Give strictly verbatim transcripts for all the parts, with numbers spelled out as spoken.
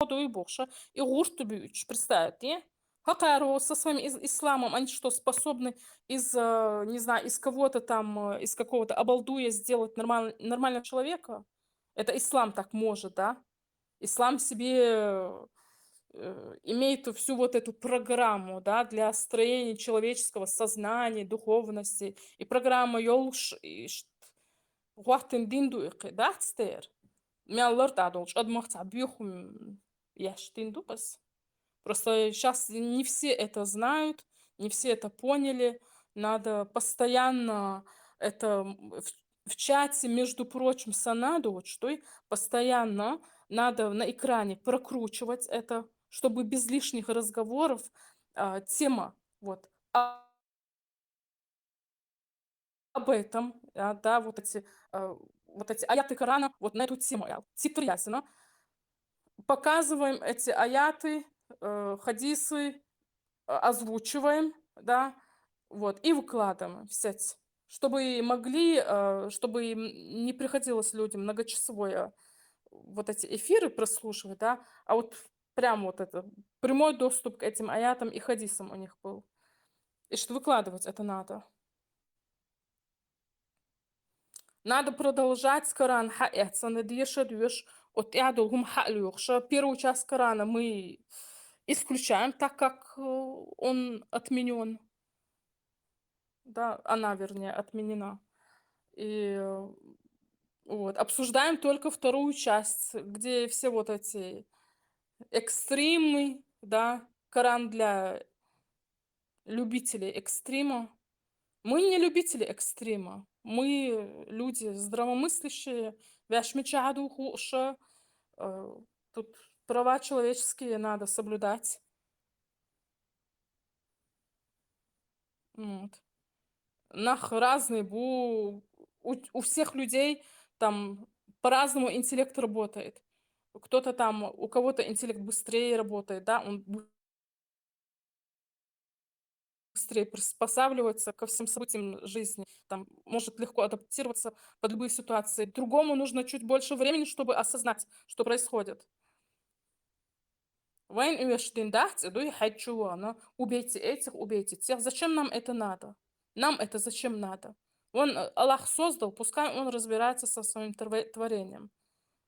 дуй бохуш, и гӀурт буьйцуш, представьте. ХӀокхаро со своим из-, исламом, они что, способны из, э, не знаю, из кого-то там, э, из какого-то обалдуя сделать нормаль-, нормального человека? Это ислам так может, да? Ислам себе, э, имеет всю вот эту программу, да, для строения человеческого сознания, духовности. И программа йолуш, и ш-, гӀоттина дин ду и кхин, дац тера? Мел лар тӀадолчу адамах цхьа боьхам еш дин ду ас. Просто щас не все это знают, не все это поняли. Надо постоянно это, м, в, в чате, между прочим, санадо, вот что и постоянно надо на экране прокручивать это, чтобы без лишних разговоров, а, тема, вот, а, об этом, а, да, вот эти, э, вот эти аяты Корана, вот на эту тему, я, титр ясина. Показываем эти аяты, э, хадисы, э, озвучиваем, да, вот, и выкладываем в сеть, чтобы и могли, э, чтобы им не приходилось людям многочасовое вот эти эфиры прослушивать, да, а вот прям вот это, прямой доступ к этим аятам и хадисам у них был. И что выкладывать это надо. Надо продолжать Коран хьаэцна, деша доьш, от тӀаьхьа долу хӀума хьа а лоьхуш. Первую часть Корана мы исключаем, так как, э, он отменён. Да, она, вернее, отменена. И, э, вот, обсуждаем только вторую часть, где все вот эти экстримы, да, Коран для любителей экстрима. Мы не любители экстрима. Мы люди здравомыслящие, ваьш мичахь ду хууша, э, тут права человеческие надо соблюдать. Вот. Нах разный бу, у, у всех людей там по-разному интеллект работает. Кто-то там, у кого-то интеллект быстрее работает, да, он бу- быстрее приспосабливается ко всем событиям жизни, там, может легко адаптироваться под любые ситуации. Другому нужно чуть больше времени, чтобы осознать, что происходит. Вайн уьш дин дахь цӀе дуй, хьаьдчу вана, убейте этих, убейте тех. Зачем нам это надо? Нам это зачем надо? Он, э, Аллах создал, пускай он разбирается со своим творе-, творением.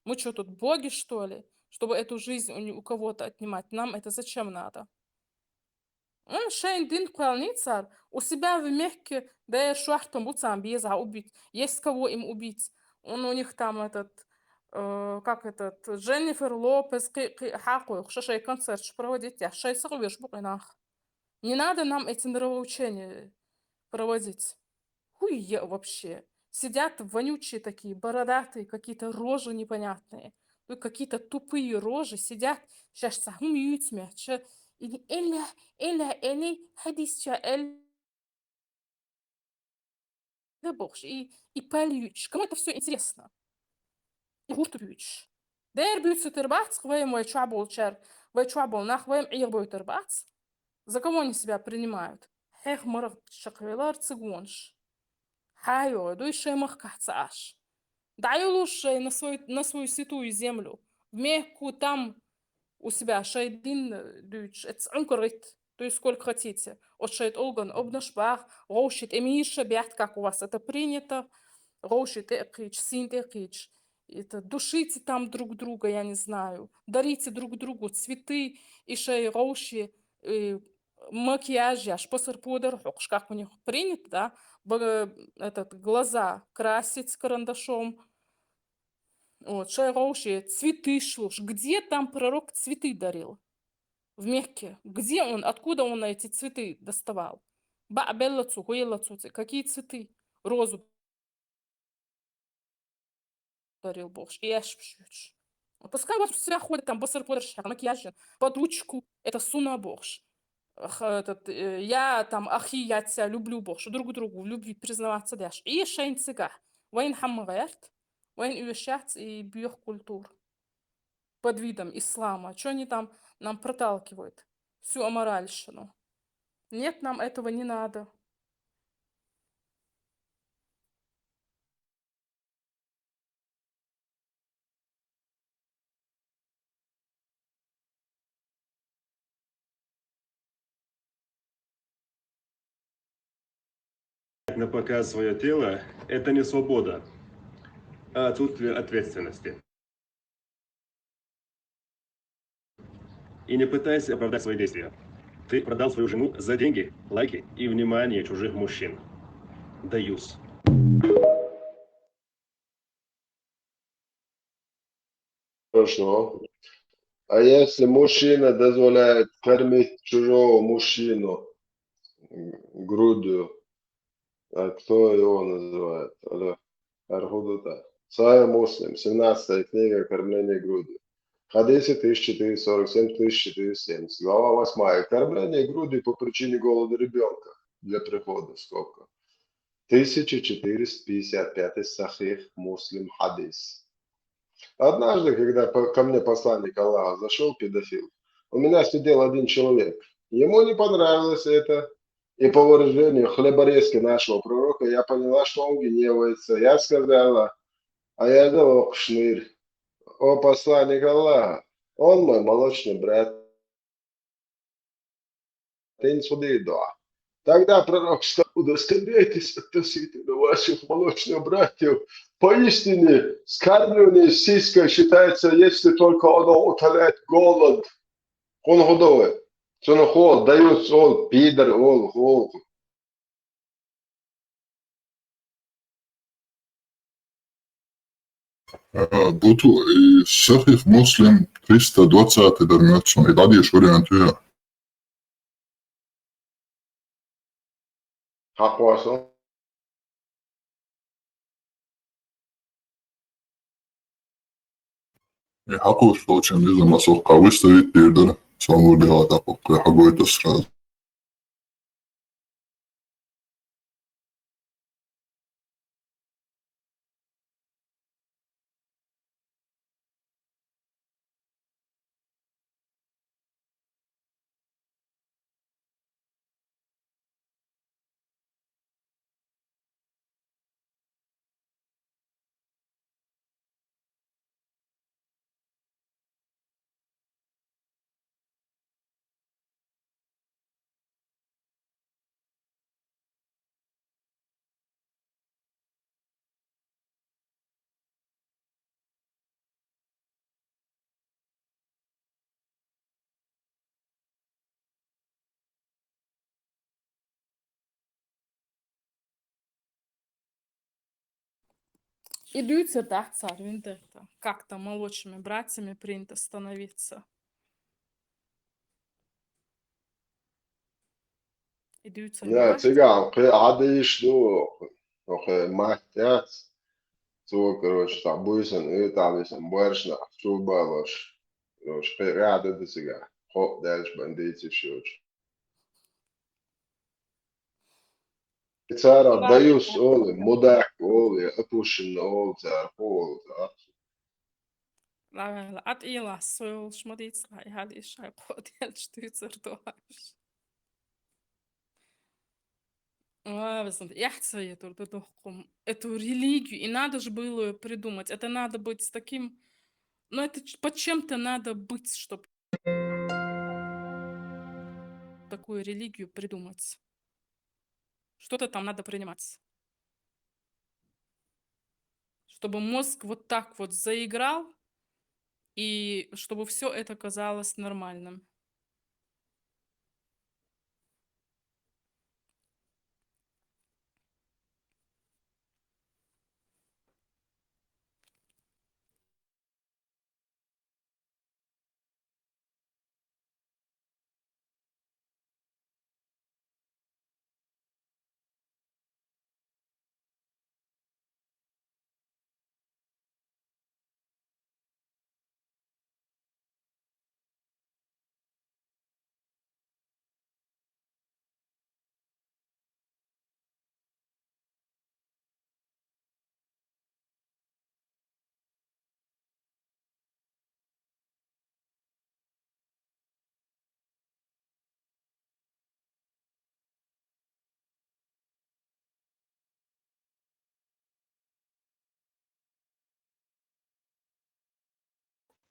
Мы чё тут, боги, что ли? Чтобы эту жизнь у не-, у кого-то отнимать. Нам это зачем надо? М, шайн дин кхоьллина цара, у себя в Мекке, да, шортта бу царна беза убить. Есть кого им убить. Он у них там этот, э, как этот, Дженнифер Лопес, кхи-, кхи-, хьакхойх, ша шайн концерташ проводить, я шайн сагӀа веш бу кхин нах. Не надо нам эти нравоучения проводить. Хуй вообще. Сидят вонючие такие, бородатые, какие-то рожи непонятные. Ну, какие-то тупые рожи сидят. Щас цхьа хӀума юьйцу меттача. Или эля, эля, эли, хьадис ча, эля бохуш. И, и паль юьйцуш. Кому это всё интересно? И гӀурт буьйцуш. Дера буьйцуьйтур бац, вай, вай чохь болчара, вай чохь болу нах, вай Ӏехабойтур бац. За кого они себя принимают? Хьех марах чекхвелар цигонаш. Хьайо, дуй шайн махкахь ца Ӏаш. ДӀайолуш шайн на свой, на свою святую землю. В Мекку там у себя шайн дин, э, дуьйцуш, эца ӀункаргӀитта, дуй сколько хотите. Оцу шайн тӀулган обнаш баха, гӀовши тӀе мийша бехта, как у вас это принято, гӀовши тӀе а кхийча, сийна тӀе а кхийча. Это, душите там друг друга, я не знаю, дарите друг другу цветы, и шайн гӀовши, э, макияж еш, пасар-подар хьокхуш, как у них принято, да, б-, этот, глаза красить карандашом. Вот, шайн гӀовши цветы шлуш. Где там пророк цветы дарил? В Мекке. Где он? Откуда он эти цветы доставал? Баъ белла цо, хӀу елла цо цӀе? Какие цветы? Розу дарил бохуш, и аьшпаш юьйцуш. Пускай вот у себя ходят там босар-подар шаьхна, макияж, под ручку, это сунна бохуш. Ах, этот, э, я там ахи, я тебя люблю бохуш, друг другу в любви признаваться деш. И шайн цигахь. Вайн хьамма гӀерт, вайн уьш яц и боьха культура. Под видом ислама. Чё они там нам проталкивают? Всю аморальщину. Нет, нам этого не надо. на показ свое тело, это не свобода, а отсутствие ответственности. И не пытайся оправдать свои действия. Ты продал свою жену за деньги, лайки и внимание чужих мужчин. Даюс. Хорошо. А если мужчина дозволяет кормить чужого мужчину, м, грудью, а кто его называет? Алло. Архудута. Сахих Муслим, семнадцатая книга, кормление грудью. Хадисы тысяча четыреста сорок семь, тысяча четыреста семьдесят. Глава восьмая. Кормление грудью по причине голода ребенка. Для прихода, скобка. Тысяча четыреста пятьдесят пятый Сахих Муслим хадис. Однажды, когда по- ко мне посланник Аллаха зашел, педофил, у меня сидел один человек. Ему не понравилось это. И по выражению хлеборезки нашего пророка я поняла, что он гневается. Я сказала, а я дала шнырь. О, посланник Аллаха, он мой молочный брат. Тогда пророк сказал: «Удостоверитесь относительно ваших молочных братьев. Поистине, скармливание сиськой считается, если только оно утоляет голод». Кун худой. Цунах ол, даюс ол, пидор ол, ол. А, буту, и Сахих Муслим триста двадцатый дар мёцун, и дадиш вариант я. Хакваса. И хакус, получаем, не знаю, масовка выставить передали. Сам вроде вот так вот, я хагой это сразу. И дюйцар дац цар винтерта, как там молочными братьями принято становиться. И дюйцар. Я, циган, кхы адиш, ну, кхы маттяц. Цо, короче, там буйсан, и там, и там, баршна, чубалош. Короче, кхы ряда да циган. Хоп, дальше бандитиш. Цара даюс оле, мудак оле, опущен оле, цар оле, цар. Ла, ла, ат ила, сойл шмадиц, ла, и хадиш, ай, кот, я, что ты цар доаш. А, вы знаете, я хцею эту, эту, эту религию, и надо же было её придумать. Это надо быть с таким, ну, это ч-, под чем-то надо быть, чтобы такую религию придумать. Что-то там надо принимать. Чтобы мозг вот так вот заиграл, и чтобы всё это казалось нормальным.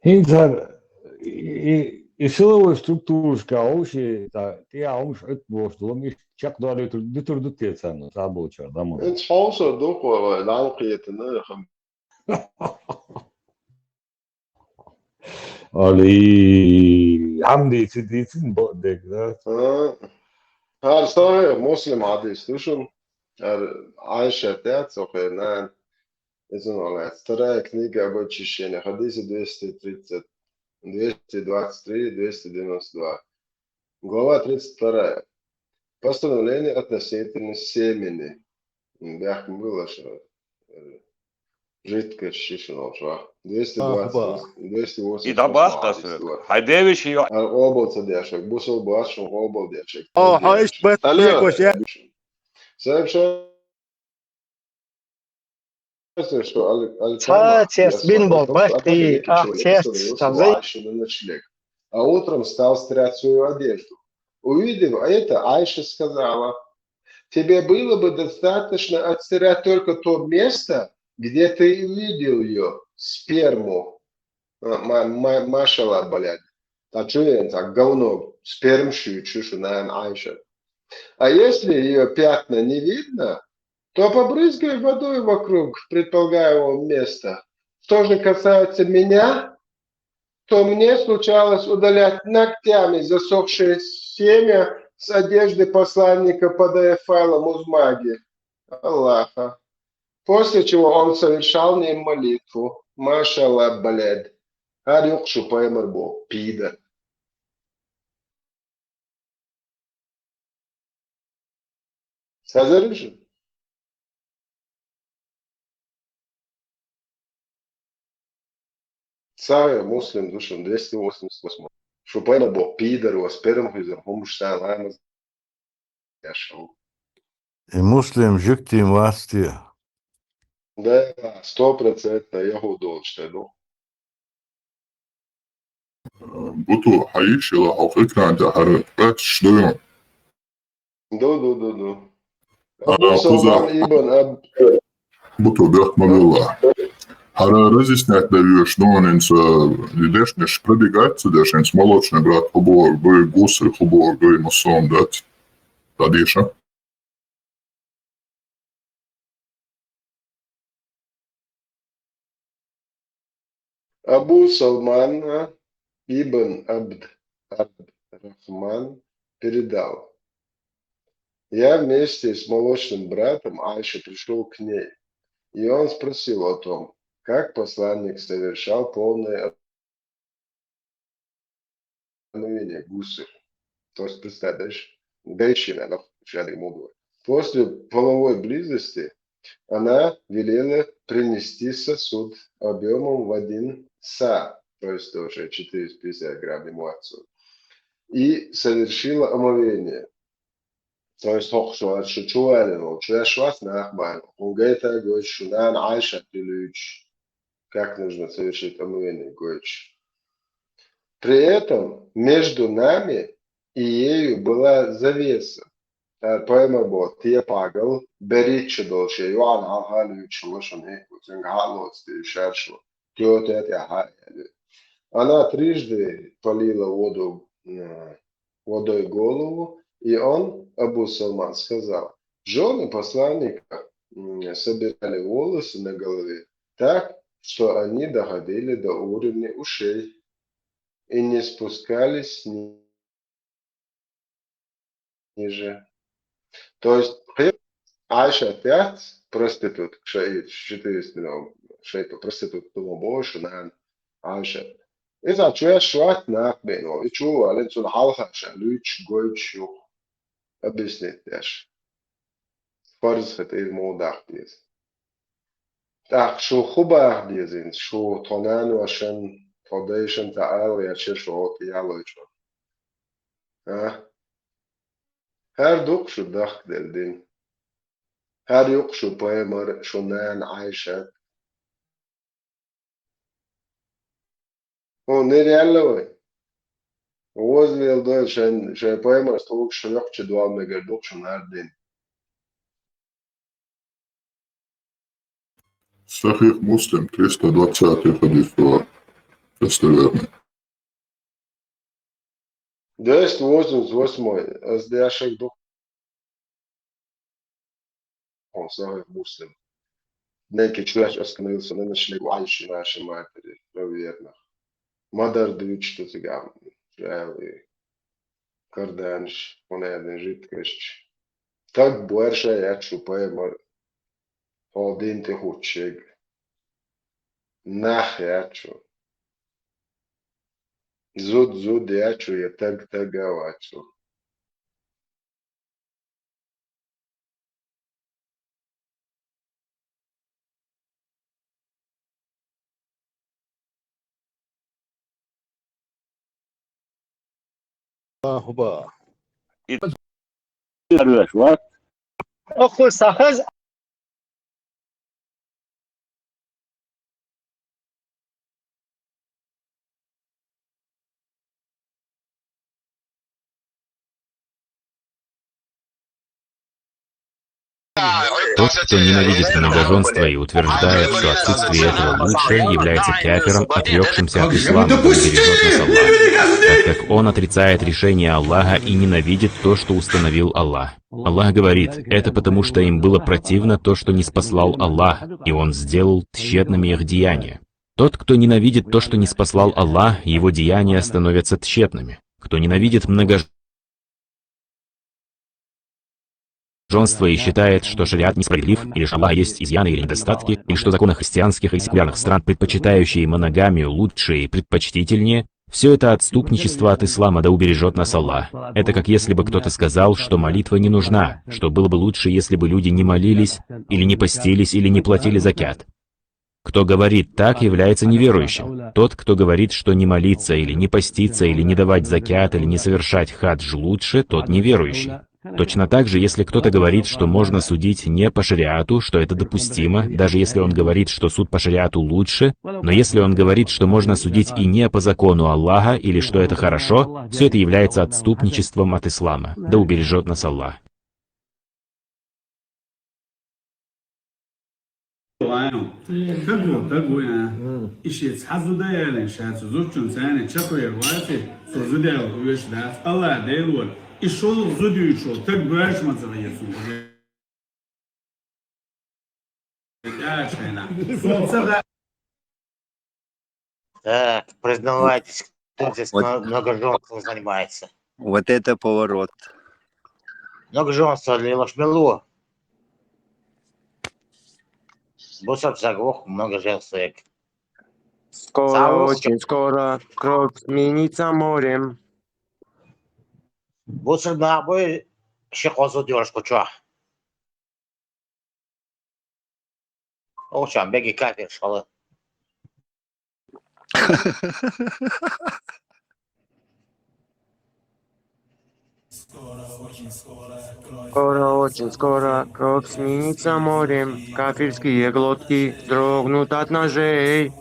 Хинцар и, и, И силовой структурашка хьовше, тӀаккха тӀехьа хӀумаш Ӏуттабохуш долу, иштта чекхдолуьйтур дуьтур ду те царна, цхьаболчара, дӀа ма. Эца хьовсур ду кхо вай, дӀа ма кхетина, хам. Али, хьамдийца дийцина бакъдерг, да? А, хӀара сахьихь Муслим хьадис ду шуна. ХӀара Ӏайшат яц, цо хенан. Иза вторая книга об очищении. Хьадис двести тридцать, двести двадцать три, двести девяносто два. Глава тридцать вторая. Постановление относительно семени. М, бяхка ма билла аша, э, жидкость шишина волчохь. А, двести двадцать, ба. двести восемьдесят восьмой хьадис ду. Хьайн девиш йо. А, къобал ца деш верг, бусалба вац шун къобал деш верг. О, хьо иштта бат. Алло. Бекош я. Сообща Цхьа цец бина болу баккхий, ах цец цхьа зай. А утром стал стирать свою одежду. Увидев это, Айша сказала: «Тебе было бы достаточно отстирать только то место, где ты увидел её сперму». А, ма-, ма-, машалла, блядь. Та чу вен, та говно, сперм шуьйцуш шу нана Айша. А если её пятна не видно, то побрызгай водой вокруг предполагаемого места. Что же касается меня, то мне случалось удалять ногтями засохшее семя с одежды посланника, подая файлом узмаги Аллаха, после чего он совершал ним молитву. Машалла, блядь. ХӀара юкъа шу пайхамар боху, пидар. Хазар шу? Сахьихь Муслим ду шуна, двести восемьдесят восьмой. Шу пайхамар боху, пидар, вас пермахуьзар, хӀумаш сан ламаз деш ву. И Муслим жуьгтийн вац те? Да, сто процентов яхӀуд волчу тӀе ду. Буту, хьан йиш йила хьо экран тӀехь хӀара къаьсташ ду ю? Ду, ду, ду, ду. А, Абу кхуза Салман ибн Аб- Буту, бехк ма билла. ХӀара разъяснять дан веш ду хьуна хӀинца, и дешнаш пробегать ца деш, хӀинца молочный брат хӀун бохург ду, гусар хӀун бохург ду, массо а дац. ДӀадеша. Абу Салман ибн Абд Абд-Рахман передал: «Я вместе с молочным братом Айши пришёл к ней, и он спросил о том, как посланник совершал полное омовение, гусуль». То есть, представь, да, ещё женщина, она ещё не могла. После половой близости она велела принести сосуд объёмом в один са, то есть тоже четыреста пятьдесят грамм ему отцу, и совершила омовение. То есть, хӀокху шу аьлла, шу чу ваьллина волу, чу ваьш вац нах бахьана, хьуна гайта а гойтуш, шу нана Айшат дуьлуьйтуш, как нужно совершить омовение гойтуш. При этом между нами и ею была завеса. ТӀаккха пайхамар боху, тепагал берриг чу долуш, я юьхьанхьа хьалха луьйчу лошадь, цуьнга хьа а лоцу тӀе шаьршо, тётя тӀехь а аьлла. Она трижды полила воду, э, водой голову, и он, Абу Салман, сказал: «Жёны посланника, м, собирали волосы на голове так, что они доходили до уровня ушей и не спускались ни-, ниже». То есть, Айша яц проститутка, шаит, четыреста, ну, шаит проститутка, думаю, больше, наверное, Айша. Иза чу ваьш вац нах бен, и чу валлина цунна хьалха ша луьйчуш, гойтуш юха объяснить деш. Фарз хӀета иза муха даха деза. ТӀаккха шу хӀун баха деза хӀинца? Шу тхо наношан, тхо дайшан цхьа ала гӀерташ, шу хӀокху тӀе ялойтуш ван? А? ХӀара ду-кх шу дахкаделла дин? ХӀара ю-кх шу пайхамар, шу нана Айшат? Хьуна нера яьлла вай? Вазлел дойла шайн, шайн пайхамарца тхугаш шу йоккхачу долу мегар ду-кх шуна хӀара дин. Сахих Муслим, триста двадцатый хадис вара. Достоверный. Двести восемьдесят восьмой, аз дешаг ду. Он Сахих Муслим. Некий человек остановился на ночлег у Айши, нашей матери, проверено. Мадар дучта цигам, чави, карданш, понаден жидкость. Так больше я чупай мар. Ходин ты хучиг. Нах я чу. Зуд, зуд я чу, я так, так я чу. Хуба. И арвеш, вот. Оху сахаз. Тот, кто ненавидит многоженство и утверждает, что отсутствие этого лучше, является кяфиром, отрекшимся от ислама, да убережет нас Аллах, так как он отрицает решение Аллаха и ненавидит то, что установил Аллах. Аллах говорит: «Это потому, что им было противно то, что ниспослал Аллах, и Он сделал тщетными их деяния». Тот, кто ненавидит то, что ниспослал Аллах, его деяния становятся тщетными. Кто ненавидит многоженство и считает, что шариат несправедлив, или что у Аллаха есть изъяны или недостатки, или что законы христианских и секулярных стран, предпочитающие моногамию, лучше и предпочтительнее, все это отступничество от ислама, да убережет нас Аллах. Это как если бы кто-то сказал, что молитва не нужна, что было бы лучше, если бы люди не молились, или не постились, или не платили закят. Кто говорит так, является неверующим. Тот, кто говорит, что не молиться или не поститься, или не давать закят, или не совершать хадж лучше, тот неверующий. Точно так же, если кто-то говорит, что можно судить не по шариату, что это допустимо, даже если он говорит, что суд по шариату лучше, но если он говорит, что можно судить и не по закону Аллаха, или что это хорошо, все это является отступничеством от ислама. Да убережет нас Аллах. Таго, таго, я. Иши цхьа зуда ялен ша цу зудчун цхьана чапаяр ваце, цу зуда ял уьш дац. Аллах Даьла вар. И шолгӀа зуда ю шо, таг баш ма ца ваьцу. Я шайна. Солнце да. Так, признавайтесь, кто здесь Вот. мно-, многоженством занимается? Вот это поворот. Многоженство ли лошмело? Бусап саг вох многоженствует. Скоро, Саус очень скоро, кровь сменится морем. Бусап набой ши козу дёрш куча. Овчан беги кафир шала. Скоро, очень скоро, кровь сменится морем. Кафирские глотки дрогнут от ножей.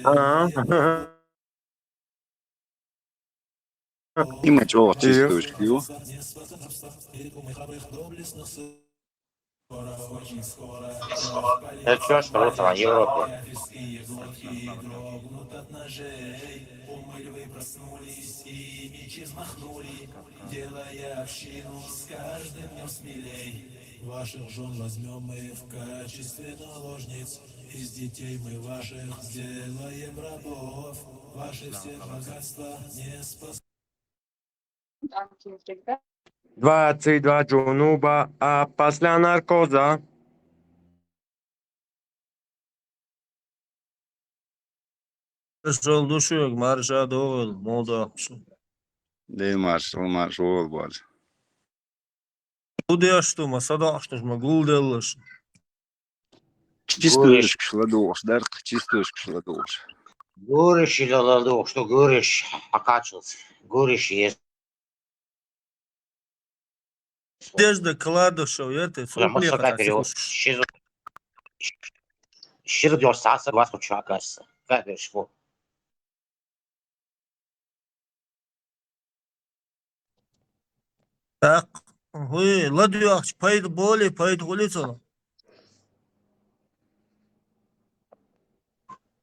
А. Има чё, чистую шкилу? Это чё, что русского Европы? Двадцать два джунуба, а после наркоза. Маршал душуг, марша догъул, молда. Дей маршал, маршал бол. Удеш ту ма садош туш ма гулделлаш. Чистую Гуриш. Шкшла душ, дарк чистую шкшла душ. Гуриш ила ла душ, что гуриш, а качалс. Гуриш есть. Надежда Кладышева, это Прям вот сопли такая перевод. Шизу. Шизу дёш саса, глаз вот чё, оказывается. Как перевод? Так, ХӀуй, ладоьгӀча пайда болий, пайда хулий цунах?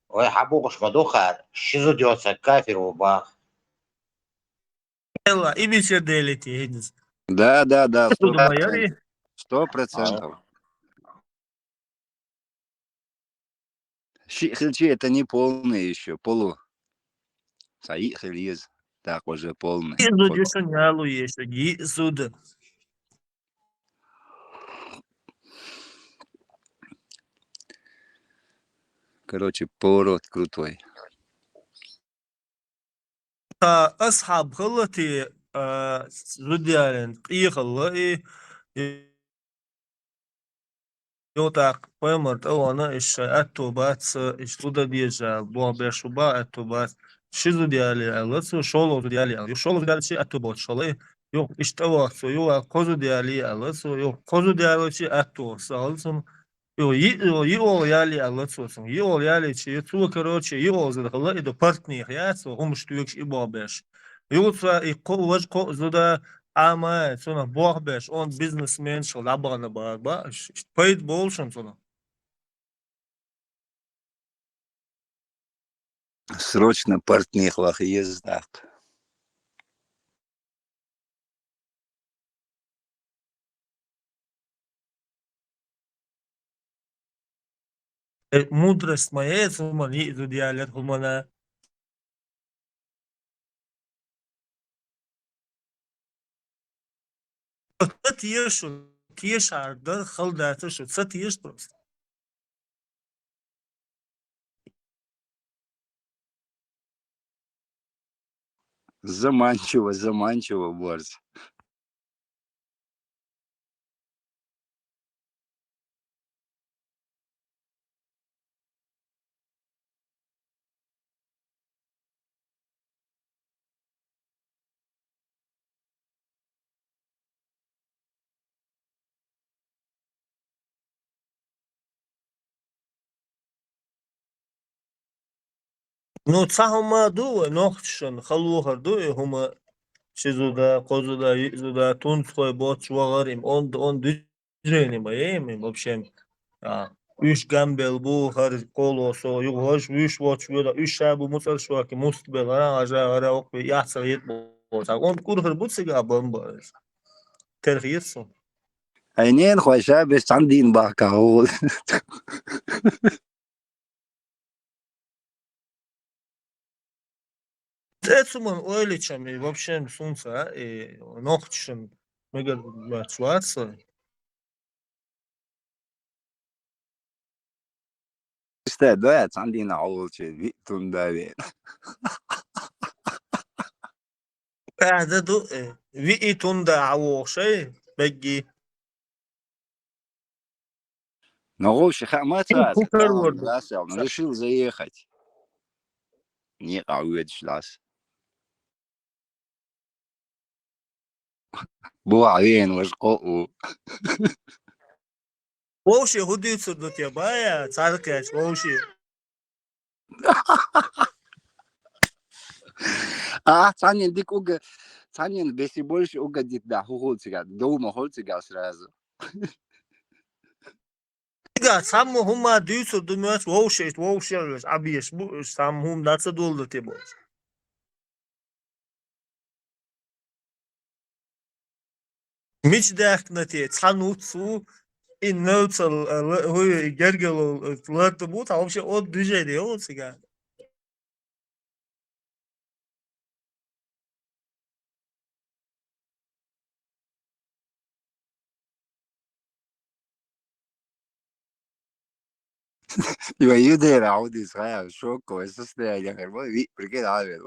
Вай хьабухаш ма духар, ши зуда йоцург кафир ва бах. Элла, и бичер делити, хӀинца. Да, да, да, Зуда сто ма яри? процентов. Сто процентов. Шиъ хилчи, это не полный ещё, полу. Цхьа йиъ хила еза, так уже полный. И зуда ю шун ялу ешаг, и зуда. Короче, поворот крутой. Ткъа асхьаб хилла те, а, зуда ялийна къехалла и, и, ю тӀаккха пайхамар тӀавахана, иш шоай аьтту бац, иш зуда деза, боху беш хӀу бах аьтту бац. Ши зуда ялий аьлла цо, шолгӀа зуда ялий аьлла. Ю шолгӀа зуда ялийчи аьтту боцуш хилла и, ю иш тӀавахана цо, ю кхо зуда ялий аьлла цо, ю кхо зуда ялийчи аьтту са хилла цунна. Йо, йиъ-, йиъолгӀа ялий аьлла цо цунга. ЙиъолгӀа ялийчи, цо, короче, йиъолгӀа зуда хилла, и ду партнех яц, хӀумаш тоьгуш и боху беш. Юха цо и кхо, важа кхо зуда Ӏама, цунах боху беш, он бизнесменаш хилла дӀабахана бара бах, иш, иш пайда болу шун цунах. Срочно партнех ваха еза тӀаккха. Э, мудрость моя, хӀумана, йиъ зуда ялар хӀумана. Ца теша шу, тешар дар хала дац шу, ца теша просто. Заманчиво, заманчиво, борз. Ну, цхьа хӀума ду вай нохчашна, хала вахар ду и хӀума, ши зуда, кхо зуда, йиъ зуда, тунцхой боцуш вахар, им онда, онда движение ма е, им вообще. А, уьш гамбел бу, хӀара кхоло со, юха хӀорш вуьш воцуш воьда, уьш ша бу муцӀарш ваки, муст бел, хӀара, хӀара, хӀара, окху, яхь ца хета боцу. Онда курхар бу цига бамба. Терхийца сун. Ай, ненахой ша беш цхьана дийна бахка гӀо. ТӀе цу ман ойличам, и вообще сунца, и нохчашна мегар мац ваца. Стэ, да, цхьана дийнахь Ӏоволчу виъ тунда веана. Къаьхьа ду, э, виъ тунда Ӏа воху шай, бегги. Но вовше хаа ма ца, хӀу карор ду? Ласел, но решил заехать. Некъа вуьдуш лас. Бу веана важа кхоъ ву. Вовше хӀу дуьйцур ду те, бая, царкхаьча, вовше. А, цхьаннен дика уга, цхьаннен беси больше угодить да, хӀу хул цигахь, дов ма хул цигахь сразу. Цига цхьамма хӀума дуьйцур ду моьтту, вовшашца, вовшех веш, Ӏабеш бу, уьш цхьамма хӀума дан ца долу те бохуш. Мича даьхкина те, цхьа нуц ву, и навцал, а, ла-, хӀу, и гергало, а, ларда бу, цхьа вообще от движение йолу цига. Ва юдера аудис хая шоковое состояние, хер ма ви, прикинь, авел.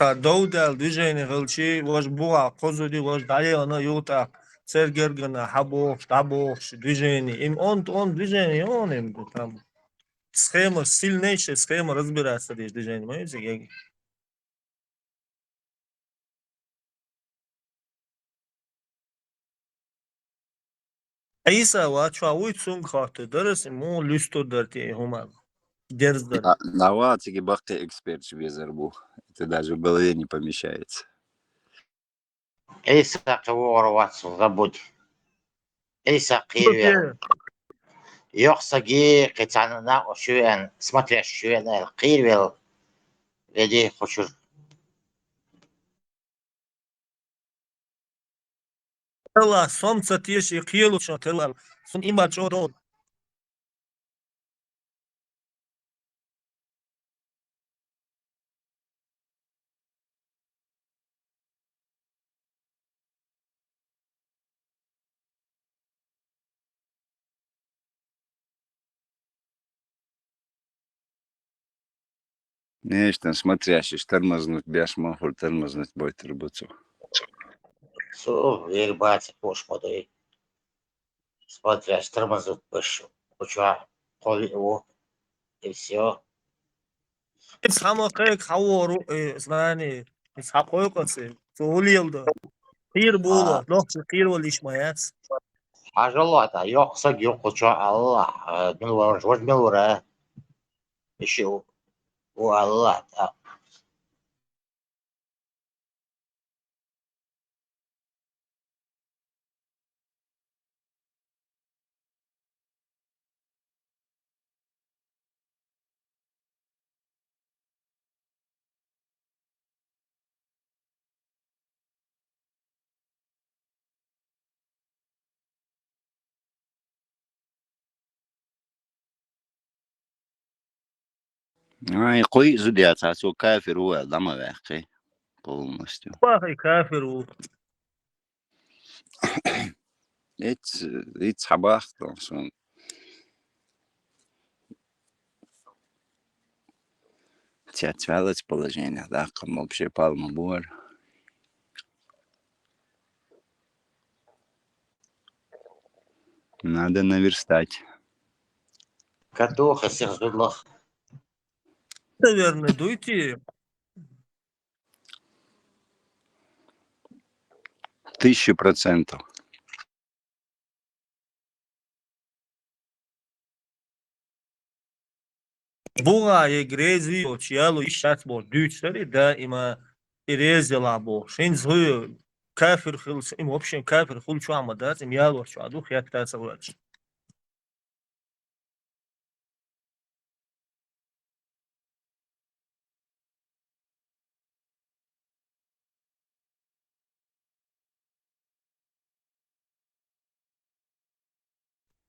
Ца довдаьлла движение хилчи, важа бугӀа кхозуди, важа дӀаелана югӀу тӀаккха, цергергана хьабохуш, дӀабохуш движение. Им он, он движение, он им ду там. Схема, сильнейшая схема разбираться деш движение. Ма иза геги. Ӏийса вац, чу вуй цунга хатта дарас, и муха луьстур дара те и хӀума? Дерза дара. А, нава цига баккхий эксперташ безар бу. Это даже в голове не помещается. Ӏийса кхин вогӀур вац, забудь. Ӏийса кхийрвел. Окей. Йоккха саги, кхин цхьана накъо шу веана, смотрящий шу веана аьлла, кхийрвел. Веди хучур. Тела, сом ца теша и кхелучун тела. Сун има чӀорон. Нешта, смотрящий, тормознуть беш ма хуьлу, тормознуть бойтур бу цо. Цо вер бац, хош ма дай. Смотрящий, тормознуть беш. Кху чохь кхо виъ ву. И всё. Иза хьан ма кхайкха, хьан вору, э, знание. Иза хьан кхойкху аса. Цо хӀун леладо? Кхийра була, а, нохчий кхийра вала йиш ма яц. Хьажал вата, йоккха саг ю кху чохь аьлла, а, мила вара, важа мила вара? И шиъ ву, ву аьлла, тӀаккха. Ай, кхуьй зуда яц, цо кафир ву аьлла, дӀа ма ваьккхи полностью. Вахи кафир ву. Эц, эц хьабахка суна. Цец ваьллац положение, даккха вообще палма бора. Надо наверстать. Катуха сих зудлах. Наверное, дуйте. Тысяча процентов. БугӀа е грези йолчу яло йиш яц боху дуьйцуш дарий, даима и реза яла бохуш. ХӀинца хӀу кафир хилча, им вообще кафир хуьлу чохь ма дац, им ялош чохь ду, хетта ца воьдуш.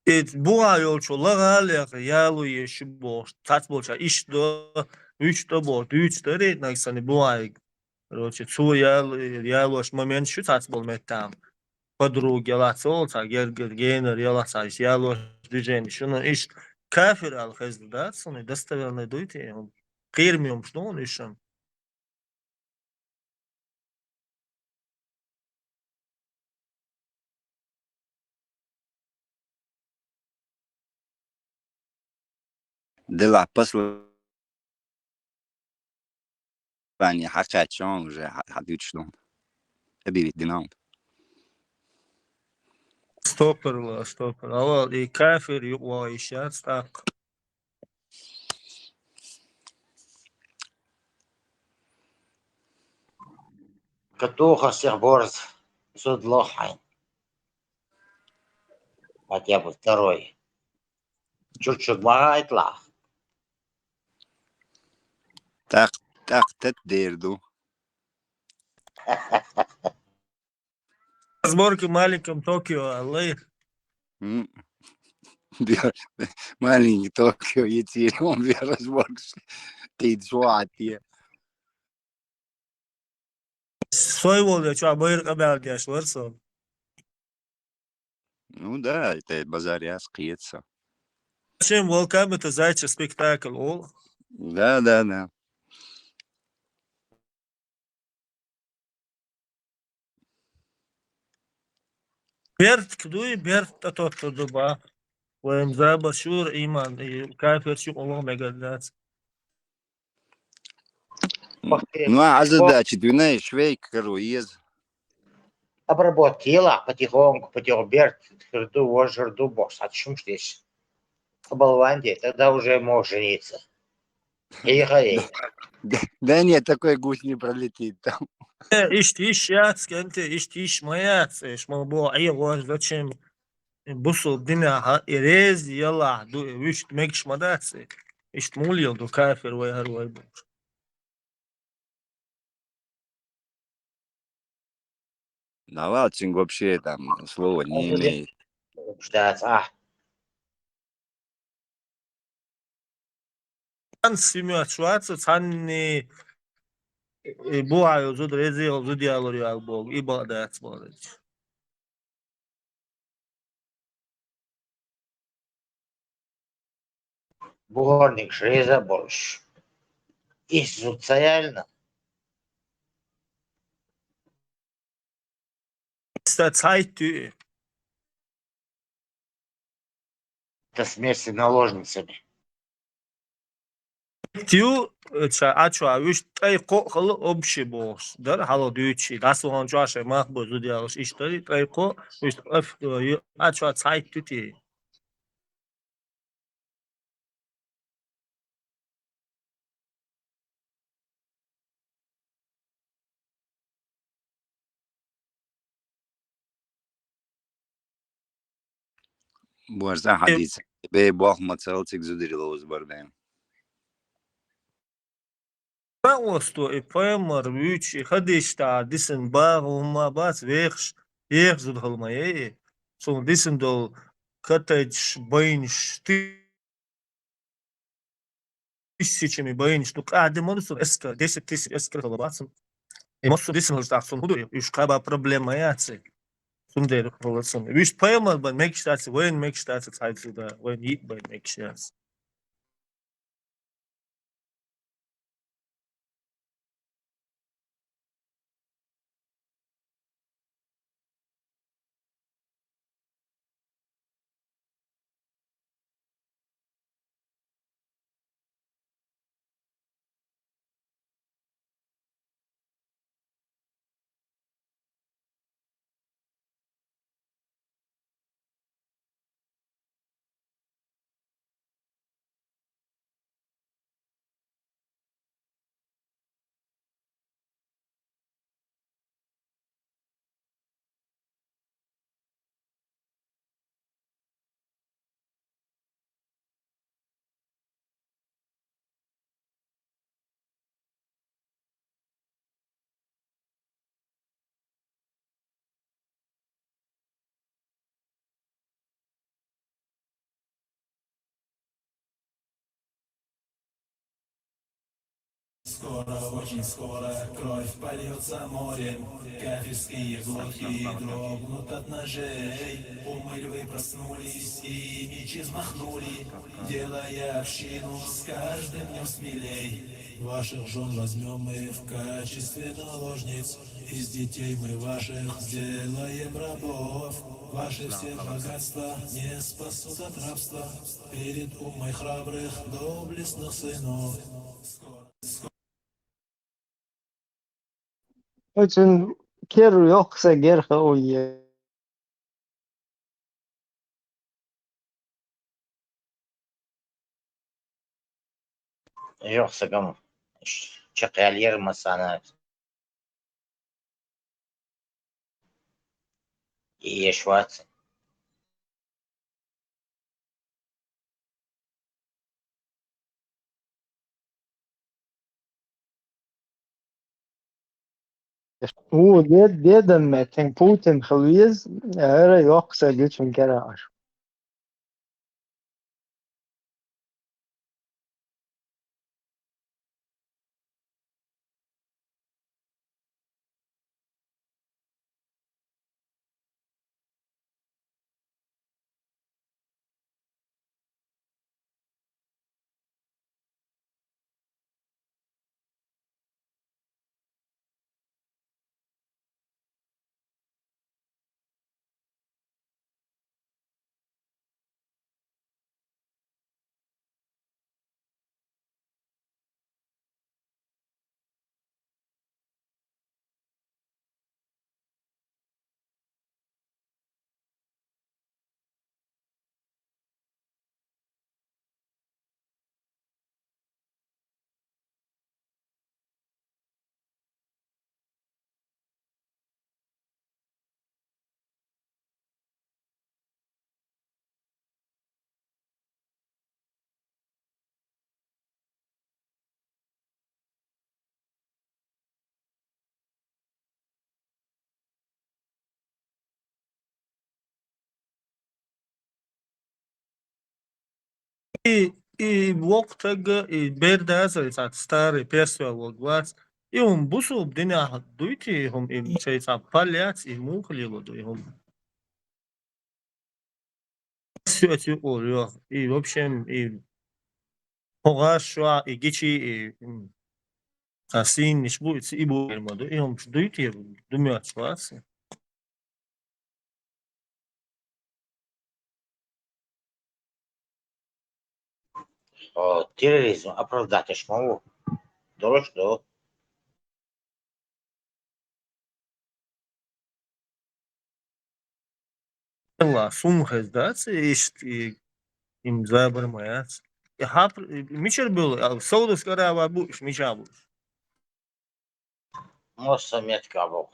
И бугӀа йолчо лагӀа а леха, яло еш бохуш, цхьацца болча иштта до, уьш до боху, дуьйцуш дарий, нагахь санна бугӀа йиг. Короче, цо ял-, ялош момент шу цхьацца болу меттахь. Подруга яла цо, цхьа гергара генара яла цхьа иштта ялош движение шуна иштта кафир аьлла хезна дац, суна достоверный дуй те, хӀума. Кхераме хӀумаш ду хӀуна уьш шуна. Делахь послание хьакхаьчча уже хьа-, хьадуьйцуш ду. Объявить дина. Стопор ла, стопор. Ава, и кафир юкъа вагӀа йиш яц тӀаккха. Катуха сих борз, зуда лох хьайн. Хотя бы второй. Чурчуг ма гӀайтлахь. ТӀаккха, тӀаккха тат дер ду. Разборки в маленьком Токио, аллай. М. Маленький Токио, и цирон бер разборки. Ты чё, а ты? Сой волу, чё, байракъ а баьлла деш вара со. Ну да, это базар яс кхета со. Чем волкам это зайчий спектакль, ол? Да, да, да. Берт дуй, берт тӀатоттур ду бах. Вайн забар шура иман, и кафирчи къуллугӀ мегар дац. Ну, а задача дуьнай швейк каро еза. Обработка елахь потихоньку, потихоньку берт хир ду, вож хир ду бохуш, цхьа шумаш деш. Оболваньте, тогда уже можешь жениться. Хьеха, э. Да, да нет, такой гусь не пролетит там. Э, иштта йиш яц, кӀанте, иштта йиш ма яц, эш ма боху, Ӏехош, зачем? Бусул динахьа и реза ялахь ду, и вуьшта мегаш ма дац, и иштта мула ел ду, кафир вай, хӀара вай бохуш. Навал цуьнга вообще там слова не имеет. Ждац, а. Цхьанна семья чу вац, цхьанна и бухьа йолу зуда, реза йолу зуда ялур ю аьлла боху, и бакъ дац боху. Бухарниг шреза болуш. Ис зуда ца яьлла? Ста цхьайтта ю. Со смерть с наложницами. Ю, ца, а чу, а вуьшта тӀай кхоъ хала общий бохуш. Дара хьалха дуьйцуш, дӀасалгӀан чохь шайн мах бо зуда ялуш, иштта ю, тӀай кхоъ, вуьшта къаф ю, а чу цхьайтта ю те. Божа хьадийца, бей болх ма ца хила цига зударий ловза бара бен. Сан осто и пайхамар вуьйцуш, и хадийша тӀехь дисина багӀа хӀума бац, вехаш, еха зуда хала ма яй и. Цунна дисина долу катайчаш, байнаш, тысячами байнаш, ну, къаьхьа де ма ду цунна эскар, десять тысяч эскар хала бац цунна. И массо дисина хилча тӀаккха цунна хӀун ду? Уьш кхаба проблема ма яц и. Цундела хала цунна. Вуьшта пайхамар бан мегаш дац, вайна мегаш дац, цхьаьна да, вайна йиъ бан мегаш яц. Скоро, очень скоро кровь польётся морем. Кафирские глотки дрогнут от ножей. Умы львы проснулись и мечи взмахнули, делая общину с каждым днём смелей. Ваших жён возьмём мы в качестве наложниц, из детей мы ваших сделаем рабов. Ваши все богатства не спасут от рабства перед умой храбрых, доблестных сынов. Очень керу йоккха герха уйе. Йохсагам чекхъял яр масана. И еш вац. Ву дед-, дедан меттиг Путин хила веза, хӀара йоккха са гуьчун кера Ӏаш. И, и воккха таг, и бер дацар, и цхьа старый пес ваьлла ваг вац. И хӀума бусулба динехь дуй те, и хӀума, и шайн цхьа пал яц, и муха лело ду, и хӀума. Соьца юкъара йоах, и вообще, и хӀокху гӀаш чохь, и гичи, и, м, цхьа сийнаш бу, и ца, и бу ма ду, и хӀума дуй те, ду моьттуш вац. О, терроризм оправдать еш ма ву. Долуш ду. Алла, сум хеза дац, иштта, и, им забар ма яц. И хьапр-, и мичара буьллу? А, Саудовская Аравия бу, уьш мичахь бу? Массо а меттиг бу.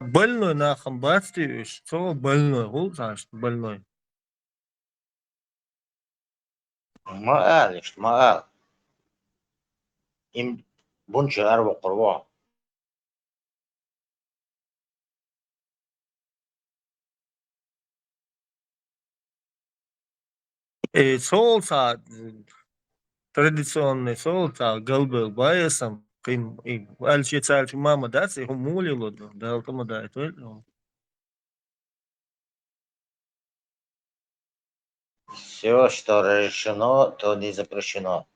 Больной нах-м бац те уьш? Цо больной, хӀун цхьаьш больной? Ма ала иштта, ма ала. Им бунча ара воккхур ву. Э, цо цхьа, э, традиционный, цо цхьа галбевлла баесам, кхин, и, аьлча цаьрчу мама дац, и хӀума муха лело ду, Дала тӀе ма дайтойла. Всё, что разрешено, то не запрещено.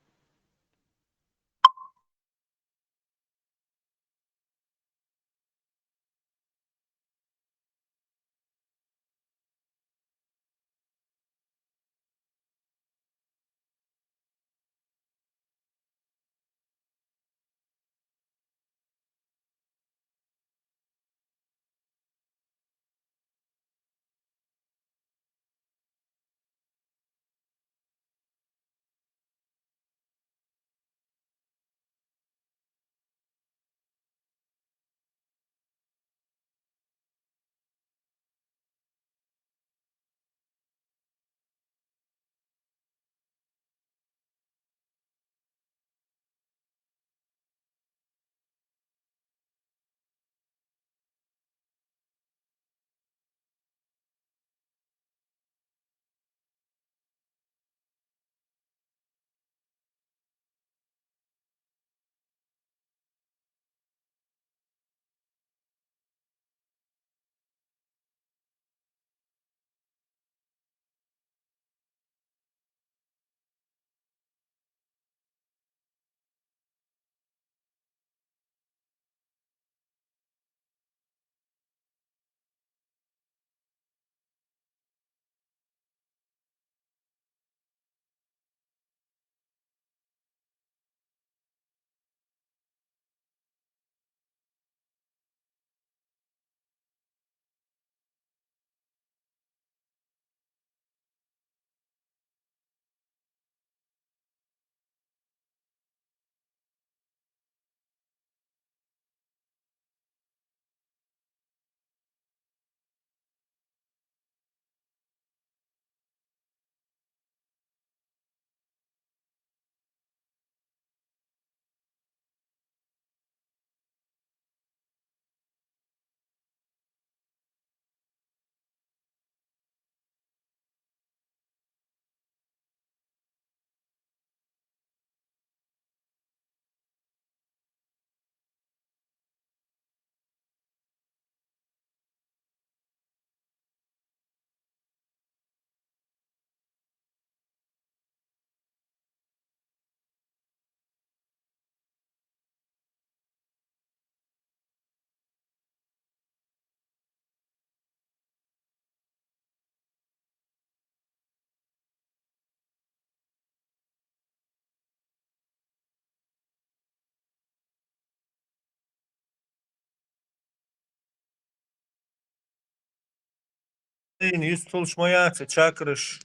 Марин, юстулш ма яц, чакраш.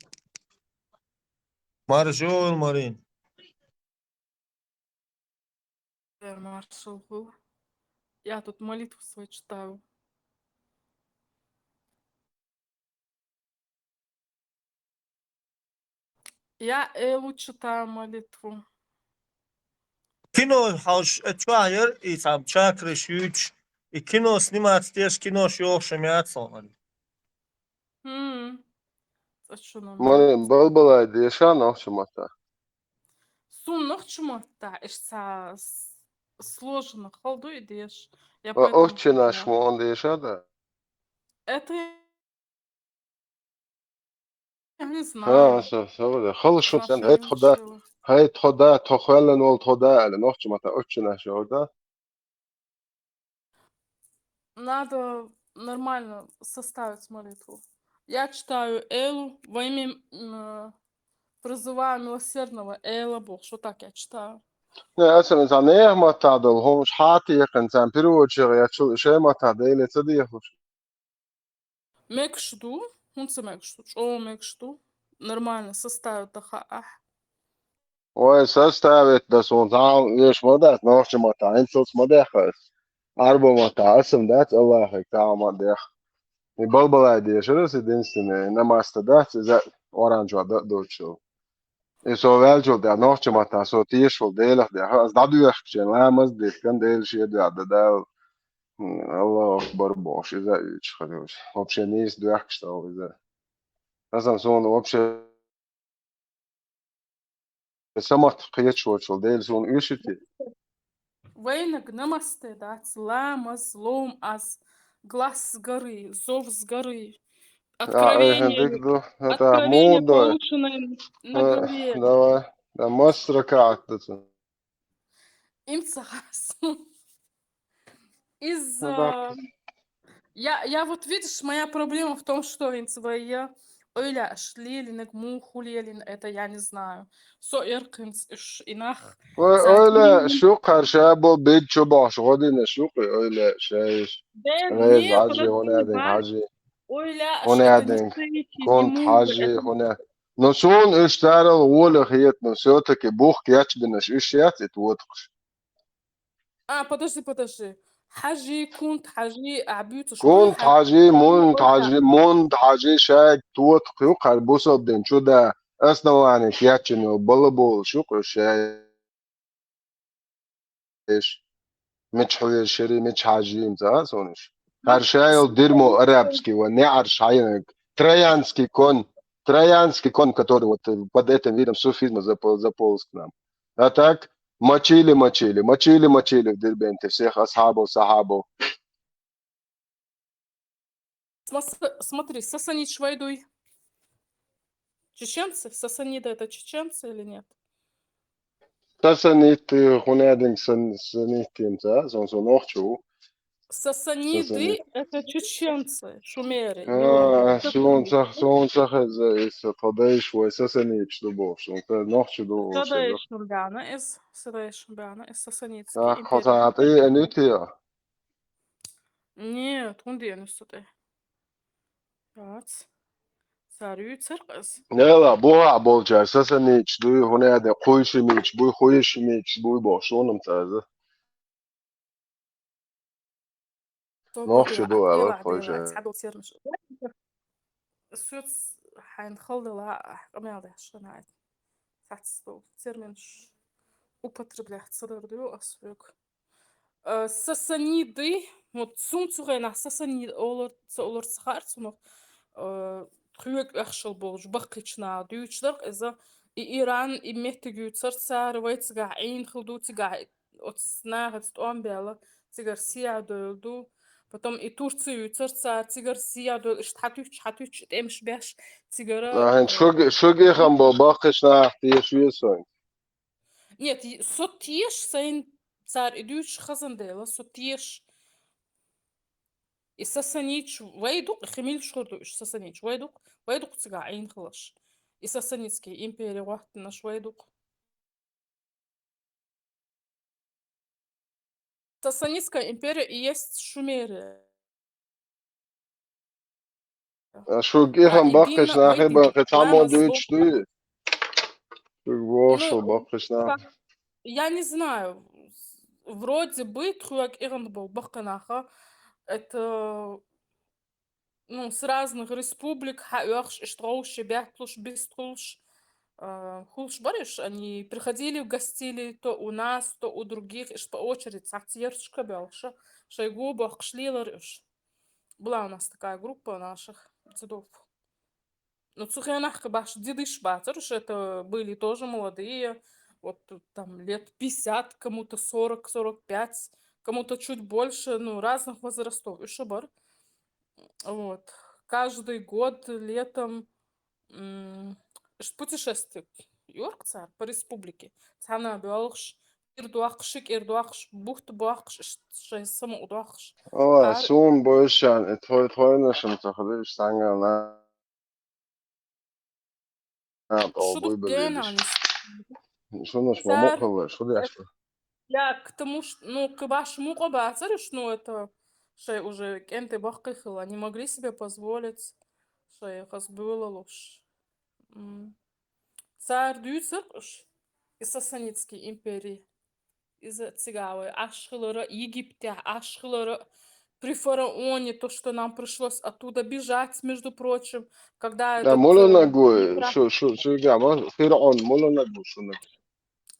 Маржол, Марин. Э, маршал хул. Я тут молитву свою читаю. Я Элу читаю молитву. Кино хьалш, э, чуяр, и сам чакраш юч, и кино снимать деш, кинош йохшам яц, Марин. Хм. Цачуна Марин, балбалай деша нохча мата. Сун нохча мата, ишца с-, сложно, халду и деш. Я А, поэтому отче наш, да. Мон деша, да? Это я не Ха, знаю. Са, са, да. Хал шун Саша сен, хай не Тхода, учила. Хай Тхода, Тхо хвален вол Тхода, але нохча мата отче наш, да? Надо нормально составить молитву. Я читаю Элу во имя, м, призываю милосердного Эла Бог. Что так я читаю? Не, ацам сан нех мата дол, хомш хати яхан сан переводчик я чул, шей мата да или ца дихуш. Мекшду, хунца мекшду, чо мекшду. Нормально составить да ха ах. Ой, составить да сун, там, еш ма дат, нохча мата, инцоц ма дехас. Арбо мата, асам дат, Аллах, и там ма дех. И балбалай деш, раз единственное, намаста дат, за оранжева да дочу. И со валчул да, нохча мата, со тешул, делах да, ха, аз да дуях, че ламаз дихкан, дел ше да, да, да. М, Аллаху Акбар, Бог, и за ич, ходюш. Вообще не есть дуях, что ли, за. Асам сон вообще самат кхечвочул, дел сон ишити. Вайнаг намасте дац, ламаз, лом аз, глас с горы, зов с горы, А, э, откровение, дик ду, это откровение, мудо. Полученное на Э, горе. Давай, да, мас ракаат да ца. Им цахас. Из, Ну да. А, я, я вот, видишь, моя проблема в том, что инц вайя, ойлаш лелинек, муху лелин, это я не знаю. Со эркинц иш инах. Ой, за ойле, дин. Шу карша бол бед чубаш, година шукы, ойле, шеш. Да Рез не, Хаджи, подожди, Хунядин бар. Хаджи. Ойлаш, это Хунядин, настоящий Кунт не мудо, Хаджи, это Хуня-, Но сон иш тарал воля хет, но всё-таки бух кяч бинаш иш яц, ит вот кш. А, подожди, подожди. Хажи, Кунт Хажи, Абюцаш, Кунт Хажи, Мунт Хажи, Мунт Хажи, шайк, туот, кю, кар бусал ден чуда, основание кячино, балабол, шук, шайш. Мич Хажи, шери, мич Хажи, имца, сониш. Кар шайл дирмо арабский, ва не ар шайнак. Троянский конь, троянский конь, который вот, э, под этим видом суфизма запол-, заполз к нам. А так, мочили, мочили, мочили, мочили в Дербенте всех асхабов, сахабов. Сма-, смотри, сасанид швайдуй. Чеченцы? Сасаниды — это чеченцы или нет? Сасанид, э, Хунядин сан-, санид тимца, сон, сон охчу. Сасаниды — это чеченцы, шумеры, А, сон сах, сон сах, э, за, из, тодайш, вай, сасанид, что бо, сон, э, нохчу ду, Тодайш бяна из, тодайш бяна из, сасанидский империя. А, хотя, а ты, э, не ты, а? Нет, он день сутэ. Ац. Сарю церкъэс. Нела, буха болчар, сасанид, дуй, Хунядин, хуйшимид, буй, хуйшимид, буй, бо, шоным цазы. Нохчу ду, а, вот, хуйши. Садо церныш. Сюц хайн халдыла, къамялда шынайт. Сацту терминш употреблять садырдыу асюк. Э, сасаниды, вот сун цугайна сасанид олор, ца олор цахар цунук, э, хуек ахшыл болуш, бахкычна, дючдер, эза и Иран, и меттигю царцар, вай цига ин хылду, цига от снагат томбела, цигар сия дөлду. Потом и Турцию царцар, цигар сия дөл, иш хатуч, хатуч, темш бяш, цигара, Ахын, э, шуги, шуги хам бо, бахкычна, ахтия шуя сон. Нет, и со теш сайн цар идуч хазан дела, со теш. И сасанич вайдук, химил шурду иш сасанич вайдук, вайдук цига айн хылаш. И сасанитский империя вахтнаш вайдук. Сасанитская империя и есть Шумерия. Шуга ихам баккхийча нахе баккхий цхьаммо дуьйцуш дуй? Шуга вовшал баккхийча нахе. Я не знаю, вроде бы тхоьга ихам бол баккхий наха. Это, ну, с разных республик хьаоьхуш, иштта гӀовши бетталуш, бистхулш, а, хулш бара уьш, они приходили, гостили то у нас, то у других, иштта по очереди цхьацца ярташка боьлхуш, шоай го боккхуш лелар уьш. Была у нас такая группа наших дедов. Ну, цу хенахь кхы баш дедыш бацар уьш, это были тоже молодые, вот там лет пятьдесят, кому-то сорок, сорок пять, кому-то чуть больше, ну, разных возрастов. Уьш а бара. Вот. Каждый год летом, м, ш-, путешествие йора-кх цар по республике. Цхьана боьлхуш, кӀира доаккхуш, ши кӀира доаккхуш, бутт боаккхуш, ш-, шоай самукъа доаккхуш. Ой, суна бовшан, э, тхой-, тхойнашна ца хилира, уьш цхьаьнгал на-, на, тӀо буй беллиш. Шунаш ма мукъа хилла, шу деш. Я, к тому, ш-, ну, кхы баш мукъа бацар уьш, ну, это, шоай уже кӀентий баккхий хилла, не могли себе позволить, шоай хаза боьлалуш. М. Цара дуьйцар уьш и Сасанидский империи. Иза цига вай Ӏаш хилар а, Египтехь Ӏаш хилар а, при фараоне, то, что нам пришлось оттуда бежать, между прочим, когда этот, э, мула нагу, Ефрат шу, шу, шу, га, ма, ФирӀун мула нагу шуна?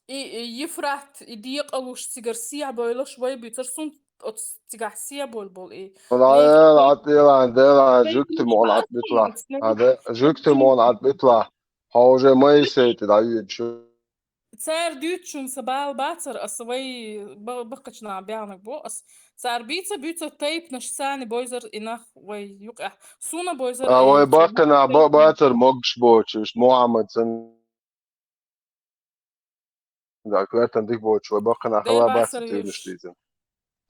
И, и Ефрат, и декъалуш цигара сехьабевлаш вай буьйцар, сун оцу цигахь сехьабевлла болу и. Ла, ла, ла, Дела, жуьгти муна Ӏад битла. Ада, жуьгти муна Ӏад битла. Хьо уже Моисей тӀе дӀавоьдуш. Цара дуьйцучун сан бала бацар, аса вай ба-, баккхийчу наха баьхнарг бу ас. Цара бийца, буьйцар тайпанаш, царна бойзар и нах вай юкъехь. Суна бойзар. А, вай баккхий нах ба-, бацар могуш боцуш, Мухьаммад санна. Да, коьртан дика боцуш, вай баккхий нах хала бацар, бацар туьйранаш дийцина.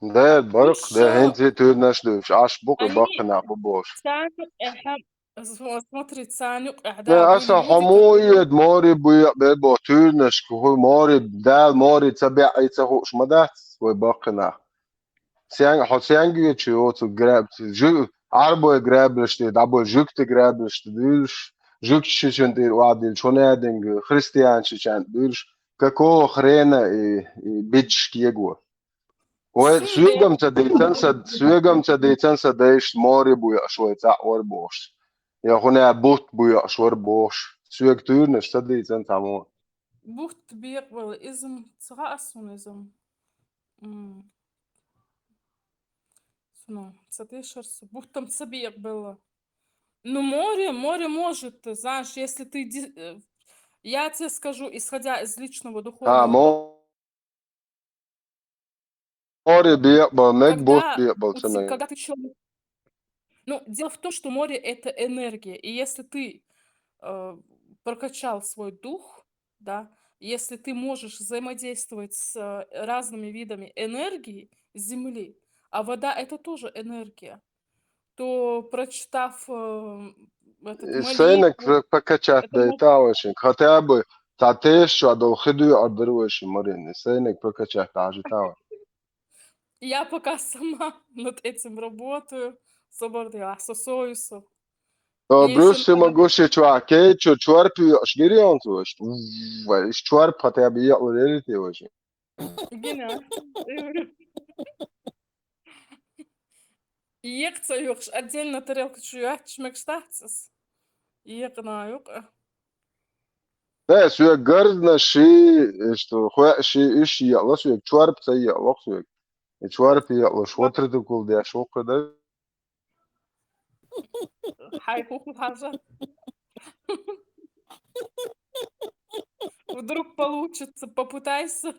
Де, баркх, де, хӀинца туьйранаш дуьйцуш, Ӏаш бу-кх и баккхий нах бу бохуш. Царна юкъехь, см-, смотри, царна юкъехь, да, аса хьо муха эда, море буй бер бо туьйранашка, хӀу море, Дала море ца беа и ца хууш ма дац вай баккхий нах. Сен-, хьо сенга вечу оцу граб-, жу-, Ӏарбой грабилаш де, дӀабой жуьгти грабилаш де дуьйлуш, жуьгташ шичун тӀера охьадилча, хӀун аьдинга христианаш шичан тӀе дуьйлуш, какого хрена и, и биддаш кего? Вай, суна соьгам ца дийцан са, соьгам ца дийцан са дайшна море буй аш вай цхьаъ вара бохуш. Я хӀун а бутт буй аш вара бохуш. Соьга туьйранаш ца дийцан цхьаммо. Бутт бекъабелла иза-м ца хаьа суна иза-м. М. Суна ца дешар со. Буттам ца бекъабелла. Ну, море, море может, знаешь, если ты ди-, э, я тебе скажу, исходя из личного духовного опыта. А, мо-, море бекъабелла мега, бутт бекъабелла ца мега. Когда ты человек Ну, дело в том, что море — это энергия. И если ты, э, прокачал свой дух, да, если ты можешь взаимодействовать с, э, разными видами энергии Земли, а вода — это тоже энергия, то, прочитав, э, этот, и сайнаг молитву, про-, прокачать это дайтавашинг. Хотя бы цхьа тешачохь долу хи дуьйцур дара вайшин, Марина. И сайнаг прокачать дӀахьажийтавар. Я пока сама над этим работаю. Собар де, а, со сою со. То Брюсси могу ши чохь кечу чорпа йоьуш гири он цо, вай, иш чорпа хотя бы екъалур елитий вайшин. Гина. Екъа ца юхуш, отдельно тарелка чу йоьттуш мегаш дац ас. Екъана юкъа. Не, соьга гарзна ши, иштта, хоьа ши, уьш екъала соьга, чорпа ца екъало соьга. И чорпа екъалуш, вотра дукул деш ву кху дай. Хьай хӀу хьажа. Вдруг получится, попытайся.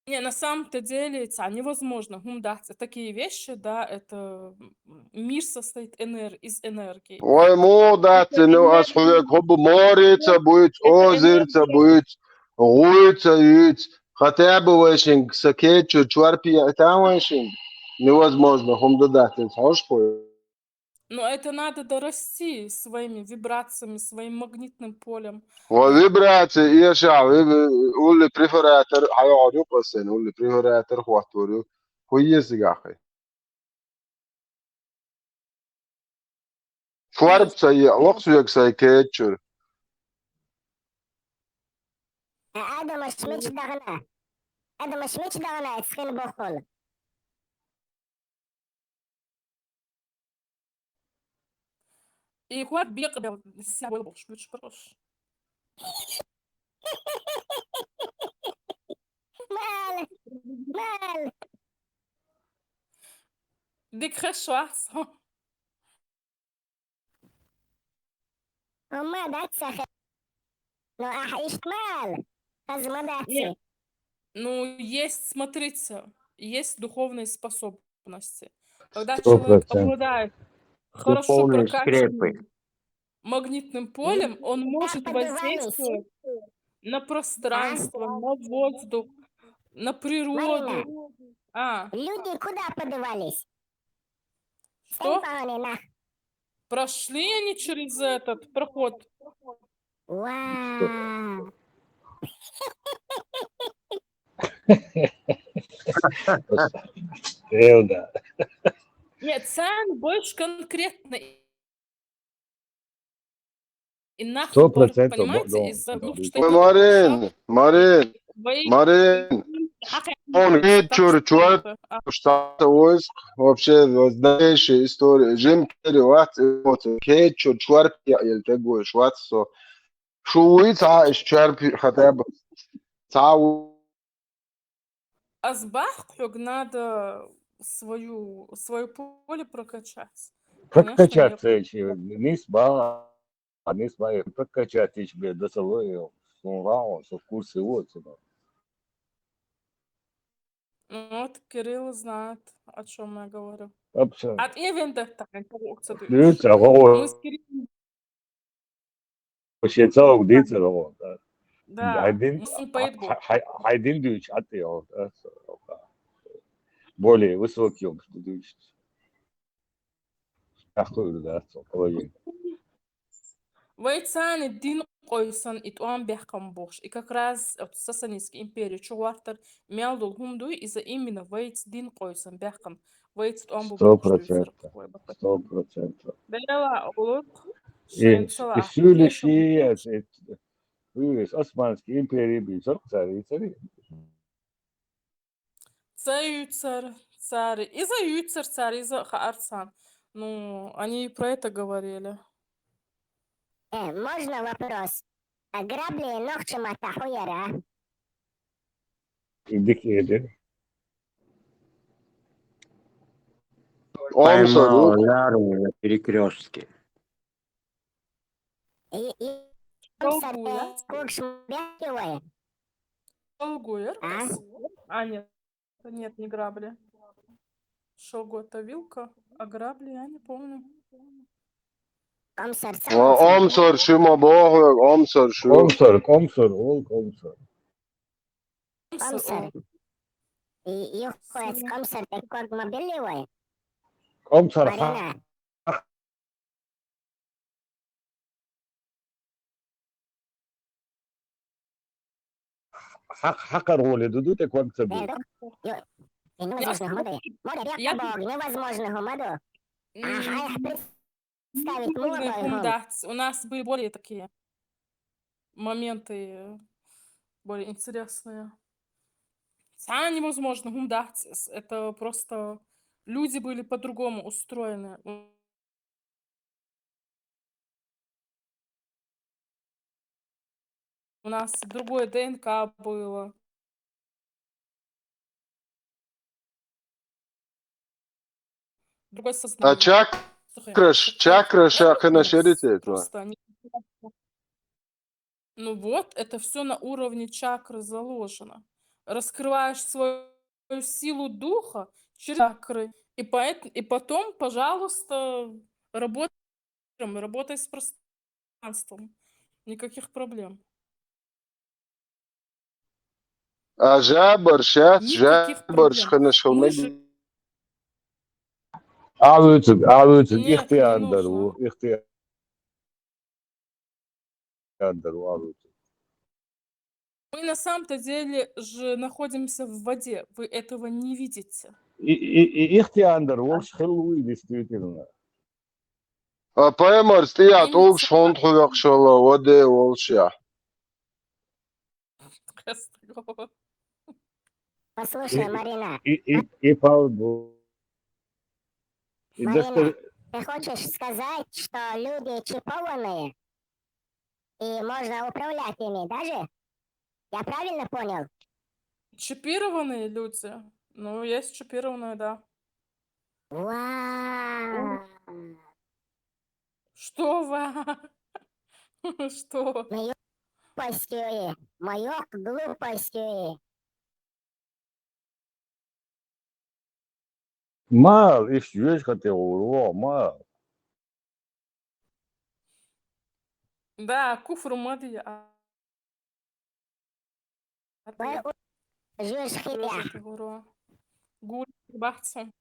Не, на самом-то деле, цхьа невозможно, хӀума дац. Такие вещи, да, это, м, мир состоит энер-, из энергии. Ой, муха дац, ну, ас хьоьга хӀума бу, море ца буьйцу, озеро ца буьйцу, гӀуй ца юьйцу. Хотя бы вайшинг са кечу чорпа яйта вайшинг. Невозможно, хӀума ду дац, хьожа хьо. Но это надо дорасти своими вибрациями, своим магнитным полем. Ва вибраци эшахь, ви-, ви-, улли префоратор, хьайогӀур ю кху сайн, улли префоратор хӀоттор ю. Хуйесигахъи. Чорп ца е, локсуег сай кечур. Адам шмич дагъна. Адам шмич дагъна, эцхин бохол. И хват бекъ бел, сябой бохш, шмич бохш. Мал, мал. Дик хешвац. Ума дац сахе. Ну, ах, иштмал. Хазма дац. Нет. Ну, есть, смотрите, есть духовные способности. Когда человек обладает хорошо прокачанным магнитным полем, он может воздействовать на пространство, на воздух, на природу. А. Люди куда подевались? Что? Прошли они через этот проход? Вау. Нет, цен больше конкретно. Сто процентов, понимаете, из-за, ну, что Марин, Марин, Марин. Он кечур, чорп, что вообще злейшая история. Жим кери вац эмоция. Кечур, чорп я ел тегой швац со. Шу вуй ца иш чорп хотя бы. Ца вуй. Азбах хьог надо свою, свое поле прокачать. Конечно, прокачаться ещё, не сба, не сба, прокачать ещё бе до того, что он рао, что в курсе вот, что. Ну вот, Кирилл знает, о чём я говорю. Абсолютно. От Эвенда так, кого, кстати. Дивіться, говорю. Мы с Кириллом Вообще, цалок дицар, о, да. Да, гьадин, ну, с ним поет год. Гьа-, гьа-, гьадин дуьйцуш гьатӀи, о, да, цалок, а. Более высокий он дуьйцуш. Ахуй, да, цалок, о, е. Вай цани дин къойсан и тӀом бехкам бохш. И как раз, вот, Сасанинский империя чугӀвартар мел дол хӀума дуй, иза именно вайц дин къойсан бехкам. Вайц тӀом бу бохш дуьйцар. Сто процентов. Сто процентов. Дела улук, и, шен сала и ахӀи суьйлиши, кешам. Э, э, уьйрес Османский империя бийцар, цари, цари. Ца юьйцар, цари. Иза юьйцар, цари, иза хаъар цан. Ну, они и про это говорили. Э, можно вопрос? А грабли нохчи мата хӀу яра? Дик эдир. Поймал ляру на перекрёстке. И, и, Шогу, да? Кукш бяхивая. Шогу, а? А, нет. Нет, не грабли. Шогу — это вилка, а грабли я не помню. Комсар, о, комсар. Омсар, шума боху, омсар, шу. Комсар, комсар, ол комсар. Комсар. И, и хвец комсар, так как мобилевой. Комсар, Марина. Хьа-, хьакъар гъоле ду, ду, тӀе кванг ца бу. Э, док, ё-, э, невозможно, хӀама да. Море, река, я Бог, невозможно, хӀама да. М. Ага, я представить не могу, хӀама дац. У нас были более такие моменты, более интересные. Цхьа невозможно, хӀама дац. С-, это просто люди были по-другому устроены. У нас другое ДНК было. Другое сознание. А чакраш, чакраш, а, хӀана шерите, просто не Ну вот, это всё на уровне чакры заложено. Раскрываешь свою силу духа через чакры, и поэт-, и потом, пожалуйста, работай, работай с пространством. Никаких проблем. А жабар, щас, никаких проблем. Жабар, шхана шхана. Мы же Авуцуг, авуцуг, нет, не нужно. Ихтиандар ву, ихтиан. Мы на самом-то деле же находимся в воде, вы этого не видите. И, и, и ихтиандр волуш хилла вуй, действительно. А паймарс тӀе а тӀулгаш хӀунда хьоькхуш хилла, ваде волуш я? Послушай, Марина. И, и, и палбу. И Марина, доста- ты хочешь сказать, что люди чипованные, и можно управлять ими, да же? Я правильно понял? Чипированные люди. Ну, есть чипированные, да. Вау! Что ва? Что? Моё глупостью и, моё глупостью и. Мал, иш юж хати гуро, мал. Да, куфр мади, а. Вай, у-, жуж хитя. Жуж хитя. Гур бахцун.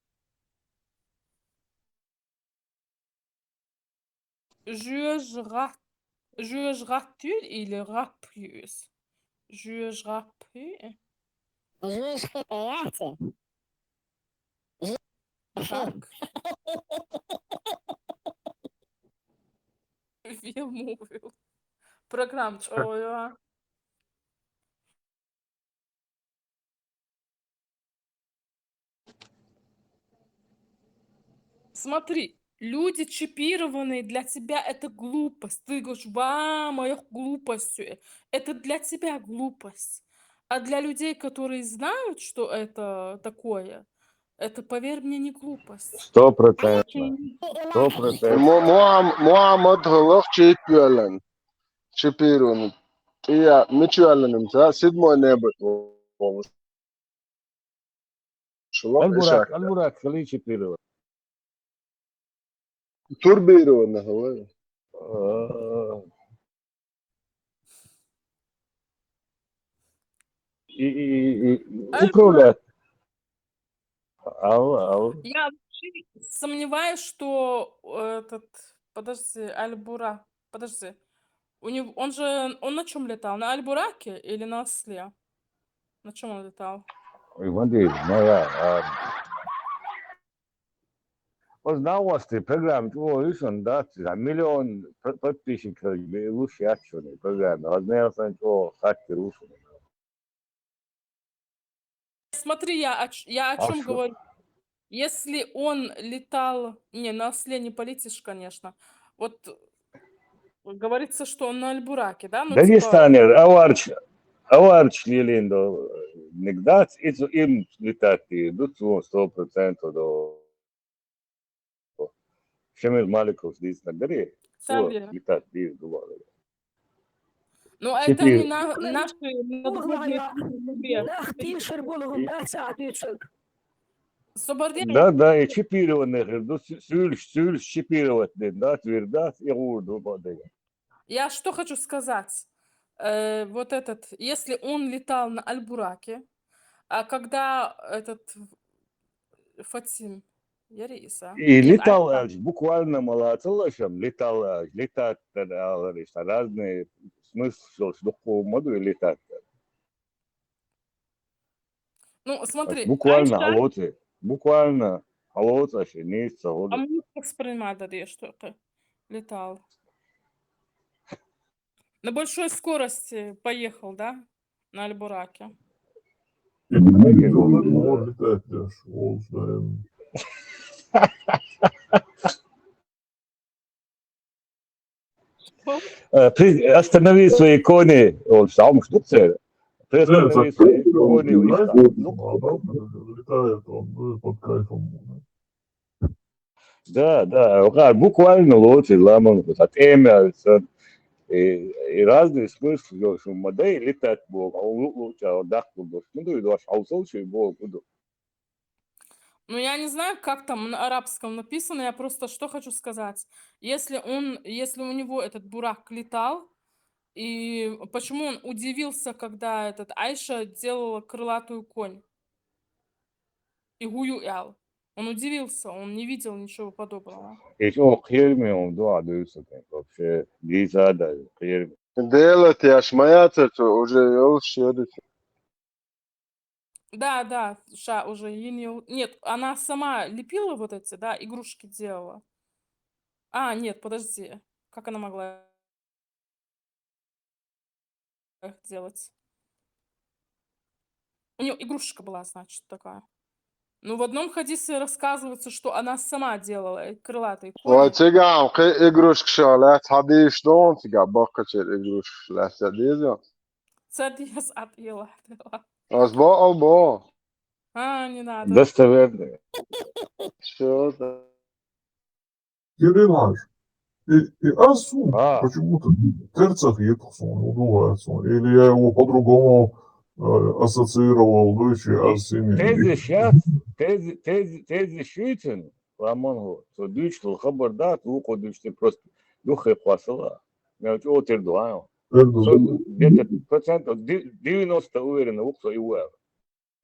Жуж гъат-, жуж гъаттуьл или гъаппуьс? Жуж гъаппуьс? Жуж хитя яхьте. Так. Вел мувил. Программа чё? Смотри, люди чипированные, для тебя это глупость. Ты говоришь: «Ва, моя глупость». Это для тебя глупость. А для людей, которые знают, что это такое, это, поверь мне, не глупость. Сто процентов. Сто процентов. Мо-, Муам-, Муаммад гӀалгӀа чипиялан. Чипирован. Я, мичиялан имца, седьмой небо волуш. Шулам Аль-Бурак, ишак. Аль-Бурак хили чипирован. Турбирован хила. А. И, и, и, и Аль-Бурак. Управлять. Ау, ау. Я вообще сомневаюсь, что, э, этот, подожди, Аль-Бура-, подожди. У него, он же, он на чём летал? На Аль-Бураке или на осле? На чём он летал? Ой, вон здесь, ну да, а. Оз нагӀвасти программа чӀогӀа вуьшун дац, миллион п-, подписчиков бе-, луш яц шуна программа. Оз нагӀвасан чӀогӀа хаттар вуьшун. Смотри, я о ч-, я о чём говорю. Если он летал, не, на осле не полетишь, конечно. Вот говорится, что он на Аль-Бураке, да? Ну, типа Дагестанер, аварч-, аварч лилиндо, нигдац, и цу-, им летать, и ду цу сто процентов до. Шамил Маликовс дийцинарг дарий? Цо летать дийр ду бохура. Ну, это не на-, наши новогодние. Нах тешар болу хӀума дац а дуьйцург. Собардей? Да, да, и чипированный хир ду, су-, суьйлаш, суьйлаш чипировать дина дац, вир дац, и гӀур ду бадега. Я что хочу сказать. Э, вот этот, если он летал на Аль-Бураке, а когда этот Фатим, яри иса? И летал аж, буквально ма лацалла шам, летал аж, летать дар алар иштта, разные смысл шолш дуккха ма ду и летать дар. Ну, смотри, буквально Айша хьалоци, буквально хьалоци аша, нийса ца хӀуду. А муха воспринимать даде, что это летал? На большой скорости поехал, да? На Аль-Бураке. Э, при-, останови свои кони, он сам что це? Приостанови свои кони, он сам. Летает он, ну, под кайфом. Да, да, вахар буквально лоций ламан, вот, от эмя, и, и разный смысл, в общем, модель летать бог, а он лучше, а он дах был, ну, да, и два шаусал, что и бог, буду. Ну, я не знаю, как там на арабском написано, я просто что хочу сказать. Если он, если у него этот Бурак летал, и почему он удивился, когда этот Айша делала крылатую конь? И гую ял. Он удивился, он не видел ничего подобного. Эш о кхерми он дуа дюйсу, вообще, диза да кхерми. Делать яш моя цецу уже ёлш ёдусь. Да, да, ша уже. Нет, она сама лепила вот эти, да, игрушки делала. А, нет, подожди. Как она могла их делать? У неё игрушка была, значит, такая. Ну, в одном хадисе рассказывается, что она сама делала, э, крылатый конь. Вай, циган, кхы игрушка ша лаьц хьадийш дон, циган, баккхачер игрушка лаьц деза. Ца деза, а, ела, ела. Аз бо, а, бо. А, не надо. Достоверно. Что там? Кирилл Хьаж, и, и аз су А. почему-то терцах етах сон, удугар сон. Или я его по-другому, э, ассоциировал, ну, ещё аз сини. Тезис яц, тезис, тезис, тезис шуьйцин, ламан хо. Со дучтул хабар дат, вукхо дучти просто духе хвасала. Я чё тер дуа. Тер дуа. Со где-то процентов ди-, девяносто уверенно, вукхо и уэр.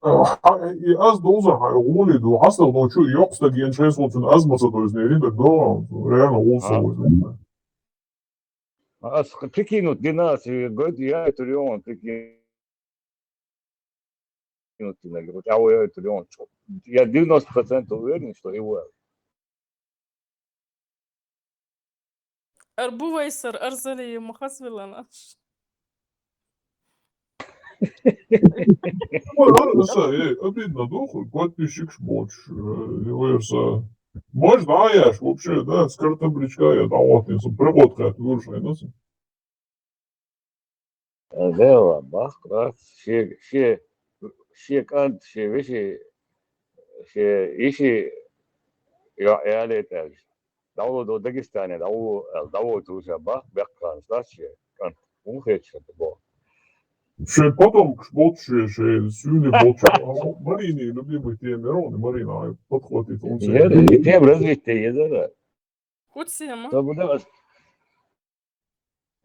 Хьа-, и аз доза хьай гъули ду, хьастагъ ду, чу йокъстаг ен шайсулчун аз маса дойзни, риндаг до, реально гъул А. сулуйзни. Аз прикинуть динас, и гойд я турион, прикинуть динас, я турион, чё. Я девяносто процентов уверен, что его. Ар бувайсар, арзали махасвиланаш. Ой, ладно, са, э, обидно, дух, подписчик шмоч, э, не вырса. Может, да, я ж вообще, да, с картом бричка я там вот не сам, приход хат, выршай, ну, Дела бахъ, раз, ше, ше, ше кӀант, ше веши, ше иши, я, я летаж. Давлу до Дагестане, давлу, давлу туша бахъ, бехъ кӀант, раз ше кӀант. Ун хеча бо. Ше потом болчу, ше сюни болчу. А Марини, любимый тема, Марина, подхватит он. Е, тема развития, е, да, да. Хутсема. Свобода.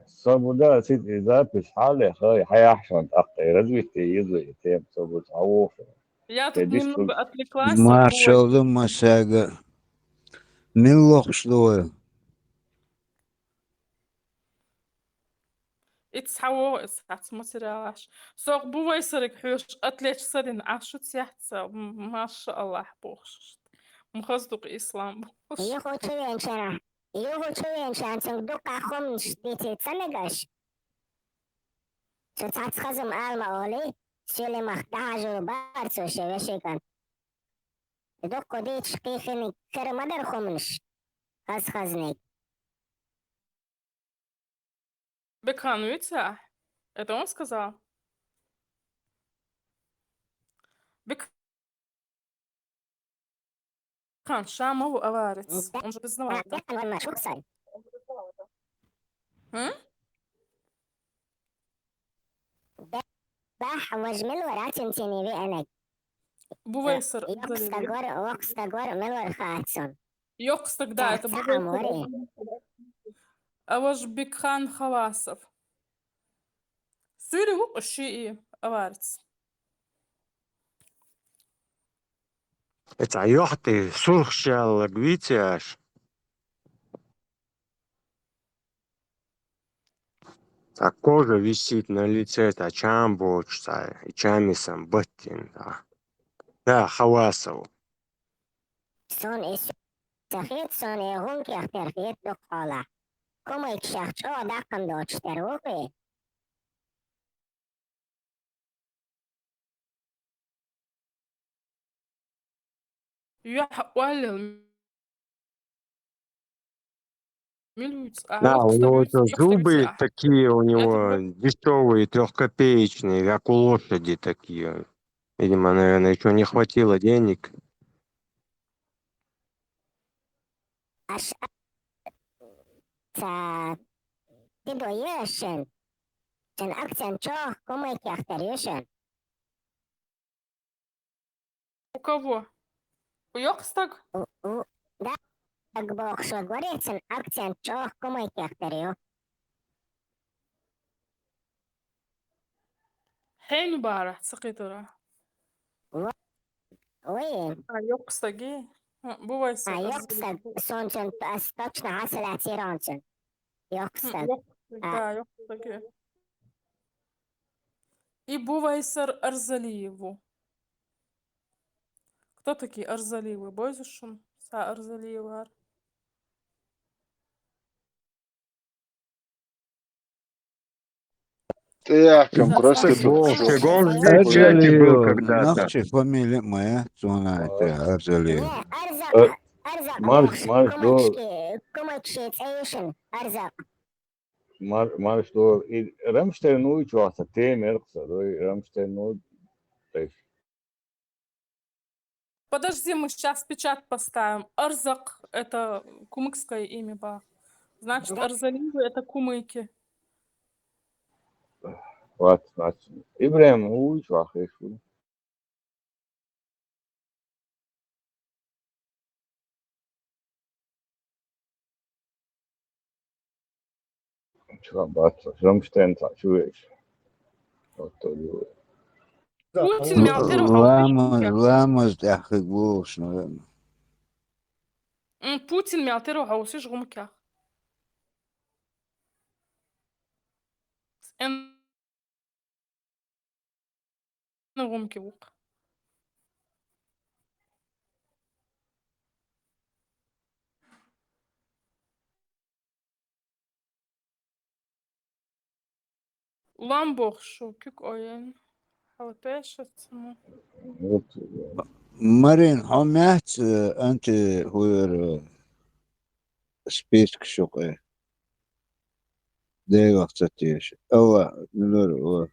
Свобода, сити запись, хьале, хай, хай ахшан, тӀаккха, развитие, еза, тем, свобода, хьавоша. Я тут немного отвлеклась от Маршалла Масага. Мин лохуш лой? Ит хьаво, ит хьац материалаш. Сох бувай сарик хьуш, атлеч садин, ашу цяхца, м-, машаллах, бохшт. Мхаздук ислам бохшт. Ихо чевенчана. Югу чуен шанцунг дукха хумнш дици цамегаш. Цу цац хазум алма оли, сюлемах дажу бар цу шевешиган. Дукку дич кихини кер мадар хумнш. Хаз хазник. Бекхан витя? Это он сказал? Бек- Хан, ша ма ву аварец. Он же признавал это. М? Бах, вож мел вара цин цини ви энек. Бувай сар. Йокста гор, йокста гор мел вар хацун. Йокста, да, это бувай сар. А вож Бекхан Хавасов. Сюри вук ши и аварец. Эца йохти сурх шаллаг витяш. Та кожа висит на лице, та чам боч, та и чами сам баттин, та. Да, Хавасов. Сон эс сахет, сон э гун кяхтер хет док хала. Комай кшах чо дакам доч тер вуки. Юхь уаллал милуц, а, да, у него ещё зубы такие у него дешёвые, трёхкопеечные, как у лошади такие. Видимо, наверное, ещё не хватило денег. Аш-, ца, ты доешен. Чен акцент чох, комай кяхтер ешен. У кого? У Йокстаг? У, у, да, так бокшо говорит, акцент чох, комай кяхтер ё. Хейну бара, цакъитара. Ва-, ой. А, Йокстаги? А, бувай. А, Йокстаг, сон чен, ас точно хасала тиранчен. Йокстаг. Йокстаг, да, Йокстаги. И бувай сар Арзалиеву. Кто такие Арзалиевы? Бойза шун са Арзалиевар? Ты, Ахтам, просто Щас бог. я Ты, он скажу. в чате был Арзалиев, когда-то. нахчи фамилия моя, цунайте, Арзалиев. Не, Арза, Э, Арза, Марш, Мокши, марш, до- Кумычки, Кумычки, Цейшин, Арза. Мар-, марш, до-, и Рамштайн уйчуаса, темер кса, до, и Рамштайн уй-, то есть. Подожди, мы сейчас печать поставим. Арзак — это кумыкское имя, ба. Значит, Арзалиевы — это кумыки. Вот, значит. Ибрахим уйчуа хешу. Чуа бац, Рамштайн та, чуеш. Вот то ю. Путин мятер Ламаз, ламаз тяхы гулш, наверное. М, Путин мятер хаусиш гумкях. Эн гумки вук. Улан бохшу, кюк оен. Халатешацму. Вот. Марин, хьо меца, э, анти хуйр, э, список шукъе. Дегах ца теш. Ава, милур, ава.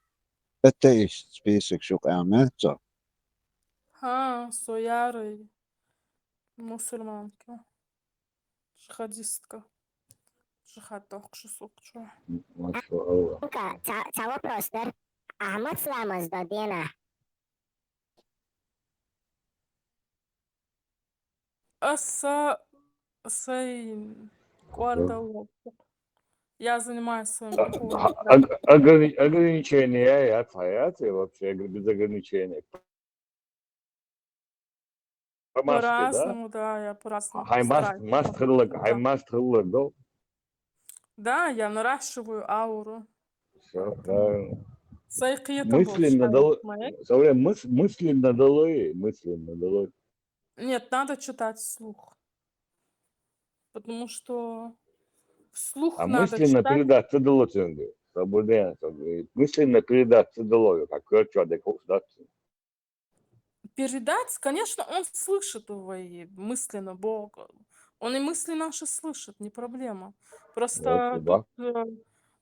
Это иш список шукъе меца. Ха, со ярый мусульманка. Джихадистка. Джихад тохкшу сукчу. Маша Аллах. Ка, ца, ца вопрос дер. Ахмад Сламаз да дена. Аса сай квартал. Я занимаюсь своим А, полом. а, ог-, ограни-, ограничения я, я, я, я вообще огр-, без ограничений. По маске, да? По-разному, да, я по-разному Хай маст, стараюсь. маст хырлык, хай Да. маст хырлык, да? Да, я наращиваю ауру. Всё, правильно. Сай кыйыта Мысленно болчу, дало-, моя. Савре мыс-, мысленно дало, мысленно дало. Нет, надо читать вслух. Потому что вслух А надо мысленно читать. Передать ты дало тенге. Свободен, свободен. Мысленно передать ты дало, как кверчу адекват, да? Передать, конечно, он слышит его и мысленно, Бог. Он и мысли наши слышит, не проблема. Просто Вот, да. тут, э,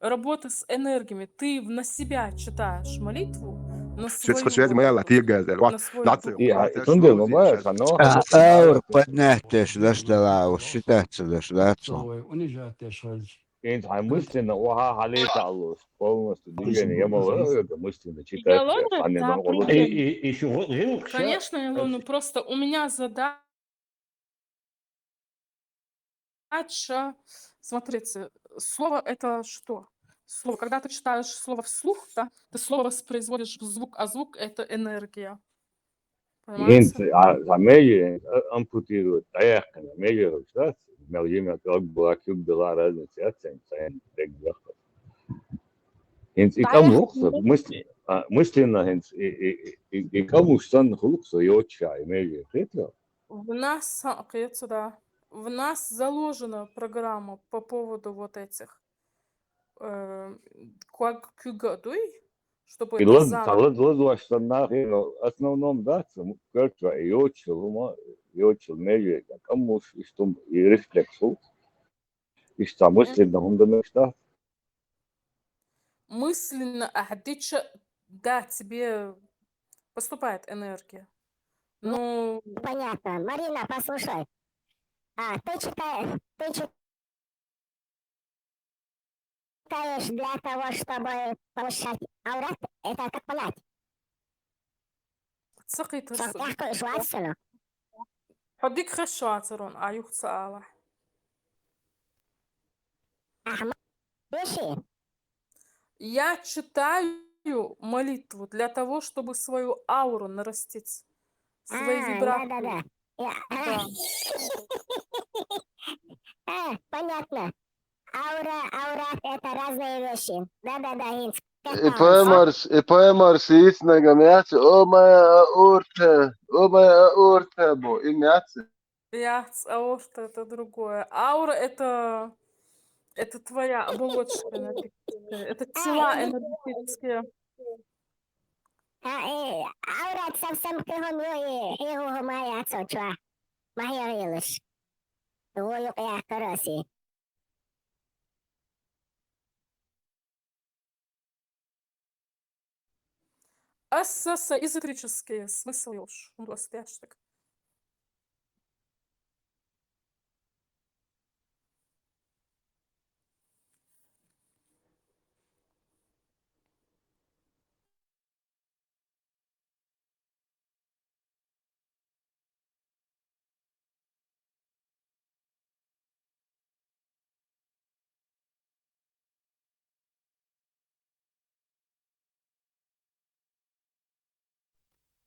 работа с энергиями. Ты в-, на себя читаешь молитву, на Сеть свою связь моя вот, латига, на свой латига. дух. И, а, и тунде, ну, моя, оно. А, аур поднятеш даш дала, считаться даш дала. Инт хай мысленно, уха, халита аллус, полностью движение, я могу, это мысленно читать, Идеология, а не да, могу. проблема. И, и, и чего, Гилк, Конечно, ща- Илон, ну просто у меня задача. Смотрите, слово — это что? Слово, когда ты читаешь слово вслух, да, ты слово воспроизводишь в звук, а звук — это энергия. Инт, Понимаете? а, а меги, а, ампутировать, да, я, меги, да, мел, мел, как была, как была разница, я, цен, цен, так, да. Инт, и Да, кому, я мысли-, а, мысленно, инт, и, и, и, и кому что он хлук, что и отча, и меги, хитро. В нас, а, кается, да. В нас заложена программа по поводу вот этих, э, как кюгадуй, чтобы И это лаз, заново. та лаз, лаз, ваш, что нахер, но основном, да, цен, кверчу, и отча, лума, и отча, меги, кому, и что, и рефлекс, и что мысленно, он да, что. Мысленно, а дича, да, тебе поступает энергия. Ну, Понятно. Марина, послушай. А, ты читаешь, ты читаешь для того, чтобы повышать аурат? Это как понять? цыкы Сен тырсыды. Яхко шуасыну. Худик хешуацерон, а юхца ала. Ахмад. Беши. Я читаю молитву для того, чтобы свою ауру нарастить, свои А, вибрации. Да, да, да. Я- Да. А, понятно. Аура, аурат — это разные вещи. Да, да, да, Инц. И поймарс, и поймарс яц нагам яц, о моя аорта, о моя аорта бо, им яц. Яц, аорта — это другое. Аура — это, это твоя оболочка энергетическая, это тела энергетические. А, э, аурат сам-сам кехом ё, э, э, хо-, хо моя цочва. Моя елыш. Во ё, я караси. Ас, ас, эзотерический смысл ёлш, ну, ас тяштык.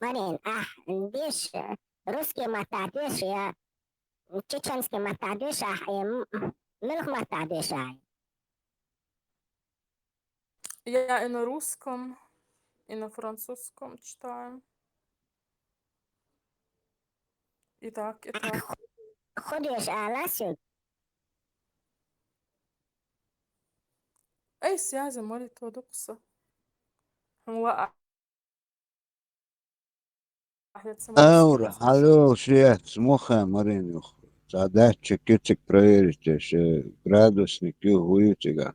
Марин, а, деш, э, русский мата деш, я, чеченский мата деш, а, э, м, милх мата деш, а. Я и на русском, и на французском читаю. И так, и так. Ходишь, а, ласю? Эй, связи, молитва дукса. Ва, а, Аура, алло, свет, муха, Марин, юх. Задача кицик проверить, э, градусник ю хуючига.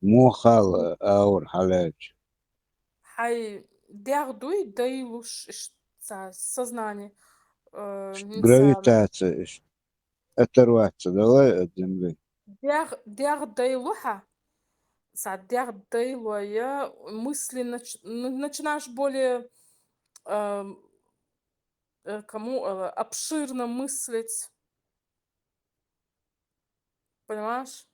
Мухал, аур, халеч. Хай, дягдуй, дайлуш, иш-, ца-, сознание. Э, ница. Гравитация, иш-, оторваться, давай от земли. Дяг-, дягдайлуха. Са дягдайлуя, мысли нач-, н-, начинаешь более, эм, э, кому, э, обширно мыслить. Понимаешь?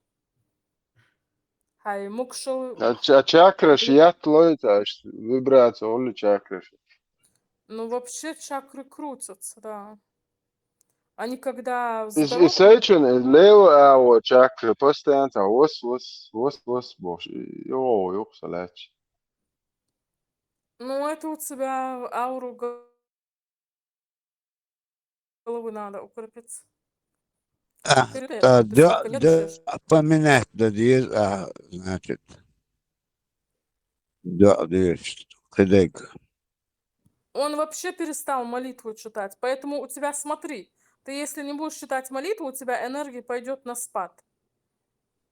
Хай, мукшел. А ча-, а чакраш ятлой, то есть вибрация, он ли чакраш? Ну, вообще чакры крутятся, да. Они когда И, и здоровы, сейчен, и лево, а вот чакра постоянно там вос, вос, вос, вос, вос, и, о, юх, саляч. Ну, это у тебя ауру го-, головы надо укрепить. А, перед, да, перед да, да, поменять, да, диез, а, значит, да, диез, кидег. Он вообще перестал молитву читать, поэтому у тебя, смотри, ты если не будешь читать молитву, у тебя энергия пойдет на спад.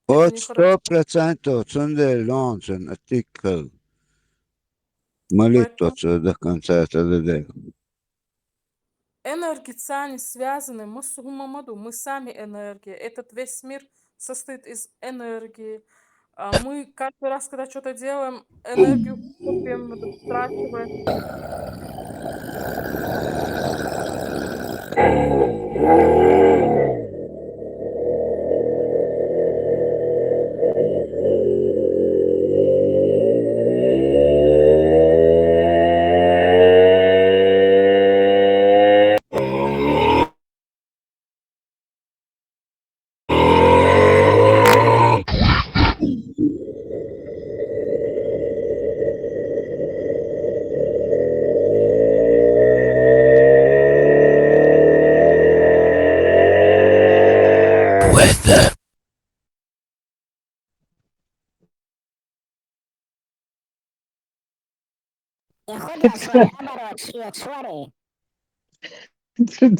Это вот нехорошо. Сто процентов, цунде лонцен, атикал. Молитва. Поэтому цо до конца это дадэ. Энергии цани связаны, мы с ума маду, мы сами энергия. Этот весь мир состоит из энергии. А мы каждый раз, когда что-то делаем, энергию копим, растрачиваем.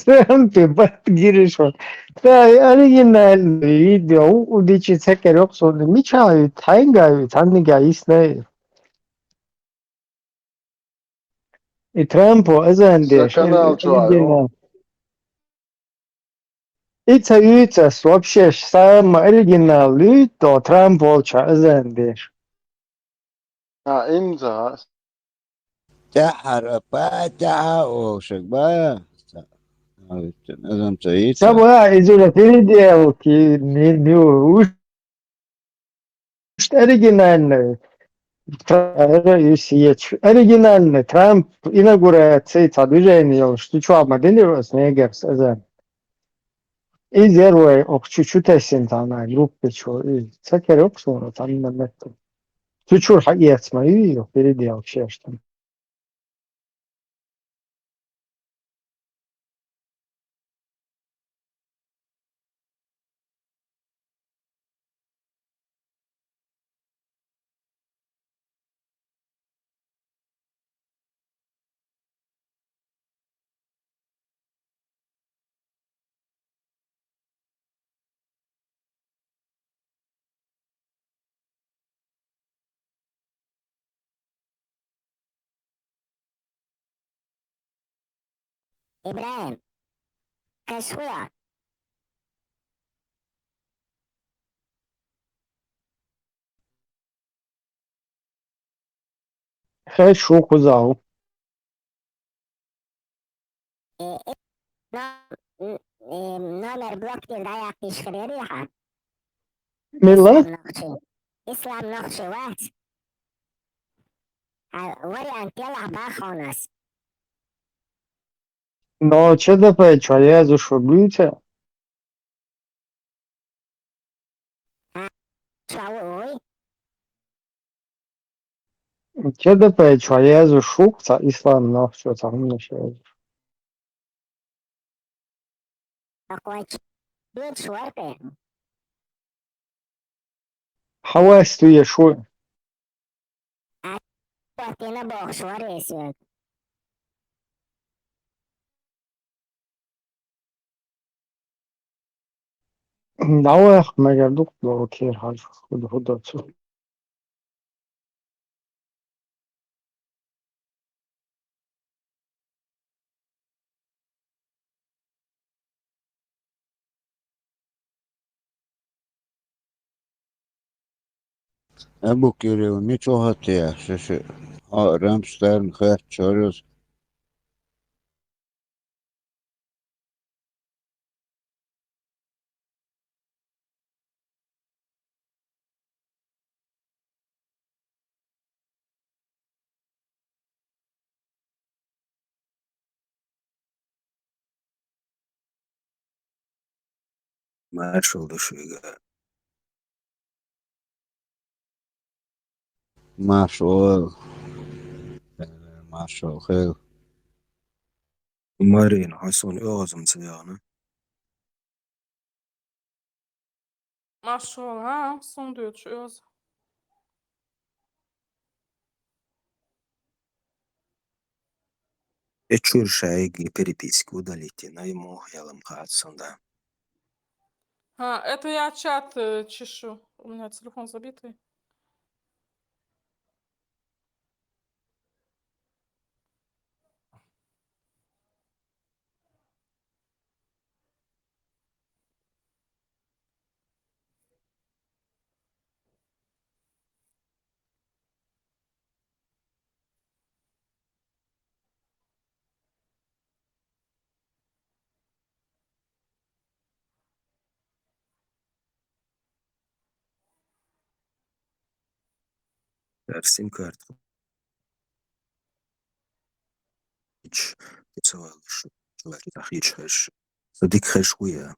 Трампе бат гиришон. Да, оригинальный видео, у, удичи цекер ёксон. Мича, тайнга, тайнга иснай. И Трампо азан деш, канал чуа, оригинал. Ица юйцас вообще самый оригинал юй, то Трамп волча азан деш. А, имза. Тяхар апа, тяха, о, шагба. Азан ца ица. Сабуа, изула переделки, не, не, уж оригинальный. Тра-, ра-, ис-, еч-, оригинальный. Трамп инаугурация, ца движение, что чё, мадели вас негерс, аза. И зервой, ох, чуть-чуть эсин тана, группе чё, и ца керок суна, там на метр. Цу чура хьаэца ма ю, переделка шаьш там. ИбрахӀим, кхерш ву хьо? Кхерш ву, кхузахь ву. Э, э, но-, м, э, номер блок дила дӀаяккха йиш хир ярий хьан? Мила? Ислам нохчий. Ислам нохчий вац? Хьан вариант делахь бах хьуна ас. Но ЧДП чу язуш ву буьйца? Ша ву вуй? ЧДП чу язуш ву, цхьа Ислам нохчо, цхьа хӀуманаш язуш. Аккуача. Дед шорпе. Хьан вац туье шу? А, Патина бохуш вара весет. ДӀаваха мегар ду-кх боху кхера хьажа, хӀу ду, хӀу ду цу. Абукиров, мича вахат я, шу, шу, хьо Рамштайн хаттача вара иза. Маршалла ду шуьга. Маршалла. Маршалла хила. Марина, хьо суна оьгӀазма ца яхна? Маршалла, хӀа, суна дуьйцуш оьгӀаз. Э, чуьра шайги переписка удалить йина, и муха яла ма хаьа суна. Ха, это я чат, э, чешу. У меня телефон забитый. Цара сим-карта. Ич, ца валуш, чувак, ца хьийчхьаш. Ца дика хеш ву я?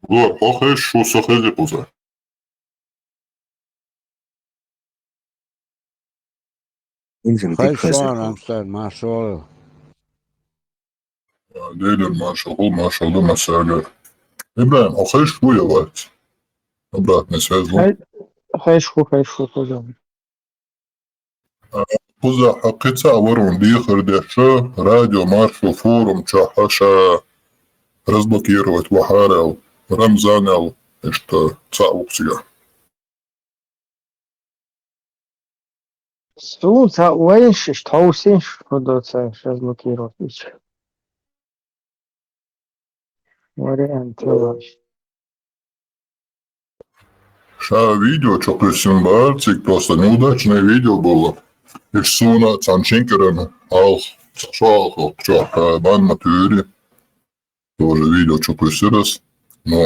Гор, хьо хеш, шу са хези кхуза. Инжин дика хеш. Хеш ву, Рамштайн, маршалла. Делер маршалла, маршалла ду массаьргара. ИбрахӀим, хьо хеш ву я вац? Обратная связь ву? Хе-, хеш ву, хеш ву, кхуза. А, кхуза хьо кхин цхьа вара хьуна дехар деш, радио Маршо форум чохь ша разблокировать вахьара аьлла, Рамзан аьлла, иштта цхьаъ ву-кх цигахь. Суна цхьаъ вайнаш, иштта хьовсийша, хӀун до цара разблокировать йича. Вариант ю вайша. Ша видео чу кхуьссина бара, цига просто неудачное видео было. Иш суна цхьана шинкаран алх, со алх чохь, а, бан ма туьйри. Тоже видео чу кхуьссира ас. Но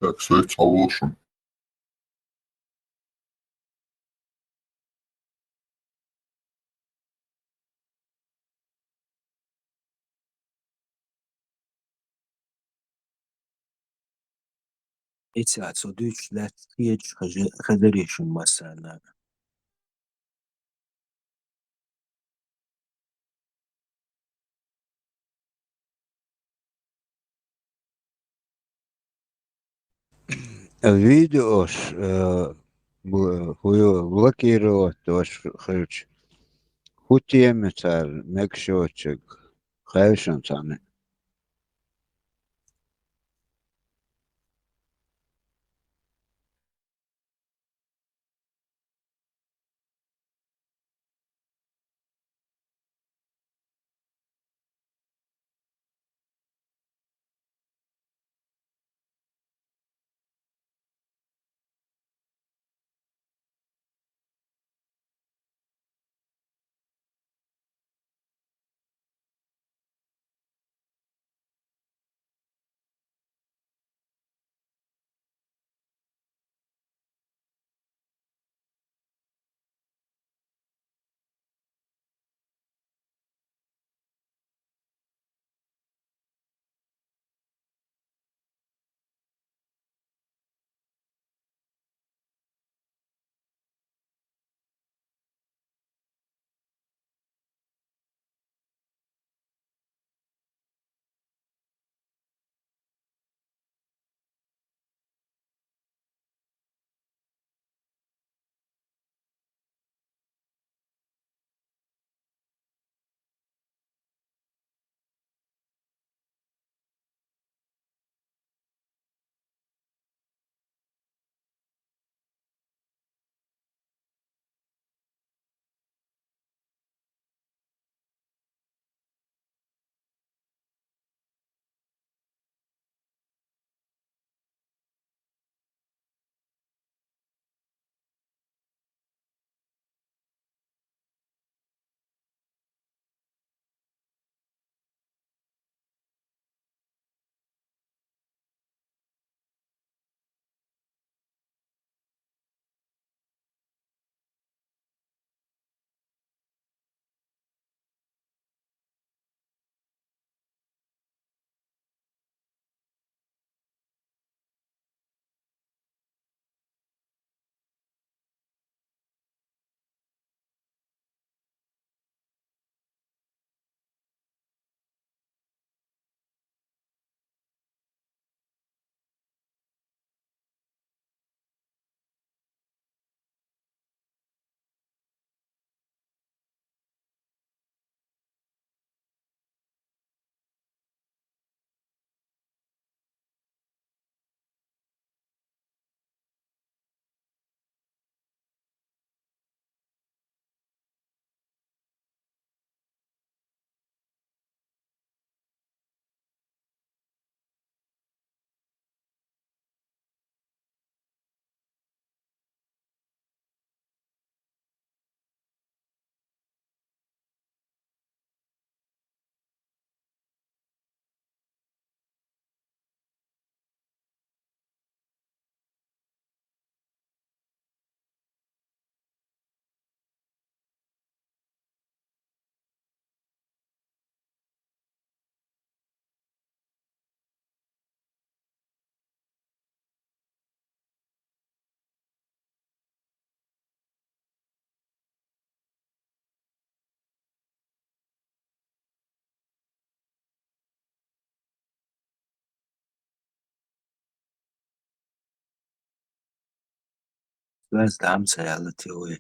Так, сой цхьа ву шун. Эццахь цо дуьйцуш лаьцна кхеташ хеза-, хезарий шуна массарна? Видеош, э, бл-, хӀу ю, блокировать дош хилча, хӀу тема цара мегаш йоцург хаьий шуна цхьанна? Веза дӀа ма ца яьлла те вай.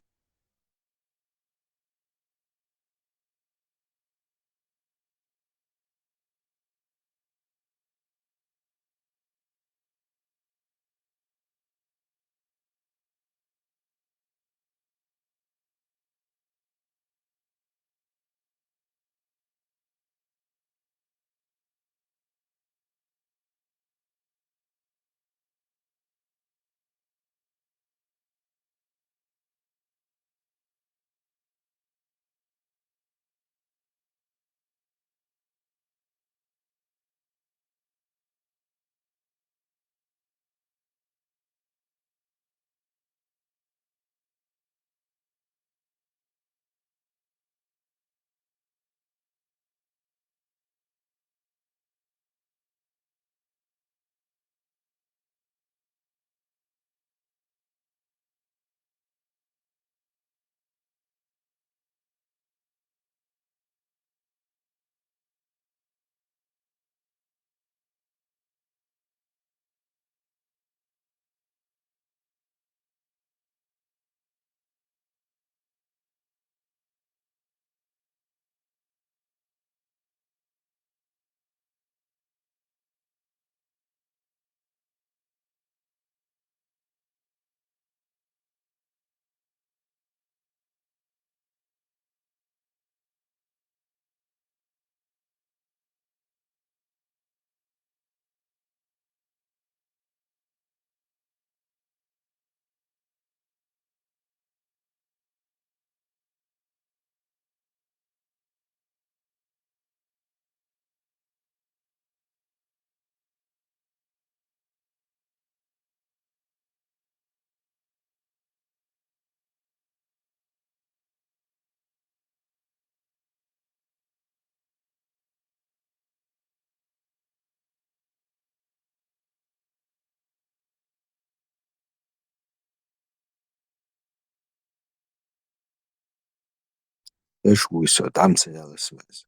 Эш вуйса, дам ца ялас вайса.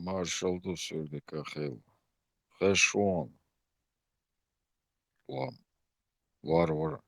Маршал ду суьрдика хил. Хешон. Лам. Вар-вар.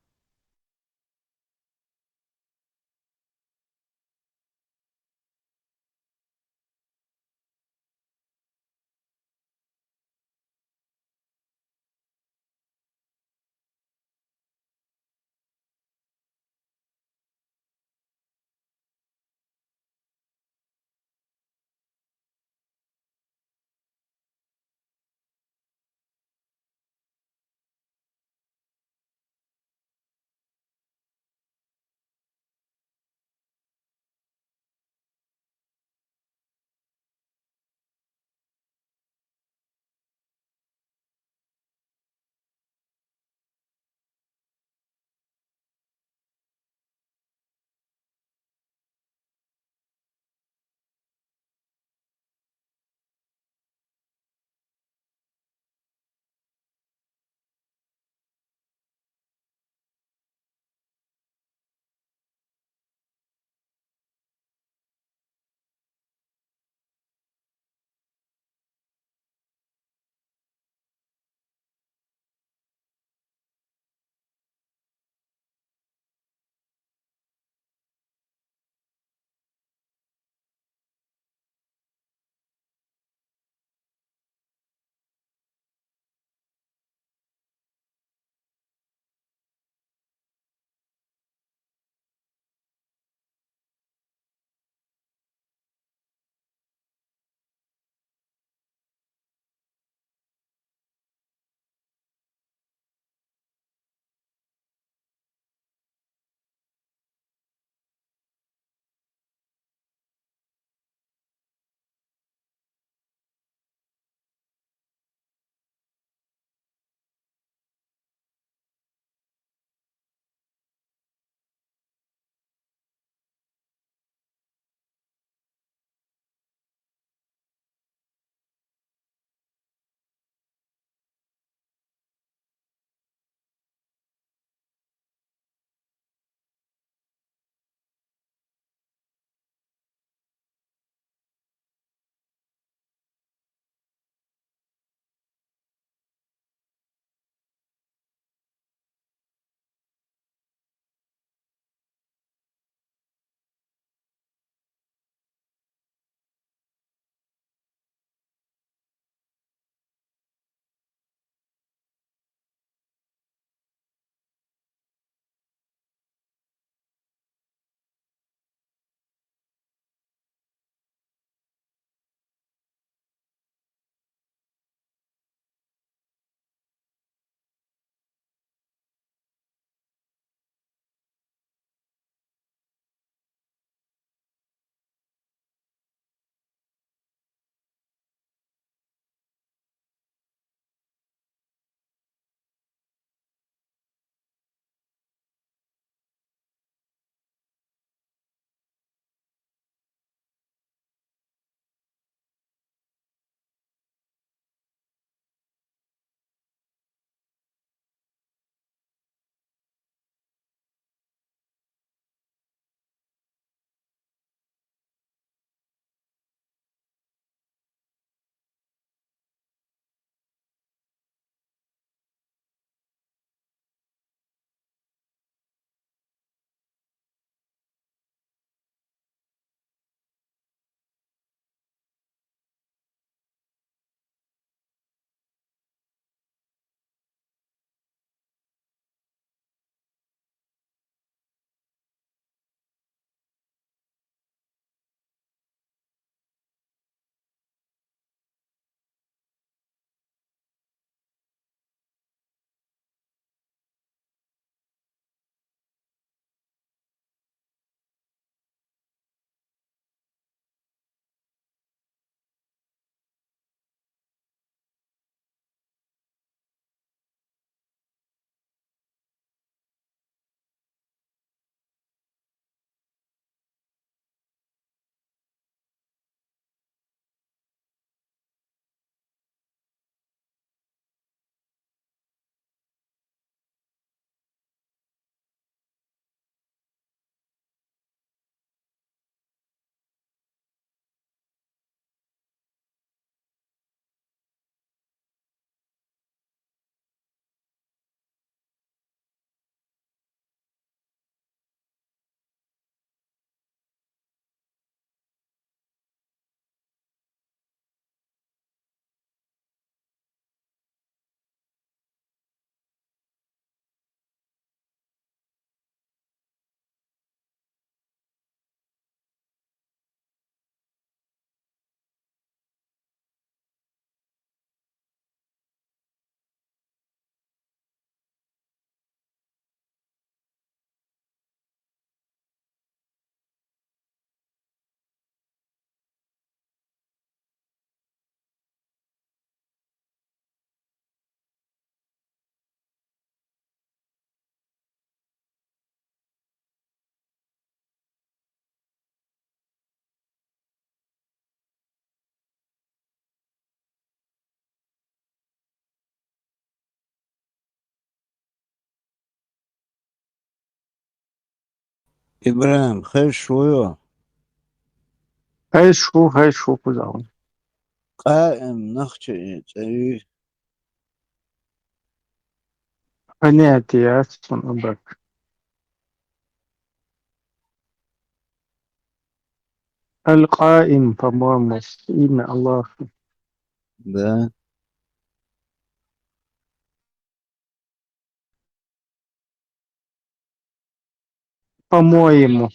Ибрагьим, хӀай шуё. ХӀай шу, хӀай шу, кузов. Къаим нахча э, цӀави. Понятие яц сун абак. Аль-Къаим, по-моему, имя Аллаха. Да. По-моему.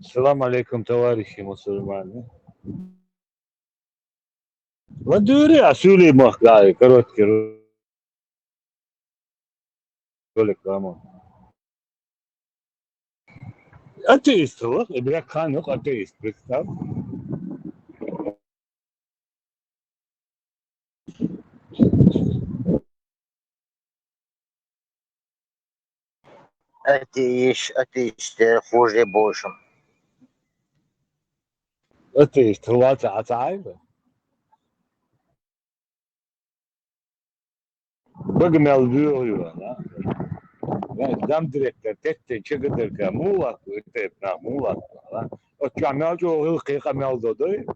Салам алейкум, товарищи мусульмане. Ва дури асули махкай, короткий ролик, Рамон. Атеист, вот, Ибракхан, ну, атеист, представь. Атеист, атеист, э, хуже больше. Атеист, хулаца, ацаайба. Бага мел дюрюва, да? Да, дам директор, тетте, чега дирка, мулак, это, на, мулак, да? От чё, мел чё, хил, кыка мел додой?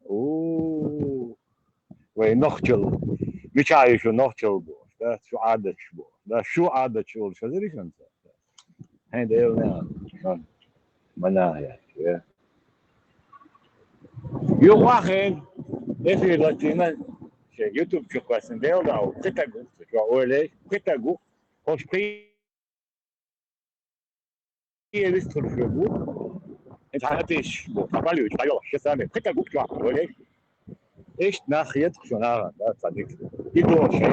У, вай нохчал. Мичай шу нохчал бу, да? Шу адачу бу, да? Шу адачу ол шазыришан. Хай да, ёлна. Мана я, я. Юхахин. Эфир латина. Ше YouTube чуквасин дел да. Кытагу. Чё, оле, кытагу. Хош пи. Елис туршугу. Эт хатиш бу. Капалю, чё, ше сами. Кытагу, чё, оле. Эш нахет, чё, нага, да, садик. И то, ше.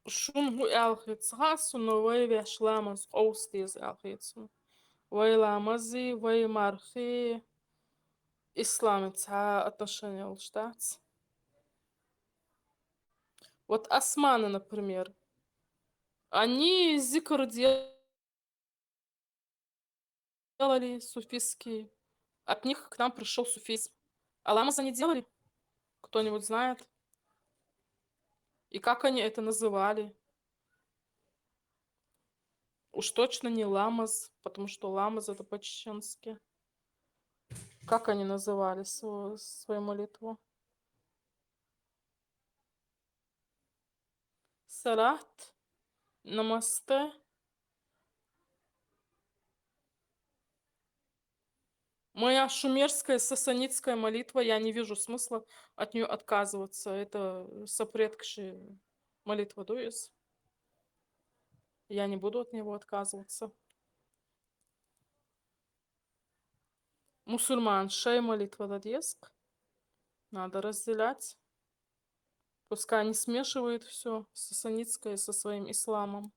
Шуна хӀу аьлла хет ца хаьа сона, вай ваьш ламаз къовса деза аьлла хет сона. Вай ламази, вай мархи исламца отношение йолаш дац. Вот османы, например, они зикр делали суфистский. От них к нам пришёл суфизм. А ламаз они делали? Кто-нибудь знает? И как они это называли? Уж точно не ламаз, потому что ламаз — это по-чеченски. Как они называли сво-, свою молитву? Салат, намасте. Моя шумерская сасанидская молитва, я не вижу смысла от неё отказываться. Это сопредкши молитва дуйз. Я не буду от него отказываться. Мусульман шоай молитва да деза-кх. Надо разделять. Пускай не смешивают всё сасанидское со своим исламом.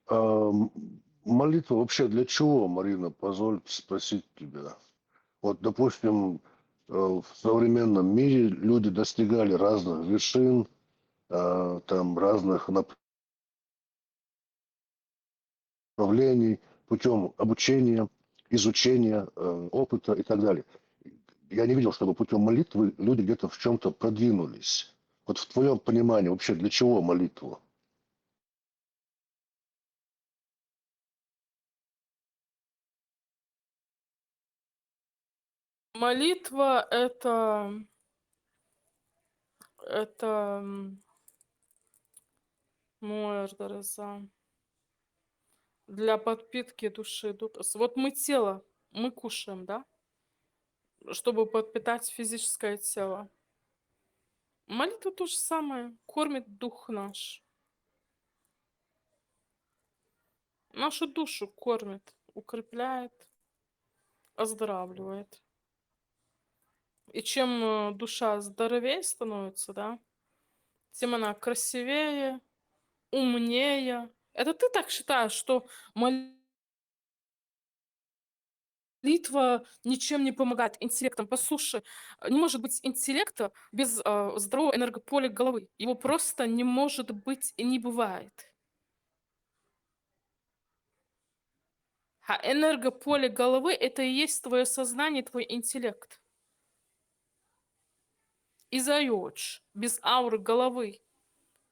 А, м, молитва вообще для чего, Марина? Позволь спросить тебя. Вот, допустим, э, в современном мире люди достигали разных вершин, э, там, разных направлений путём обучения, изучения, э, опыта и так далее. Я не видел, чтобы путём молитвы люди где-то в чём-то продвинулись. Вот в твоём понимании вообще для чего молитва? Молитва — это, это, м, муэр дараза. Для подпитки души, дух. С-, вот мы тело, мы кушаем, да? Чтобы подпитать физическое тело. Молитва то же самое, кормит дух наш. Нашу душу кормит, укрепляет, оздоравливает. И чем, э, душа здоровее становится, да, тем она красивее, умнее. Это ты так считаешь, что молитва ничем не помогает интеллектом? Послушай, не может быть интеллекта без, э, здорового энергополя головы. Его просто не может быть и не бывает. А энергополе головы — это и есть твоё сознание, твой интеллект. Изайёдж без ауры головы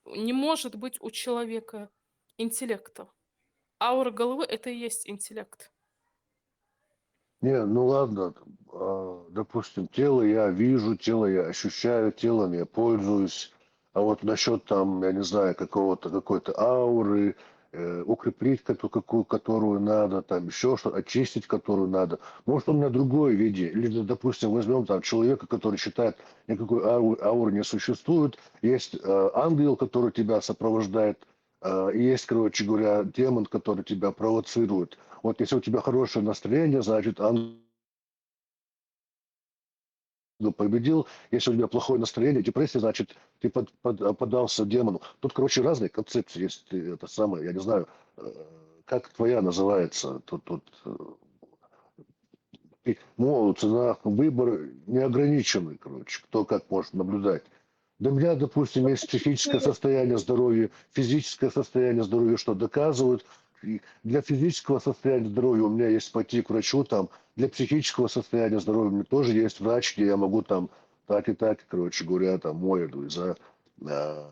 не может быть у человека интеллекта. Аура головы — это и есть интеллект. Не, ну ладно, а, допустим, тело я вижу, тело я ощущаю, телом я пользуюсь, а вот насчёт там, я не знаю, какого-то, какой-то ауры, э, укреплить, коту-, какую, которую надо, там ещё что, очистить, которую надо. Может, у меня другое видение. Или, допустим, возьмём там человека, который считает, никакой ауры, ауры не существует. Есть, э, ангел, который тебя сопровождает, э, и есть, короче говоря, демон, который тебя провоцирует. Вот если у тебя хорошее настроение, значит, ангел победил. Если у тебя плохое настроение, депрессия, значит, ты под-, под-, поддался демону. Тут, короче, разные концепции есть. Ты это самое, я не знаю, э, как твоя называется. Тут, тут, э, и, ну, цена, выбор неограниченный, короче, кто как может наблюдать. Для меня, допустим, есть психическое состояние здоровья, физическое состояние здоровья, что доказывают, и для физического состояния здоровья у меня есть пойти к врачу, там, для психического состояния здоровья у меня тоже есть врач, где я могу там так и так, короче говоря, там, моет, за, а,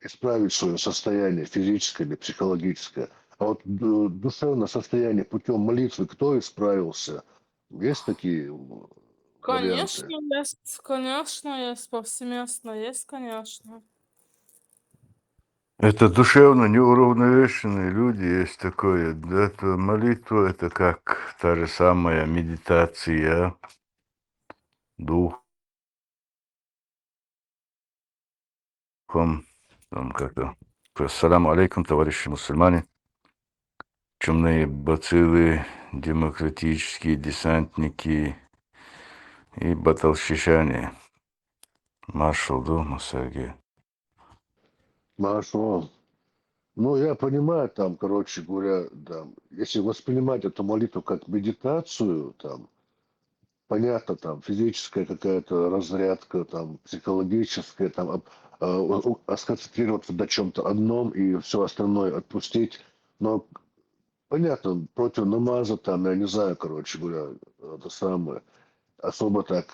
исправить свое состояние физическое или психологическое. А вот ду- душевное состояние путем молитвы кто исправился? Есть такие м, Конечно, варианты? Есть, конечно, есть, повсеместно есть, конечно. Это душевно неуравновешенные люди, есть такое. Да, это молитва, это как та же самая медитация духом, там как-то. Ассаламу алейкум, товарищи мусульмане. Чумные бациллы, демократические десантники и баталшишане. Маршал ду, Масаги. Хорошо. Ну, я понимаю, там, короче говоря, там, если воспринимать эту молитву как медитацию, там, понятно, там, физическая какая-то разрядка, там, психологическая, там, об- а, у- у- а сконцентрироваться на чем-то одном и все остальное отпустить. Но понятно, против намаза, там, я не знаю, короче говоря, это самое, особо так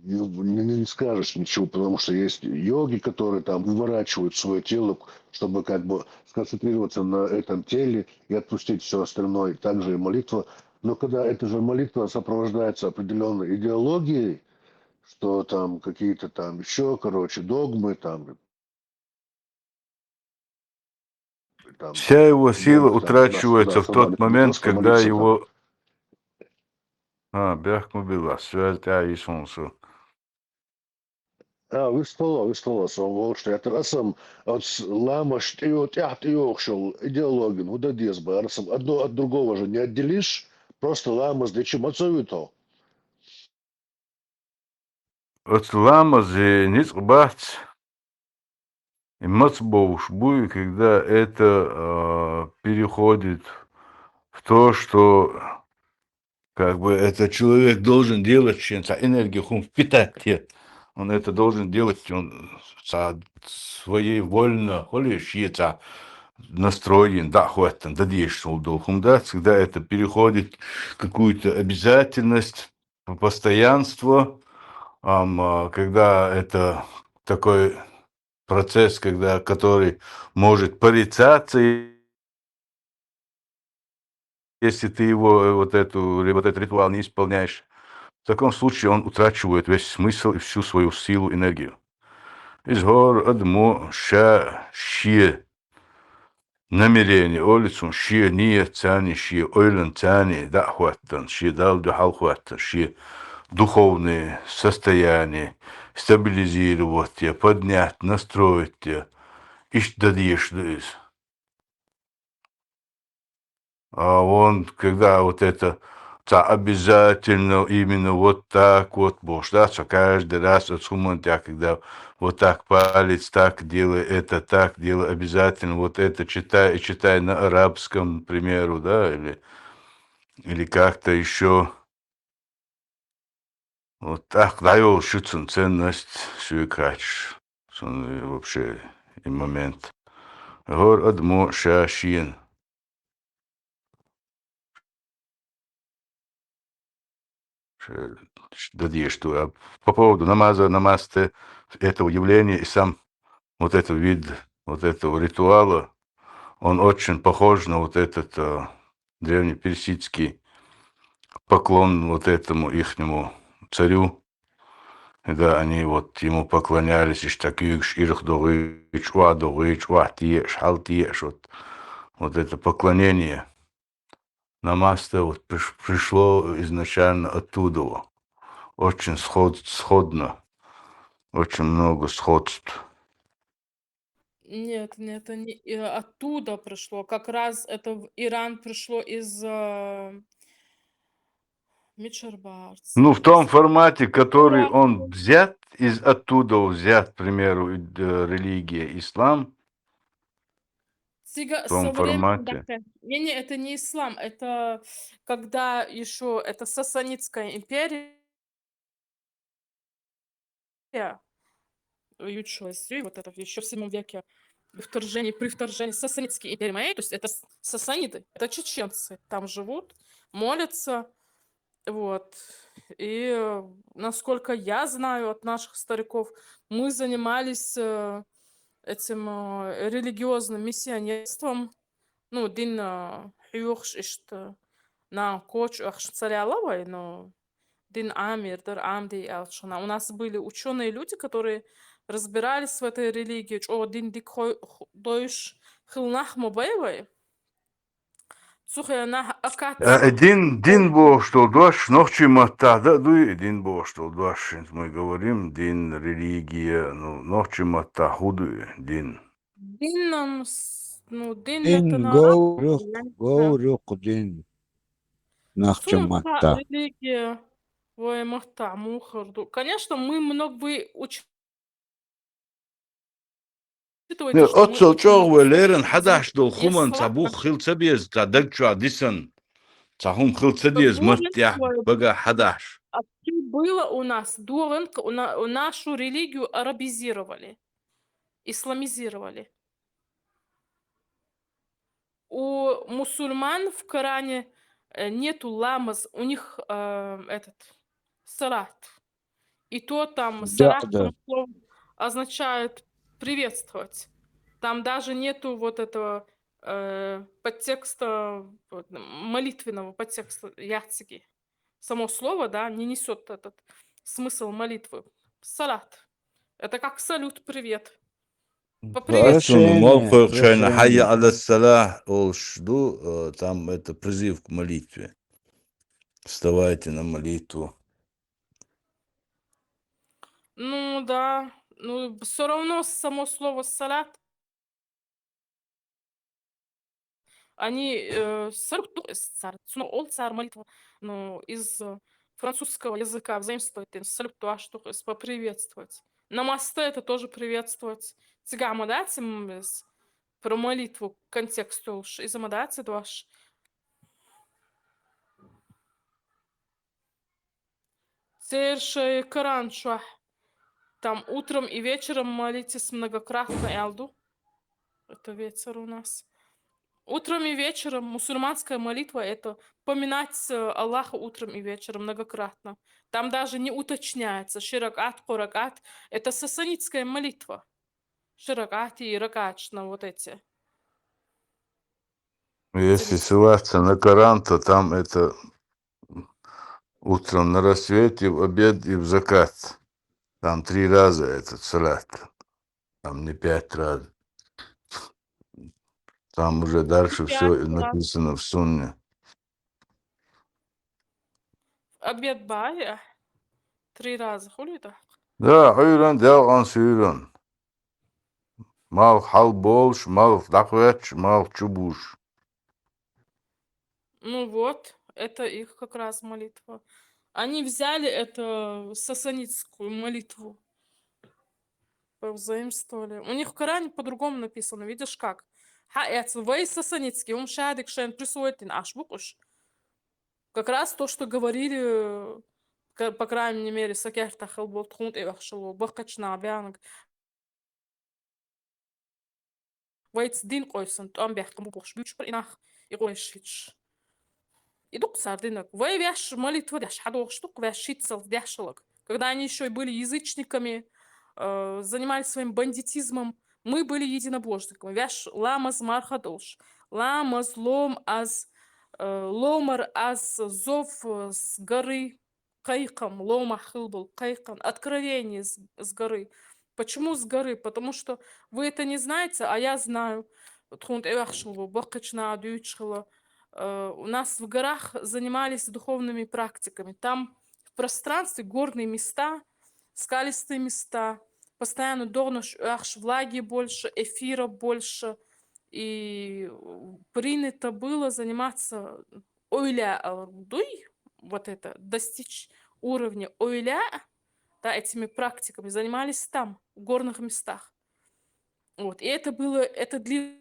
не, не- не скажешь ничего, потому что есть йоги, которые там выворачивают свое тело, чтобы как бы сконцентрироваться на этом теле и отпустить все остальное. Также и молитва. Но когда эта же молитва сопровождается определенной идеологией, что там какие-то там еще, короче, догмы, там, там Вся его сила Бог там туда-сюда, утрачивается в особо тот не момент, просто когда молиться там. Его... А, бяхкма билла, связь тя и солнцу. А, вистхула, вистхула, со волча тӀехьа тӀера аса, оцу ламазан тӀе йо-, тӀехь тӀейогӀуш йолу идеологина хӀун дан деза бара аса, одно от другого же не отделишь, просто ламаз дича ма ца вуьту. Оцу ламазе ницкъ бац, и маца бовш буй, когда это а, переходит в то, что как бы этот человек должен делать, шен цхьа энергия хӀума впитать те. Он это должен делать, он цхьа своевольно, хуьлуш е цхьа настроен, да, хӀоттан, да, дешаш долу хӀума дац, когда это переходит в какую-то обязательность, в постоянство, ам, а, когда это такой процесс, когда, который может порицаться, если ты его, э, вот эту, ри- вот этот ритуал не исполняешь, в таком случае он утрачивает весь смысл и всю свою силу, энергию. Иза хӀора адамо ша шен намерение, олу цунна, шен ниятца, шен ойланца, да, хӀоттан, шен Далла дуьхьал хӀоттан, шен духовное состояние стабилизировать я, поднять, настроить я. Иштта дан дезаш ду иза. А он, когда вот это ца обязательно именно вот так вот бохуш, да, ца каждый раз оцу хӀуманна тӀехь, когда вот так палец так делай, это так делай, обязательно вот это читай и читай на арабском, к примеру, да, или, или как-то еще. Вот тӀаккха дӀайолуш ю цунна ценность соьга хьаьжча, цунна и вообще и момент. ХӀора адамо ша шена ш- ш- дан дезаш ду. А по поводу намаза, намаз-то, этого явления и сам вот этот вид вот этого ритуала, он очень похож на вот этот а, древнеперсидский поклон вот этому ихнему царю. Да, они вот ему поклонялись, и так югаш ирх догӀуьйтуш, охьа догӀуьйтуш, охьа теӀаш, хьал теӀаш, вот, вот это поклонение. Намаз-то вот приш- пришло изначально оттуда. Очень сход, сходно, очень много сходств. Нет, нет, это не э, оттуда пришло. Как раз это в Иран пришло из э, Мичурбарц. Ну, в том формате, который Иран. Он взят, из оттуда взят, к примеру, и, э, религия ислам. Цига В том со времен формате. дахе. Не-не, это не ислам, это когда еще это Сасанидская империя. Ючилась, и вот это еще в седьмом веке. при вторжении, при вторжении сасанидской империи, то есть это с- сасаниды, это чеченцы, там живут, молятся, вот. И э, насколько я знаю от наших стариков, мы занимались э, этим э, религиозным миссионерством, ну, дин э, хьоьхуш иштта, нагахь коча оьхуш ца лелла вай, но дин Ӏамийр дара, Ӏамаде аьлча хана. У нас были учёные люди, которые разбирались в этой религии, чӀогӀа дин дика хой- ху- дойуш хилла нах ма бай вай. Цу хенахь акац Э, дин, дин бохуш долу дош нохчийн маттахь дан а дуй, и дин бохуш долу дош, хӀинца мы говорим, дин, религия, ну, нохчийн маттахь хӀун ду и дин? Дин, ам, с- ну, дин Дин, это народ, говрюх, я не знаю. Говрюх дин. Нахча Цунах матта. Религия, вай маттахь мухар ду. Конечно, мы много вы учитывайте, Не, что мы оццул очень чӀогӀа вай леррина хьадахьаш долу хӀуманна цхьа бух хила ца беза, цхьа даг чохь дисан, цхьа хӀума хила ца деза, маттехь багахь хьадахьаш. А что было у нас? ДогӀанка у на- у нашу религию арабизировали, исламизировали. У мусульман в Коране э, нету ламаз, у них э, этот салат. И то там салат, само слово означает приветствовать. Там даже нету вот этого э, подтекста, вот, молитвенного подтекста яцыги. Само слово, да, не несет этот смысл молитвы. Салат. Это как салют, привет. По приветствию. Мал кхойкху шайна «Хьайя Ӏала салахь» олуш ду, э, там это призыв к молитве. Вставайте на молитву. Ну да, ну все равно само слово салат. Они э, салют, ну, цар, цунах олу цар молитва, ну, из э, французского языка взаимствует, салют, то, что поприветствовать. Намазта это тоже приветствовать. Цигахь ма дац, м, с- про молитву контекст йолуш, иза ма дац и дош. Церан шайн Коран чохь там утром и вечером молитесь многократно аьлла ду. Это вечер у нас. Утром и вечером мусульманская молитва — это поминать э, Аллаха утром и вечером многократно. Там даже не уточняется, ши ракаат, кхо ракаат. Это сасанитская молитва. Ши ракаат и ракаатшна вот эти. Если ссылаться на Коран, то там это утром на рассвете, в обед и в закат. Там три раза этот салат. Там не пять раз. Там уже дальше все написано в сунне. Обед бая? Три раза хули да? Да, хьуьйран, делкъан суьйран. Малх хьалболуш, малх дӀакхоьттуш, малх чубуш. Ну вот, это их как раз молитва. Они взяли эту сасанитскую молитву, повзаимствовали. У них в Коране по-другому написано, видишь как? Хьа эц вай сасанитский, ум шадик шайн присвоить аш букуш. Как раз то, что говорили, э, ка- по крайней мере, сакерта хилбол тхун тӀе вахшало, баккхачна бянг. Вайца дин къойсан тӀом бехкам бу бохуш буьйчу пар и нах, и къойшич. И дукха цар динаг. Вай ваьш молитва деш хьадохуш дукха, ваьш шиццалц деш хилаг. Когда они еще были язычниками, э, занимались своим бандитизмом, мы были единобожниками. Ваьш ламаз марха долуш. Ламаз, лом аз, э, ломар аз, зов э, с горы, кхайкхам, ломах хилбал кхайкхан, откровение с, с горы. Почему с горы? Потому что вы это не знаете, а я знаю. Тхун тӀе ваьхшало, баккхачна дуьйцуш хила. Э, У нас в горах занимались духовными практиками. Там в пространстве горные места, скалистые места, постоянно догнаш оьхуш, влаги больше, эфира больше. И принято было заниматься ойля дуй, вот это, достичь уровня ойля, да, этими практиками занимались там, в горных местах. Вот. И это было, это длилось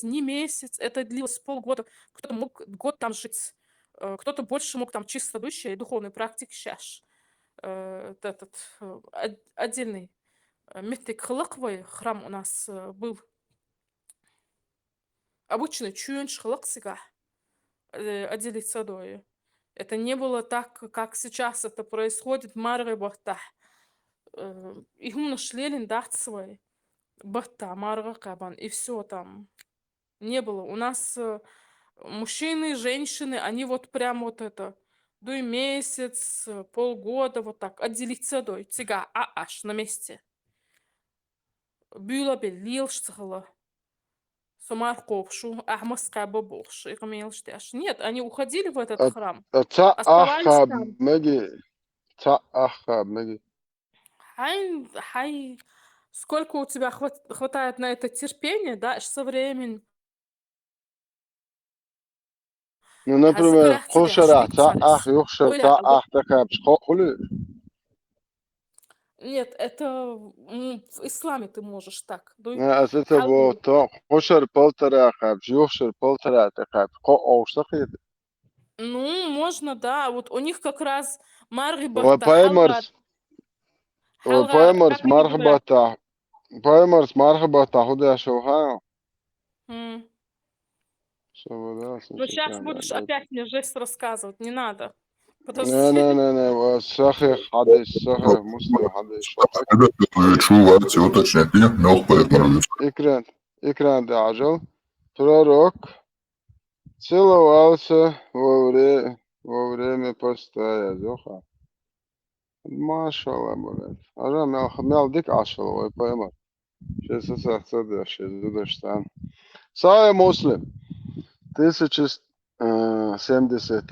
не месяц, это длилось полгода. Кто-то мог год там жить, э, кто-то больше мог там чисто дующие духовные практики сейчас. Э, этот э, отдельный э, меттиг хилла-кх вай, храм у нас, э, был. Обычно чоьнаш хилла-кх цигахь, э, отделиться дой. Это не было так, как сейчас это происходит, маргӀи баттахь. Э, и хӀуманаш лелийна дац вай. Баттахь маргӀа кхаьбан, и всё там. Не было. У нас, э, мужчины, женщины, они вот прям вот это, дуй месяц, э, полгода, вот так, отделиться дой, цигахь Ӏаш на месте. Буьйлабелла лелаш ца хилла. Со марха кхобуш ву, ахь маска кхаьба бохуш, и къамелаш деш. Нет, они уходили в этот храм. А цхьа ах кхаба меги, цхьа ах кхаба меги. Хьайн, хьай, сколько у тебя хват-, хватает на это терпения, да, аж со времени. Ну, например, кху шарахь цхьа ах, юха шарахь цхьа ах тӀекхаьбча, кхоъ хуьлий? Нет, это, м, в исламе ты можешь так. Дуй, а, аса ца боху, кху шарахь полтора кхаьбча, юха шарахь полтора тӀекхаьбча, кхоъ овш ца хетий? Ну, можно, да. Вот у них как раз маргӀи баттахь, пайхамарс, хьалхара, хьалхара, пайхамарс марха баттахь, пайхамарс марха баттахь хӀун деш ву хаьий? М. Ну, щас будешь опять мне жесть рассказывать, не надо. Подожди. Не, не, не, не, сахих хьадис, сахих Муслим хьадис. Чу варте уточнять, мелх поэтому. Экран, экран да, Ажал. Пророк целовался во вре-, во время поста, я зуха. Машалла, блядь. Ажа мел, мел дика Ӏаш хилла вай пайхамар. Шен са сахьт ца деш, шен зудаш царна. Сахьихь Муслим. Тысяча, э, семьдесят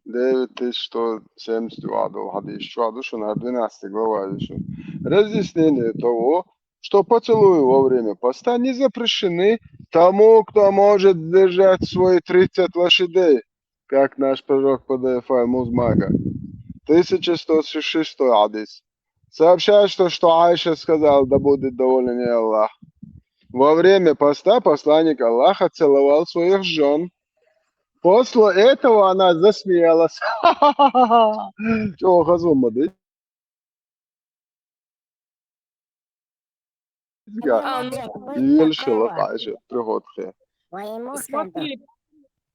девять, тысяча сто семьдесят ваьхьа долу хьадис чохь ду шуна, хӀара двенадцатый глава ю шуна. Разъяснение того, что поцелуи во время поста не запрещены тому, кто может сдержать свои тридцать лошадей, как наш пророк Пудайфа Музмага. Тысяча сто шестой хьадис. Сообщается, что Айша сказала, да будет доволен ей Аллах: во время поста посланник Аллаха целовал своих жён. После этого она засмеялась. Чё, хазва ма ди? А, ну, и ещё приход хе. Смотри,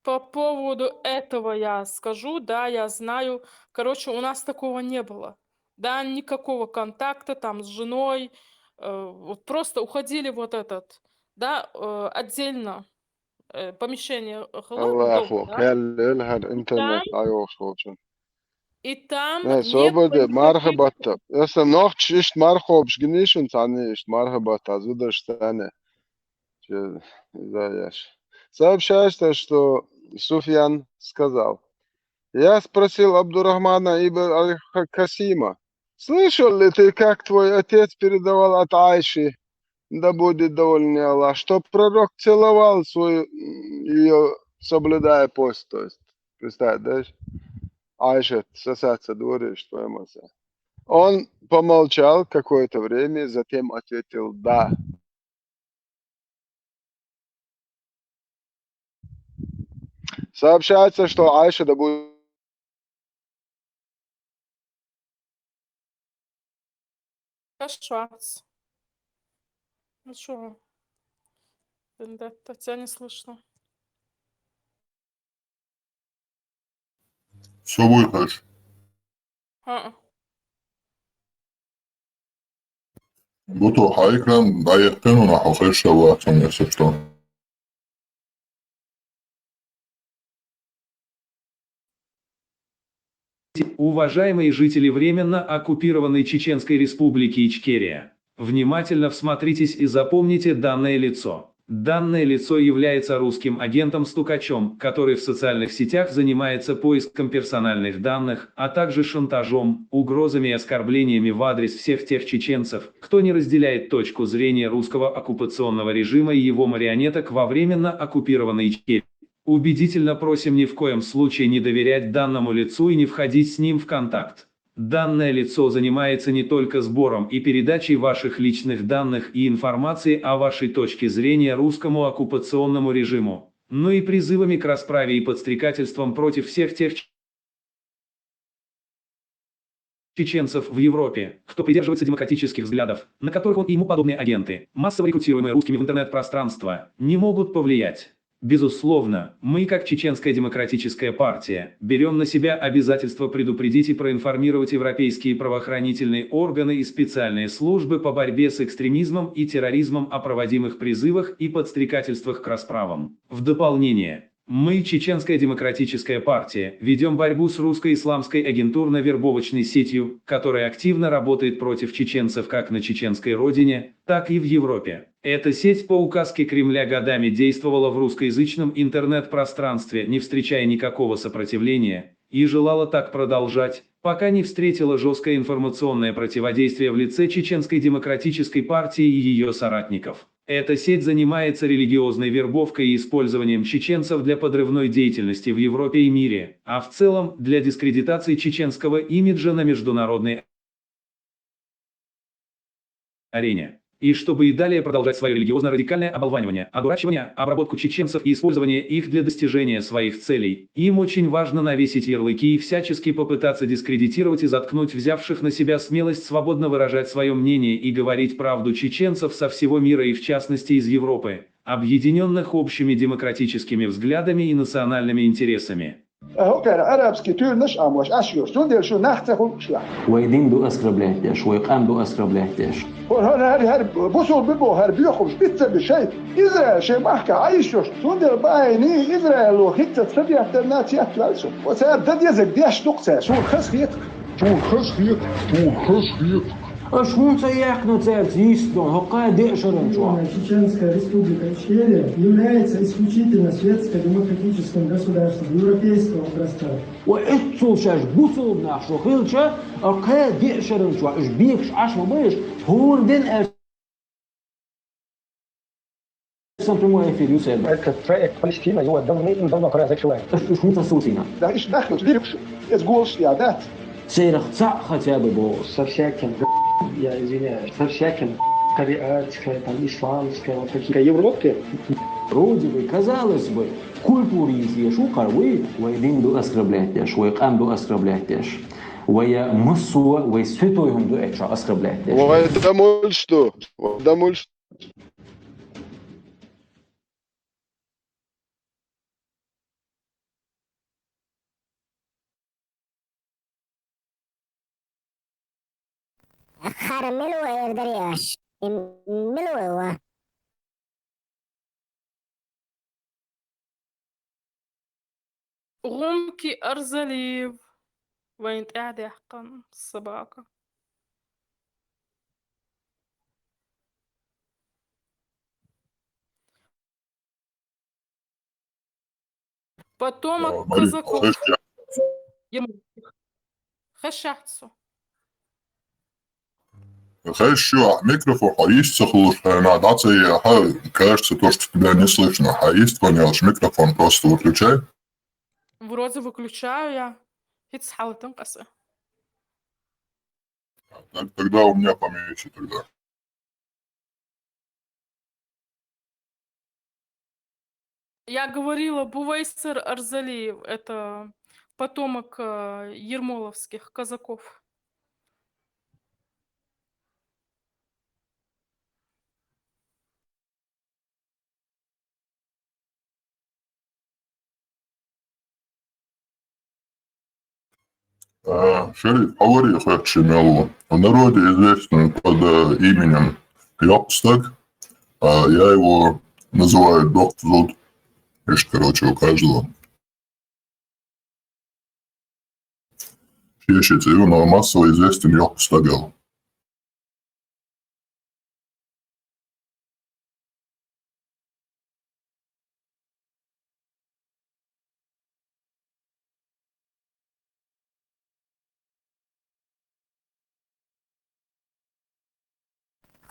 по поводу этого я скажу, да, я знаю. Короче, у нас такого не было. Да, никакого контакта там с женой. Э, вот просто уходили вот этот, да, э, отдельно, э, помещение хилла, дом, да? Аллаху, хьаьллел хӀара интернет там, айогӀуш волчун. И там не было никаких... Э, собаде, марха батта. Эса нохча иштта марха кхобуш гиний шуна цхьанне, иштта марха батта, зудаш царна. Че, иза еш. Сообщается, что Суфьян сказал: «Я спросил Абдурахмана ибн Аль-Касима, слышал ли ты, как твой отец передавал от Айши, да будет доволен ей Аллах, что пророк целовал свою, м, её, соблюдая пост», то есть, представь, да? Айша, сосаться дворе, что ему. Он помолчал какое-то время, затем ответил: «Да». Сообщается, что Айша, да будет... Хорошо. Ну чё? Вендетта, тебя не слышно. Всё будет хорошо. А-а. Буту хьайкан дӀаэккхина нахьа хезаш вац, если что. Уважаемые жители временно оккупированной Чеченской Республики Ичкерия, внимательно всмотритесь и запомните данное лицо. Данное лицо является русским агентом-стукачом, который в социальных сетях занимается поиском персональных данных, а также шантажом, угрозами и оскорблениями в адрес всех тех чеченцев, кто не разделяет точку зрения русского оккупационного режима и его марионеток во временно оккупированной Ичкерии. Убедительно просим ни в коем случае не доверять данному лицу и не входить с ним в контакт. Данное лицо занимается не только сбором и передачей ваших личных данных и информации о вашей точке зрения русскому оккупационному режиму, но и призывами к расправе и подстрекательствам против всех тех, чеченцев в Европе, кто придерживается демократических взглядов, на которых он и ему подобные агенты, массово рекрутируемые русскими в интернет-пространство, не могут повлиять. Безусловно, мы, как Чеченская демократическая партия, берем на себя обязательство предупредить и проинформировать европейские правоохранительные органы и специальные службы по борьбе с экстремизмом и терроризмом о проводимых призывах и подстрекательствах к расправам. В дополнение, мы, Чеченская демократическая партия, ведем борьбу с русско-исламской агентурно-вербовочной сетью, которая активно работает против чеченцев как на чеченской родине, так и в Европе. Эта сеть по указке Кремля годами действовала в русскоязычном интернет-пространстве, не встречая никакого сопротивления, и желала так продолжать, пока не встретила жесткое информационное противодействие в лице Чеченской демократической партии и ее соратников. Эта сеть занимается религиозной вербовкой и использованием чеченцев для подрывной деятельности в Европе и мире, а в целом для дискредитации чеченского имиджа на международной арене. И чтобы и далее продолжать свое религиозно-радикальное оболванивание, одурачивание, обработку чеченцев и использование их для достижения своих целей, им очень важно навесить ярлыки и всячески попытаться дискредитировать и заткнуть взявших на себя смелость свободно выражать свое мнение и говорить правду чеченцев со всего мира и в частности из Европы, объединенных общими демократическими взглядами и национальными интересами. Э, хӀокхара арабский туьрнаш а мош Ӏаш йош. Цундела шу нах ца хулаш ла. Вай дин ду оскорблять деш, вай къам ду оскорблять деш. ХӀор, хӀор, хӀор, хӀор, бусулба бо, хӀор боьхуш, бицца би шай. Израиль шай махка Ӏайш йош. Цундела баайни Израило хӀицца ца деттар наци аттвал шу. О, цар да дезаг деш дук цар. Шур хас хет. Шур хас хет. Шур хас хет. Аш хӀун ца яхна царца йист дон, хӀокха деа шаран чохь? Чеченская Республика Ичкерия является исключительно светско-демократическим государством европейского образца. Ва эццул шаьш бусулба нах шу хилча, а кхе деа шаран чохь уьш бекаш Ӏаш ма байш, хӀора ден аьлла. Сан прямой эфир ю сел. Этот проект Палестина, его давным-давно пора закрывать. Аш уж хӀунда сусина? Да, иш нахуй, лирикш, эс голш я, да? Церах цаӀ хотя бы бо. Со всяким, я извиняюсь, со всяким шариатское, там, исламское, вот такие. Европе. Вроде бы, казалось бы, культура йисе шу кхар вуй, вай дин ду оскорблять деш, вай къам ду оскорблять деш. Вай массо, вай святой хӀума ду эццо оскорблять деш. Вай да муьлш ду, вай да муьлш Хара мила ву эр даре аш? Мила ву ва? ГӀумки Арзалиев вайн тӀаьхьадаьккхана собака. Потомок казаков. Хезаш ю, микрофон хьо йист ца хуьлуш, хьайна дӀа ца яхьа, кажется, то, что тебя не слышно. Хьа йист ван ялш микрофон просто выключай. Вроде выключаю я. ХӀинца хьалатан къаса. Так, тогда у меня поменьше тогда. Я говорила, Бувайсар Арзалиев, это потомок, э, ермоловских казаков. А, Шериф, говори, хватит мелу. В народе известен под, э, именем Йокстаг, а я его называю Док Зуд. Ишт, короче, у каждого. Шешица, но массово известен Йокстагал.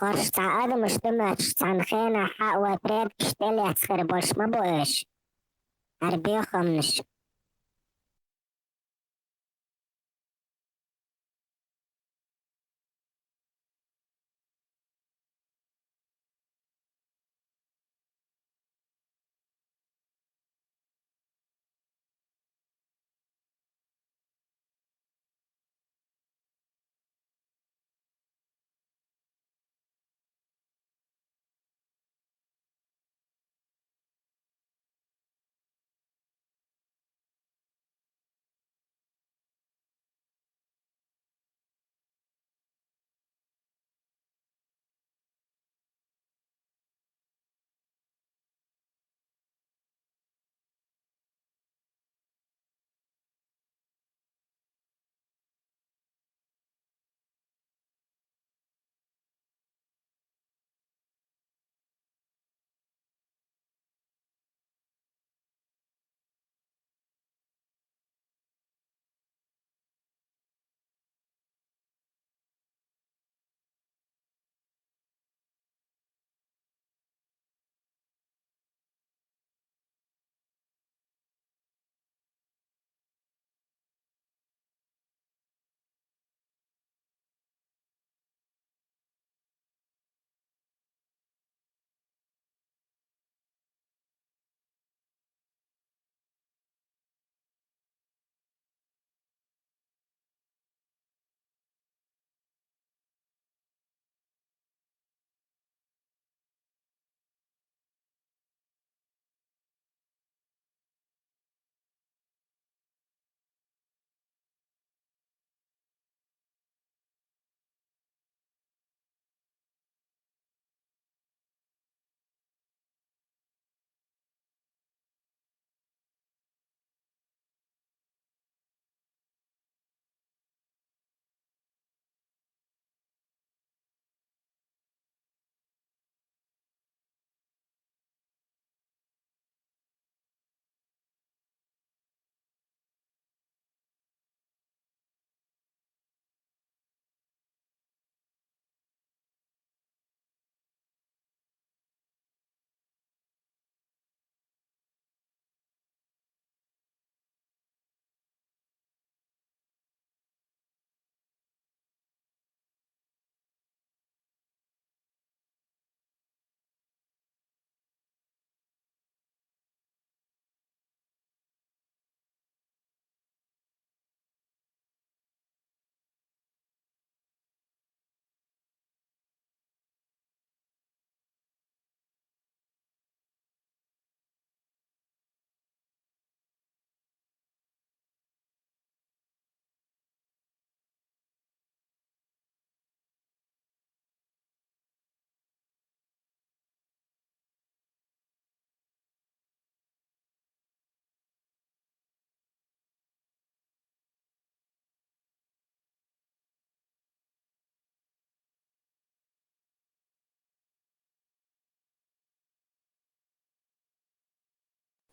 Хьорш цхьа адамаш ду моьттуш, цхьана хенахь хьан а вай предкаш тӀелаьцна хир болуш ма бу уьш. ХӀара бехамнаш.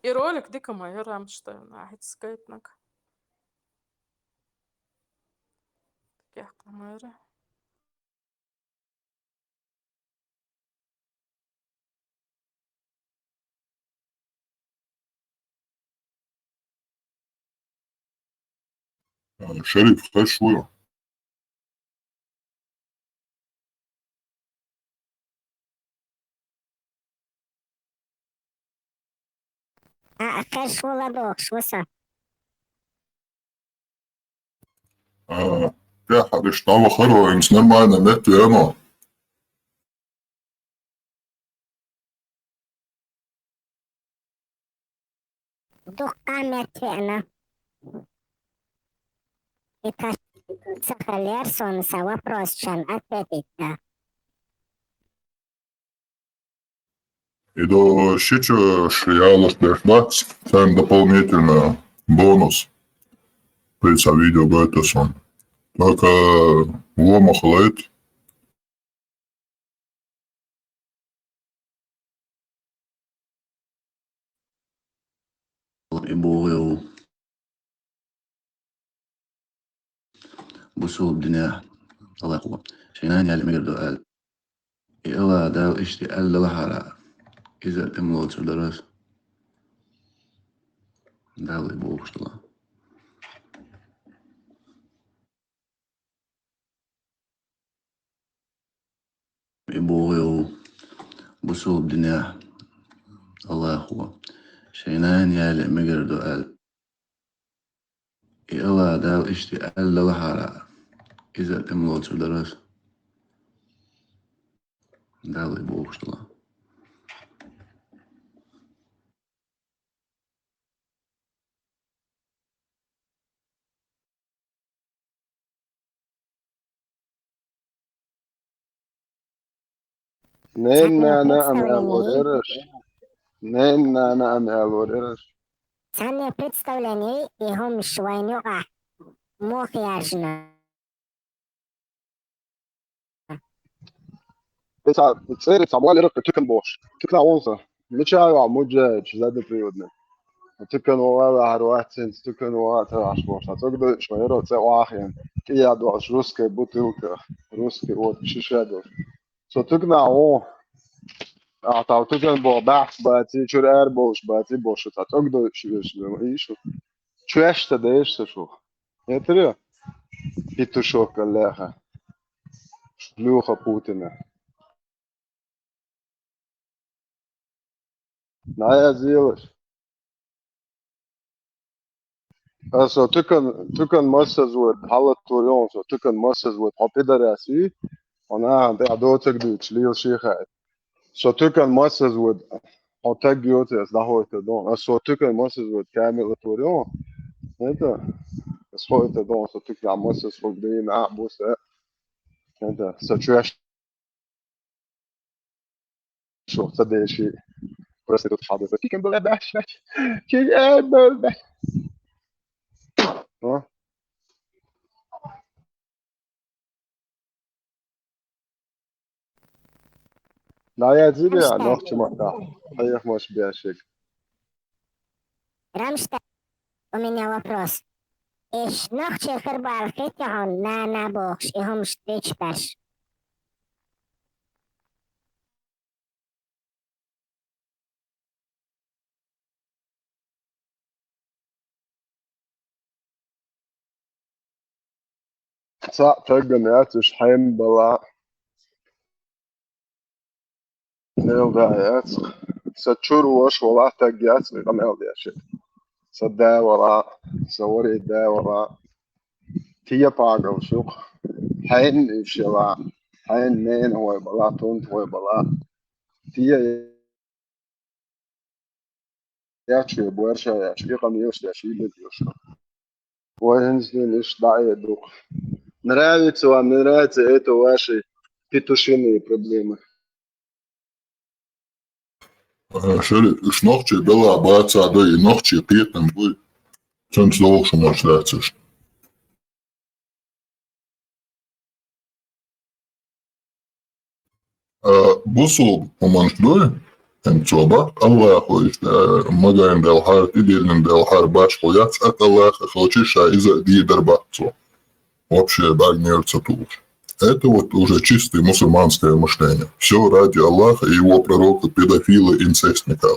И ролик дика ма яра, Рамштайн, ахьа скайтнаг. Дика ма яра. Шериф, хӀа шу? А, хӀа шу ладогӀаш ва со. А, тӀехьа деш дӀавахар вайна, нормально меттавена. Дуккха меттавена. И тас ца хилар сона са вопросашта ответить да. И до шича ялаш деш дац, сам дополнительно бонус. При са видео гайтасан. Только лома хилайт. И боху йола. Бусулба динехь Аллахо шайн нана яьлла мегар ду аьлла. И Аллах Дала иштта аьлла делахьара, иза тӀемалоцур дара ас. Дала и бохуш дала. И боху йола. Бусулба динехь Аллахо шайн нана яьлла мегар ду аьлла. И Аллах Дала иштта аьлла делахьара, иза тӀемалоцур дара ас. Дала и бохуш дала. Ненна нана ам аьллора ераш. Ненна нана ам аьллора ераш. Цхьанне представление и хӀумаш вайна юкъахь муха яржина? Ца цӀерий ца болира тукан бохуш. Тукна вон со. Мича йохь муджаьча заднеприводный. Тукан вогӀа ваьхьар вац цуьнца, тукан вогӀа а ца ваьхьаш бохуш. Цхьа цӀогдойчу ма яра, цӀе охьахиъна. КӀия долуш, русская бутылка, русский вот, шиша долуш. Со тукна вон. Ахьа тав тукан боху бац баций, чуьра ара болуш баций бохуш, цхьа цӀогдойчу вешан ма ийшу. Чоьш ца деш со шух. Хетарий? Петушок аьлла лаьхьа. Шлюха Путина. ДӀаяздалаш. Аса тукан, тукан массаза вайта, хьалаттор йогӀу со, тукан массаза вайта, хьо пидарас ю, хьо нахана тӀехь доцург дуьйцуш, лела шен хаьа. Со тукан массаза вайта, хьо таг йоцу, ас дӀахойтар доху. Аса со тукан массаза вайта, камилатор йогӀу. Это, ас хойтар доху, со тукан массаза хӀума дийна а бу сан. Это, со чоьш Шух ца деши, проститут хьалдаза. Кикин бала баш, баш. Кикин бала баш. А? ДӀаяздалаш, Рамштайн. Нохча маттахь. Хьехамаш бешиг. Рамштайн, у меня вопрос. Эш нохчий хир бала хетий хьуна, нана бохуш, и хӀумаш дечу беш? Цхьаъ таггана яц уьш хьенан бала. Мел да яц. Сан чуьра ваша вала таг яц, и къамел деш. Сан да вала, сан вари да вала. Тия пагал шух. Хьенан уьш яла, хьенан ненахой бала, тунтахой бала. Тия яч ве, борша яч, и къамелаш деш, и бедеш. Вай хӀинца дина иштта дӀа а дукха. Нравится вам, не нравится, это ваши петушиные проблемы. Э, шери, уьш нохчий бала баца дай, и нохчий кхетам буй. Цунца догӀуш хӀумаш дац уьш. А, бусулба хӀуманаш дуй? ХӀинца бакъ Аллахо иштта, э, магаин делхьар, тӀедиллина делхьар башхо яц, тӀаккха Аллаха хилча ша иза дийр бац цо. Вообще бӀаргнера ца тухуш. Это вот уже чистое мусульманское мышление. Все ради Аллаха и его пророка, педофила, инцестника.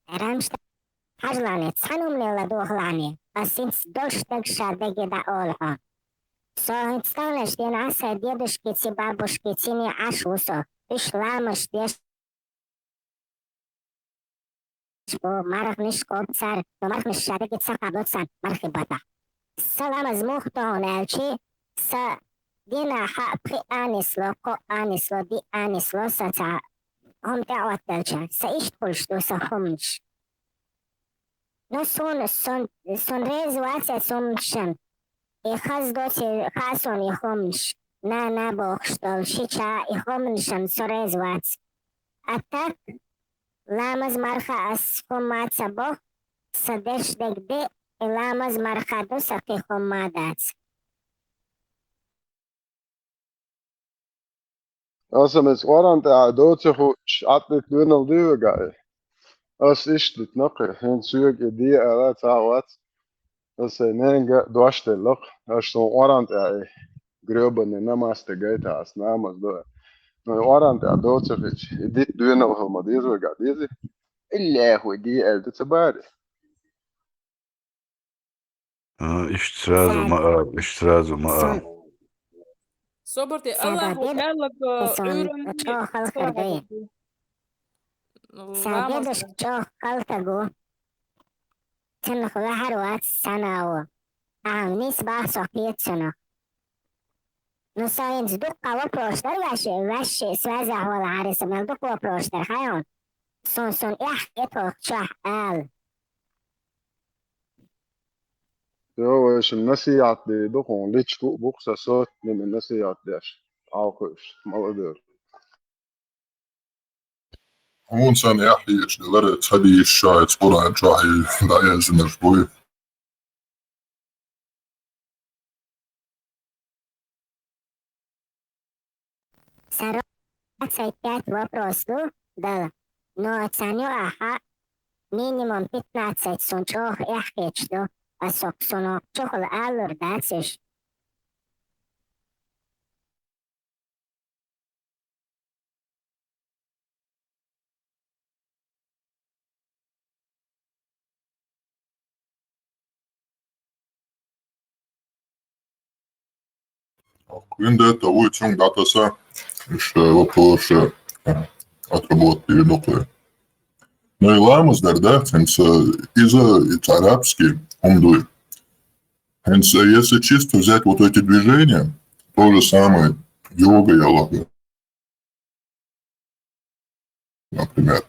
Рамштайн, хьажалахь, цхьана хӀуманал ладувгӀалахь, ас хӀинца долуш дерг ша дагадеъ олу хьуна. Со хӀинца таханлерчу дийнахь сайн дедушкиций, бабушкиций Ӏаш ву со. Уьш ламаз деш бу, марханаш кхобу цара, но марханаш ша дагахь ца кхаба царна мархи батахь. Сан ламаз муха тоху аьлча, сан дийнахь пхиъ а нисло, кхоъ а нисло, диъ а нисло, сан цхьа хӀума тӀеӀоттаделча, сан иштта хуьлуш ду сан хӀуманаш. Ну, суна, сон, сон реза вац ас хӀуманашна. И хаза доций хаьа суна и хӀуманаш, нана бохуш долу шича и хӀуманашна со реза вац. А так, ламаз марха ас хӀумма ца боху, сан деш дерг де, и ламаз марха ду, сан кхин хӀумма дац. Аса мес Къуръан тӀехь доций хууш, Ӏаддит доьналла дуьйвигахь и? Ас иштта дитина кхин, хӀинца соьга и де ала ца вац. Аса ненга дош делла-кх, аш суна Къуръан тӀехь и грёбаный намаз де гайта, ас намаз до. Но и Къуръан тӀехь доций хууш, и дита доьналла хила ма деза вигахь, дезий? Иллехь хӀу де аьлла ду ца бара? А, иштта сразу ма а, иштта сразу ма а. Собар де, Аллахо аьлларг Ӏуьйранна чӀогӀа хала хир ду. Сан дедушка чӀогӀа хала стаг ву. Цунах ваьхьар вац санао. Ахьа нийса бахьа со кхета цунах. Ну, со хӀинца дуккха вопрос дара ваьшшиъ, ваьшшиъ связехь валахьара, сан мел дукха вопрос дара хьайна. Суна, суна эхь кхетахь чохь ала. Йо, вайшимма насихьат дийр ду хьуна, личку а бу-кх сан соцними насихьат деш, хьалхуьйш, молодёжь. Хьуна санна эхь хеташ делара, ца дийша ша, Къуръан чохь дӀаяздинарш буй? Сан двадцать пять вопрос ду дала, но царна юкъахь минимум пятнадцать суна чӀогӀа эхь хеташ ду, ас хӀокху суна чухула алалур дац уьш. Квиндетта вуй цуьнга дӀатаса, иштта вопросаш отработать дийр ду кхуьй. Ну и ламаз дар, да, хӀинца иза, иза арабский хӀума дуй. ХӀинца, если чисто взять вот эти движения, то же самое йога, йога, например.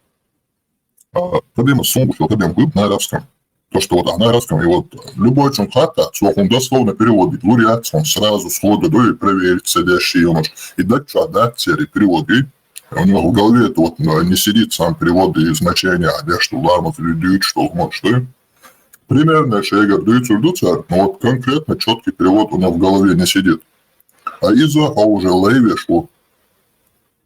А, проблема с сумбушью, проблема глубь на арабском. То, что вот на арабском, и вот любой чун хатта, цо хьуна дословно переводить, лур яц хьуна сразу сходу, да, и проверить садящий юнош. И дать чё, дать цери переводи. У него в голове это вот, ну, не сидит сам перевод и значение, а где что ламаз, дуьйцуш долу хӀуманаш, да? Примерно шайгара дуьйцур ду цара, но вот конкретно чёткий перевод у него в голове не сидит. А иза хьо уже лайвеш ву.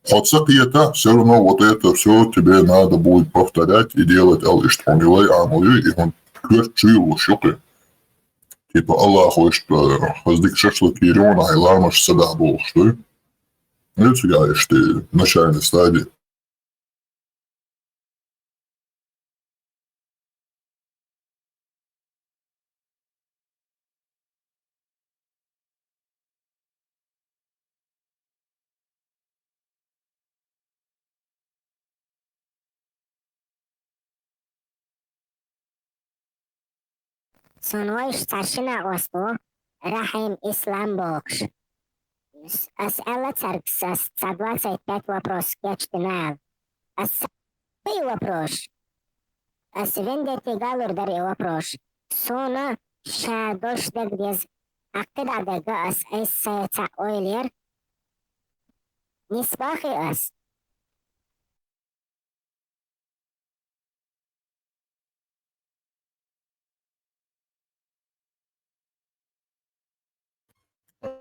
Хьо ца кхета, всё равно вот это всё тебе надо будет повторять и делать, ал иштта хьуна лай Ӏамал ю, и хьуна коьрта чуйла луш ю кхин. Типа Аллахо иштта хаза дика шашлык йийр ю хьуна, хьайн ламазаш ца дахь бохуш ду. Ну, цигахь иштта начальной стадии. Суна вайша цхьа шина къоста ву, Рахьим Ислам бохуш. Ас аьлла цаьрга, ас цхьа двадцать пять вопрос кечдина аьлла. Ас ца и вопрос. Ас вендетти галур дара и вопрос. Суна ша долуш дерг деза. Аккхида дерга ас айса саьца ойла яр. Нисбахи ас.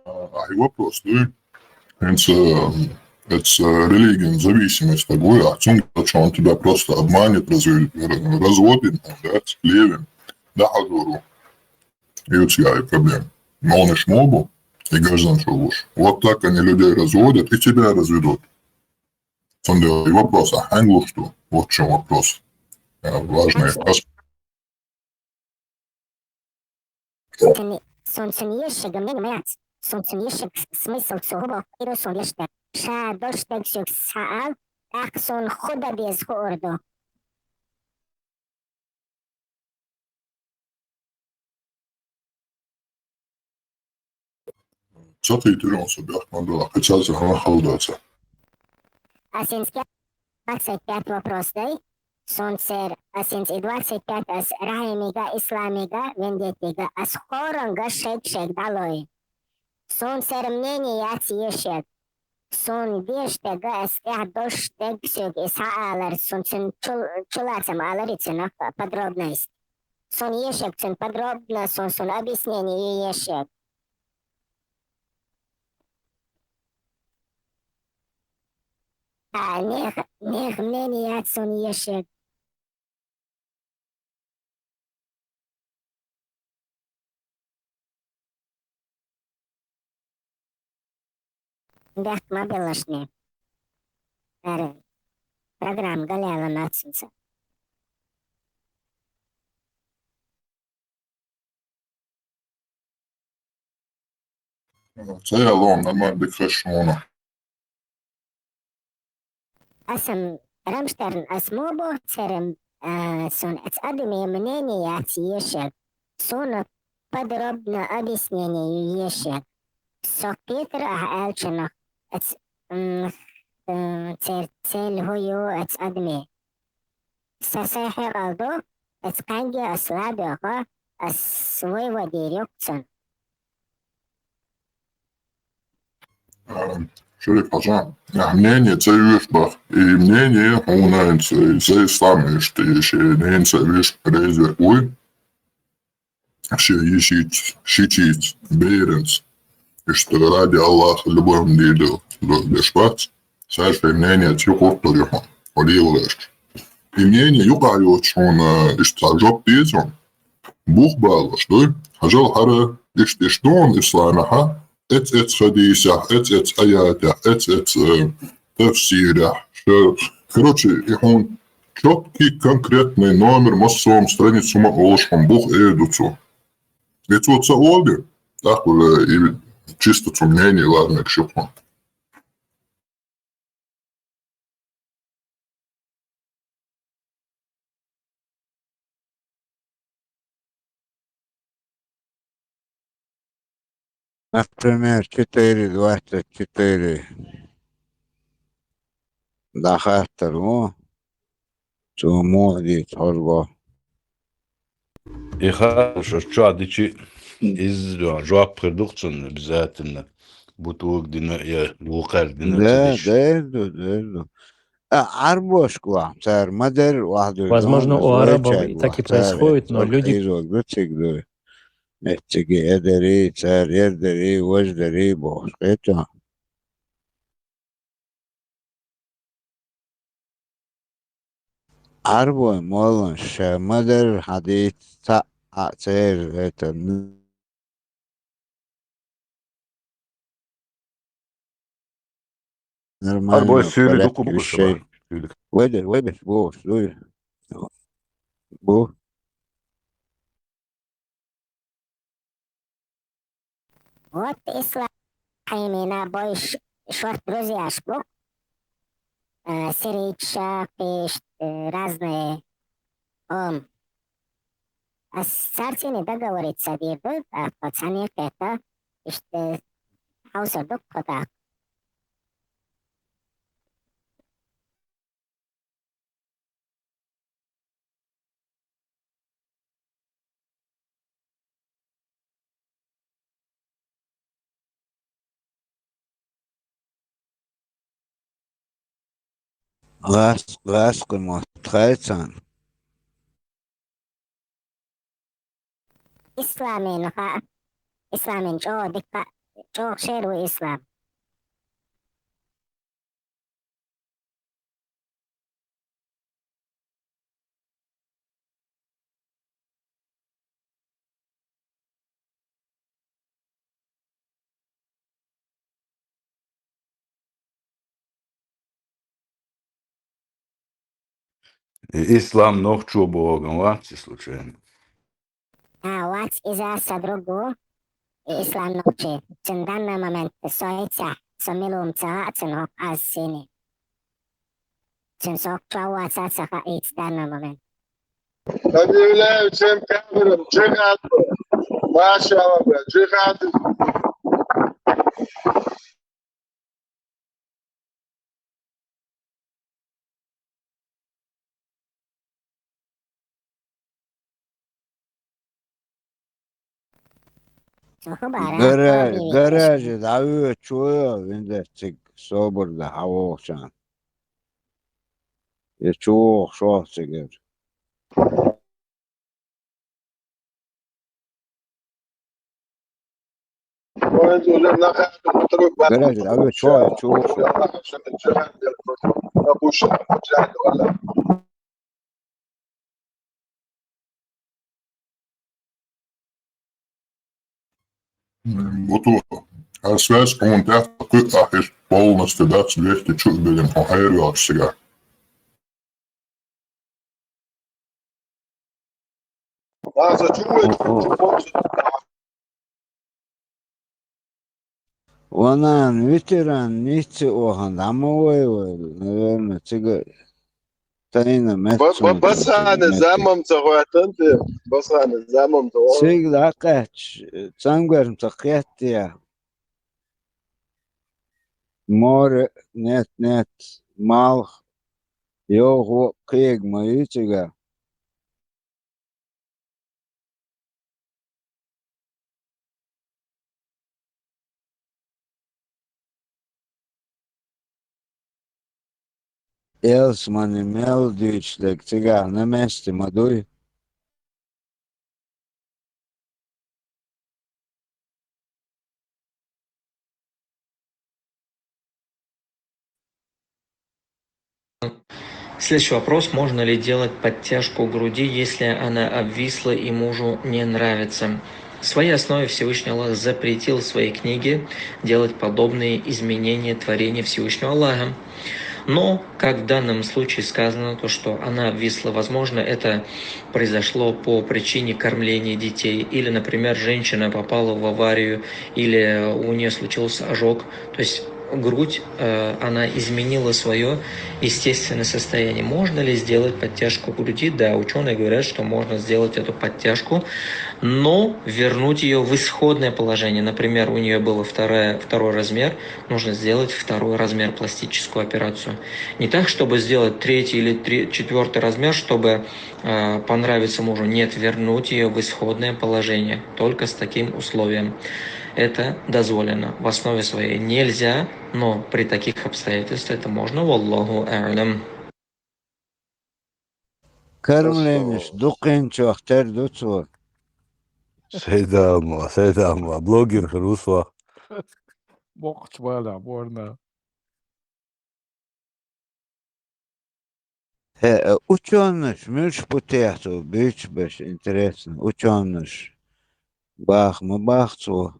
А, хьайн вопрос дуй? ХӀинца, э, это, э, религиин зависимость такой, а цунга чон тебя просто обманет, разве-, р-, разводит, да, левым, да, хьажуру. И у тебя и проблема. Но он и шмобу, и граждан шобуш. Вот так они людей разводят, и тебя разведут. Цунга и вопрос, а хьанг луш ду? Вот в чём вопрос. Э, важный. Ас- Сун, сун цун ешшаг мнение ма яц. Сун цун ешшаг смысл цо хӀу боху, иро сун ешшаг. Ша дош дег соьга схьаал, тӀаккха сун хӀу дан беза хуур ду. Ца кхийтира он со бехк ма бала, кхин цаьрца хӀама хала доцу. Ас хӀинца двадцать пять вопрос дай. Сун цер, ас хӀинца и двадцать пять ас Рахьимига, Исламига, Вендеттига, ас хӀоранга шег-шег дӀалой. Сун цер мнение яц ешег. Сун деш дега ас тӀехь дош дег соьга и схьаалар, сун цун чул-, чулацам алар и цунах подробность. Сун ешег цун подробно, сун, сун объяснение и ешег. А, нех, нех мнение яц сун ешег. Бехк ма беллашне. Аре, программа галялан ацинца. Ца ялон, нормально, дика хезаш хьуна. Асан Рамштайн ас мо бо церан, а, сун эц адаме мнение яц ешег. Суна подробно объяснение ю ешег. Со кхетар ахьа аьлчанах эц, м, м, цер цель хӀу ю эц адаме. Са сай хьекъал ду, ас кхаьнге ас лабеха, ас вай вадийр йоккхуьн. А, Шурик-Хьажа, а, мнение ца юьш бах. И мнение хьуна, ца ислам иштта, и шен мнение ца юьш реза вуй. Шен йишийца, шичийца, беранца. Иштта ради Аллаха любой хӀума дийр ду, ду, деш бац. Цаьршинна мнение ца юкъуртур ю хьуна, хьо лелавеш. И мнение юкъахь йоцуш хьуна иштта цхьа жоп деза хьуна. Бух балош дуй? Хьажал хӀара иштта, иштта ду хьуна исламехьа, эц-эц хадисехь, эц-эц аятехь, эц-эц, э, тафсирехь, ша-, короче, и хьуна чёткий, конкретный номер, массо а страница хӀума олуш хьуна бух эр ду цо. И цо ца олу, тӀаккха, э, и чисто цу мнение ларниг шу хьуна. Например, четыре двадцать четыре. ДӀахаттар ву. Цо муха дийца хьожа бо. И хаалуш аша чохь дичи, иза жоп хир ду-кх цунна обязательно. Бутуг дина я вукхар дина ца Да, диш. Дер ду, дер ду. А, Ӏарбошка вахь, цара ма-дарра вахь дуй, Возможно, у арабов так и происходит, но люди Изог ду цига дуй. Эцциги э дарий, цара ер дарий, важа дарий бохуш, кхетий? Ӏарбой молланаш ша ма-дарра хьадийца цхьаъ а церан, это, н-, нормально порядке вещей. Ӏарбой суьйле дукха бу шу вещей. Вай дер, вай берш бохуш дуй. Бу. Вот ислам хьемина бойш шорт друзьяш бу. Э, сирийча, пеш, э, разные. Ом. Ас царцини договориться дийр ду, а, пацани кхета, иштта, хьовсар ду кхо тӀаккха. Лас-, ласкъа ма тхайцан. Исламин ха-, исламин чӀогӀа дика, чӀогӀа шер ву ислам. И ислам нохчо бохург вац и случайно? А, вац, иза са друг ву, и ислам нохчи. Цун данный момент со иццахь, со мила ву ца хаьа цунна хӀокху аз сийна. Цун со чов вац а ца хаьа иццахь данный момент. Объявляю всем кафирам джихад. Машалла, бля, джихад. Гаража, гаража дӀавоьдучо винза цига собар дан хьан вохучарна. Я чу вохуш вац цигара. Гаража, а вы чё, чё? Вот, а связь, по-моему, тяхта кхы а хиш полностью, да, двести чу белем, по хайр велаш сега. Ванан ветеран ницци охан дӀа ма вай вай, наверное, цига тайна меттиг. Басхана замом ца гӀоьттан те, басхана замом ца гӀоьттан. Цига дӀакхаьчча, цамгарна ца кхеттия. Море, нет, нет, малх, йовхо, кхега ма ю цига. Элсмани мел дуьйцуш дерг цигахь на месте ма дуй. Следующий вопрос. Можно ли делать подтяжку груди, если она обвисла и мужу не нравится? В своей основе Всевышний Аллах запретил в своей книге делать подобные изменения творения Всевышнего Аллаха. Но, как в данном случае сказано, то, что она обвисла, возможно, это произошло по причине кормления детей, или, например, женщина попала в аварию, или у нее случился ожог. То есть грудь, э, она изменила свое естественное состояние. Можно ли сделать подтяжку груди? Да, ученые говорят, что можно сделать эту подтяжку, но вернуть ее в исходное положение. Например, у нее был вторая, второй размер, нужно сделать второй размер, пластическую операцию. Не так, чтобы сделать третий или три, четвертый размер, чтобы, э, понравиться мужу. Нет, вернуть ее в исходное положение. Только с таким условием. Это дозволено. В основе своей нельзя, но при таких обстоятельствах это можно. Валлаху а'лам. Кормленеш дукхинчох тера ду цо. Сайдалма, сайдалма, блогер хир ву со. Боккхачу балехь борна. ХӀе, учёныш муьлш бу техьа цо буьйцуш берш, интересно, учёныш баха ма баха цо?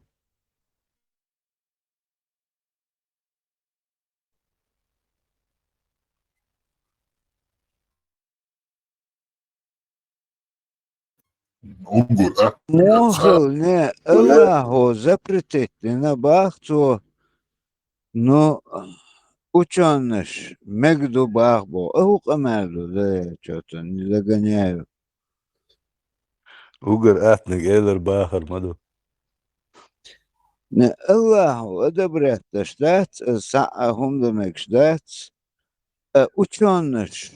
Уггар а. Мохал, не, Аллахо запретить дина баха цо, но учёныш мега ду баха боху. А хӀун къамел ду, да, чё-то не догоняю. Уггар атаниг элар бахар ма ду. Не, Аллахо одобрять деш дац, схьа а хӀума дан мегаш дац, а учёныш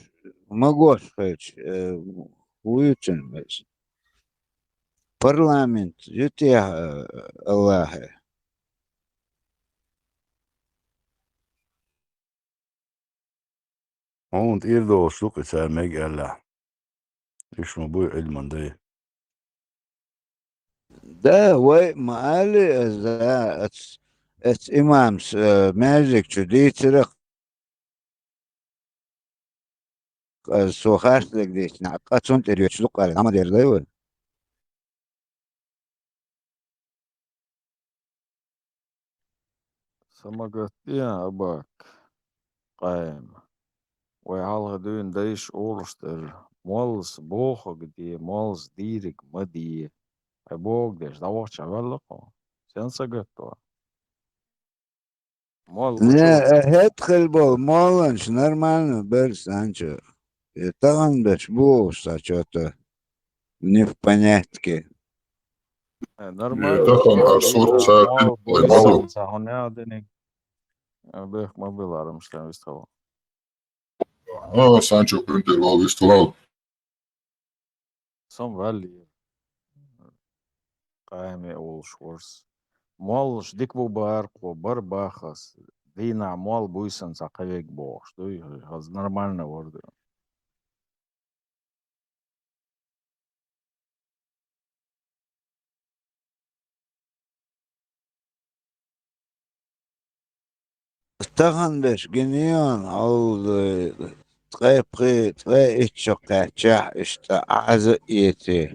магош хилча, э, хӀун ю цуьнан беза? Парламент ю техьа, э, Аллахе? Хьуна тӀера долуш ду-кх и цара мега аьлла. Уьш ма буй Ӏилман дай. Да, вай ма аллий, аса, ас, ас имамс, э, маьждиг чу дийцира, аса цо харцдерг дийцина, къа цунна тӀера йоьдуш ду-кх аьлла, дӀа ма дерзай вай. Самагат ден абак къайма. Вай хьалха дуьйна дайша олуш дара: «Моллас бохург де, моллас дийриг ма де». Хьай бохург деш, дӀавахча ваьлла кхо. Сен сагатто? Молла Не, гучу. Э, хӀетахь хила болу молланаш нормально бара санчо. Э, тахана беш бохуш сан чо-то не в понятке. Э, нормально. Э, тахана ар сурт цаьркхин молла вай буьйса молла. Ца хьуна ял диниг. Э, бехк ма билла, арамаш тан вистхала. А, санчо кхуьнтера вал вистхала. Сан ваьллера. Къайме олуш варс. Моллаш дика бу бара кхо, бара бахас. Дийнахь молла буьйсанна цхьа кхевег бохуш дуй, хаза нормально вара ду. Тахана беш гинийон, хьал, э, ткъе пхи, ткъе итт шо кхаьччахь, иштта Ӏаза а эций.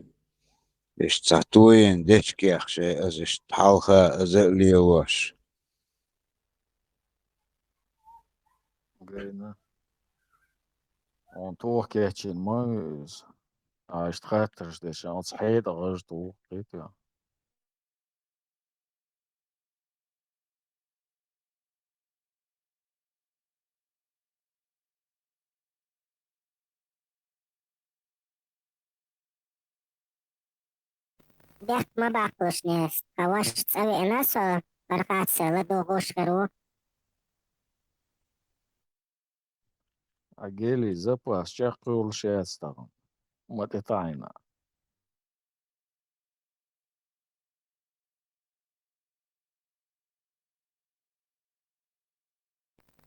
Иштта цхьа тоьйна дечкех шайн аза иштта хьалха аза а лелош. Гайна. Хьуна тоха кечйина ма ву иза. А, иштта хаттарш деш, оцу хьетӀа гӀаж туху, кхетий? Бехк ма баккхалаш, Нестор, хьан вашас цӀа веана со, паргӀатсай ладугӀуш хир ву. А гели запас чекхйолуш яц тахана. Ма тӀетаӀийна.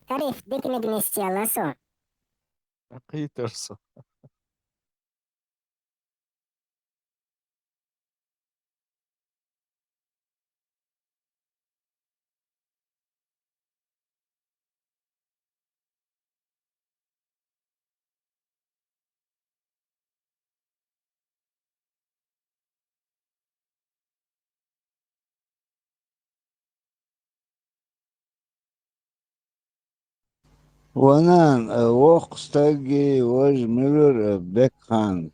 Тариф диканиг нисъелла со. Кхийтар со. Ва нана, э, воккха стаг, важа муьлура, э, Бекхан,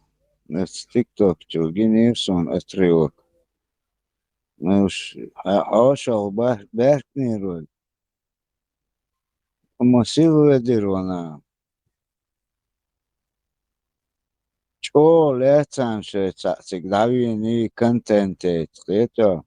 оцу тикток чу гинийра суна отрывок. Ну, ш-, хьо-, хьошалгӀа ба-, баьхкинера вай. Амма сиха ведира вана. ЧӀогӀа лаьцна шайн цхьаъ цига дӀавийний контент яйта, кхетий?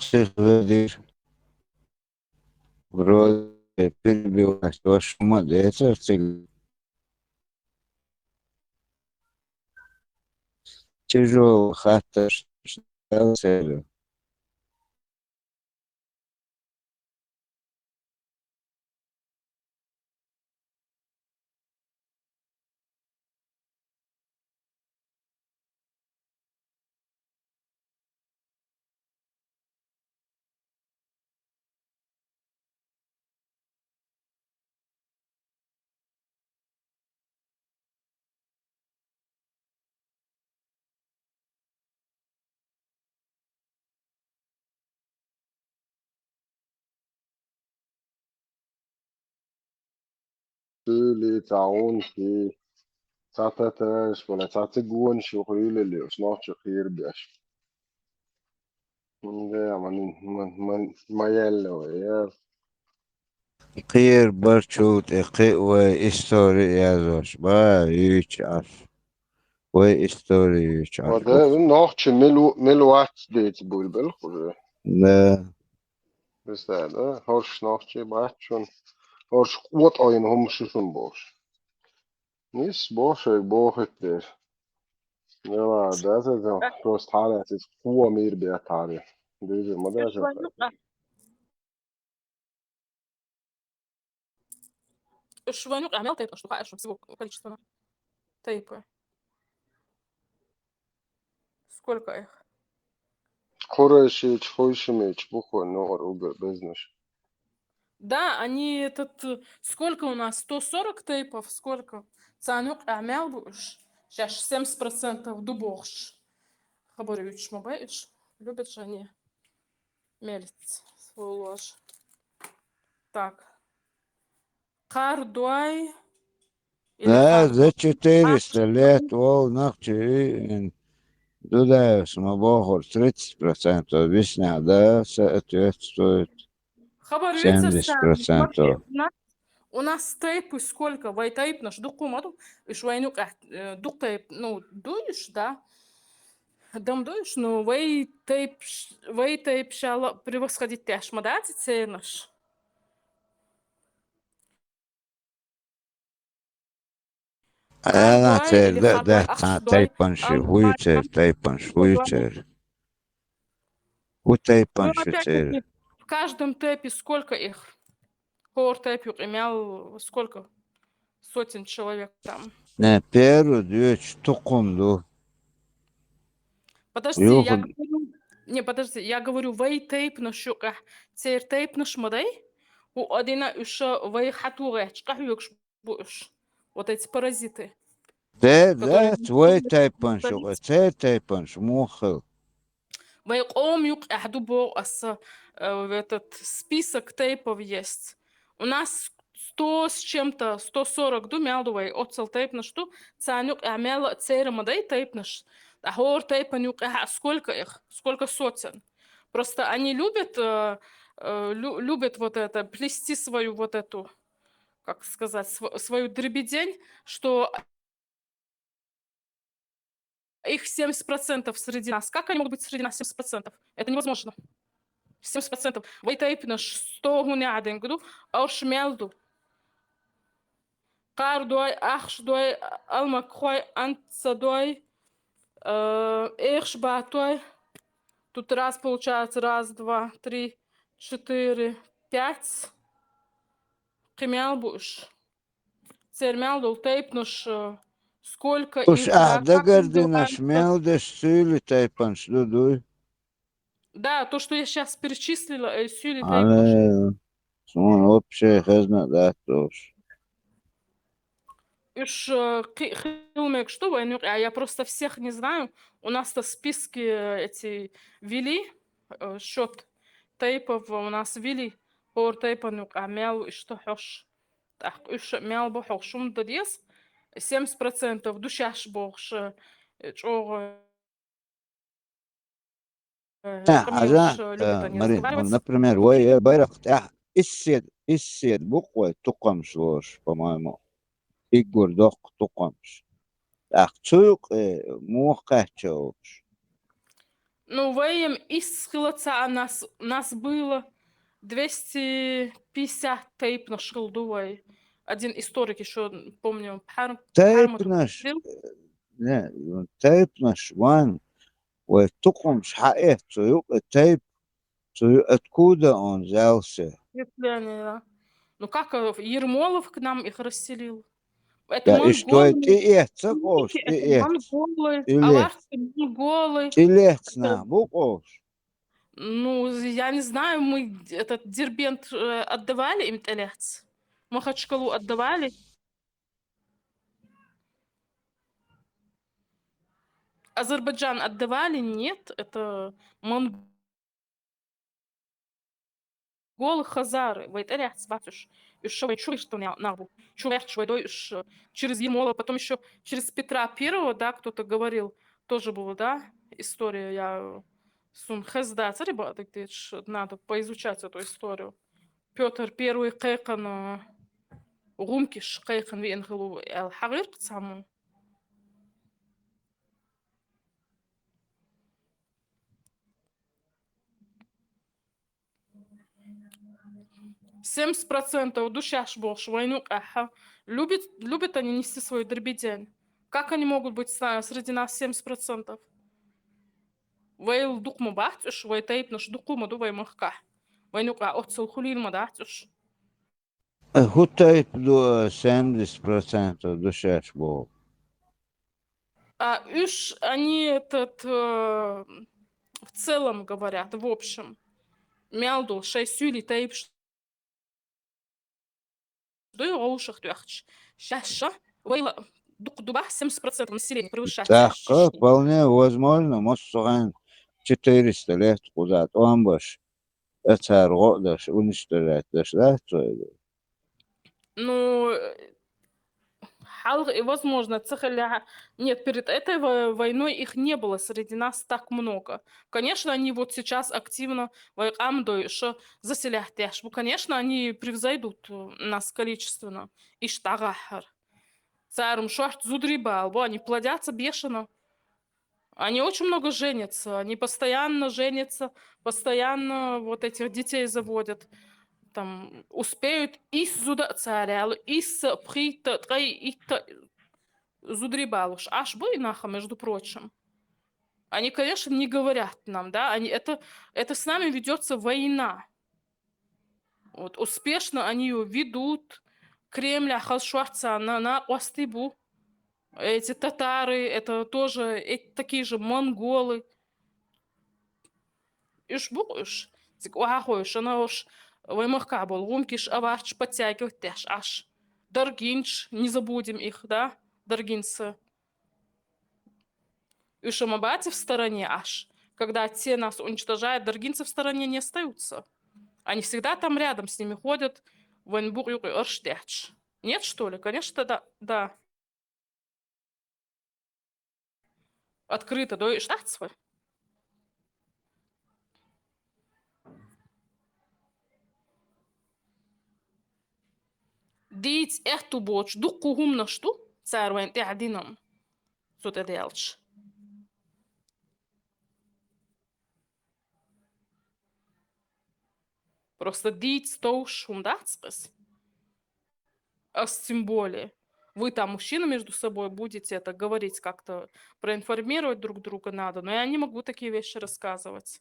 Сиха ведира. Вроде перебивать вашу ма децара цига. Тяжёлый хаттарш дала селю. Хуьлий, цхьа гӀунаш, цхьа татараш, вала цхьа цигонаш ю хуьлий, уьш нохчий кхерабеш. Ма, ма, ма, ма елла вай, я. Кхера бар чул тӀе кхиа вай истори а яздеш, ба, юьйцуш Ӏаш. Вай истори юьйцуш Ӏаш. Ва да, нохчий мила, мила вац дийца буьйлабелла уже. Да. Представь, да? ХӀорш нохчий бац шуна. ХӀорш къотӀойн хӀума шу шуна бохуш. Нис бохуш, бохуьйту дера. Дела, да, да, да, просто хьалаьцна, кхо мийр бетта хьале. Дуьйцур ма дац. Уьш вайн юкъахь мел тайпа, аш ду хаьа, шу всего количество тайпа. Сколько их? Курайшича, хуйшимича, бухой, ну, угар бизнес. Да, они этот, э, сколько у нас? Сто сорок тейпов, сколько? Царна юкъе мел бу уж? Шоаш семьдесят процентов ду бохуш. Хабар юьйцуш ма бай уж. Любят же они мелиться, сволочи. Так. Кхардой или Да, Кхардой? За четыреста лет вол нах чу и, ин, Дудаевс ма бохура, тридцать процентов висна, да, соответствует Хабар юьйцуш, семьдесят процентов. Смотри, у нас, у нас тейпы сколько? Вай тейпнаш дукха ма ду, уж вайна юкъе, э, дукха тейп, ну, ду уж, да? Дам ду уж, ну, вай тейп, вай тейп шала превосходить деш ма дац цернаш. Ана Кхардой цер или да, Кхардой, да, ахш а, дой, тейпанш, ал хӀу ю цер, тейпанш, хӀу ю цер. ХӀу тейпанш ю цер. Ну, опять-таки, в каждом тейпе сколько их? ХӀора тейпа юкъе мел сколько сотен человек там? Не, первый, дуьйцу тукхам ду. Подожди, я Юха- говорю, не, подожди, я говорю, вай тейпнаш юкъе, цер тейпнаш ма дай? ХӀу а дина уж вай хьатӀагӀерташ къахьоьгуш бу уж. Вот эти паразиты, Де, которые да, не вай хотят тейпанш юкъе, становиться. Цер тейпанш, муха хила. Вай къоман юкъе ду боху аса, э, в этот список тейпов есть. У нас сто с чем-то, сто сорок ду, мел ду вай, оццул тейпнаш ду, царна юкъе мел а церан ма дай тейпнаш. ТӀаккха хӀора тейпан юкъе а сколько их, сколько сотен. Просто они любят, э, э, лю-, любят вот это, плести свою вот эту, как сказать, св-, свою дребедень, что их семьдесят процентов среди нас. Как они могут быть среди нас семьдесят процентов? Это невозможно. Семьдесят процентов. Вай тейпнаш сто хӀунда яхьа динг ду, орш мел ду. Кхардой, ахш дой, алмакхой, анцадой, э, эхш батой. Тут раз получается, раз, два, три, четыре, пять. Кхин мел бу уж? Цер мел долу тайпанаш, э, сколько их, да, как они дагардинарш называются? Мел деш суьйли тайпанаш ду, дуй? Да, то, что я щас перечислила, э, суьйли тайпанаш. Ай, суна вообще хезна дац уж. Уж, э, кхи-, хила мегаш ду вайна юкъе, я просто всех не знаю. У нас-то списки, э, эти вели, э, счёт тайпов у нас вели, хӀора тайпан юкъе мел ву иштта хьош. ТӀаккха уьш мел бу хьо шун дан деза, семьдесят процентов ду шаьш бохуш, э, чӀогӀа, э, Да, къамелаш, хьажа, э, любят они, э, Марин, разговаривать. Например, вай, э, байракх тӀехь иссед, иссед бу-кх вай тукхамаш лоруш, по-моему. Уггар доккха тукхамаш. ТӀаккха цу юкъе муха кхаьчна олуш? Ну, вай-м исс хила ца а, нас, нас было двести пятьдесят тайпанаш хила ду вай. Один историк ещё, помню, пхьар-, пхьарма Тайпанаш, тукхам. Э, не, тайпанаш ван, вай тукхамаш хьаэцна цу юкъе тайп-, цу ю-, откуда он взялся? Если они, да. Ну как, э, Ермолов к нам их расселил? Это монголы. Да, и что, тӀеэцна олуш, тӀеэцна? Монголы, или аварцы монголы. ТӀелецна нах бу-кх олуш? Ну, я не знаю, мы этот Дербент, э, отдавали им тӀелец? Махачкалу отдавали? Азербайджан отдавали? Нет, это монголы. Голы, хазары, вай тӀелаьцна бац уьш. Уьш ша вай чу гӀиртина нах бу. Чу гӀерташ вай дой уьш, э, через Ермолова, потом ещё через Петра Первого, да, кто-то говорил, тоже была, да, история, я, сун хезна дацара, бакъдерг дийцича, надо поизучать эту историю. Пётр Первый кхайкхина, гӀумкаш кхайкхина веана хила ву аьлла, хьагӀиртина цхьаммо. Семьдесят процентов ду шаьш бохуш вайна юкъехь. Любит, любят они нести свою дребедень. Как они могут быть с-, среди нас семьдесят процентов? Вайл дукха ма бац уьш, вай тайпанаш дукха ма ду вай махкахь. Вайна юкъехь оццул хуьлийла ма дац уьш. Э, хӀу тайпа ду, э, семьдесят процентов ду шаьш боху? А уьш, они этот, э, в целом говорят, в общем. Мел долу шайн суьйли тайпаш дуй гӀовшах тӀехча. Шаьша, вайла дукха дубахь семьдесят процентов населения превышать. ТӀаккха вполне возможно, массагӀан четыреста лет кхуза тӀом беш, э, цар гӀо а деш, уничтожать деш дац вай? Ну, э, хьалха и возможно ца хилла. Нет, перед этой во-, войной их не было среди нас так много. Конечно, они вот сейчас активно вай къам дойша заселять деш бу. Конечно, они превзойдут, э, нас количественно. Иш дагахьар. Царум шорт зудрий бал бу, они плодятся бешено. Они очень много женятся, они постоянно женятся, постоянно вот этих детей заводят. Там успеют ис зуда царял, ис пхита, ткъай итта зудри балуш. Аш бу инаха, между прочим. Они, конечно, не говорят нам, да, они это, это с нами ведётся война. Вот, успешно они её ведут. Кремля хаз шварца на, на къвасти бу. Эти татары, это тоже эти такие же монголы. Иш бу уш. Цик вахой, шана уш. Вай махка бол, гумкиш аварч подтягивать деш аш. Даргинч, не забудем их, да? Даргинцы. Уж ма бац в стороне аш. Когда те нас уничтожают, даргинцы в стороне не остаются. Они всегда там рядом с ними ходят, вайн бук юкъи арш дяч. Нет, что ли? Конечно, да. Да. Открыто, да, и штатство. Диц эхту боч, дукку хумнаш ту, цар вайн тяхдинам. Сут эдялч. Просто диц тоуш хум дац къыс. А тем более, вы там, мужчины, между собой будете это говорить как-то, проинформировать друг друга надо, но я не могу такие вещи рассказывать.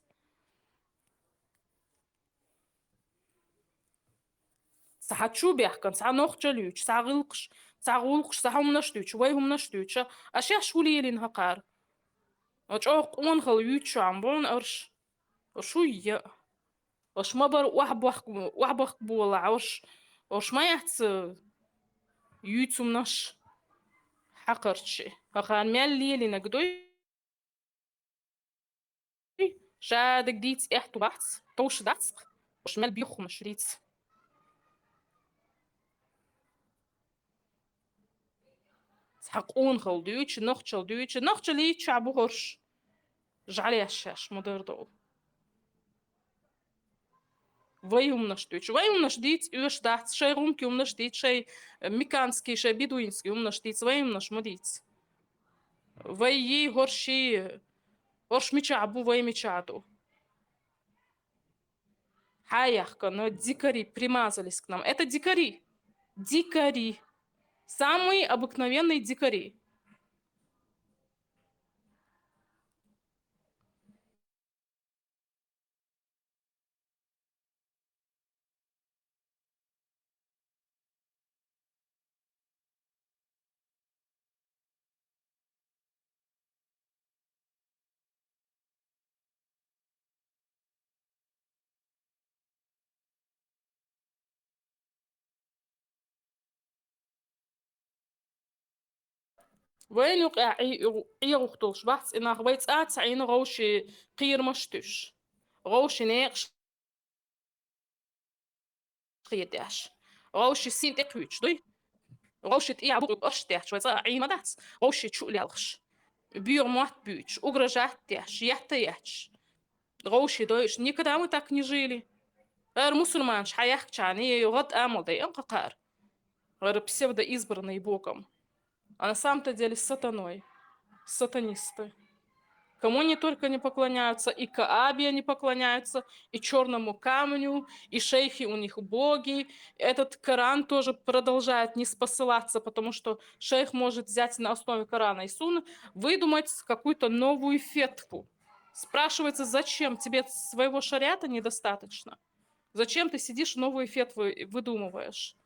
Ца хьачу бяхкан, ца нохча луч, ца гылкш, ца гулкш, ца хумнаш луч, вай хумнаш луч, а шеш хулиелин хакар. А чох къон хал луч ам бон арш. Шуя. Ош ма бар вахбах, вахбах була, ош, ош ма яц, э, юцумнаш хакарчи. Хахан мял лиелина гдой. Шадык диц эхту бац, тош дац. Ош мял бихумаш риц. Ца къун хал дуч, нохчал дуч, нохчал ич а бухарш. Жаляшаш, мудардо. Вай умнаш дуч. Вай умнаш диц, уш дац, шай гумки умнаш диц, шай, э, миканский, шай бедуинский умнаш диц, вай умнаш ма диц. Вай и хорши, хорш мича бу, вай мича ду. Хаяхка, но дикари примазались к нам. Это дикари. Дикари. Самые обыкновенные дикари. Вайн юкъа Ӏийухтулш бац, инах вай цӀа ца Ӏийна гъовши кхийрмаш туьш. Гъовши некъш кхийрдеш. Гъовши син тӀе кхуьйч дуй. Гъовши тӀе букъ арш теш, вай цӀа Ӏийма дац. Гъовши чу лелхш. Буьр мотт буьйч, угрожать теш, ятта ятш. Гъовши дойш, никогда мы так не жили. Эр мусульманш хьаяхчани, гъад амал дай ан къакъар. Эр псевдоизбранный Богом. А на самом-то деле сатаной. Сатанисты. Кому они только не поклоняются, и Каабе они поклоняются, и черному камню, и шейхи у них боги. Этот Коран тоже продолжает не спосылаться, потому что шейх может взять на основе Корана и Сунны, выдумать какую-то новую фетву. Спрашивается, зачем? Тебе своего шариата недостаточно? Зачем ты сидишь, новые фетвы выдумываешь?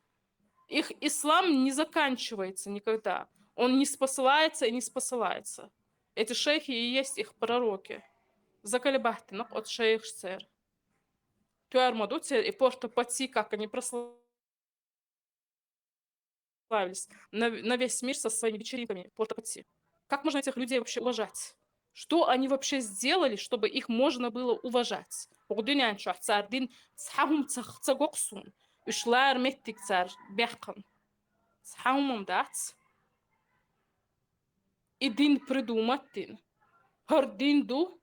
Их ислам не заканчивается никогда. Он не спосылается и не спосылается. Эти шейхи и есть их пророки. Заколебать ты, ну, от шейх цер. Тюрьма, и порта пати, как они прославляют отправились на, на весь мир со своими вечеринками в Пуэрто-Пати. Как можно этих людей вообще уважать? Что они вообще сделали, чтобы их можно было уважать? Гъудунян чух цар дин цхьа хӀума ца, ца гохсун. Уьш лар меттиг цар бяхкан. Цхьа хӀума дац. И дин придумать дин. ХӀара дин ду,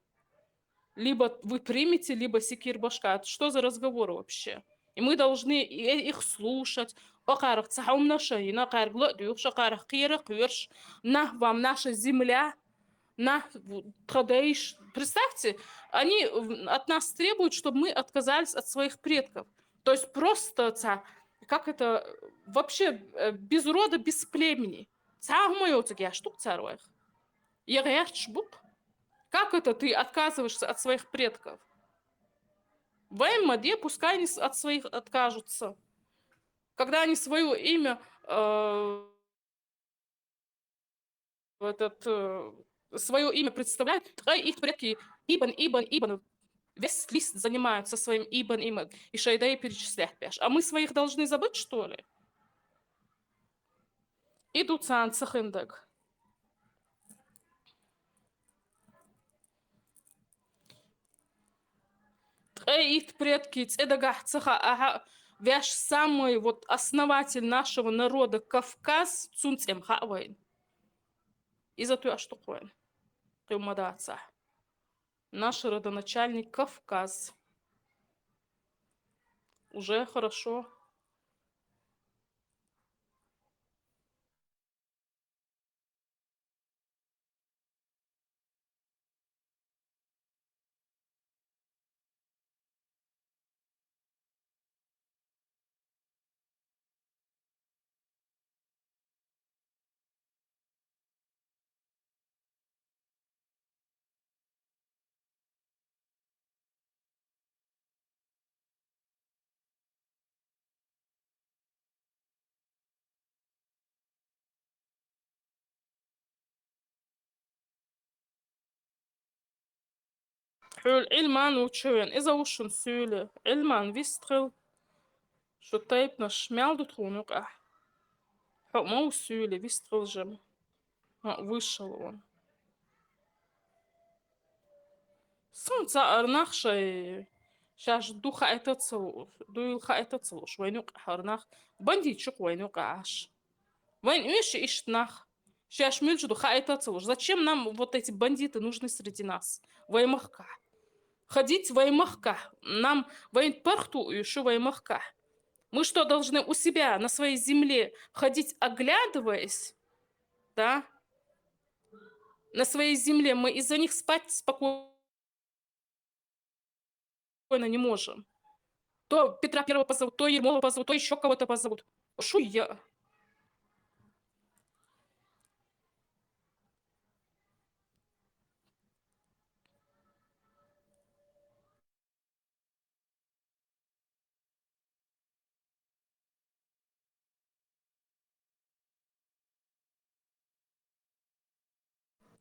либо вы примете, либо секир башка. Что за разговор вообще? И мы должны и-, их слушать. Акхарах цхьа хӀума наша, и накхаргла духша, акхарах кхера кхерш. Нах вам наша земля, нах тха дайш. Представьте, они м, от нас требуют, чтобы мы отказались от своих предков. То есть просто ца, как это, вообще э, без рода, без племени. Цхьа хӀума йоцург яш тук цар вайх. Я гъяч бук. Как это ты отказываешься от своих предков? Вайм маде, пускай они с- от своих откажутся. Когда они свое имя, э, в этот, э, свое имя представляют, ткъай их предки Ибн, Ибн, Ибн, весь лист занимают со своим Ибн, Ибн, и шайдай перечислять пяш. А мы своих должны забыть, что ли? Иду цан цахындаг. Ткъе ит предки цӀедагахь ца хаахьа, вяш самый вот основатель нашего народа Кавказ, цун цӀем хаъ вайн. Иза туй аштукъ вайн. Къимма дацахь. Наш родоначальник Кавказ. Уже хорошо. Хьуьл Ӏилман ву чевен, иза ву шун суьйле. Ӏилман вистхил, шу тайпнаш мел ду тхуна юкъахь. Хьо ма ву суьйле, вистхил жема. Ма вышел он. Сан цхьа арнах шай, шаьш ду хаита ца лу-, дуйла хаита ца луш, вайн юкъахь арнах, бандитчух вайн юкъахь Ӏаш. Вайн уьш иштта нах. Шаьш муьлш ду хаита ца луш. Зачем нам вот эти бандиты нужны среди нас? Вай махкахь. Ходить вай махкахь. Нам вайн пархту уьш вай махкахь. Мы что, должны у себя на своей земле ходить, оглядываясь? Да? На своей земле мы из-за них спать спокойно не можем. То Петра Первого позовут, то Ермолова позовут, то еще кого-то позовут. Шу я.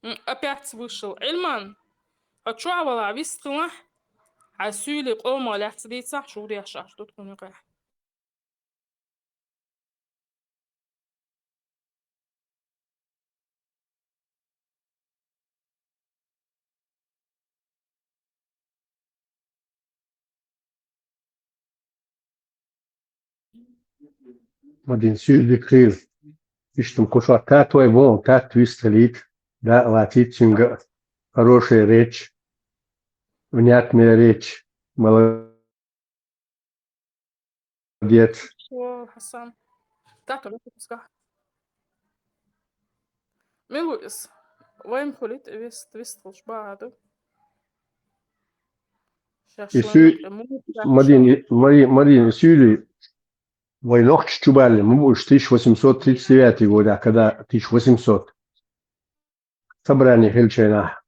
М, опять вышел. Ӏилман, хьо чохь вала вистхилахь, хьайн суьйли къоман лаьцна дийцахь, чугӀдеш аш ду тхуна юкъахь. Мадин суьйли хир. Иштта кхушах тат вай вон, тат вистхилийта, да, латийта цуьнга хорошая речь, внятная речь. Молодец. Молодец. О, Хасан. Так, а ну-ка, пускай. Милуис, вайн хулит вист, вист хулш баду. И сю-, Мадин, и, Мари-, Марин, и сюли вай нохчи чубалли, ма бу уж тысяча восемьсот тридцать девятый год, а когда тысяча восемьсот. Собрание хилчайна,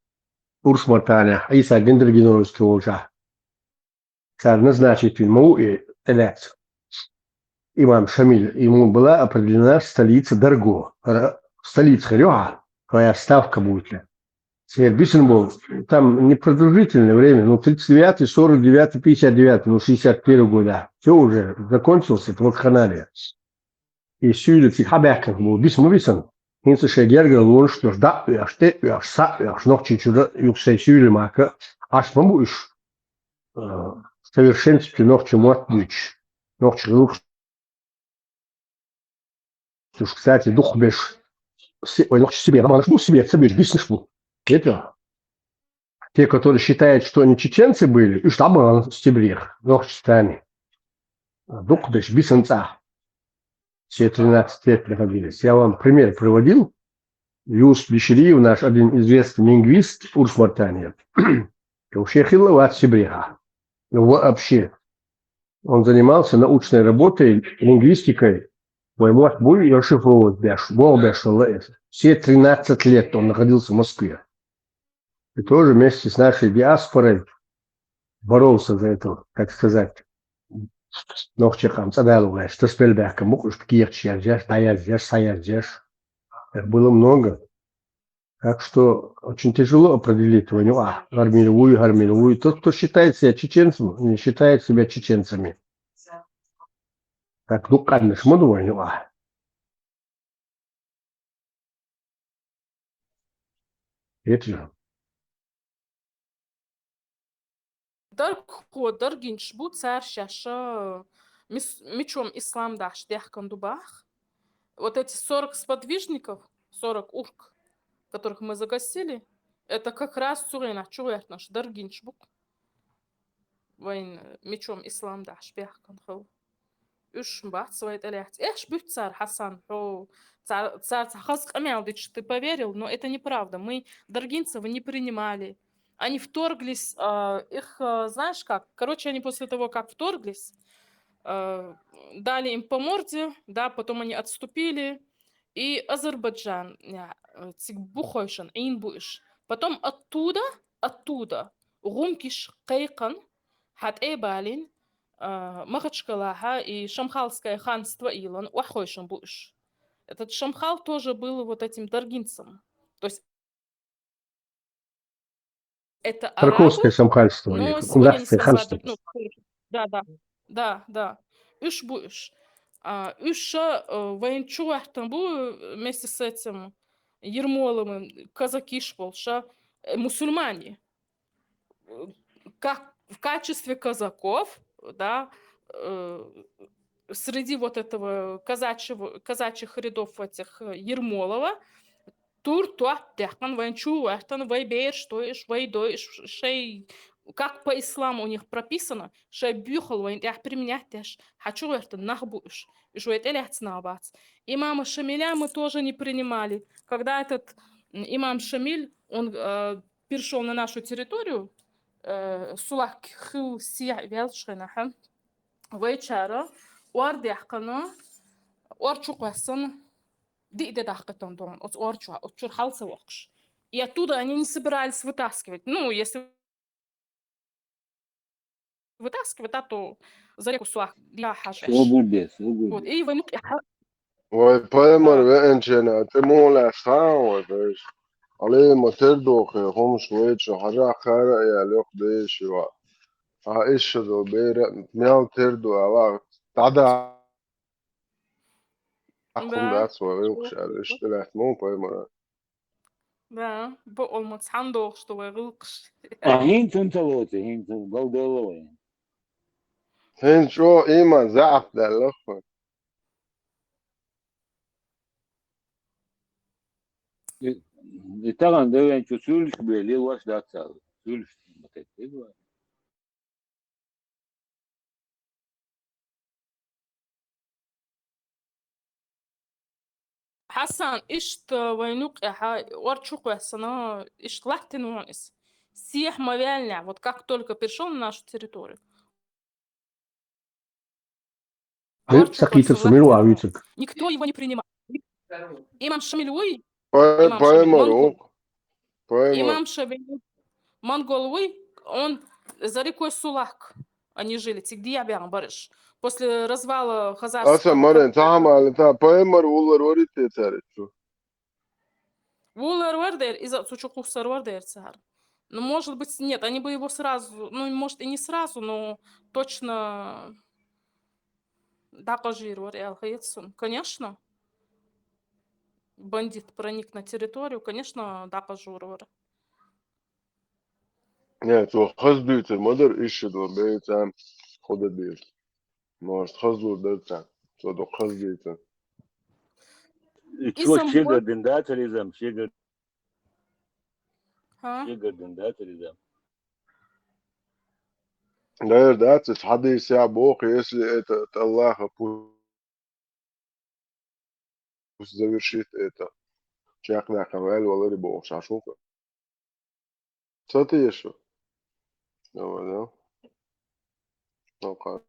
Урс Мартаня, Иса Гендергиновский волча. Цар назначить вин ма ву и тӀелаьцна. Имам Шамиль, ему была определена столица Дарго. Ра-, столица хир ю хьан, твоя ставка будет ли. Цербисин был, там непродолжительное время, ну, тридцать девятый, сорок девятый, пятьдесят девятый, ну, шестьдесят первый года. Все уже, закончился этот вакханалия. и суьйли цига хьабаьккхина бу, биса ма бисана. ХӀинца шайн гергара лонаш а дош, дӀа а оьхуш, тӀе а оьхуш, схьа а оьхуш, нохчий чура юха шайн суьйли мара, Ӏаш ма бу уьш, э, совершенстве нохчий мотт буьйцуш, нохчий гӀуллакх. Уж, кстати, дукхахберш, си-, ой, нохчий Сибре, ма-, бу Сибре, ца буьйцу, биснарш бу. Это те, которые считают, что они чеченцы были, уж там, а, Сибре, нохчий царни. Дукхахберш бисана цӀа. Все тринадцать лет находились. Я вам пример приводил. Юсуп Бишириев, наш один известный лингвист, Урс-Мартания. Вообще хилла вац Сибрехьа. Ну, вообще. Он занимался научной работой, лингвистикой. Вай мотт буй расшифровывать беш, болх беш хилла иза. Все тринадцать лет он находился в Москве. И тоже вместе с нашей диаспорой боролся за это, так сказать. Нохчий къам цӀадало лаьш, тасбелла баьхкина бу уж, кехаташ яздеш, дӀаяздеш, схьаяздеш. Их было много. Так что очень тяжело определить вайна юкъахь, хӀара мила вуй, хӀара мила вуй. Тот, кто считает себя чеченцем, не считает себя чеченцами. Так дукха къаьмнаш ма ду вайна юкъахь. Эти же. Даргхо, даргинчаш бу, цара шаьш, а, мис-, мичом ислам дахьаш даьхкина ду бах. Вот эти сорок сподвижников, сорок урк, которых мы загасили, это как раз цу гӀенах чу гӀерташ даргинчаш бу. Вайн, э, мичом ислам дахьаш баьхкина хилла. Уьш бац вай тӀелаьцна. Эх, буьйцу цара, Хьасан, хьо цар-, царца хаза къамел дича, ты поверил, но это неправда. Мы даргинцев не принимали. Они вторглись, а, их, а, знаешь как? Короче, они после того, как вторглись, а, дали им по морде, да, потом они отступили. И Азербайджан, я, э, цига бу хойшан, Ӏийна бу уж. Потом оттуда, оттуда гӀумкаш кхайкхина, хьа тӀе а балийна, а, Махачкалахьа и Шамхальское ханство а йиллина, охьахойшан бу уж. Этот Шамхал тоже был вот этим даргинцем. То есть это арабы, Тарковское шамхальство, но сегодня они Кундарское сказали, ханство. Ну, да, да, да, да. Уж бу уж. А, уж, э, вайн чу гӀертан бу, э, вместе с этим Ермоловым, казакиш болуш, э, мусульмане. Э, как в качестве казаков, да, э, среди вот этого казачьего, казачьих рядов этих, э, Ермолова, тур топ дехкан вайн чу гӀертан, вай бераш дойуш, вай дойуш, шай, как по исламу у них прописано, шай буьйхал вайн тӀехь применять деш, хьа чу гӀертан нах бу уж. Уж вай тӀелаьцна бац. Имама Шамиля мы тоже не принимали. Когда этот, м, имам Шамиль, он, э, перешёл на нашу территорию, э, Сулак хил сехь велчхенахьа, вайчара ор дехкана, ор чу кхоьссана, диъ де дахкатан дон, оцу ор чу, оцу чуьра хьал ца воккхуш. И оттуда они не собирались вытаскивать. Ну, если вытаскивать, да, то за реку Сулак, я хьажа. Согурде, согурде. Вот, и вайнук я ха-, Вай паймар а, веанчена, тӀе муха лаьцна вай берш? Алема тера дохе, хӀумаш вайчу хьажа хара а яьлла йоккха деши вац. А иша до бера, мел тера ду ала, дӀада. Аккхун Да. дац вай гӀиллакхаш аьлла, иштта лаьцна муха паймара. Да, бакъ олма цхьаьна дохуш ду вай гӀиллакхаш. А хӀинца хӀунда ца воцу, хӀинца галдолла вай. ХӀинца чӀогӀа иман заьӀап даьлла вай. И, и тахана девен чу суьйлаш бен лелош дац цара. Суьйлаш ма теттиг вай. Хьасан, иштта вайн юкъехьа ор чу кхоьссина, иштта латтина вон иза. Сехьа ма ваьллинехь, вот как только перешёл на нашу территорию. Ой, ор чу сакхийтар кхоьссина со мила латтина вон. Вуьйцург. Никто его не принимал. Имам Шамиль вуй, Пай-, имам Шамиль, паймар монгол. Ву. Паймар. Имам Шамиль монгол вуй, он за рекой Сулак они жили, цига дехьа баьхна бараш. После развала хазарского Аса марен, цхьа хӀума аьлла, та паймар вуллар варий те цаьрца чу? Вуллар вар дера, иза цу чу кхуссар вар дера цара. Ну, может быть, нет, они бы его сразу, ну, может, и не сразу, но точно дӀакъажийр вара аьлла хета сона. Конечно, бандит проник на территорию, конечно, дӀакъажийр вара. Не, цо хаза дуьйцур ма дара, иштта дора бейца, худа дийр. Может, хазлур дара царна. Цо дукха хаза дуьйцур. И цо изам шегара дин дацар изам, шегара ХӀа? шегара дин дацар изам. Дера дац, из хьадийса боху, если это от Аллаха, пусть завершит это. Чекхдаккха ваьлла валаре бохуш Ӏа шуха. Ца теша? Давай, да? Ну-ка.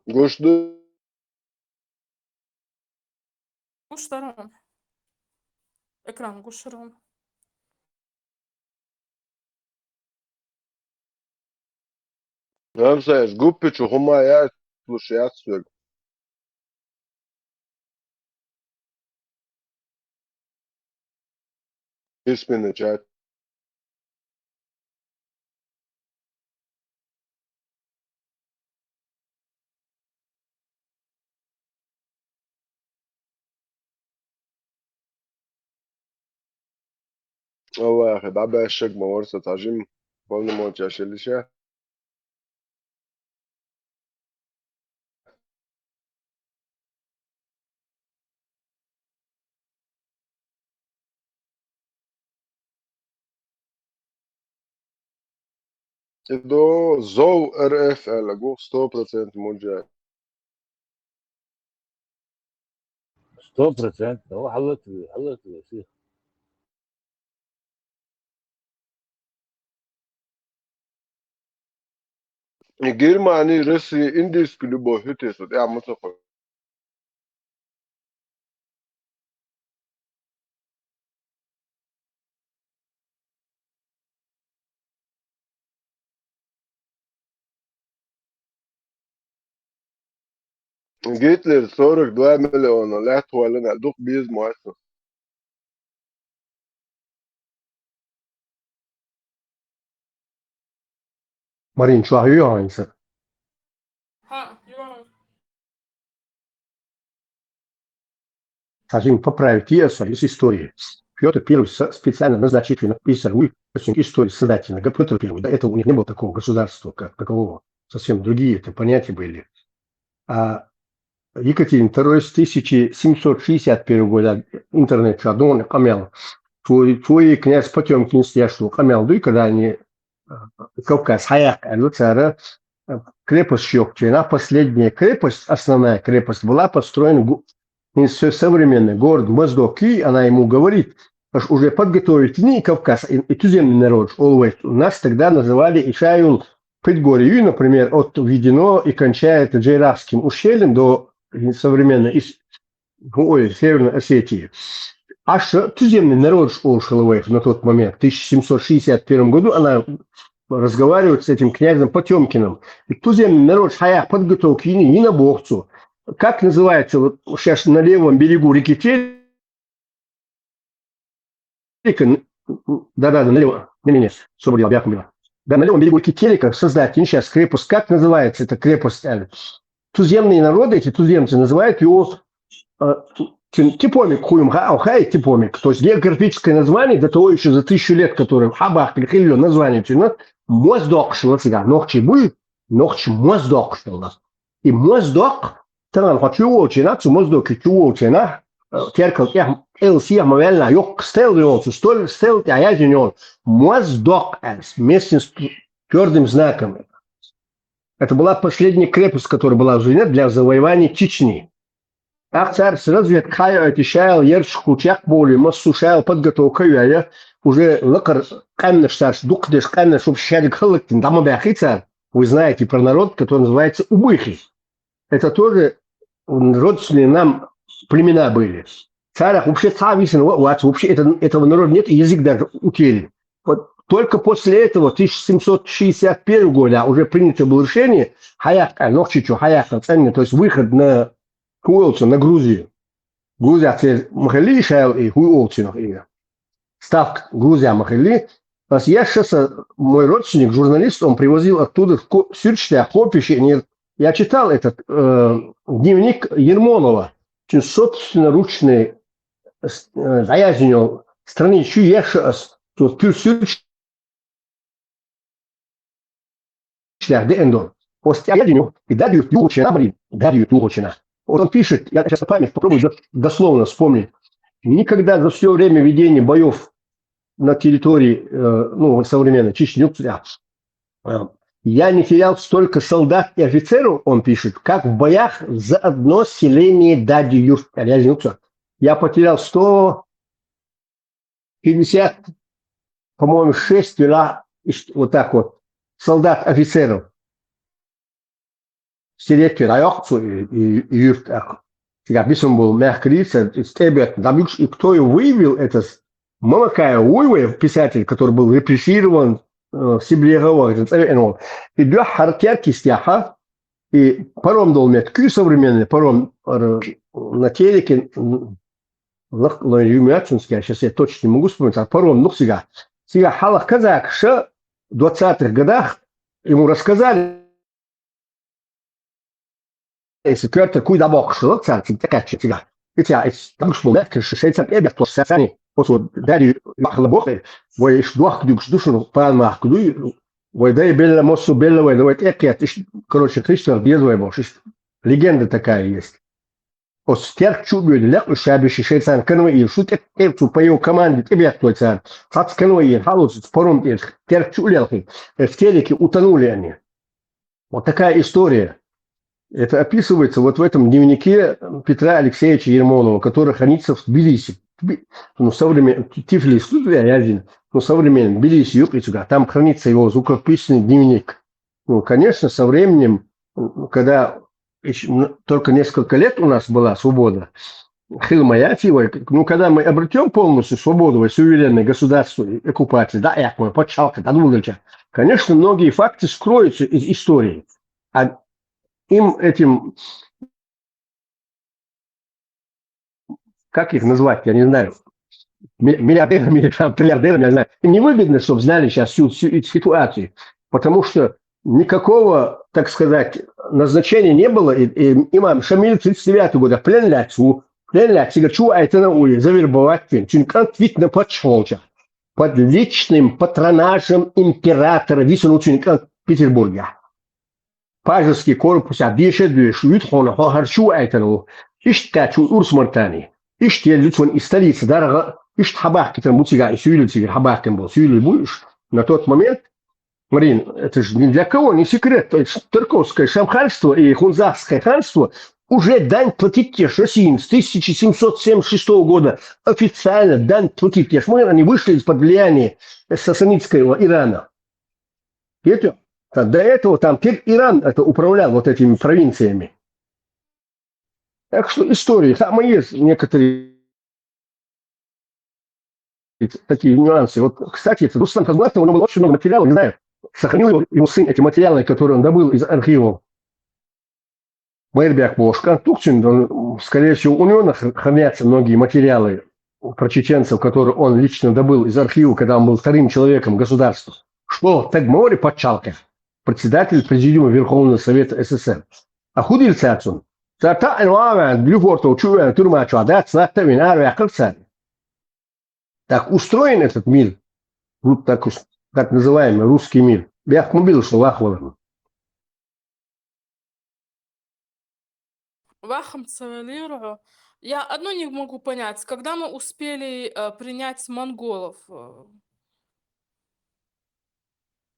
Гуш ду? Гуш дара хьуна. Экран гуш дара хьуна. Рамсаевич, группа чу хӀума яц, луш яц соьга. Письменный чат. Аллахьа, дӀабаьшшаг ма вара со, цхьа жима полномочеш йолуш. Цо зов РФ аьлла, гух сто процентов муджахид. Сто процентов. Ну, хьалат ве, хьалат ве, сих. И Германия, Россия, индийская любовь, хӀу тесо, тӀехь ма ца хо. Гитлер сорок два миллиона лаьтта хьоьллина, дукха беза ма вац. Марин, чохь ю хьайса? ХӀа, юан. Хотим поправить и особенность истории. Пётр Первый со- специально назначительно писал историю создателя, Пётр Первый. До этого у них не было такого государства, как такового. Совсем другие это понятия были. А Екатерина Второй с тысяча семьсот шестьдесят первого года интернет чуьра къамел. Твой, твой князь Потёмкин, я что, къамел дуй, когда они э, Кавказ хьаяккха аьлла цара, э, крепость йоккхучу хенахь, последняя крепость, основная крепость была построена, гу- и всё современное, город Моздоки, она ему говорит, аж уже подготовить не Кавказ, и, и туземный народ, олу вай, у нас тогда называли Ишаюл Предгорье, например, от Ведено и кончает Джейрахским ущельем до современной Ис- ой, Северной Осетии. Аш туземный народ олуш хилла вайх на тот момент. В тысяча семьсот шестьдесят первом году она разговаривает с этим князем Потёмкиным. И туземный народ хьаяккха подготовка йина, йина боху цо. Как называется, вот сейчас на левом берегу реки Терека, н- н- да-да-да, на левом, не-не-не, всё было, я помню. Да, на левом берегу реки Терека создать сейчас крепость. Как называется эта крепость, аьлла? Туземные народы, эти туземцы называют его э, тин- типомик хуюм ха хай типомик. То есть географическое название до того еще за тысячу лет, которое хьабахкали хилла название тина, Моздокш лацига. Нохчий буй, нохчий Моздокш лац. И Моздок, таган хо чу волчина, цу Моздоки чу волчина, э, теркал тӀехь эл сехьа ма ваьлла, йоккха стел йолчу, стол-, стел тӀехь яздина йолу, «Моздокъ» аьлла, вместе с тв-, твёрдым знаком. Это была последняя крепость, которая была взята для завоевания Чечни. ТӀаккха цара разведка хьайоуьйту, шайла ярташкахула чекхбовлий, массо шайла подготовка а йой, уже лакхара къаьмнаш цаьрца дукхахдеш, къаьмнаш вообще шаьрга хӀаллакдина дӀа ма баьхкий цара. Вы знаете про народ, который называется убыхи. Это тоже родственные нам племена были. Царах вообще цхьа а висина ва-, вац, вообще это, этого народа нет, и язык даже утерян. Вот только после этого, тысяча семьсот шестьдесят первого года, уже принято было решение, хьаяккха, Нохчийчу хьаяккха цӀенна, то есть выход на, хӀун олу цунах, на Грузию. Грузия церан ма хилли шайла и, хӀун олу цунах и, ставка Грузия ма хилли. Ас еш аса, мой родственник, журналист, он привозил оттуда ко-, суьрташ тӀехь, копиш а, я читал этот, э, дневник Ермолова, собственноручный, с-, э, дӀаяздина йолу страницаш ю еш аса, цо туьр суьрташ тӀехь деана долу. Оцу тӀехь яздина ю, и Даьда-Юрт юхучу хенахь, Даьда-Юрт юхучу хенахь. Вот он пишет, я сейчас на память попробую дос-, дословно вспомнить. Никогда за все время ведения боев на территории, э, ну, вот современной Чечни, э, я не терял столько солдат и офицеров, он пишет, как в боях за одно селение Даьда-Юрт. Я не знаю, кто. Я потерял сто пятьдесят, по-моему, шесть вела, иш-, вот так вот, солдат, офицеров. Стереть дӀайоккху цо и, и, и юьртах. Цигахь бисина болу мехкарий, цара иза тӀе а беттина дӀабуьгуш, и кто его выявил, это с-, Мамакаев Уйвай, писатель, который был репрессирован, э, Сиблегов, это цӀа веана волу. И дуьххьара Теркйистехь, и паром долу меттиг, современный паром, р-, на Тереке, м, лах-, лайн юьмаьцунске, сейчас я точно не могу вспомнить, а паром нух цигахь. Цигахь хьалха казакаша в двадцатых годах ему рассказали, если коьртара куй дӀабоккхуш хилла цара, цига тӀекхаьчча цигахь. И цигахь, и дагуш болу мехкарша шайца тӀе а беттош, царний, оцо дарий бахала боху, вай иштта дохка дуьгуш ду шуна, палмахка дуй, вай дай белла, массо белла вай, вай тӀе а кхетта, иштта, короче, Христос деза вай бохуш, иштта легенда такая есть. Оцу Терк чу а боьду лекъа уьш ша биши шайцарна конвоир, шу тӀе, тӀе цу по его команде тӀебетталой царна. Цхьацца конвоир хьалоцу паром тӀера, Терк чу а лелхи, э, в Тереке утонули они. Вот такая история. Это описывается вот в этом дневнике Петра Алексеевича Ермолова, который хранится в Тбилиси. Тби-, ну, современ-, Тифлис, тут я один, ну, современный Тбилиси, юкъицуга. Там хранится его звукописный дневник. Ну, конечно, со временем, м, когда ещё н-, только несколько лет у нас была свобода, хила ма яц и вай, ну, когда мы обретём полностью свободу, вай, суверенное государство, и оккупация, да, и оккупация, пачхьалкх, да, дулдалча, конечно, многие факты скроются из истории. А им этим, как их назвать, я не знаю, ми-, миллиардерами или там триллиардерами, я не знаю. Им невыгодно, чтобы знали сейчас всю, всю эту ситуацию, потому что никакого, так сказать, назначения не было. И, и имам Шамиль тридцать девятого года, плен лаьцу, плен лаьцу, говорит, чу айтана уй, завербовать пен, цуьнан кӀант витна пачхьалкхе, под личным патронажем императора висина цуьнан кӀант Петербурге. Пажеский корпусехь деша а доьшуш, вуьту хьуна хьо хӀара чу а айтана ву. Иштта кхаьчна ву Урс-Мартани. Иштта елла ю цунна и столица даргӀа, иштта хьабахкийтина бу цигахь и суьйлалла, цигара хьабахкина болу суьйлалла бу уьш. На тот момент, Марин, это же ни для кого не секрет, то есть Тарковское Шамханство и Хунзахское ханство уже дань платить еш России с тысяча семьсот семьдесят шестого года официально дань платить еш. Мы, они вышли из-под влияния сасанидского Ирана. Видите? Та-, до этого там Кир Иран это управлял вот этими провинциями. Так что истории, там и есть некоторые такие нюансы. Вот, кстати, это Руслан Хазматов, у него было очень много материалов, не знаю, сохранил его, его сын эти материалы, которые он добыл из архивов. Майрбек бохуш кӀант ву цуьнан, он, скорее всего, у него нах-, хранятся многие материалы про чеченцев, которые он лично добыл из архива, когда он был вторым человеком государства. Что, так говори, пачхьалкх, председатель Президиума Верховного Совета СССР. А хӀун дира цаьрца? Цара таӀина ван а ваьлла, Лефортово чу а ваьлла, тюрьма чохь дац, латта а вина, араваьккхира цара. Так устроен этот мир, ру-, так ус-, так называемый русский мир. Бехк ма билла шун вахваларна. Вахам ца велира хьо, Я одно не могу понять, когда мы успели э, принять монголов? Э,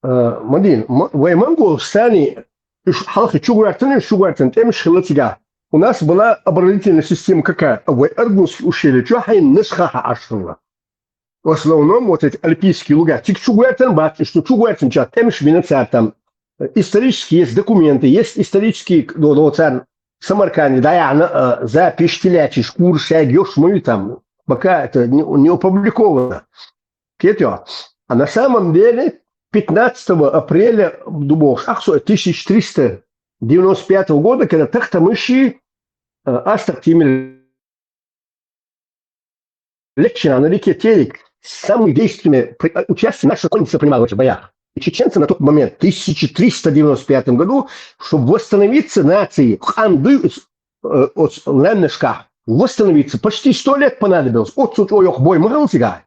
Э, Мадин, м- вай монголаш сани, уж хьалха чугӀертан, уж чугӀертан тӀемаш хилла цигахь. У нас была оборонительная система какая? Вай Аргунский ущелье чу хьайна нашха хьаӀаш хилла. В основном вот эти альпийские луга. Цига чугӀертан бац, уж чугӀертан ча тӀемаш бина цар там. Э, Исторические есть документы, есть исторические, ну, ну, цар Самарканде дӀаяхьна, э, запись, телячьи шкура, шайга йош ма ю там. Пока это не, не опубликовано. Кхетий хьо? А на самом деле пятнадцатого апреля, дубовш, ах, со, тысяча триста девяносто пятого года, когда тахтамыши э, Астахтимир Лечина на реке Терек самые действенные при- э, участие наша конница принимала в этих боях. И чеченцы на тот момент, в тысяча триста девяносто пятом году, чтобы восстановиться нации, ханды, э, от Лемнашках, восстановиться, почти сто лет понадобилось. От суть ой, ох, бой махал цигахь.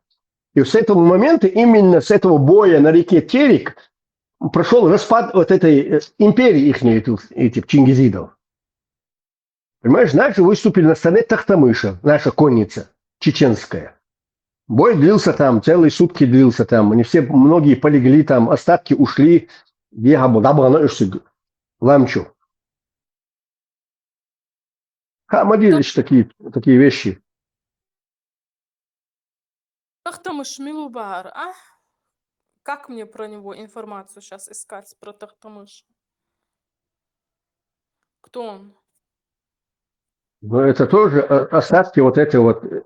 И с этого момента, именно с этого боя на реке Терек, прошел распад вот этой э, империи их, этих чингизидов. Понимаешь, наши выступили на стороне Тахтамыша, наша конница чеченская. Бой длился там, целые сутки длился там. Они все, многие полегли там, остатки ушли. Дехабу, дабана ушсиг, ламчу. Ха, Мадин, ещё такие, такие вещи. Тахтамыш мила вар, а? Как мне про него информацию сейчас искать, про Тахтамыша? Кто он? Но это тоже э, остатки вот этой вот э,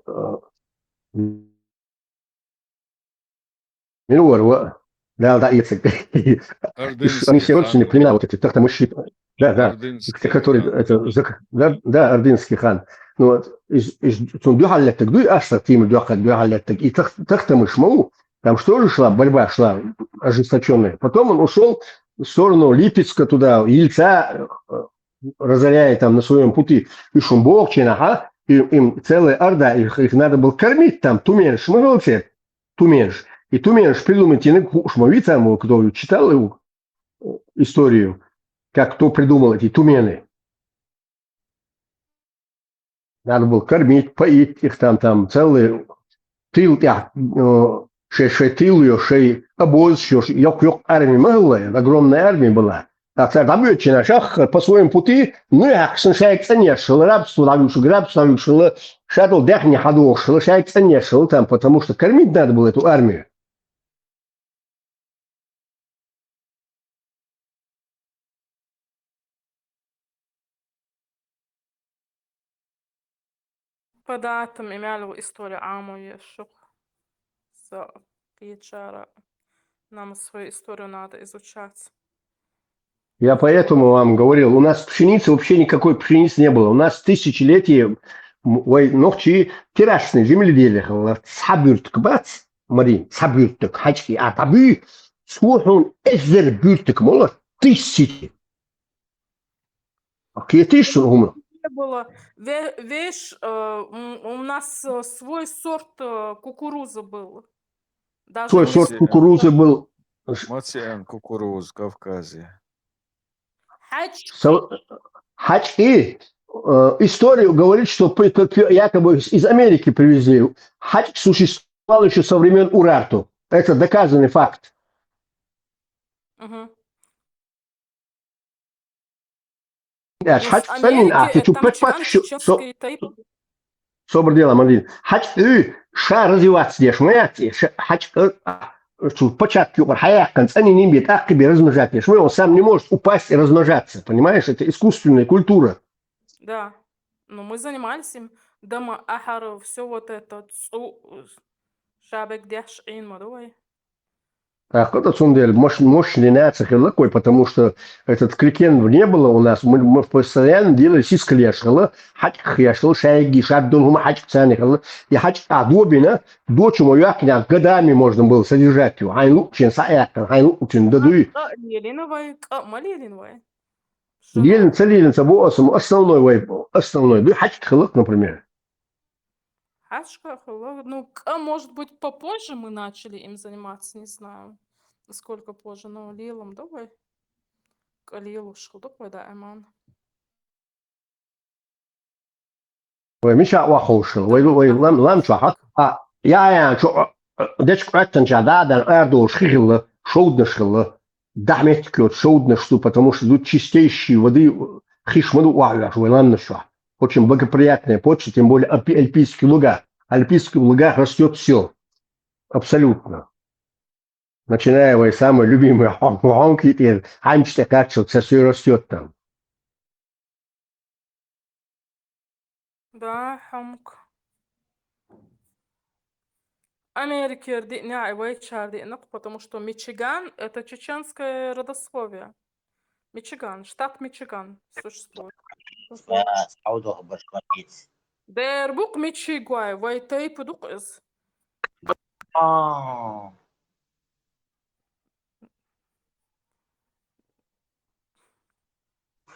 мила вар, ва, да, да, если они все родственные племена, вот эти Тахтамыши, да, да, Ордынский которые, хан. Это, зак- да, да, ордынский хан. Ну вот, из, из, цун дуьхьал леттаг дуй, Астахтимир дуьхьал, дуьхьал леттаг, и Тах- Тахтамыш ма ву, там что же шла, борьба шла ожесточенная. Потом он ушел в сторону Липецка туда, Ельца, э, разоряя там на своем пути, и шум бог чинаха, и им целая орда, их, их надо было кормить там, туменаш, ма хилла церг, туменаш. И туменаш придумать йинарг хууш ма вий царна, кто читал его э, историю, как кто придумал эти тумены. Надо было кормить, поить их там, там целый тыл, тя- э, шей, шей тыл йош, шей обоз йош, йокх-йокх армия ма хилла, огромная армия была. А цар дӀабоьдучу хенахь, шаьххара по своему пути, ну, хьаькхна шайга цӀанъеш хилла, рабство дӀавуьгуш, рабство дӀавуьгуш хилла, шадолу даьхни хьадохуш хилла, шайга цӀанъеш хилла там, потому что кормить надо было эту армию. По датам и мялу история Ӏамо еш шу. Со кхечара. Нам свою историю надо изучать. Я поэтому вам говорил, у нас пшеницы, вообще никакой пшеницы не было. У нас тысячелетие, м, ой, нохчи террасные земледелие хилла, цхьа буьртиг бац, Мари, цхьа буьртиг, хьаьжкӀи а дӀабуьй, цо хьуна эзар буьртиг молуш, тысячи. Кхетий шу хӀума? Не было. Ве- Веш, э, м, у нас э, свой сорт э, кукурузы был. Даже Свой не сорт Мацеан. Кукурузы был. Мацеан кукуруза Кавказе. ХьаьжкӀи. Со- ХьаьжкӀи, э, история говорит, что п- п- п- якобы из Америки привезли. ХьаьжкӀи существовал еще со времен Урарту. Это доказанный факт. Мгм. Э, Ну, с хьаьжкӀи цӀанйина, Америки, а, ты э, чу там пачпачу чеченские тайпы. Собар дела, Мадин. ХьаьжкӀи ша развиваться деш ма яц, ша- хьаьжкӀи, э, а, цу початку юкъара хьаяьккхина цӀанйина бен, тӀаккха бен размножать деш ма ю, он сам не может упасть и размножаться, понимаешь? Это искусственная культура. Да. Ну, мы занимались им. Дома ахьар, все вот это, цу, шабек деш ин ма давай. ТӀаккха цундела мощ- мощный нация хилла кой, потому что этот крикен не было у нас. Мы, мы постоянно делали сискалеш хилла, хьаьжкӀи еш хилла, шайгги шаддолу хӀума хьаьжкӀи царна хилла. И хьаьжкӀи а добина, дочу ма йоьхкина, годами можно было содержать его. Хьайн луучен саяккхина, хьайн луучен дадуй. КӀа лелина вай, кӀа ма лелина вай. Шуна. Лелина, ца лелина, ца бо асам, основной вай, основной. Дуй хьаьжкӀи хилла, например. ХьаьжкӀи хилла. Ну, кӀа, может быть, попозже мы начали им заниматься, не знаю. Сколько позже, но лелам давай. КӀа лелуш хилла давай, да, Эман. Вай мичахь охьаховшал, вай, вай лам, лам чохь, а, я, я, чу, дечка Ӏоьттанча да, дан ардолуш хи хилла, шовданаш хилла, дахьа меттиг йоцу шовданаш ду, потому что тут чистейшие воды, хиш ма ду охьавеш, вай ламнаш чохь. Очень благоприятная почва, тем более альпи-, альпийский луга. Альпийский луга растёт всё. Абсолютно. Начиная вай самый любимый хьо-, хьо-, хьонки тӀера, хьанча тӀе кхаччалц, цара соь растёт там. Да, хьомк. Америкера диънехь а вайчара диъна-кх, потому что Мичиган — это чеченское родословие. Мичиган, штат Мичиган существует. Да, схьавдоху башмакиц. Дер бу-кх мичигой, вай тайпа ду-кх иза. А.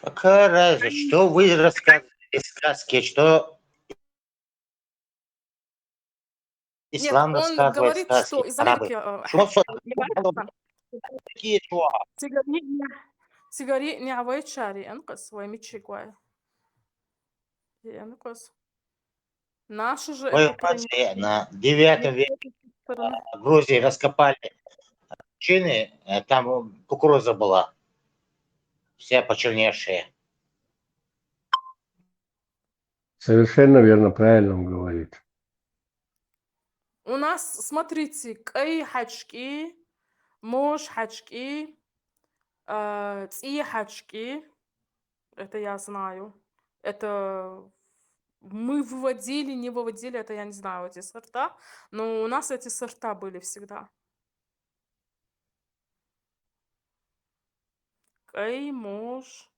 Какая разница, что вы рассказываете сказки, что Нет, ислам он рассказывает говорит, сказки, что из арабы. Америки, э, Что всё? Такие чего? Цигари-, цигари не авайчари, энкъас, вай мичигой. Энкъас. Наши же Ой, это принесли. На девятом веке, а, в Грузии раскопали чины, э, там кукуруза была, вся почерневшая. Совершенно верно, правильно он говорит. У нас, смотрите, кӀай хьаьжкӀи, мож хьаьжкӀи, а, цӀий хьаьжкӀи. Это я знаю. Это мы выводили, не выводили, это я не знаю, эти сорта. Но у нас эти сорта были всегда. КӀай, мож.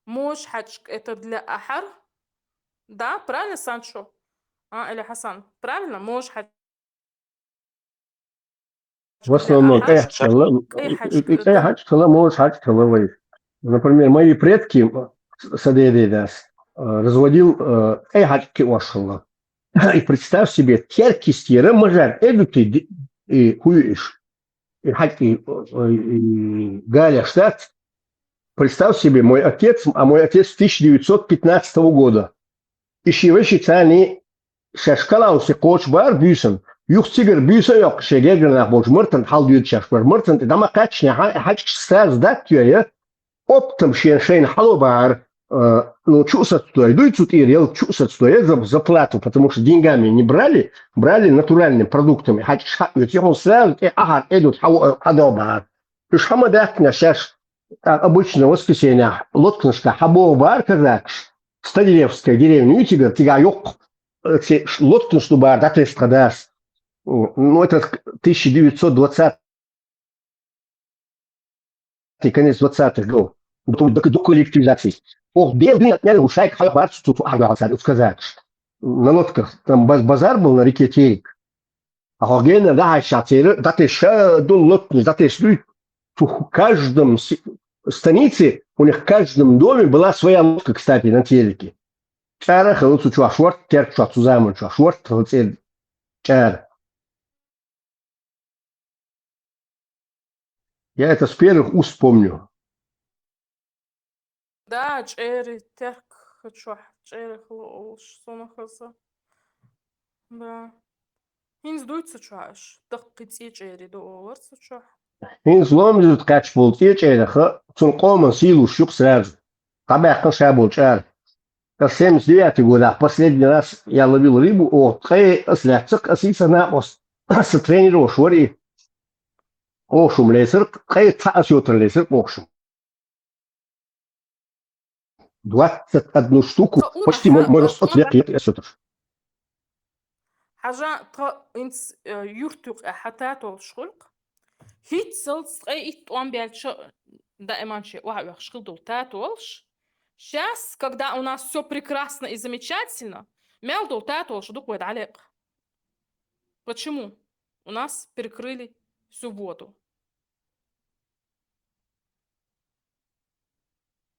Мож хьаьжкӀ — это для ахьар. Да, правильно, Санчо? А, или Хасан? Правильно? Мож хьаьжкӀ. В основном кӀай хьаьжкӀ хилла, кӀай хьаьжкӀ хилла, мож хьаьжкӀ хилла вай. Например, мои предки, м, с-, сан деда дас, э, разводил, э, кӀай хьаьжкӀ кхиош хилла. И представь себе, теркистера мажар эдути ди-, и хӀуьйуш. И хьаьжкӀи, и, и галеш дац. Представь себе, мой отец, а мой отец тысяча девятьсот пятнадцатого года. И ши веши царни шаьш Калаусе кхочу бара буьйсан. Юха цигара буьйса а йоккху шен гергара нах болчу Мартан хьалдоьду шаьш бара. Мартан тӀе дӀа ма кхаьччинехь, хьаьжкӀаш сразу даттоья, оптом шен шайна хьало бахьара, э, ну, чу а сацдой, дуй цу тӀера, ял чу а сацдой, я за-, заплату, потому что деньгами не брали, брали натуральными продуктами. ХьаьжкӀаш хьаоьцу, юхуна сразу тӀе ахьар эдут хьаво-, хьадо бахьара. Уьш хьа ма даьттинехь шаьш, а, обычно воскресенье лотканашка хьабогӀу бахьара казакаш, Стадеревская деревня ю цигара, цигахь йоккха, э, ци ш-, лотканаш ду бахьара дӀатесна тхан дас. Ну, это тысяча девятьсот двадцатый, конец двадцатых годов. До, до, до коллективизации. Ох, бел дуьйна тӀера ву шайга хьалха бац цу, цу ахьа дуьхьал цара, уьш казакаш. На лодках, там баз-, базар был на реке Терек. Ахьа гена дӀахьаьжча церан, дӀатесна ша долу лотканаш, дӀатесна дуй. Цу каждом си-, станице, у них в каждом доме была своя лодка, кстати, на Тереке. ЧӀара хилла цу чохь шорта, терк чохь, цу заман чохь шорта хилла цӀера чӀара. Я это с первых уст помню. Да, чӀерий терк чохь, чӀерий хилла олуш суна хаза. Да. ХӀинца дуй цу чохь аша? Даккхий цӀий чӀерий ду олар цу чохь. ХӀинца ломзуьрта кхаьчна болу цӀий чӀерах цунна къоман сий луш ю-кх сразу. ДӀабаьккхина ша болу чӀара. Ас семьдесят девятый годах последний раз я ловил рыбу, о, ткъе ас лаьцна-кх, ас и сан накъост, аса тренироваш вара и. Охшум лецар-кх, ткъе цхьа ас йоцар лецар-кх охшум. Двадцать одну штуку, почти мой, мой рост, от век, я ас йоцар. Хьажа, тхан хӀинца, э, юртуьйкъехь хьан татолаш хуьлу-кх. ХӀинццалц ткъе итт тӀом баьлча, даиман шен охьа оьхуш хила долу татолаш. Щас, когда у нас всё прекрасно и замечательно, мел долу татолаш дукха вай дӀалекъа. Почему? У нас перекрыли всю воду.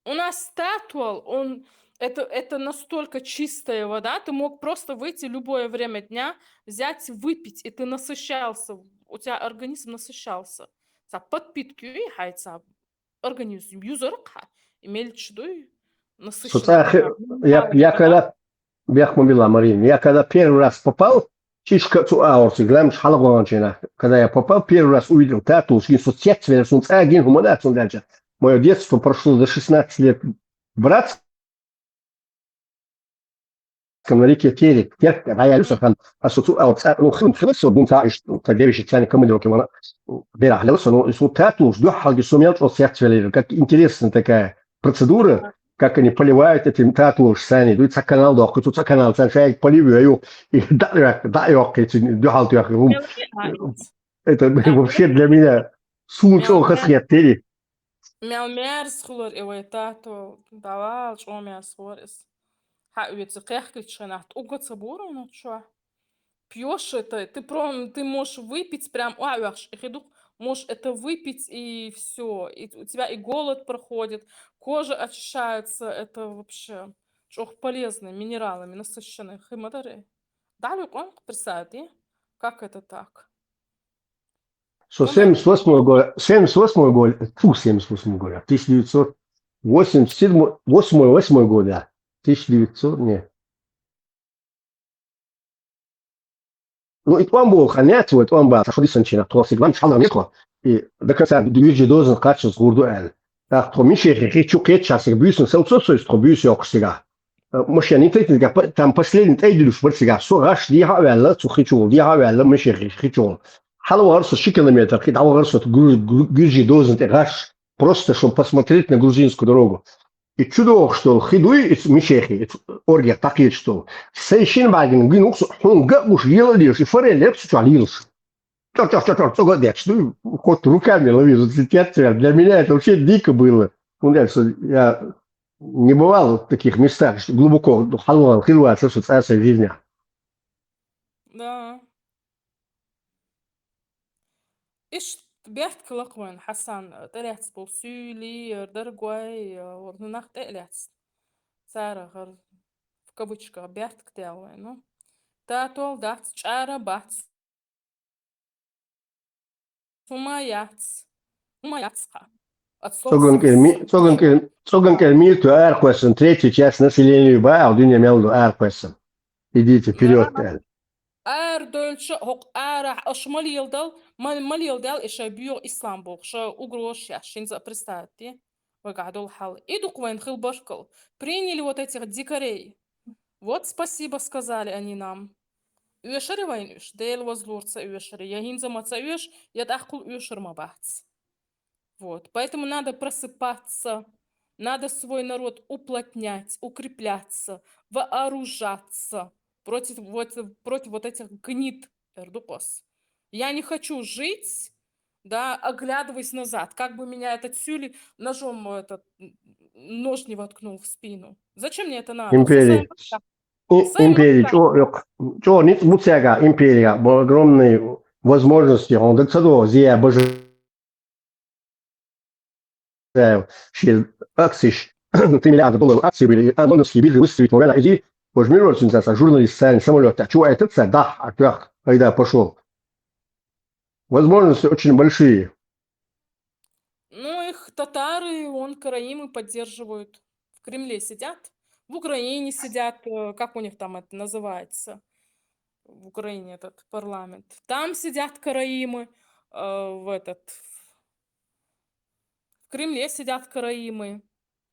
У нас татол, он, это, это настолько чистая вода, ты мог просто выйти любое время дня, взять, выпить, и ты насыщался, у тебя организм насыщался. Цхьа подпитка ю и хьайн цхьа организм юзар-кх хьан, и мелча дуй, насыщенный. Со цӀа хи-, я, я когда бехк ма билла, Марин. Я когда первый раз попал, чишка цу аурци, главное, хьалагъанчина. Когда я попал, первый раз увидел тату, шин со цец вера, сун цӀа гин хӀума да, сун дальше. Мое детство прошло за шестнадцать лет в Братском, на реке Терек. Терек, а я Юсуфан, а со цу аурци, ну, хин, хин, со бун та, иш, та девичья цяни командировки, вона, бера, хлеб, со, ну, и со тату, жду, халги, сумел, что цец вера, как интересная такая процедура, как они поливают этим татуаж сани. Дуй, ца канал дохку, цу ца канал, ца шайк поливаю, и да, да, да, ёк, эти, духал, ёк, рум. Это вообще для меня сун чё хасхет тери. Мяу мярс хулар эвай тату, давал, чё мяс хулар эс. Ха, ведь за кехкич шанат, уга цабура, ну чё? Пьёшь это, ты пром-, ты можешь выпить прям, а, уахш, и хидук, можешь это выпить, и всё, и у тебя и голод проходит, кожа очищается, это вообще чё полезно, минералами насыщенный. Химадаре. Дали он представьте, как это так? Со семьдесят восьмого года, семьдесят восьмого года, фу, семьдесят восьмого года, тысяча девятьсот восемьдесят седьмой, восьмой, восьмой года, тысяча девятьсот, нет. Ну, и тӀом бу, ханят, вот тӀом бу, сашу дисан чина, тхо сигван шалам нехо. И до конца дюжи дозын качу с гурду эл. Так, тхо мишехи, хи чу кет час, и бюсен сел цо сой, тхо бюс ёк сига. Э, машина не третий, га, по-, там последний тей дюш бар сига. Со гаш, ди ха вяла, цу хи чу, ди ха вяла, мишехи, хи чу. Хал вар со ши километр, хи дал вар со гу-, гу-, гюжи дозын те гаш. Просто, чтобы посмотреть на грузинскую дорогу. И чудо, что хидуй, и мишехи, и оргия такие, что. Сейшин багин, гин уксу, хун га гуш, ела лиш, и форе лепсу чуа лиш. Чор, чор, чор, чор, цога дяч. Ну, хоть руками лови, зацепляться. Для меня это вообще дико было. Ну, я, что я не бывал в таких местах, что глубоко, ну, халван, хилван, что царство жизни. Да. Иш бертка лакван, Хасан, тӀарехц бул сюли, дорогой, э, вот, ну, нах тӀалехц. Цара гар, в кавычках, бертка тялвай, ну. Татол дац, чӀара бац. Хумаяц. Хумаяц ха. Цоган керми, цоган кер-, цоган керми ту арквасан, третью часть населения ба, а дунья мелду арквасан. Идите вперёд, да. Эр дольча, хок ара, аш малиел дал, мал-, малиел дал, иша био ислам бог, ша угрош я, шинза представьте. Вагадол хал. И дук вайн хил баркал. Приняли вот этих дикарей. Вот спасибо сказали они нам. Уэшари вайн уш, дел возлурца уэшари, я хинза маца уэш, я тахкул уэшар ма бац. Вот. Поэтому надо просыпаться, надо свой народ уплотнять, укрепляться, вооружаться против вот, против вот этих гнид эрдукос. Я не хочу жить, да, оглядываясь назад, как бы меня этот сюли ножом, этот, н-, нож не воткнул в спину. Зачем мне это надо? Империи. Сусаем так. И-, Сусаем империи. Так. Чё, ёк, чё, не, буцяга, империя, бо-, огромные возможности, он до того, зия, боже, э, ши-, акции, ш-, три миллиарда долларов акции были, а лондонские биржи выставить, морально, иди, возьми роль, а журналист, самолет, а чего этот, да, а как, когда пошел? Возможности очень большие. Ну, их татары, он, караимы поддерживают. В Кремле сидят, в Украине сидят, э, как у них там это называется? В Украине этот парламент. Там сидят караимы, э, в этот, в Кремле сидят караимы,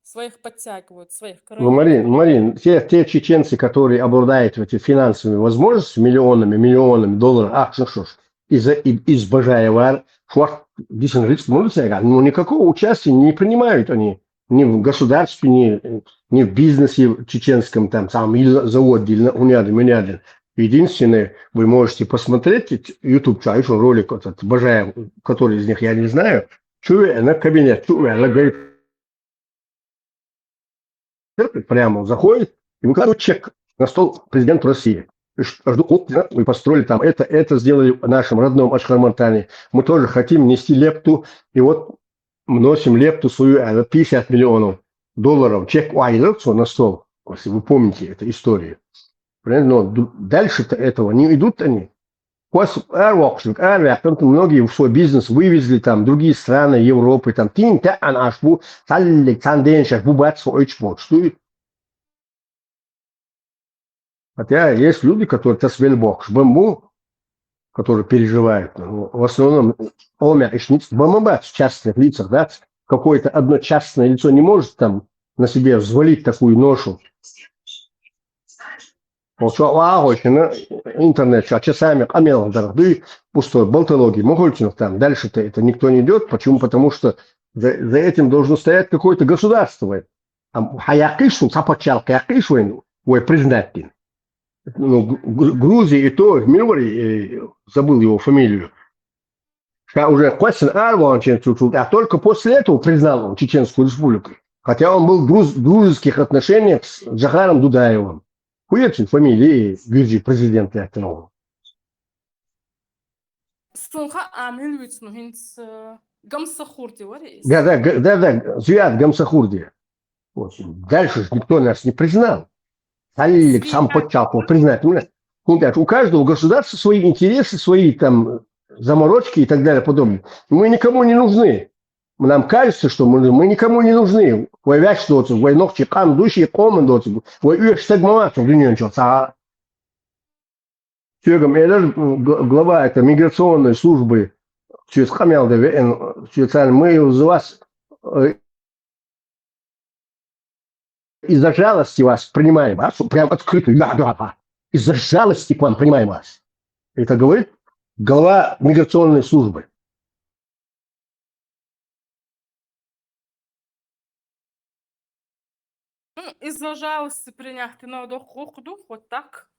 своих подтягивают, своих Ну, караимов. Марин, Марин, те, те чеченцы, которые обладают вот этими финансовыми возможностями, миллионами, миллионами долларов, а, что ж, из-за, и-, из Бажаева, швах, десен риск, ну, никакого участия не принимают они ни в государстве, ни, ни в бизнесе чеченском, там, сам или завод, или на-, унядин, унядин. Единственное, вы можете посмотреть, YouTube, чайшу ролик этот, Бажаев, который из них, я не знаю, чуя на кабинет, чуя, она говорит, прямо заходит и выкладывает чек на стол президенту России. Ш-, жду, вот, да, мы построили там это, это сделали в нашем родном Ашхармантане. Мы тоже хотим нести лепту. И вот вносим лепту свою, а, пятьдесят миллионов долларов. Чек уайлер, всё, на стол. Если вы помните эту историю. Понимаете? Но д-, дальше-то этого не идут они. Квас ар вакшук, ар вакшук, многие в свой бизнес вывезли, там, другие страны Европы, там, тин та ан ашбу, таллик, танден шашбу, бат, свой чпот. Что и Хотя есть люди, которые тас велбокш бамбу, которые переживают. Ну, в основном олмя ишниц бамабат в частных лицах, да? Какое-то одно частное лицо не может там на себе взвалить такую ношу. Олчо агъочина интернет чу часами къамел даргъды, пустой болтологи мохольчинов там. Дальше-то это никто не идет. Почему? Потому что за, за этим должно стоять какое-то государство. Ам хьаяккхиш, ца паччахьалкх яккхиш вайн, вай признать дин. Ну, Гру- Гру- Грузия и то, в Минваре, э, забыл его фамилию. Ша уже квасин арван чен чучул, а только после этого признал он Чеченскую Республику. Хотя он был в друз- дружеских отношениях с Джахаром Дудаевым. Хуетин фамилии Гюрджи президент этого. Сунха амил вицну хинц, э, Гамсахурди вари. Да, да, г- да, да, Зиад Гамсахурди. Вот. Дальше же никто нас не признал. Саллик сам подчеркнул, признать. Ну, у каждого государства свои интересы, свои там заморочки и так далее подобное. Мы никому не нужны. Нам кажется, что мы, мы никому не нужны. Вай вяч доцу, вай нохчи кам души коман доцу, вай уйш сагмамат в дуньён чё. Сёгам элер, г- глава это миграционной службы, сюз камел да вен, сюз мы из вас, э, из-за жалости вас принимаем, а, прям открыто, да, да, да. Из-за жалости к вам принимаем вас. Это говорит глава миграционной службы. М, из-за жалости принять надо хохду, вот так.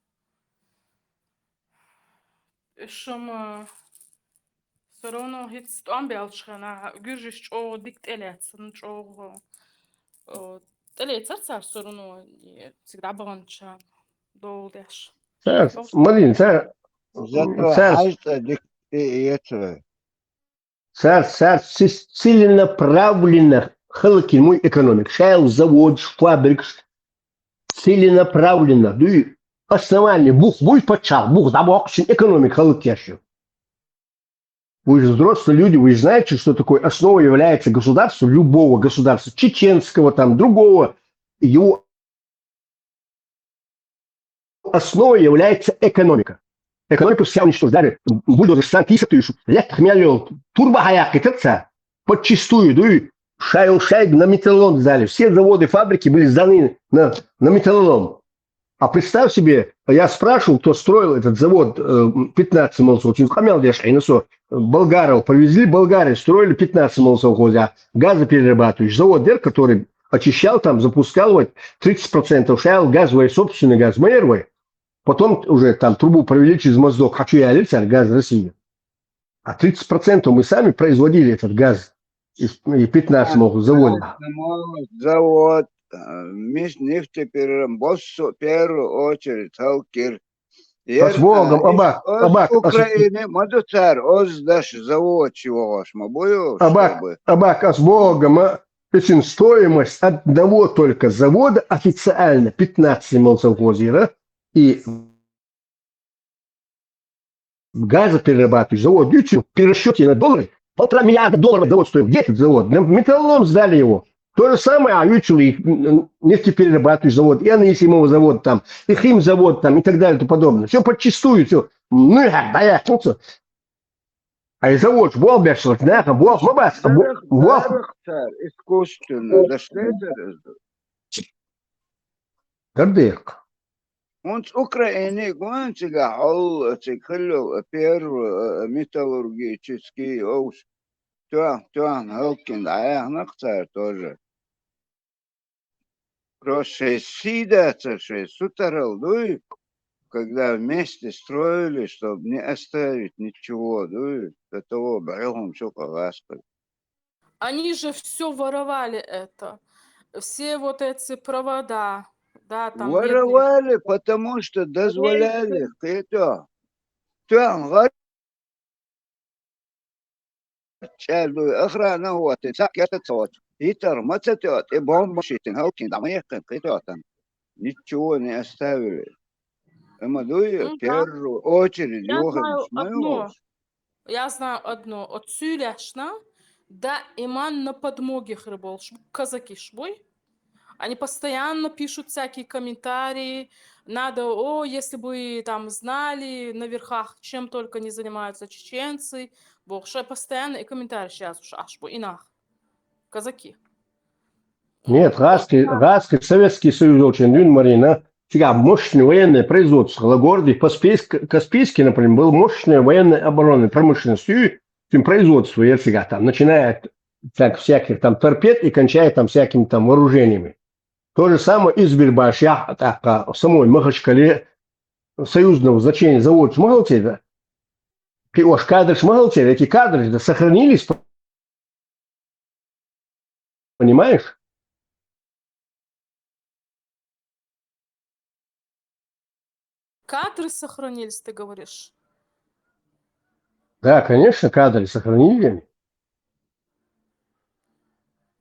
Шума всё равно хиц тӀом бялчхана, гуржиш чӀоагӀа дика тӀелецна, чӀоагӀа, э, тӀелецар цар всё равно, и всегда багӀанча долдеш. Цар, Марин, цар, Зато цар хьажа дика тӀеэцара. Цар, цар ци- целенаправленно халкин муй экономик. Шайл заводаш, фабрикаш целенаправленно. Дуй основание бух буй паччахь, бух дӀабоккхучун экономик халкеш ю. Вы же взрослые люди, вы же знаете, что такое основа является государства, любого государства, чеченского, там, другого. Его основой является экономика. Экономику вся уничтожили. Бульдозер сан тысяч тысяч. Лет хмелил. Турба хаяк китаца. Подчистую, дуй. Шайл шайг на металлолом сдали. Все заводы, фабрики были сданы на, на металлолом. А представь себе, я спрашивал, кто строил этот завод, э, пятнадцать молсов, очень камел деш, и на со, Болгаров, повезли Болгарии, строили пятнадцать молсов, газоперерабатывающий завод, дер, который очищал, там, запускал вот тридцать процентов шайл газовый, собственный газ, мэрвый. Потом уже там трубу провели через Моздок, хочу я лица, газ России. А тридцать процентов мы сами производили этот газ. И, и пятнадцать мог завода. Завод, э, мис нефтеперераб-, босс-, первую очередь, халкир. Ас богом, абак, абак, ас Украины, мадуцар, оз даш завод чего ваш, ма бою, абак, чтобы абак, ас богом, а, Печин стоимость одного только завода официально пятнадцать молсов хозира и газоперерабатывающий завод, видите, при расчёте на доллары, полтора миллиарда долларов завод стоит. Где этот завод? На металлолом сдали его. То же самое, а видите, и, м, нефтеперерабатывающий завод, и анисимовый завод там, и химзавод там, и так далее, и тому подобное. Все подчистую, все. Ну, я, да, я, ну, что? А из-за вот, бог бешал, знаешь, бог мабас, бог, бог. Цар искусственно, да что это? Гордык. Он с Украины, гончига, ол, цикхлю, первый, э, металлургический, оуш. Туан, туан, Халкин, а я, нахцар тоже. Просто шесть сидацев, шесть сутарал, дуй, когда вместе строили, чтоб не оставить ничего, дуй, до того брехом, что коласка. Они же всё воровали это. Все вот эти провода, да, там медные. Воровали, потому что дозволяли, это. Там, чӀаьлуй, охрана гьоттина, цхьа кертат ца воцу. Гьитар ма ца тоьа, тӀе бомба шийтина, Халкин дӀа ма яьккхина, кхетоатан. Ничего не оставили. Амма дуй, ну, да. Первую очередь, я знаю одно. Я знаю одно. От Сюлешна, да, иман на подмоге хреболш, казакиш буй. Они постоянно пишут всякие комментарии, надо, о, если бы там знали на верхах, чем только не занимаются чеченцы, бо ше постоянно и комментарий сейчас уж аж бы инах. Казаки. Нет, гӀаскхи, гӀаскхи Советский Союз очень дюн, Марина. Цигахь мощное военное производство. Городе Каспийск, Каспийске, например, было мощное военное оборонное промышленностью, производство, я цигахь там, начиная от так, всяких там торпед и кончая там всякими там вооружениями. То же самое и Избербаш, я так, а, в самой Махачкале союзного значения завод ма хилла цигахь, да? Кхы ош кадраш ма хилла цигахь, эти кадры да сохранились, понимаешь? Кадры сохранились, ты говоришь? Да, конечно, кадры сохранились.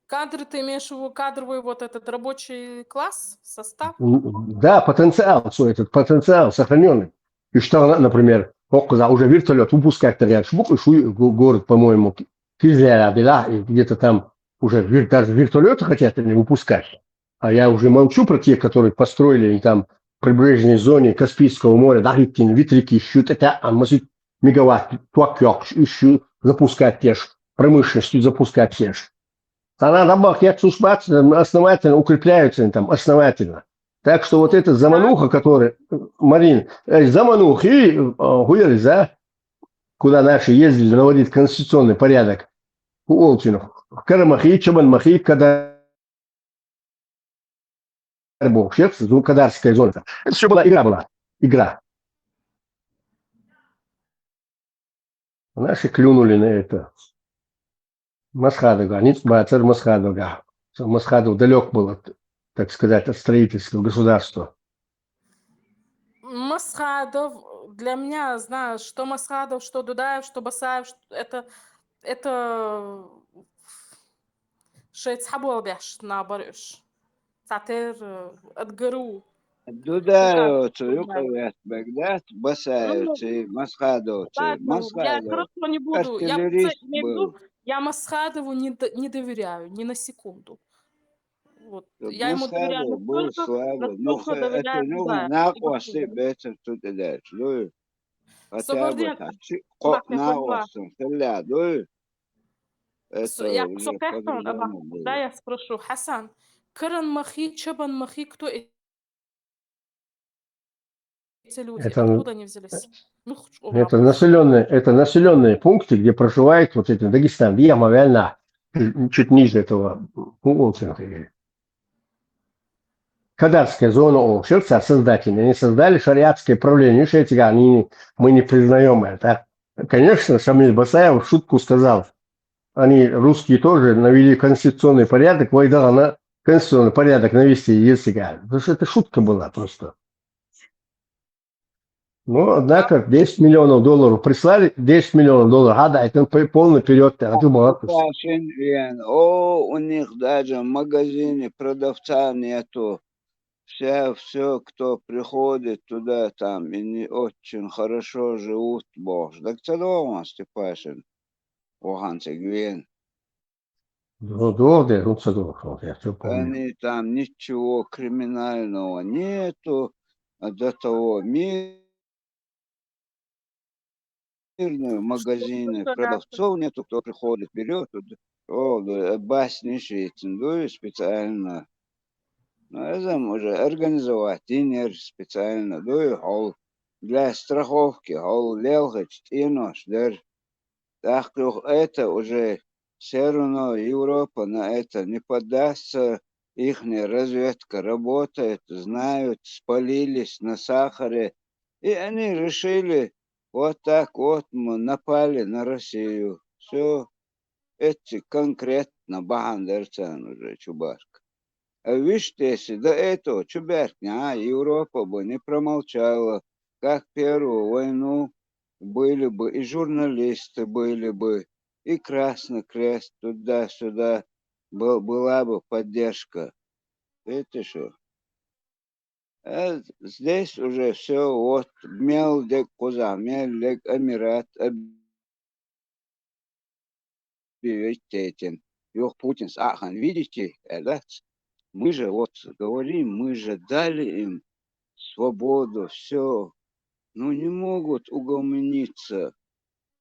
Кадры, ты имеешь в виду кадровый вот этот рабочий класс, состав? М, да, потенциал, всё, этот потенциал сохранённый. И что, на- например, ох, за- уже вертолёт выпускать, я шмук, и шуй, го- город, по-моему, Кизляра, да, и где-то там уже вер- даже вертолёты хотят они выпускать. А я уже молчу про тех, которые построили они там в прибрежной зоне Каспийского моря, да, эти ветряки, щут, это, а, может, мегаватт, туак, ещё запускать те ж, промышленностью запускать те ж. Она там бахет сушбат, основательно укрепляются они там, основательно. Так что вот эта замануха, которая, Марин, э, заманухи, э, хуяриза, куда наши ездили наводить конституционный порядок, у Олчинов, Карамахи, Чабанмахи, когда бог, сейчас, ну, Кадарская зона. Это всё была игра была. Игра. Наши клюнули на это. Масхадовгахь, ницкъ бацар Масхадовгахь. Масхадов далёк был от, так сказать, от строительства государства. Масхадов, для меня, знаешь, что Масхадов, что Дудаев, что Басаев, что это, это шеца хьаболбеш набарыш. Цатер, э, отгору. Дудаевцы юкъавет бегдат, Басаевцы, Масхадовцы, Ладно, я Масхадов. Хорошо не буду. Я Артиллерист просто имею в виду, был. Я Масхадову не, д- не доверяю, ни на секунду. Вот. Вот Я ему доверяю Масхадов был настолько, слабый. Ну, настолько х- это доверяю ну, Дудаеву. накъосты бетер тут и дальше. Ну, хотя бы Согорден, так, чи- Бак, ко- я поняла. накъосты, ля, ну, С- это Я уже сокхетон, по-другому было. Да, я спрошу. Хасан, Карамахи, Чабанмахи, кто эти люди? Это- Откуда они взялись? Ну, хоть Это населённые, это населённые пункты, где проживает вот это Дагестан, Ямавельна, чуть ниже этого, ну, Олчинов. Кадарская зона, о, сердца создатели. Они создали шариатское правление. Видишь, эти, они, мы не признаём это. Конечно, Шамиль Басаев в шутку сказал, они, русские, тоже навели конституционный порядок, вай да она конституционный порядок навести, если, потому что это шутка была просто. Ну, однако, десять миллионов долларов прислали, десять миллионов долларов, а да, это по- полный вперёд, а ты молодец. Пашин вен. О, у них даже в магазине продавца нету. Все, все, кто приходит туда, там и не очень хорошо живут, бог. Так це дома, Степашин. Охан цигвен. Ну, долго, ну, что долго, я всё помню. Они там ничего криминального нету, а до того ми- мирные магазины, продавцов нету, кто приходит, берёт, вот, о, да, басни шицин, дуй специально. Ну, это уже организовать динер специально, дуй, хол, для страховки, хол, лелхач, тинош, дер. Так, это уже все равно Европа на это не поддастся, ихняя разведка работает, знают, спалились на Сахаре. И они решили, вот так вот мы напали на Россию. Все, это конкретно бахьан дер царна уже чубарг. А видишь, если до этого чубарг, а, Европа бы не промолчала, как первую войну были бы и журналисты были бы, и Красный Крест туда-сюда был, была бы поддержка. Видите что? А здесь уже все, вот, мел дек куза, мел дек Эмират, объявить этим. Юх Путин, а, хан, видите, это, мы же вот говорим, мы же дали им свободу, все. Ну, не могут угомониться.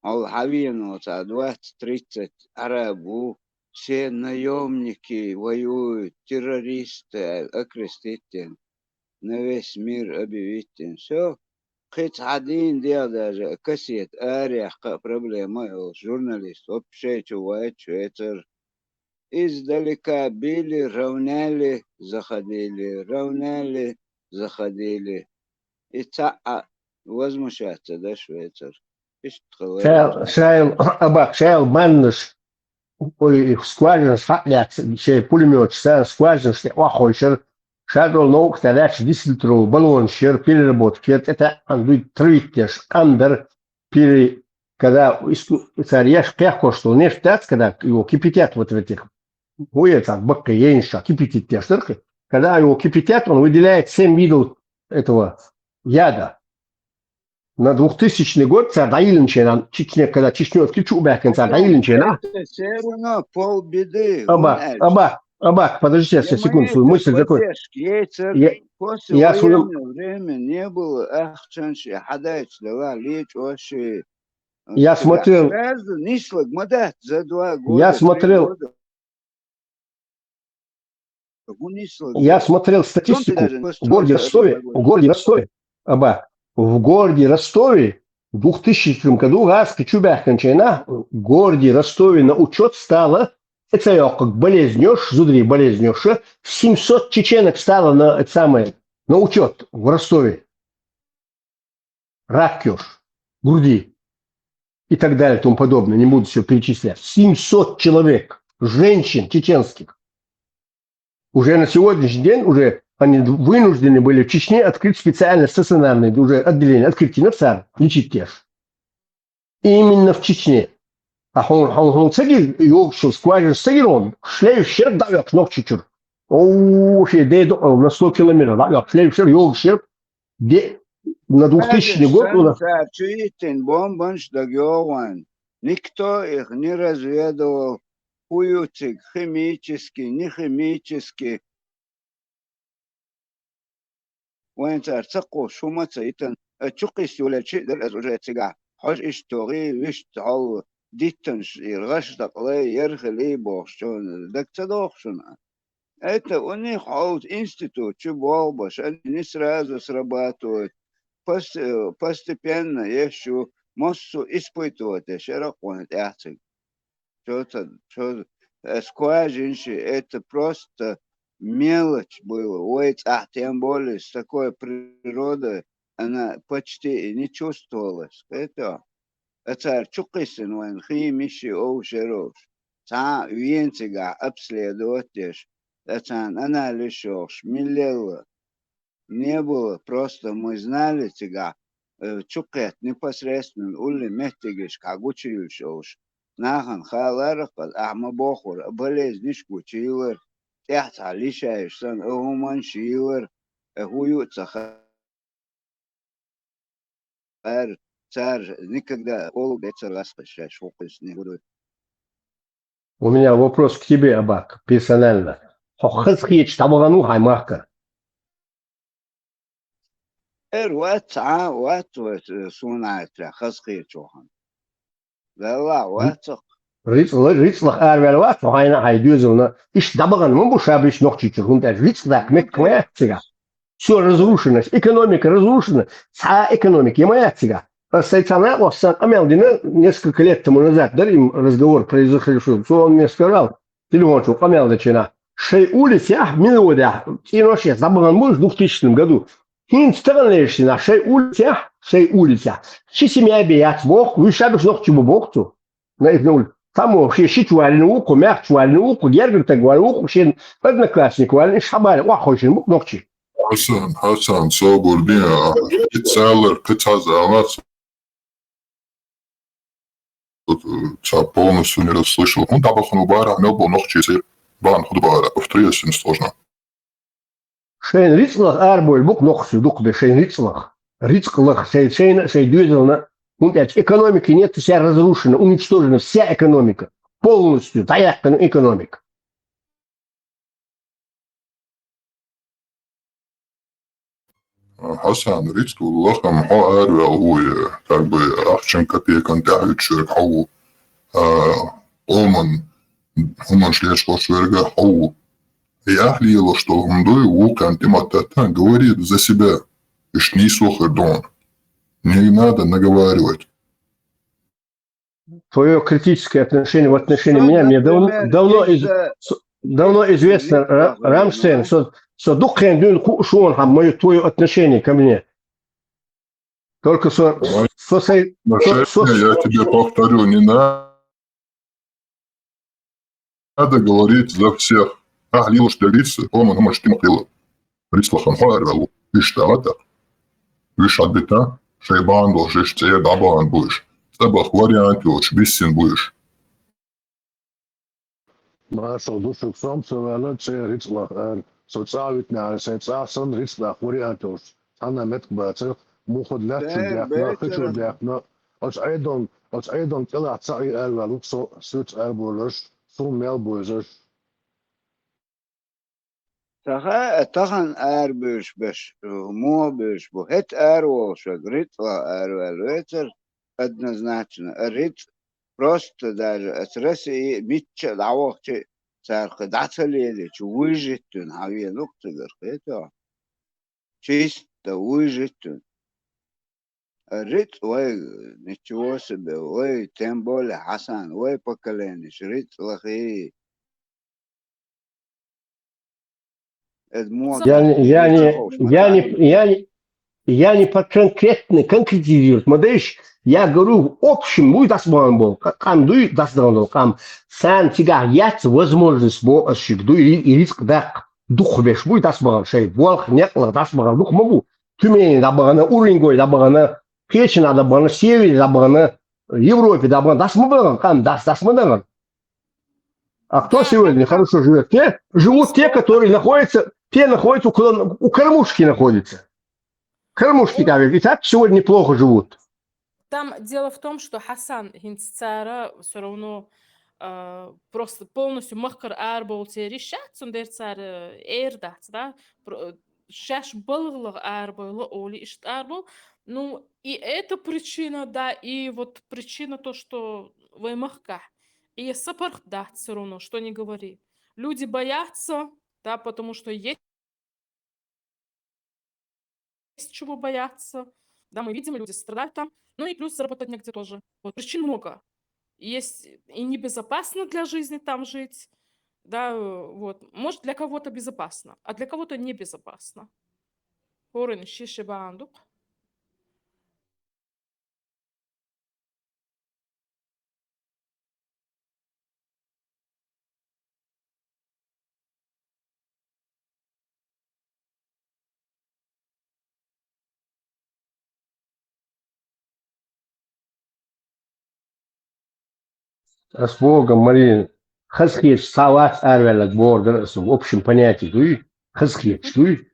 Хьол хьавенача двадцать-тридцать араб ву, все наемники воюют, террористы, окрестить, на весь мир объявить. Все. Кхы цхьа дийна дегӀ даже кассета араяьккха а проблема йолуш, журналист вообще чу вайта Швейцар. Издалека били, равняли, заходили, равняли, заходили. И цхьа а возмущаться да Швейцар. Иштта хала. Шайл, шайл, абак, шайл маннаш, ой, скважинаш хьакъ лаьцна, шайн пулемёташ, царна скважинаш тӀе охьахойшар, шадолу новкъа тӀе лаьтташ десятилитровый баллонаш яра, переработка яра, тӀе таьӀ хан дуй травить деш, къандар, пере-, когда иску-, цара еш кхехкош долу нефть дац, когда его кипятят вот в этих, хӀун яра цхьа баккхий ейнаш кипятить деш дара кхин. Когда его кипятят, он выделяет семь видов этого яда. На двухтысячный год цара дӀайиллинчу хенахь, Чечне, когда Чечню открыли, чу а баьхкина цара дӀайиллинчу хенахь. Это всё равно полбеды, Аба, вон аьлча. Аба, Аба, подождите, я секунду, свою мысль закончу. Поддержки есть, я, я послевоенное время не было, ахчанаш и хьадайчу делахь лечу вообще. Я смотрел, сразу нислаг ма дац за два года, я смотрел, три года. Я смотрел статистику в городе Ростове, в городе Ростове, аба, в городе Ростове в двухтысячном году гӀазкхи чу баьхкинчу хенахь в городе Ростове на учет стало, эца йоккхаг болезнёш, зударий болезнёша, семьсот чеченок стало на, это самое, на учет в Ростове. Рак ёш, груди и так далее и тому подобное. Не буду всё перечислять. Семьсот человек, женщин чеченских. Уже на сегодняшний день уже они вынуждены были в Чечне открыть специальное стационарное уже отделение, открыть на цар, лечить теш. Именно в Чечне. А хьуна, хьуна, хьуна ца гира, йогуш йолу скважина ца гира хьуна, шлейф шерг дӀаоьхуш Нохчийчуьра. О, шен ден докъал на сто километров дӀаоьхуш, шлейф шерг йогуш яра. Де, на двухтысячный год у нас. Цара чу йиттина бомбанаш дага йогӀу вайн. Никто их не разведывал, хӀун ю цига, химический, не химический. Вайн цара ца кхуссуш хӀума а ца йитина, аса чу кхиссайолчу шиъ дара аса уже цигахь. Хьожа иштта тохий, вуьшта хьол диттанаш, и гӀаш дакъалай, яра хилий бохуш, чӀогӀа дага ца доху шуна? Это у них хьовза институт чу болх беш, они не сразу срабатывают. Пос-, э, постепенно еш ю, массо испытывать еш яра кхунна тӀаьхьа цига. Чо ца, чо, э, скважинаш, это просто мелочь было. Вай цӀахь, тем более с такой природой, она почти и не чувствовалась. Это, а цара чу кхиссина вайн химиш и овшаровш. Цхьа а вен цигахь обследовать деш, ткъа царна анализ йохуш, миллелла. Не было, просто мы знали цигахь, э, чу кхетта непосредственно улле меттигашкахь гучуйиллаш йолуш. Нахана халара, ахь ма бохура, а болезниш гучуйиллара, тӀаьхьа цхьа лишаеш санна, а хӀуманаш йиллара, а хӀун ю а ца хаьара. Цара никогда олу бецара ласкъа шаьш хӀокхуьнца не гур ву. У меня вопрос к тебе, Абак, персонально. Хьо хазахеташ дӀавахана ву хьайн махкара? Эр вац, цхьа а вац вай, э, суна Ӏаьртарехь хазахеташ вахана. Далла вацахь. Рицкъала-, рицкъалах араваьлла вац хьо хьайна а, хьайн доьзална. Иштта дӀабахана ма бу ша бисса Нохчийчуьра, хӀунда аьлча рицкъа даккха меттиг ма яц цигахь. Всё разрушено, экономика разрушена, цхьа а экономика я ма яц цигахь. Аса сайн цхьа накъост сан къамел дина, несколько лет тому назад, дара им разговор произошедший, цо он мне сказал, телефон чу къамел дечу хенахь. Шайн улицехь, Милуодехь, цӀенош эца дӀабахана бу уьш двухтысячном году. ХӀинца тахана лераш динахь, шайн улицехь, шайн улицехь ши семья бен яц боху, вуьш ша бисса Нохчийчу бу боху цо. На иза улица. Цхьаммо шен шича валийна ву кху, маьхча валийна ву кху, гергара стаг валийна ву кху, шен одноклассник валийна, иштта хьабале охьахойшийна бу-кх нохчий. Хьасан, Хьасан, собар бен, а, кхин цхьа алар, кхин цхьа зама, ца полностью не расслышал. ХӀунда дӀабахана ву бахарехь мел болу нохчий церан бахьана хӀун ду бахарехь? Повтори, если не сложно. Шайн рицкъалах арабевлла бу-кх нохчий дукхахберш, шайн рицкъалах. Рицкъалах, шайн, шайна а, шайн доьзална а. ХӀунда аьлча экономики нет, вся разрушена, уничтожена вся экономика. Полностью дӀаяьккхина экономика. Хьасан, рицкъ ву лахам, хьо араваьлла ву, э, как бы, ахчан капекан тӀаьхьа вуьтуш верг хьо ву, а, къоман хӀуманаш лечкъош верг хьо ву. И ахь лелош долу хӀума дуй, вукхарна тӀе ма таттан, говори за себя. Иштта нийсо хир ду хьуна. Не надо наговаривать. Твоё критическое отношение в отношении меня, мне давно, давно из-, с-, давно известно, Ра-, Рамштейн, со, со дукха хенахь дуьйна хууш ву хьан моё, твоё отношение ко мне. Только со, со, со, со, со, я тебе повторю, не надо говорить за всех. Ахь лелош деррица, хӀуманаш тӀе ма хилла. Рицкъ лахам, хьо араваьлла ву. Иштта а тӀаккха. Уьш хьадбита, шайн бахьана долуш, иштта цӀера дӀабахана бу уьш. ЦӀа баха вариант йоцуш, биссина бу уьш. Маршалла ду шуьга, со-м ца ваьлла цӀера рицкъ лаха ара. Со цӀа а витинехь, сайн цӀахь санна рицкъ лаха вариант йолуш цхьанна меттиг бацара, муха да лаьттачуьра даьккхина, хи чуьра даьккхина. Оцу Ӏедална, оцу Ӏедална кӀелахь цхьаъ араваьлла ву со, соьца арабовларш, суна мел бовзарш. Ца хаьа, тахана арабуьйлуш берш, муха буьйлуш бу. ХӀетахь араволуш верг рицкъ лаха араваьлла вацара, однозначно. А рицкъ просто даже оцу России мичча а дӀавахча, цара кхин дӀа ца лелийча, выжить вина хьан вена ву-кх цигара, кхетий хьо? Чисто выжить вина. А рицкъ вай, ничего себе, вай, тем более Хьасан, вай поколенеш рицкъ лахий. Эд мо Я не, я не, я не, я не, я не под конкретно, конкретизировать ма дайша, я говорю, в общем, вуй дӀасабахана болу, къа-, къам дуй дӀасадахана долу, къам, царна цигахь яц возможность боху ас шуьга, дуй ри-, и рицкъ даккха, дукхахберш буй дӀасабахана, шайн болх, некъ лаха дӀасабахана дукха ма бу, Тюмени дӀабахана, Уренгой дӀабахана, Кечанахь дӀабахана, Севере дӀабахана, Европе дӀабахана, дӀаса ма бахана, къам, дӀаса, дӀаса ма дахана. А кто сегодня хорошо живёт? Те живут те, которые находятся, те находятся у, кор-, у кормушки находятся. Кормушки там, и так сегодня неплохо живут. Там дело в том, что Хьасан хӀинца цара всё равно, а, просто полностью махкара арабовлу церан йиш яц, цундела цара эр дац, да? Про-, шаьш балгӀа лаха арабевлла олий, иштта арабовлу. Ну, и эта причина, да, и вот причина то, что вай махкахь, и сапаргӀат дац всё равно, что не говори. Люди боятся, да, потому что есть чего бояться. Да, мы видим, люди страдают там. Ну и плюс заработать негде тоже. Вот причин много. Есть и небезопасно для жизни там жить. Да, э, вот. Может, для кого-то безопасно, а для кого-то небезопасно. ХӀоранна ши-ши бахьана ду-кх. Ас боху, Марина, хазахеташ цхьа вац араваьлларг бохург дара ас, в общем понятие дуй, хазахеташ дуй.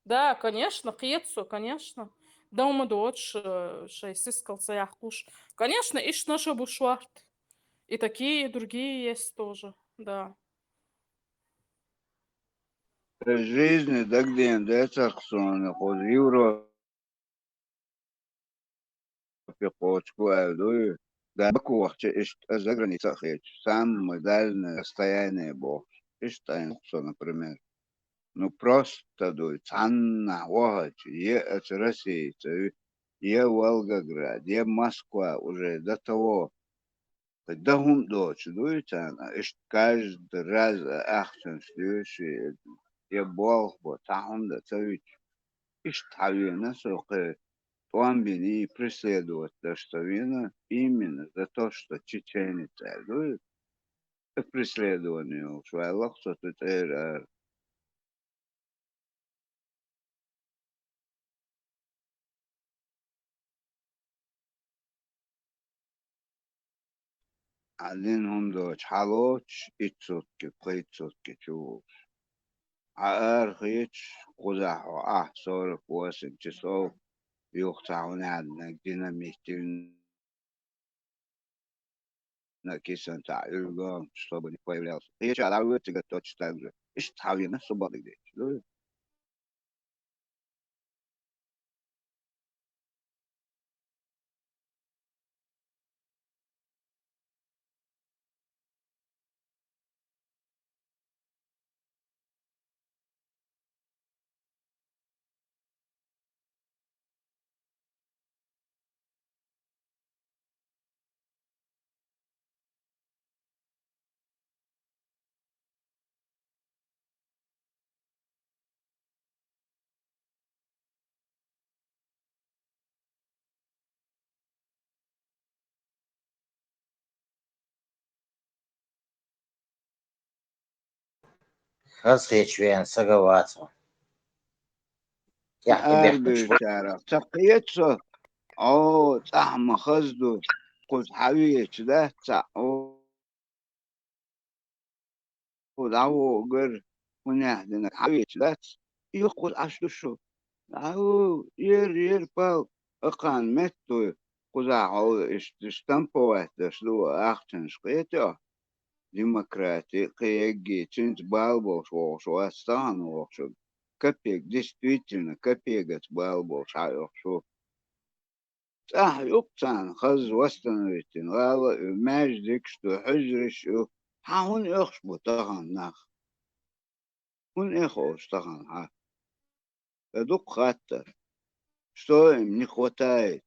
Да, конечно, кхета со, конечно. Дан ма доцуш, э, шайн сискал ца яккхуш. Конечно, иштта нашо бу шорта. И такие, и другие есть тоже, да. Жизни дагадеана дацарх суна кхуза Европе кхочуш ву аьлла дуй. Да, Баку вахча иштта заграница а хеташ, самое дальнее расстояние бохуш. Иштта айна со, например. Ну, просто дуй, цхьаннахь вахача, я оцу Россица, я Волгоград, я Москва уже до того, дан хӀума доцуш дуй царна, иштта каждый раз а ахчанаш дуьйш, я болх бо, цхьа хӀума дан ца вича. Иштта хьан вена со кхин тӀом бина, преследовать даш ца вена, именно за то, что чеченец аьлла дуй. Преследование йолуш ваьлла-кх со цу цӀера ара. Хьан дина хӀума доцуш, хьалоцуш, итт сутки, пхийтта сутки чу волуш. Хьан арахеташ, кхузахь хьо ахь сорок восемь часов юха цхьа хӀума яьлла динамит дина на кисан цхьа уьргом, чтобы не появлялся. Кхеча дӀавоьду цига точно так же. Иштта хьан вена со бакъдерг дечу. хаза хеташ вена саг вац хьо. Тӏехьа тӏе бехкаш ба. Арабевчарах ца кхета со, о, цӏахь ма хаза ду, кхуза хьавеча дац цхьаъ, о, дӏавогар, хӏунех динарг хьавеча дац, юха кхуза Ӏаш ду шу. Ау, ер, ер пал, акхарна метта вуй, кхузахь хьовла иштта штамповать деш ду ахчанаш кхетий хьо? Демократи, кхин егги, цуьнца бала болуш вогӀуш вац тахана вогӀуш. Капек, действительно, капегаца бала болуш хьайогӀуш ву. ЦӀахь юкъ царна хаза восстановить йина, гӀала а ю, маьждигаш ду, хьуьжараш а ю. Хьан хӀунда оьхуш бу тахана нах? ХӀунда эхь оцу тахана хьан? Сан дукха хаттар. Что им не хватает?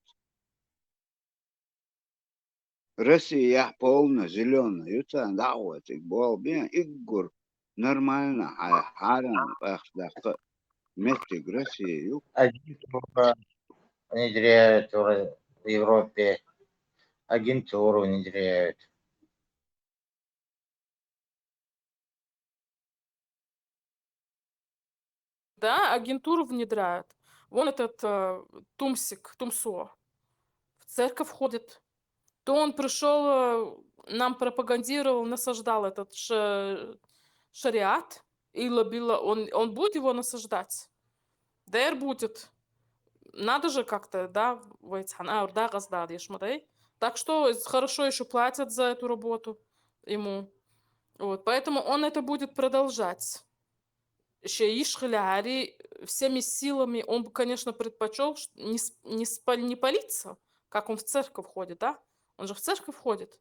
Россияхь полно зелёная ю царна, дӀа а гӀо цига болх бен, иггур нормально хьай хьарам къахча даккха меттиг Россия ю. Агентура внедряют в Европе. Агентуру внедряют. Да, агентуру внедряют. Вон этот э, Тумсик, Тумсо в церковь ходит. То он пришел, э, нам пропагандировал, насаждал этот ш- шариат, Илла Билла, он, он будет его насаждать? Дер будет. Надо же как-то, да, вайцхан, а, урда газда деш ма дай. Так что хорошо еще платят за эту работу ему. Вот, поэтому он это будет продолжать. Шен йиш хиларе, всеми силами, он бы, конечно, предпочел ш- не, с- не, спал- не палиться, как он в церковь ходит, да? Он же в церковь ходит.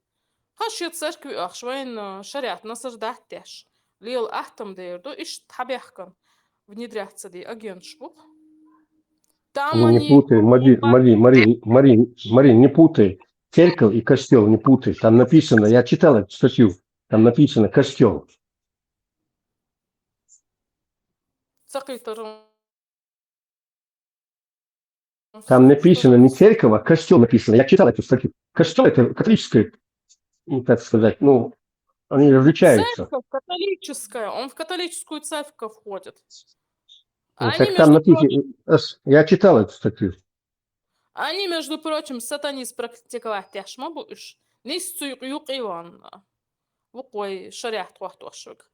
Хьан шен церкви ахча вайн шариат насаждать деш? Лела ахтам дер ду, иштта хьабехкан внедряться де агентш бу. Там Ну, не они путай, Мари, Мари, Мари, Мари, Мари, не путай. Церковь и костёл не путай. Там написано, я читал эту статью, там написано костёл. Цакъитар. Там написано не церковь, а костёл написано. Я читал эту статью. Костёл — это католическое, ну, так сказать, ну, они различаются. Церковь католическая, он в католическую церковь ходит. Ну, Они, так там между прочим, написано, э, с- я читал эту статью. они, между прочим, сатанизм практиковать деш ма бу уж. Нийсса цу юкъе ван. Вукхой шариат хӀоттош вуьг.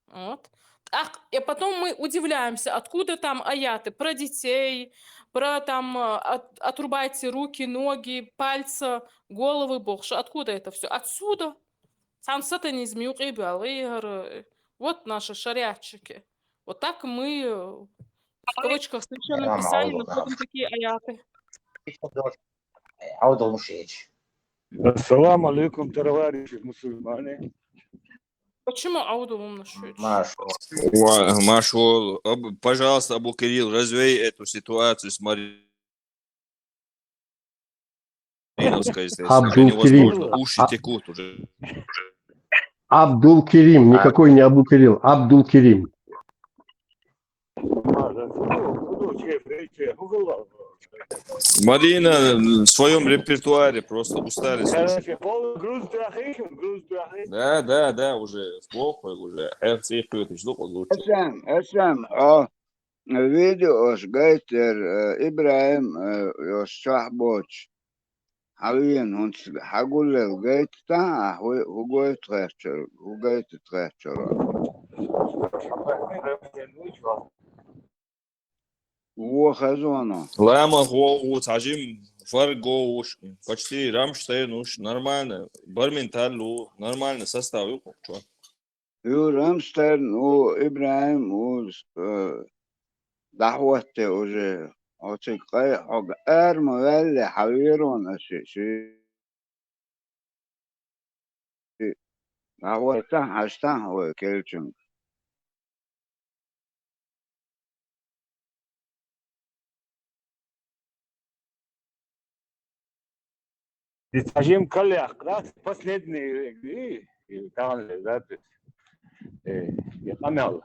Вот. Так, и потом мы удивляемся, откуда там аяты про детей, про там э, от- отрубайте руки, ноги, пальцы, головы бохуш. Откуда это все? Отсюда. Цхьана сатанизм юкъе боьлла, э, вот наши шариатчики. Вот так мы э, в кавычках Священном Прямо Писании Аллах. Находим такие аяты. Хьовдал мушеч. Ассаламу алейкум, товарищи мусульмане. Почему Ауда умнашвич? Маш. Ва- Машул, Абу- пожалуйста, Абу Кирилл, развей эту ситуацию с Мариновской, если что. Уже Абдул Кирилл. Невозможно, уши А- текут уже. Абдул Кирим, никакой не Абу Кирилл, Абдул Кирим. Марина в своем репертуаре, просто устали слушать. Короче, пол- груз трахейшн, груз трахейшн. Да, да, да, уже плохо, уже. Эх, цих кутиш, ну, лучше. Эсэм, эсэм, а видеош гайтер э, Ибраим э, ош чохь боч. Хьавен хӀунц хьагуллел гайта тан а хӀу- хӀу гойту тхаьччур, хӀу гайта тхаьччур. Во хазоно. Лама гӀо ву, цхьа жим фар гӀо вуш, почти Рамштайн уш, нормально, бармин таллу, нормально состав ю кху чу. Ю Рамштайн, у Ибраим, у э, дӀахӀотте уже. Оциг къай хьога арма ваьлле хьаверон аш ши. ДӀахӀоттахь, хьаштахь вай келчунга. Ди цхьа жим каллех, да, последний, и, и, тахана запись. Э, и къамел.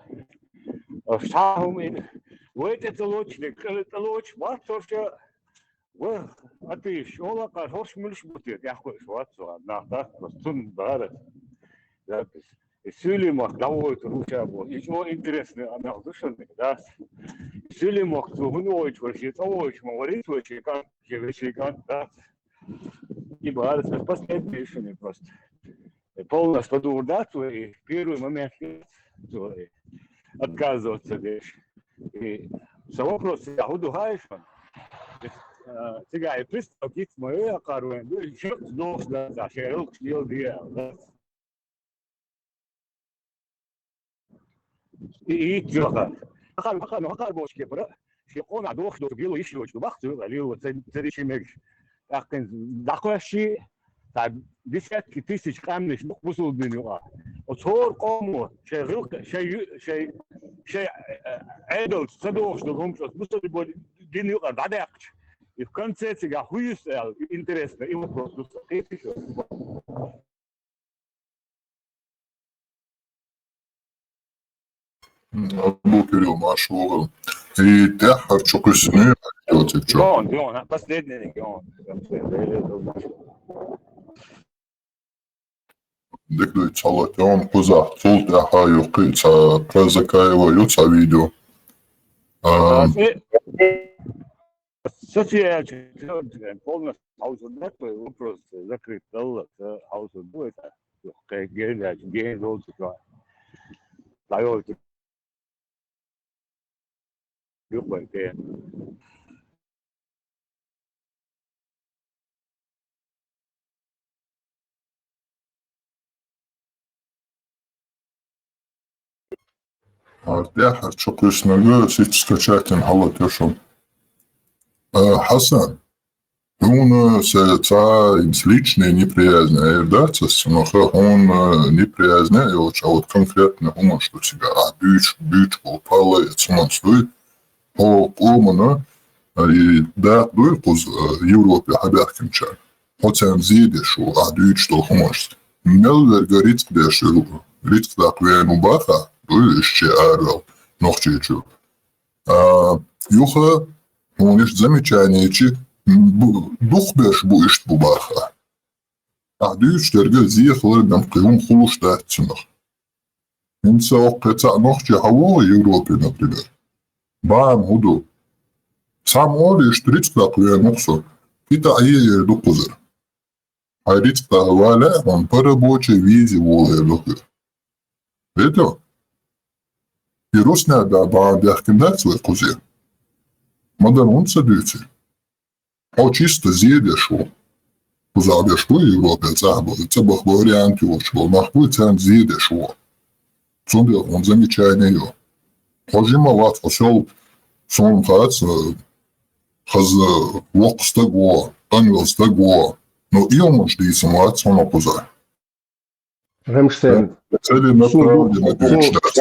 Ша хӀума ин. Вай тӀе ца лоч, дек, тӀе ца лоч, ма, цо ша, ва, атиш, ола къар, хӀорш муьлш бу те, тӀехь кхуьш, вац, ва, нах дац, ва, цун бара. Запись. И Сулейман дӀавойтур ву ша бо. И чӀо интересный амел ду шуна, да? Сулейман цо хӀун войтур вара, шен цӀа войтуш ма варийт вай шен кӀант, шен вешин кӀант, да? И бара, последний шуна просто. Э, полностью подур дац вай, первый момент, э, отказываться деш. И са вопрос я худу хаишан. Э, цигай представьте, моё я каруэн, ну, и чё, ну, да, да, шерл, шерл, да. И, и, чё, ха. Хахар, хахар, хахар бошке, бра. Ши къона дохш до, гило иш йоч, бах, цу, лил, ца, ца, речи мегш. Такын, дахваши, та десятки тысяч къамнеш, ну, бусул дин юа. О цор къомо, шей гилка, шей ю-, шей, шей, э, Ӏедал, ца дохш до, гомчос, бусул бо дин юа, да дякч. И в конце цига хуюс, э, интересно, и вопрос, ну, Абу Кирилл, машгьурал. И тӀеххьарчу кхуьссина делать чё? Гон, гон, последний гон. Дик дуй, цхьа латён кхузахь, цул тӀаьхьа юккъе цхьа про Закаева ю цхьа видео. А, София, полностью хьовсур дац вай, вопрос закрыт далла, ца хьовсур ду вай, ца, кхе, ген дац, ген долчу чохь. ДӀайолчу юкъа вай, кхе. ХӀара тӀаьххьарчу кхуьссинарг сица скачать йина хьалатоьшу. А, Хьасан, хьуна сан цхьа личная неприязнь эр дац ас, но ха хьуна неприязнь а йолчу, а вот конкретно хӀуманаш ду цигахь, ахь дуьйцуш, дуьйцуш болу палла а цхьа хӀуманаш дуй, хьо къомана, а, и дакъа дуй кхуза, а, Европе хьабаьхкинчара. Хьо царна зен деш ву, ахь дуьйцуш долу хӀуманаш. Мел верг рицкъ деш ву, рицкъ даккха веана ву баха, дуй, иштта араваьлла Нохчийчу. А, юха, хьуна иштта замечанечи, бу-, дукхахберш бу иштта бу баха. Ахь дуьйцуш дерг зен хилар бен кхин хӀума хуьлуш дац цунах. ХӀинца оккхе цхьаъ нохчи хьан вогӀу Европе, например? Бахьана хӀун ду? Цхьамма олу иштта рицкъ даккха веана ву-кх со. Кхин тӀаьхьа а эр ду кхузара. Хьайн рицкъ даккха валахь а, хьуна по рабочей визе волу эр ду кхузара. Видел? И русняхь бахьана баьхкина дац вай кхузара? Ма-дарра хӀунда ца дуьйцу? Хьо чисто зен деш ву. Кхузахь берш бу Европе, цӀахь бу, цӀа баха вариант йолуш болу нах бу, царна зен деш ву. Цундела хьуна замечание йо. Хьо жима вац, хьо сел, суна хац, хаза воккха стаг ву, къанвелла стаг ву. Но и хӀуманаш дийцина вац хьуна кхузахь. Рамштайн, Цели суна направленно ду-, дуьйцуш дац.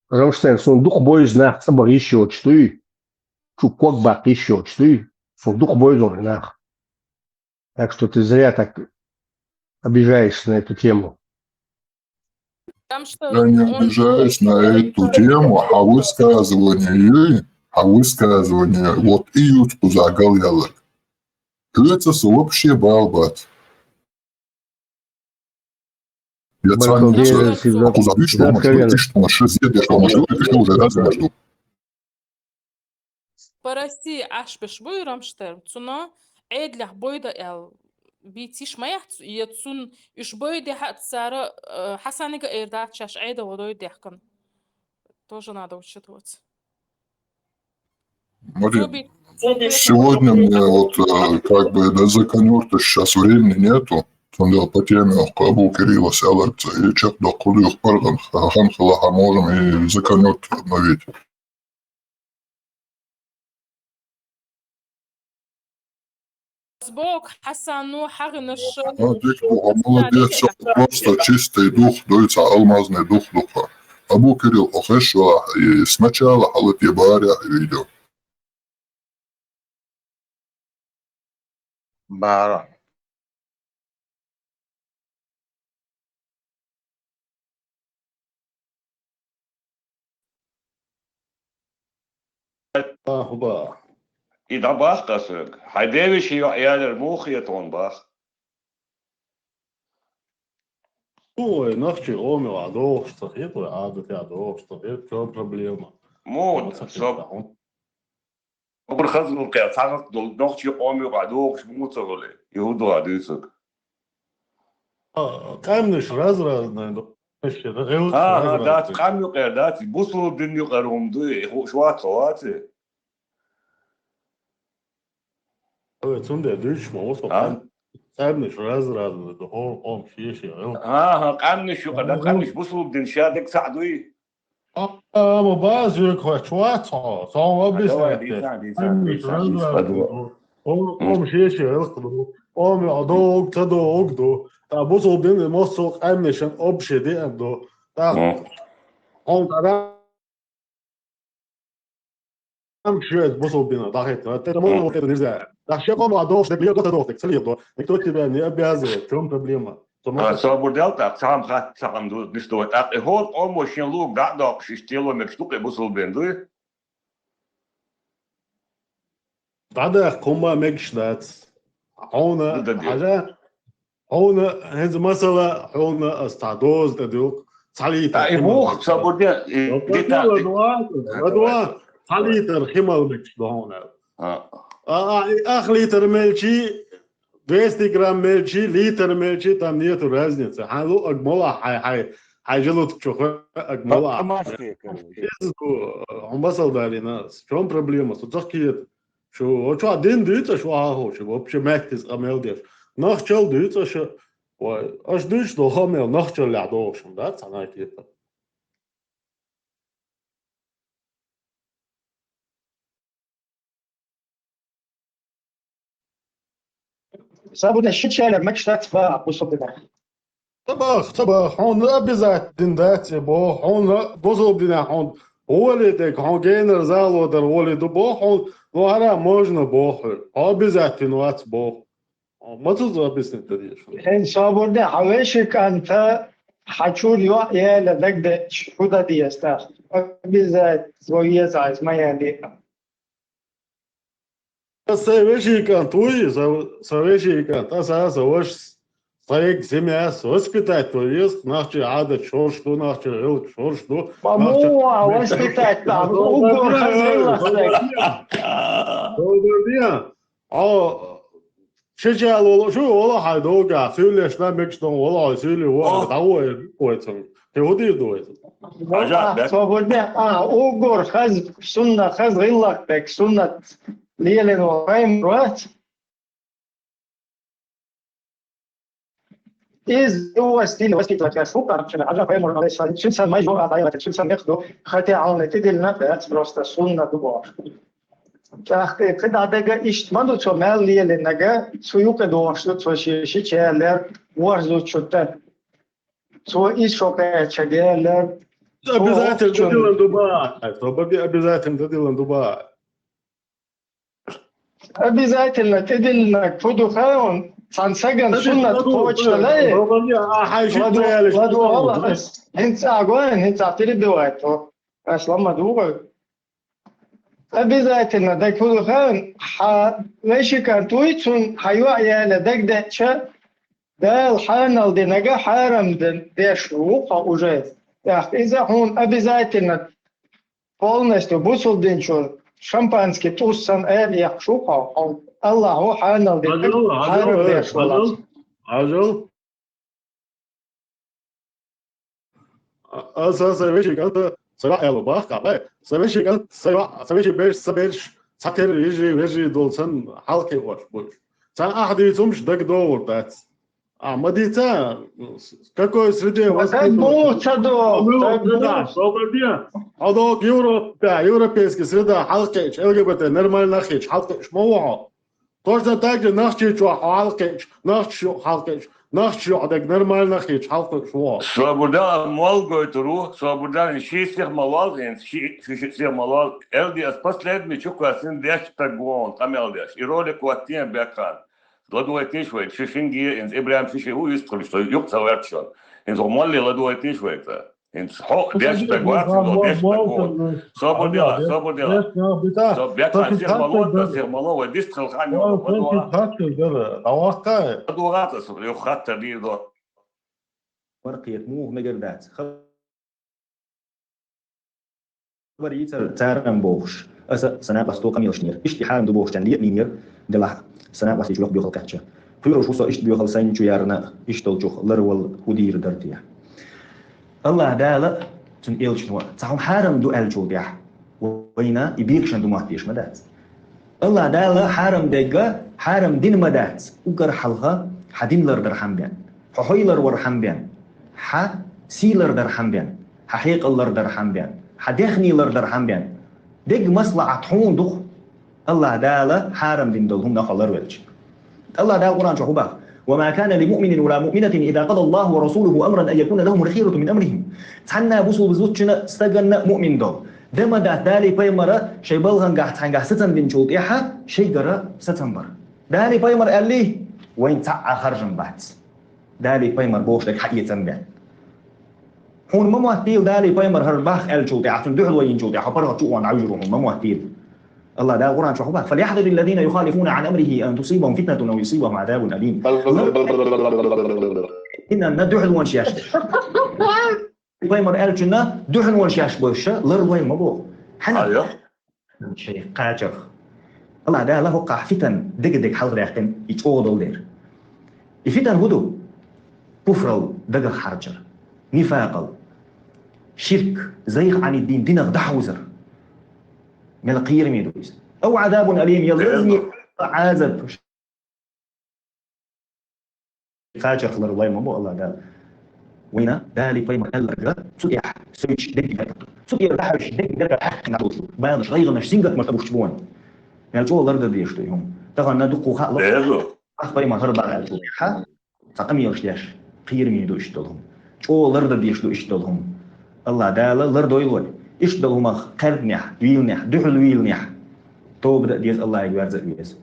Рамштайн, суна дукха бойзу нах цӀа баха йиш йоцуш дуй, чу ког баккха йиш йоцуш дуй, суна дукха бойзу нах. Так что ты зря так обижаешься на эту тему. Я не обижаюсь на эту тему, а высказывание, а высказывание, вот и ю кхузахь галъяьлларг. Хьоьцас вообще бала бац. Я царна кхуза дуьйцуш долу ма шу, иштта ма шу, зен деш долу ма шу, иштта уже размер ду. По России Ӏаш берш буй Рамштайн, цунна Ӏедалехь бойда аьлла, бийца йиш ма яц, я цунна уьш бойда хьаъ цара, э, Хьасанига эр дац шаьш Ӏедало дойда даьхкина. Тоже надо учитывать. Смотри, сегодня мне вот, э, как бы до законёрта сейчас времени нету. Цундела по теме Абу Кирилла сяларца и чекхдоккхур юха паргӀан хан хилахь можем и законёрт обновить. Сбок, Хьасан, ну, хьагӀинаш. Ну, дика ду, молодец, просто чистый дух дуй, цхьа алмазный дух ду-кх. Абу Кирилл, хьо хезаш велахь, и сначала хьалатае бахара ахь видео? Бахара. Ахба. И дӀабахка ас верг. Хьайн девешин йоӀ ялар муха хета хьуна бах? Вай нохчий къоман юкъахь догӀуш ца хета, вай Ӏадатехь догӀуш ца хета, чо проблема? Муха ца хета хьуна? Обур хазгал кхел цхьа гӀуллакх долу нохчий къоман юкъахь догӀуш муха ца хуьлу, и хӀун ду хьан дуьйцург? А, къаьмнаш раз-разный ду. Ага, дац, къам юкъара дац, бусулба дин юкъара хӀума ду, и хууш вац хьо, вац и? Ой, цундела дуьйцуш ма ву со, а? Къаьм-, къаьмнаш раз-разный ду, хӀора къоман шен-шен гӀуллакх. Ага, къаьмнаш юкъара дац, къаьмнаш бусулба дин ша дерг цхьаъ дуй? А, ма база юьрг хӀотташ вац хьо, со хьуна объяснять деш. Давай, дийцан, дийцан, дийцан, дийцан. ХӀора къоман шен-шен гӀуллакх ду, къоман юкъа догӀург, ца догӀург ду. ТӀаккха бусулба дин массо а къаьмнашна общий деана ду. ТӀаккха хьуна тӀара Ам шуьца бусулба динах дӀахӀиттина. Тера муха хӀиттина нельзя. Ахь шен къоман догӀуш дерг леладо, ца догӀуш дерг ца леладо. Никто тебя не обязывает. В чём проблема? Со ма... А, собар дел тӀаккха, цхьа хӀума хатта, цхьа хӀума ду, ниш ду. ТӀаккха и хӀора къомо шен луг дӀа а доккхуш, иштта лело мегаш ду-кх и бусулба дин, дуй? ДӀадаккха хӀумма мегаш дац. Хьуна, хьажа, хьуна, хӀинца масала, хьуна ас цхьа доза тӀедуьллу, цхьа литр. А, и хӀима муха, собар де, и дита, ладугӀа, ладугӀа, цхьа литр хӀима мегаш ду хьуна. А. А, а, и ах литр мелчи, двести грамм мелчи, литр мелчи, там нету разницы. Хьан луъург молахь, хьай, хьай, хьай желудок чу хӀоьттинарг молахь. Хьан масал далийна, в чём проблема? Со ца кхета. Шу, оцу чохь дин дуьйцу аша, вахьа хӀума, шу вообще меттица къамел деш. Нохчалла дуьйцу аша, вай, аша дуьйцуш долу къамел нохчаллехь догӀуш хӀума дац, цхьа нах кхета. Собар де, ши чалер мегаш дац боху бусулба динехь. Ца боху, ца боху, хьуна обязательно дац и боху, хьуна бусулба динехь хьуна гӀоли дерг, хьуна генара зало дар гӀоли ду боху, хьуна, ну, хӀара можно боху, хьо обязательно вац боху. Ма цуьнца объяснить дан деза. ХӀинца собар де, хьан вешин кӀанта хьан чуьра йоӀ яьлла дагадеъча, хӀун дан деза тӀаккха? Обязательно веза хьайца ма яьлла. Аса сайн вешин кӀант вуй, сан, сан вешин кӀант, аса, сан вашас, сан йига, семьяс воспитать ван веза, нохчийн Ӏадаташ хӀорш ду, нохчийн гӀиллакхаш хӀорш ду. Ма муха воспитать дан, уггар хаза гӀиллакх дерг. Хьо, ши чале волу, шу волу хьайн догахь, суьйлеш на мегаш дан волу хьо, суьйле ву, дӀаву эр, ву эр цунга. Кхин хӀун дийр ду вай? Собар де, а, уггар хаза, сунна хаза гӀиллакх дерг, суннат лелийна волу пайхамар вац. Иза юха стиль воспитывать вац, хӀу кхаччана, хьажа пайхамар, алейхиссалам, шуьца сан майжа а дӀаяхьа, шуьца сан мех ду, хотя хьуна тӀедиллина дац, просто сунна ду бохуш. ТӀаккха кхидӀа дага иштта ма ду цо мел лелийнарг, цу юкъа догӀуш ду, цо ши, ши чалер ворхӀ зудчун тӀе. Цо иза шо кхаьчча гелар. Обязательно тӀедиллина ду боху, собар де, обязательно тӀедиллина ду боху. Обязательно тӀедиллинарг хӀун ду хаьий хьуна, цхьана стагана суннат кхочушдале? ЛадогӀал ас, хӀинца а гой, хӀинца а перебивать ву. Ас ламма дугӀу. Обязательно, дерг хӀун ду хаьий хьуна, хьан вешин кӀант вуй, цунна хьан йоӀ яьлла дагадеъча, Дала хьанал динарг хьарам дан деш ву хьо уже. ТӀаккха иза хьуна обязательно полностью бусулба дин чу шампанский тӀус санна эр яхаш ву хьо, хьо Аллахьо хьанал динарг хьарам деш валахь. Хьажал. Аса сан вешин кӀанта, сан йоӀ аьлла боху, кхаьбай. Сан вешин кӀант, сан йоӀ, сан вешин берш, сан берш, цхьатерра йижарий, вежарий долу санна, хьалакхиош бу уьш. Царна ахь дийца хӀумнаш дагадогӀур дац. Ахь ма дийца, какой среде воспитываться? Ма даг муха ца догӀу, даг муха? Собар де. Хьо догӀу Европе, европейский среда хьалакхиъча, Л Г Б Т нормально хеташ хьалакхиъча ма ву хьо. Точно так же нохчий чохь хьалакхиъча, нохчий чохь хьалакхиъча, нохчий чохь дерг нормально хеташ хьалакхиъча ву хьо. Собар де, мол гойтур ву, собар де, ши сих ма лол, хӀинца ши, ши, ши сих ма лол. Л Д С последний чу кхоьссина деш стаг ву хьуна къамел деш. И ролик хӀоттийна бекхан. ЛадогӀийтийша вай, ши шинге, хӀинца ИбрахӀим ши ши ву, вистхуьлуш, со юкъа ца ваьрча шуна. ХӀинца хьо молле ладогӀийтийша вай цкъа. ХӀинца хьо деш стаг вац, хьо деш стаг ву. Собар де, собар де. Со бекхан сих ма ло, сан сих ма ло, вай дистхила хан йолу. ДӀаваккха. ДӀаваккха аса, юха хаттар дийр до. кхета муха мегар дац. Хабар йийцар царна бохуш, аса сан накъосто къамелаш йинера. Иштта хьарам ду бохучарна ле а лийнера, делахь сан накъостий чу йоккха боьхалла кхаьчча. Кхоьруш ву со иштта боьхалла сайна чу ярна, иштта долчух ларвала хӀун дийр дара те. АллахӀ Дала, цуьнан элчано, цхьа хӀума хьарам ду аьллачул тӀаьхьа, вайна и бекашан ду мотт деш ма дац. АллахӀ Дала хьарам дерг хьарам дина ма дац, уггар хьалха хьан дин лардар хьан бен, хьо хьой ларвар хьан бен, хьан сий лардар хьан бен, хьан хьекъал лардар хьан бен, хьан даьхний лардар хьан бен. Дерриг маслахьат хьуна ду-кх, АллахӀ Дала хьарам дина долу хӀума хьо ларвелча. АллахӀ Дала Къуръан чохь хӀун боху: «وما كان لمؤمن ولا مؤمنة إذا قضى الله ورسوله أمرا أن يكون لهم الخيرة من أمرهم». Цхьанна бусулба зудчунна, стаганна, муъмин долу, де ма дац Далий пайхамара шайн балхангахь цхьаьнгахь сацам динчул тӀаьхьа шайгара сацам бар. Далий пайхамар аьллий, вайна цхьа а харжам бац. Далий пайхамар бохуш дерг хьаэца ма бен. Хьуна ма моттийла Далий пайхамар хӀара боху аьллачул тӀаьхьа, цунна дуьхьало йинчул тӀаьхьа, хьо паргӀат чу а вахана дӀавуьжур ву хьуна, ма моттийла. АллахӀ Дала Къуръан чохь хӀун боху: «فليحذر الذين يخالفون عن أمره أن تصيبهم فتنة أو يصيبهم عذاب أليم». Динна дуьхьалонаш еш. Пайхамар аьллачунна дуьхьалонаш еш болуш, ларлой ма боху. Хьан? Шайн кхачарх. АллахӀ Дала хӀокхахь фитан дега-дега хьалхадаьккхина, и чӀогӀа долу дела. И фитан хӀун ду? Куфрал дагах хьарчар, нифакъал, ширк, зайгӀа Ӏанид дин динах дӀахьовзар. Мел кхераме ду иза. أو عذاب أليم, я лазаме Ӏазап. Кхачарх ларлой ма боху АллахӀ Дала. Вайна Далий пайхамар аьлларг цу тӀехь соьцуш дерг дерг ду. Цу тӀера дӀахьуьйсуш дерг дерг хьаькхна долуш ду. Баланаш, гӀайгӀанаш, сингаттамаш тӀебухкуш бу вайна. Мел чӀогӀа лардан дезаш ду и хӀума. Тахана дуккха хаалуш. Деза. Ахь пайхамар хӀара боху аьллачул тӀаьхьа, цхьа къамелаш деш, кхераме ду иштта долу хӀума. ЧӀогӀа лардан дезаш ду иштта долу хӀума. АллахӀ Дала лардойла вай. Иштта долу хӀумах кхаьрданехь, вийланехь, дуьхьал вийланехь, тоба дан а деза, АллахӀе верза а веза.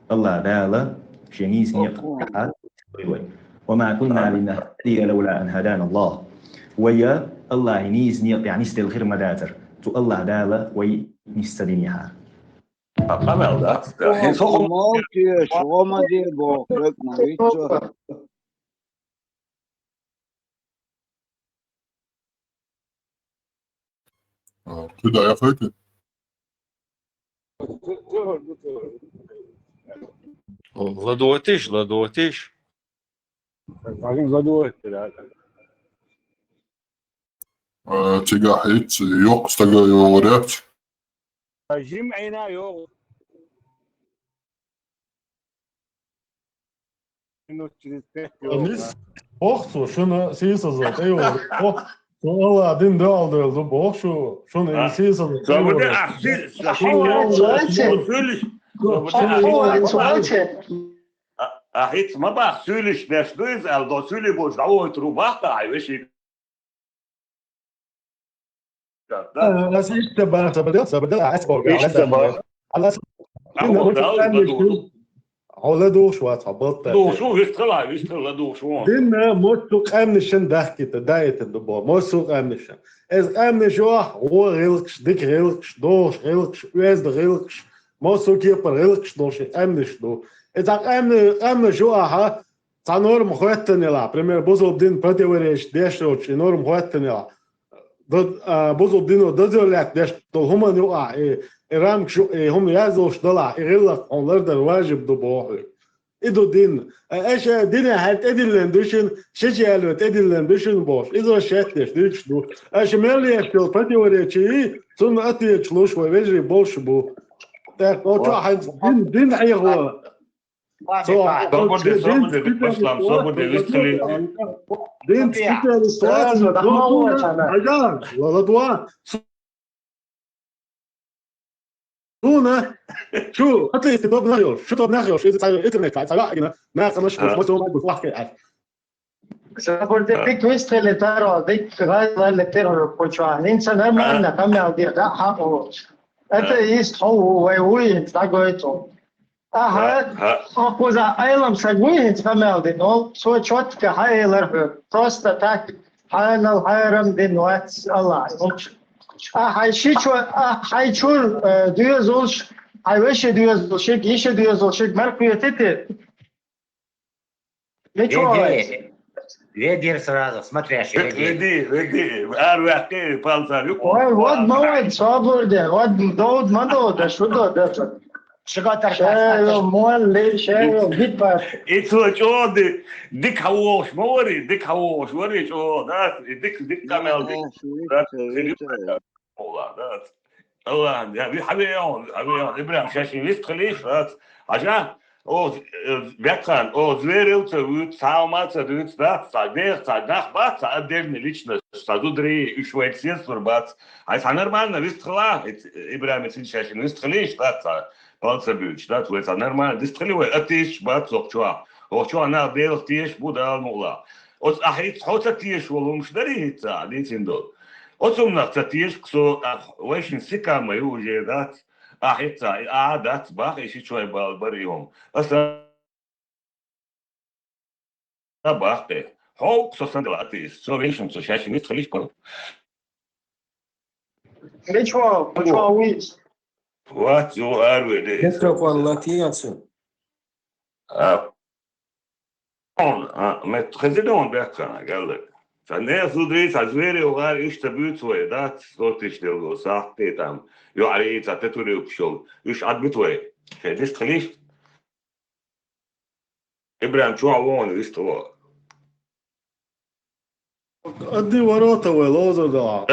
АллахӀ Дала шен нийса некъа тӀехь дойла вай. «وما كنا لنهتدي لولا أن هدانا الله». Вай АллахӀе нийса некъа тӀехь нисделла хир ма дацара, цу АллахӀ Дала вай нис ца динехьара. Къамел дац. Хьо ма лелаш, хьо ма де боху, бекъ ма виц. А, кхидӀа яхайтина? ЛадогӀийтийша, ладогӀийтийша. А, цигахь хӀинца йоккха стаг йогӀур яц? Жима Ӏийна йогӀу. Минут тридцать пять йогӀу. Амис, боху цо, шуна сийсаза тӀейогӀур. Боху, шу АллахӀ дин дуьхьал дойла ду, боху шу, шуна и сийсаза тӀейогӀур. Собуде, ахь си-, ахь си-, ахь хӀинца ма бахха, суьйлиш беш ду иза аьлла, до суьйлий боцуш дӀавойтур ву бахка, хьайн вешин. Аса иштта бан, сабадал, сабадал, аса боху. Иштта бан. Аса. Хьо ладугӀуш вац, хьо балтта. Духуш ву, вистхила, вистхила ладугӀуш ву. Динна массо а къаьмнашна дахкийта, даийтина ду боху, массо а къаьмнашна. Иза къаьмнаш ю ахь, вон гӀиллакхаш, дика гӀиллакхаш, догӀуш гӀиллакхаш, оьзда гӀиллакхаш, массо а кепара гӀиллакхаш долуш и къаьмнаш ду. Иза къаьмна-, къаьмнаш ю ахьа, цхьа норма хӀоьттина елахь, пример, бусалба дин противоречит деш йолчу и норма хӀоьттина елахь, д-, а, бусалба дино дозалла лаьтта деш долу хӀуманна юкъахь и, и рамкаш ю-, и хӀума яздолуш далахь, и гӀиллакх хьуна лардар важиб ду боху. И ду дин. А, аша дине хьаьр тӀедиллина ду шуна, ши чу аьлла тӀедиллина ду шуна бохуш. Иза шеттеш дуьйцуш ду. Аша мел еш йолу противоречие, цунна ответаш луш вай вежарий болуш бу. ТӀаккха оцу хьайн дин, дин Ӏехо. Свободе, свободе, вид пашлам, свободе, вид хили. Дин специалист вац, айда, ладугӀа. Суна, шу, атеисты тоба нах йолуш, шу тоба нах йолуш, иза цхьа интернет, цхьа ваъ гина, нахана шу, масо ма бу, вахке ай. Свободе, дик вистхили таро, дик гӀайла лалли террор куча. Нинца нормально, къамел дир, да, хьакъу. Атеист хьо ву, вай вуй, дагойту. Аха, хьо кхузахь Ӏелам саг вуй хӀинца къамел дина, ол цо чоттика хьаэлар хьоьга. Просто так, хьанал хьарам дина вац Аллахь. А хьайн ши чо-, а хьайн чур, э, доьзалш, хьайн вешин доьзалшиг, йишин доьзалшиг мара кхетий те? Мичахь вац? Веди сразу, смотрящий, веди. Веди, веди. Ар вакъи палцар юк. Ой, вот молодец, свободен. Вот долд ма долд, да что долд, да что. Шуго Шайо, молли, шайо, битпас. Ицо чоди, дик хавош, мори, дик хавош, мори чо, да? Дик, дик камел, дик. Ола, да. Аллах, я ви хавеон, хавеон, Ибрам шаши вист хлиш, да. Ажа, о, Бекхан, о, зверевца вуц, саума ца вуц, да, ца дех, ца нах бац, ца отдельный личность, ца зудри, уж вайт сенсор бац. Ай, ца нормально вист хла, Ибрам ицин шаши вист хлиш, да, ца палца бюч, да, твой ца нормально вист хли вай, атиш бац, охчуа. Охчуа на делх тиш, будал мула. Оц ахиц хоца тиш волумш дари хица, дицин дол. Оцумнах ца тиш ксо, ах, вайшин сикама ю уже дац. Ахица, а дац, бах, иши чой бал бариом. Аса бахте. Хо ксо сандала атис. Со вешим, со шаши вист хлиш пал. Ничего, ничего, уйс. Ват, ю арведе. Микрофон латияцу. А, он, а, мет хезидон бекана, галле. Ца не зудри, ца звери угар ишта бюцве, да, сотиш делго, сахте там. Ю ари, ца те тури упшол. Уж адбитве. Хедис хлиш. Ибрам чуа вон вист хло. Адни ворота вай лоза да.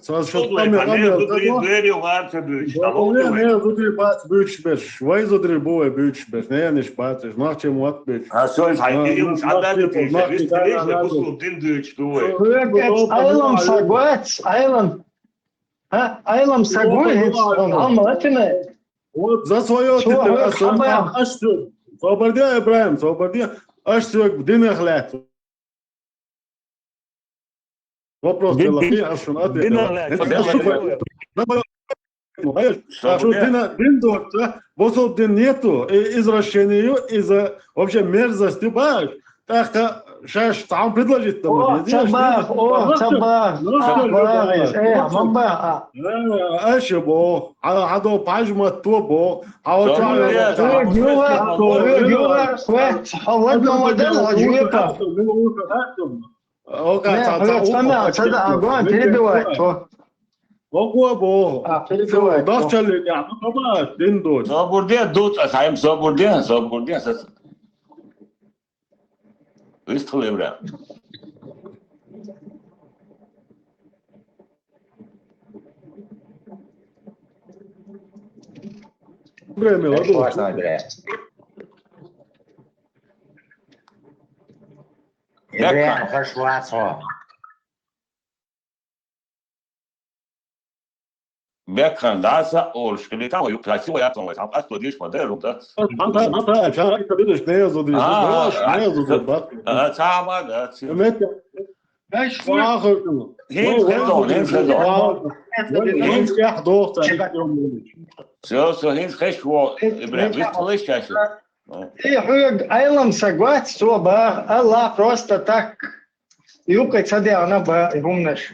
Саз шот Шудлай, каме ца не каме зудри, да. звери угар ца бюч, да Вай лоза. не зудри бац бюч беш. Вай зудри бу вай бюч беш. Не ниш бац, нахче муат беш. А со из хайти, Ну, уж ну, адда ну, тиш, ну, вист ну, хлиш, ну, бусул дин дюч, дуэ. Хвекец, айлам сагвец, айлам. А, айлам сагвец, он, он, латине. Вот за свое Всё, ты вот, ас-, хабар. Аш сё. Соборди, Ибрам, соборди. Аш сё, динех лет. Вопрос Дин-, дело. дин-, Я аш на дин-, это. Аш сё. Аш сё, дина, дин доча. Босол дин нету. И извращение, из-за вообще мерзости, баш. Так-то щас там предложить там. О, цабах, о, цабах, цабах, э, мамба, а. Аш бо. Ала хадо пажма то бо. Ала Соборди, чё. соборди. Юга, юга, хвет, а вот на модель, а юга. Ока, Не, ца, хвет, ца, сама, ока, цада, ца, огонь, ца, перебивай, то. Око бо. А, перебивай, Дах то. чали, я, ну, баба, дин дочь. Соборди, дуц, а сайм соборди, соборди, сас. Вист хлебра. Время, ладно. Классно, Ибрам. Ибрам, хаш вацо. Бекхан, да, са, ол, шкли, там, ю, красиво, я, там, там, а что, дишь, модерн, да? Анта, анта, чара, ты видишь, не зуди, А, не зуди, да. А, сама, да, си. Эмет, Знаешь, вахо. Хин, хин, хин, хин. Вай, вай, я, дохта. Все, все, хин, хеш, во, Ибрам, вист хлиш, чаще. Ты хуй, айлам сагват, собах, Аллах просто так. Юка цаде она ба, гумнаш.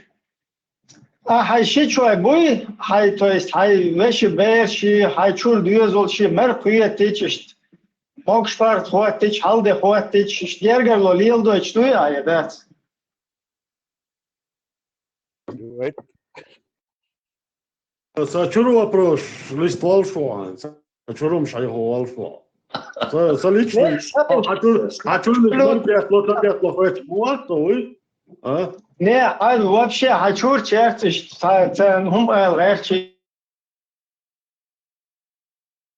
А хай ши чуай буй, хай, то есть, хай веши берши, хай чур дюзулши, мер хуя течишт. Мокшпарт хуат теч, халде хуат течишт, гергерло лил дойч туй, а я дац. Са чур вопрос, лист валшо, са чурум шай хо валшо. Са, са лично, а чур, а чур не знаю, пять лота, пять лота, вот, то вы, а? Не, а вообще, хачур черт, ца, ца, хум, эл, эрчи.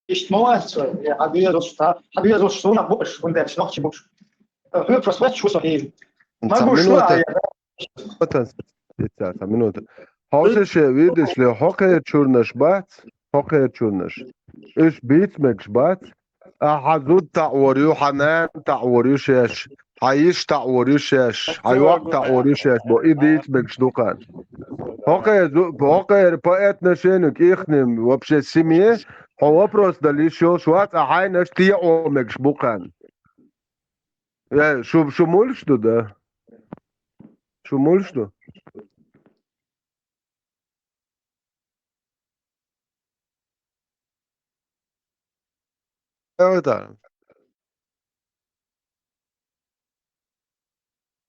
Ишт муац, я хабиз, хабиз, суна буш, ундерш, нохчи буш. Ху просто чу со хил. Могу шла, я. Минута. Минута. Хьовсеше видишли, хьо кхечурнаш бац, хьо кхечурнаш. Уьш бийц мегаш бац. Ахьа зуд таӀор ю, хьа нана таӀор ю шеш, хьа йиш таӀор ю шеш, хьа йокъ таӀор ю шеш, бо и дийц мегаш ду кхана. Хьо кхе зу-, хьо кхера по отношению к ихним вообще семье, хьо вопрос дала йиш йолуш вац, а хьайнаш теӀо мегаш бу кхана. Э, шу, шу мулш ду, да? Шу мулш ду? Э, да.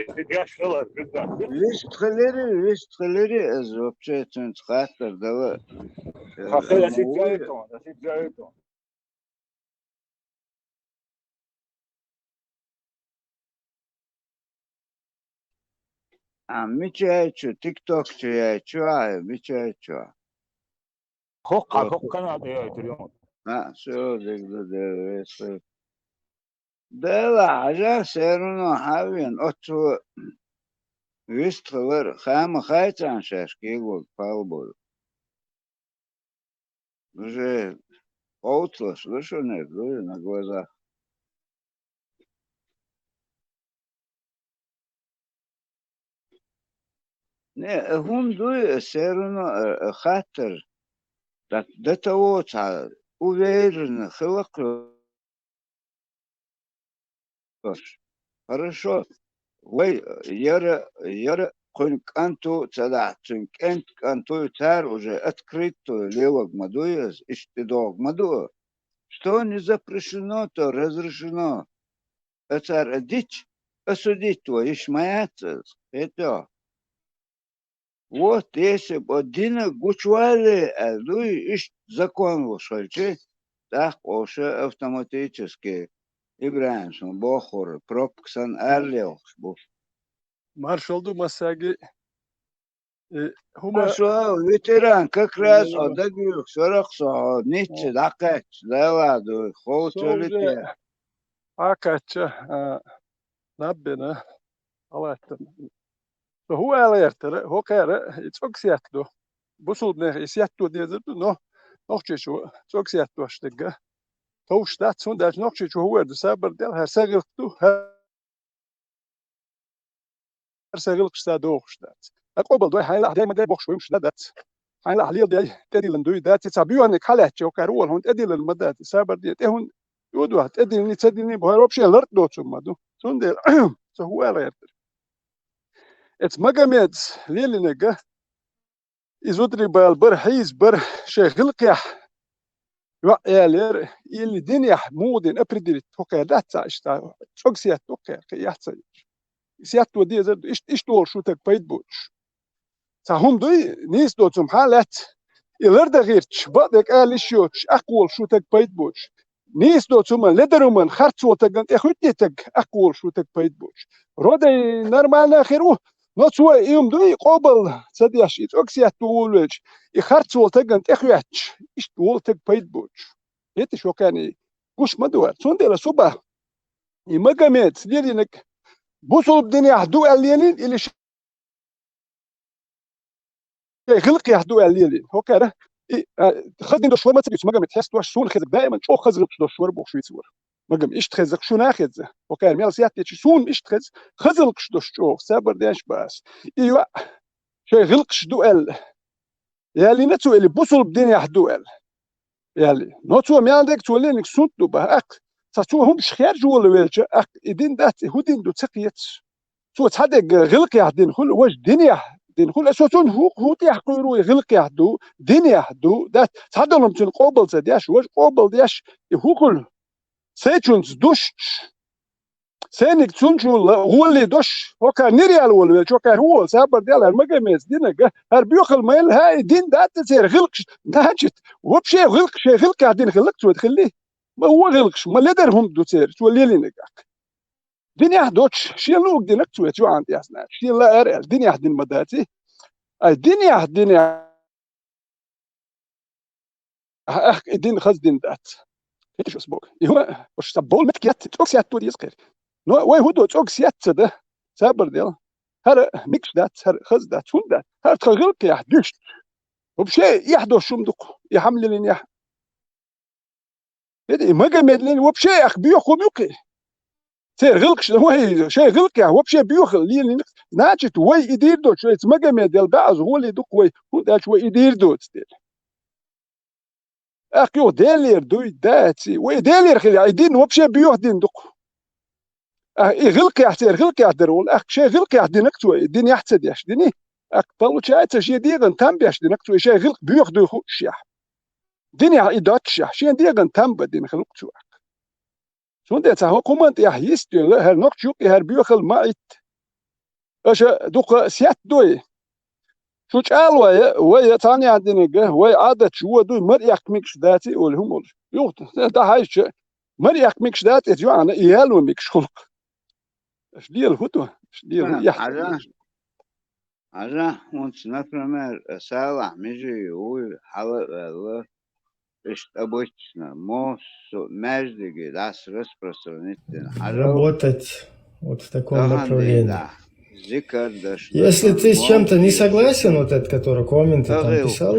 эсет яш хилар, куьзда. Вист хилари, вист хилари, аз вообще цунца хаттар дала. Хахел эсет жайто, эсет жайто. А, мичай чу, тикток чу яй чу, а, мичай чу. Хок, а, хок канал да яй турюн. А, все, дегда, дегда. Дела хьажа, все равно хьавен, оццо вистхилар, хама хайцан шаьш кегог палбур. Уже оутлаш, да, шо нет, да, на глазах. Не, э, хӀума дуй, э, все равно, э, э, хаттар. Так, до того цхьа уверенно хилакх йош. Хорошо. Вай, э, яра, яра кхуьн кӀант ву ца дахь, цуьнан кӀент кӀант ву, цара уже открыто лелаг ма дуй ас, иштта тӀедогӀу ма ду. Что не запрещено, то разрешено. Ацара а дича, осудить вай йиш ма яц ас, хетта? Вот, если б дина гучувалле аьлла дуй, иштта закон луш хилча, тӀаккха оша автоматически ИбрахӀим шун бохура, пробка санна ара лелхаш бу. Маршалла ду массаьрга. И хӀума Маршалла, ветеран, как раз о дагвиюх сарах со, хьо ницца дӀакхаьчча, Дала дуй, ховчалли те. Хьакхаьчча, а, наб бина, хьалаттана. Со хӀун ала гӀертара, хӀокхара и цӀогсетта ду. Бусулбанех и сетто дезар ду, но Нохчийчу цӀогсеттош дерг товш дац, хӀунда аьлча Нохчийчу хӀун вер ду, сабар дел, хӀара са гӀиллакх ду, хӀара са гӀиллакхаш са дохуш дац. Ткъа къобал дой, хьайна лахь дай ма дай бохуш вуй, муш да дац. Хьайна лахь леладай, тӀедиллина дуй дац, и цхьа боьханиг хьалаьттача, хӀокхара вон хьуна тӀедиллина ма дац, и сабар де, тӀе хӀуна ю дуьхьа, тӀедиллина, ца диллина, бохуьра вообще лартӀ доцун ма ду. Цундела, со хӀун ала гӀертара. Эцу Магомеда лелинарг, и зударий бала бара, хьийза бара, шайн гӀиллакхехь йоӀ ялера, или динехь муха дина определить, хӀокхара дац цхьа иштта, цӀогсетта ду кхера, кхин яц ца йиш. Сетто дезар ду, иштта, иштта волуш ву таг пайда боцуш. Цхьа хӀума дуй, нийса доцу хӀума хьан лаьцна. И лардан гӀирташ, бакъдерг ала йиш йоцуш, аккха волуш ву таг пайда боцуш. Нийса доцу хӀуман, ледар хӀуман, харц волу таган тӀе хуьттий таг, аккха волуш ву таг пайда боцуш. Родай нормально хир ву, но цо и хӀума дуй, и къобал ца деш, и цӀогсетта ду волавелча, и харц волу таган тӀе хоьттуш, иштта волу таг пайда боцуш. ХӀеташ хӀокхарний гуш ма ду вара. Цундела со бах, и Магомеда лелинарг бусулба динехь ду аьлла лелийна, или шайн гӀиллакхехь ду аьлла лелийна. ХӀокхара, и, а, хаза дин долуш вара ма ца дуьйцу, Магомед, хьесташ, суна хезарг даиман чӀогӀа хаза гӀиллакхаш долуш вара бохуш вийца вара. Магомед, иштта хеза, шуна а хеза. ХӀокхара мел сетта дечи, суна иштта хеза, хаза гӀиллакхаш долуш чӀогӀа, сабар деш бац. И йоӀ шайн гӀиллакхаш ду аьлла. Ялийна цо или бусулба динехь ду аьлла. Ялий. Но цо мел дерг цо лелинарг сунт ду бах, аккха. Цхьа цо хӀумаш хержа волавелча, аккха и дин дац, и хӀун дин ду ца кхеташ. Цо цхьа дерг гӀиллакхехь дина хуьлу, важа динехь дина хуьлу. Со цунна хӀун, хӀун тӀехь кхуьйру и гӀиллакхехь ду, динехь ду, дац. Цхьа долу хӀума цунна къобал ца деш, важа къобал деш, и хӀун хуьлу? Сайчунца душчуш, сайниг цунчул гӀоле дош, хӀокхара нир яла волавелча, хӀокхара хӀун волу, сабар дела, хӀара Магомеда динарг, хӀара боьхал ма елла, хӀа, и дин дац церан гӀиллакхаш, значит, вообще гӀиллакхаш, шайн гӀиллакхехь дина хиллакх цо хилли? Ма вон гӀиллакхаш, ма ледар хӀума ду церан, цо лелийнарг аккха. Динехь доцуш, шен луъург динарг цо, цу Ӏан тӀе яцна, шен лаара аьлла, динехь дина ма дац и. Ай, динехь, динехь. Ахь, ахь, и дин хаза дин дац. Хеташ ас боху. И хӀума, уьш сан болу меттиг яц, цӀогсетто деза кхера. Но вай хӀун до, цӀогсетта ца да, сабар дела. ХӀара микаш дац, хӀара хаза дац, хӀунда дац? ХӀара тхан гӀиллакхехь дуьйш. Вообще, эхь дош хӀума ду-кх, и хьамлилинехь. ХӀета и Магомедлин вообще ах боьха хӀума ю-кх и. Церан гӀиллакхаш, вай, шайн гӀиллакхехь вообще боьха лелийнарг, значит, вай и дийр доцуш, вайца Магомед ял баьӀаза гӀоле ду-кх вай, хӀунда аьлча вай и дийр доцу дела. Ахь юха Делера дуй, даций, вай Делера хила, и дин вообще боьха дин ду-кх. Ахь и гӀиллакхехь, церан гӀиллакхехь дара волу, ахь шайн гӀиллакхехь динарг цо, и динехь ца деш дини, ахь, получается, шен дегӀан там беш динарг цо, и шайн гӀиллакх боьха дуй хуушехь. Динехь и доццушехь, шен дегӀан там бан дина хилла-кх цо ахь. Цундела цхьа хӀокху хӀуманна тӀехь йист йолла, хӀара нохча юкъе хӀара боьхалла ма Ӏитта. Аша дукха сетта дуй. Шу чӀалой, вай цхьаьна динарг, вай Ӏадаташ вон дуй, мара эккха микаш дац и олий хӀума олуш. Юха дӀахьаьжча, мара эккха микаш дац, иза йоӀана и яло микаш хуьлу-кх. Аша лела хӀун ду? Аша лела хӀун яхь? Хьажа, хьажа, хӀунца, например, Салахь Межиев вуй, хьала а ваьлла, Иштта обычно, массо маьждиге дӀаса распространить дина хьажал. Работать вот в таком Тахана направлении. дийнахь зикар даш Если дашан ты с чем-то не массо согласен, вот этот, который комменты там Тахил. Писал,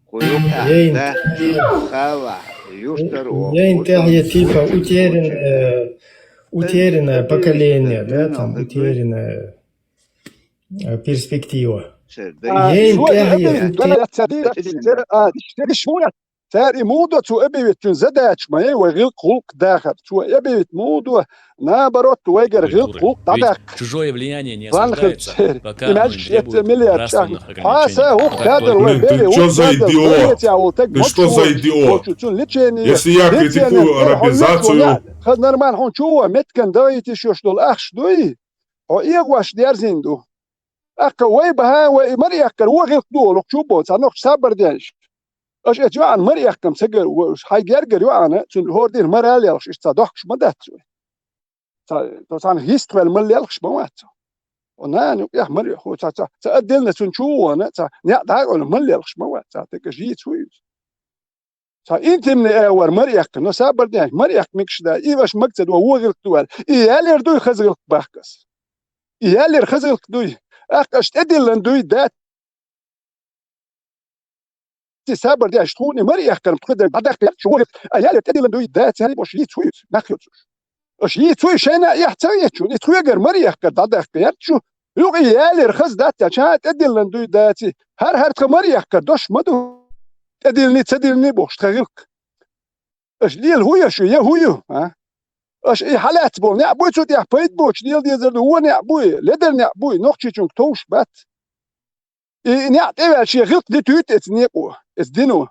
Кхуюкъехь Яйн- даьхна хала, юхтар воху Яйн ду тӀехь я сан типа вочу утерян, вочу. э, утерянное Э, поколение, э, да, э, там э, утерянная э, перспектива. Сер, А, да, Яйн шо тӀехь это я ведь, утерян. да, цари, да, цари, а, диш-, диш-, шо я? Цари муха до цо объявить цун задача ма яй вай гӀиллакх-гӀуллакх дахар. Цо объявить муха до, наоборот, вайгара гӀиллакх-гӀуллакх дӀадаккха. Чужое влияние не План осуждается, хӀара цари. Пока И оно мягче не требует это миллиард нравственных чахнет. Хьаса ограничений. хӀух хадал вай Блин, ты бери, чё хӀух за хадал, идиот? Грецияхула таг Ты что за мочу, идиот? мочу, цун лечение, Если я пенсионер, критикую тера хьо арабизацию, лечо, я, хаза нормально хьун чу ван, меткан даийти шош долу ахш дуй? Хьо эгош дерзин ду. Аккха вай бахьа, вай и мара эккхар, вон гӀиллакх ду олух чу бо, ца нохча сабар деш. Аша эцу йоӀана мара эккхам ца гар, хьай гергар йоӀана, цун хӀордин мара лелхаш, иштта ца дохкуш ма дац вай. Ца, то царна хӀист хвел мала лелхаш ма вац. О, нана, юкъех мара ху, ца, ца, ца отдельно цун чу вона, ца, неӀ дӀа а мала лелхаш ма вац, ца, тека жийца хӀу иза. Ца интимный эвар мара эккха, но сабар деш, мара эккха микаш да, и ваш маг ца до, вон гӀиллакх ду аьлла. И ялер дуй хаза гӀиллакх бахкас. И ялер хаза гӀиллакх дуй. Аккха аш тӀедиллан дуй, да, ти сабар деш, тхуна мара эккхар, тхуьда дӀадаккха яр чу, а ялер тӀедиллан дуй, да, цаьрий бош йийц хуьйц, нах йоцуш. Аш йийц хуьй шайна а эхь ца ечу, и тхуьгар мара эккхар дӀадаккха яр чу. Юкъа ялер хаза дац, ша тӀедиллан дуй, даци. ХӀара-хӀара тха мара эккхар, дош ма ду. ТӀедиллни, ца диллни бохуш, тха гӀиллакх. Аш лела хӀу я шу, я хӀу ю, а? Аш и хьалаьцна болу неӀ буй цу тӀехь пайда боцуш лела дезар ду, вон неӀ буй, ледар неӀ буй, нохчичунга товш бац. И неӀ тӀеваьлла шен гӀиллакх дитуьйту эца некъо, эца дино.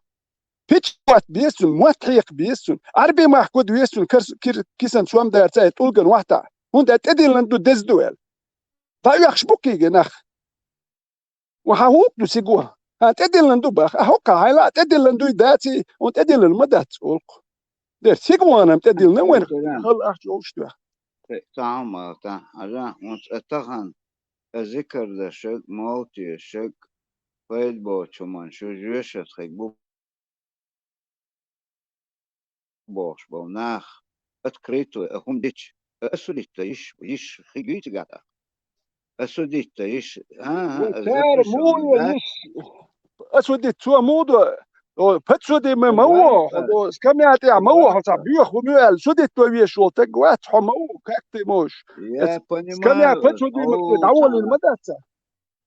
Печать беза цунна, мотт хьекха беза цунна, Ӏарби мах гуда веза цунна, карс-, кир-, кисан сом дарца, тӀулган вахьтахь, хӀунда аьлча тӀедиллан ду деза ду аьлла. ДӀаоьхуш бу кхийга нах. Ва хьан хӀух ду сиго? Хьан тӀедиллан ду баха? Ахьа хӀокхахь хьайла а тӀедиллан дуй даций, хьуна тӀедиллан ма дац олу-кх. Дера сиго ванам тӀедиллан вайн хала ахча олуш дуьхьа. Цхьа хӀума ма-аллара, хьажа, хӀунца а тахана, а зикар дашаг, молтешаг, пайда боцу хӀуманаш шу жоьшат хиг бу бохуш болу нах, открыто а хӀума дича, а осудить дан йиш, йиш хиг юй цигахь тӀаккха? Осудить дан йиш, а, а, Цара запрещённый, муха да? йиш, осудить цо муха до, о, подсудимый ма ву, хьо, о, скамья тӀехь ма ву, хьо цхьа боьха хӀума ю аьлла, судить дан везаш волу таг вац, хьо ма ву, как ты можешь? Я Скамья понимаю, подсудимых хьо дӀаволийна цхьана ма дац ца?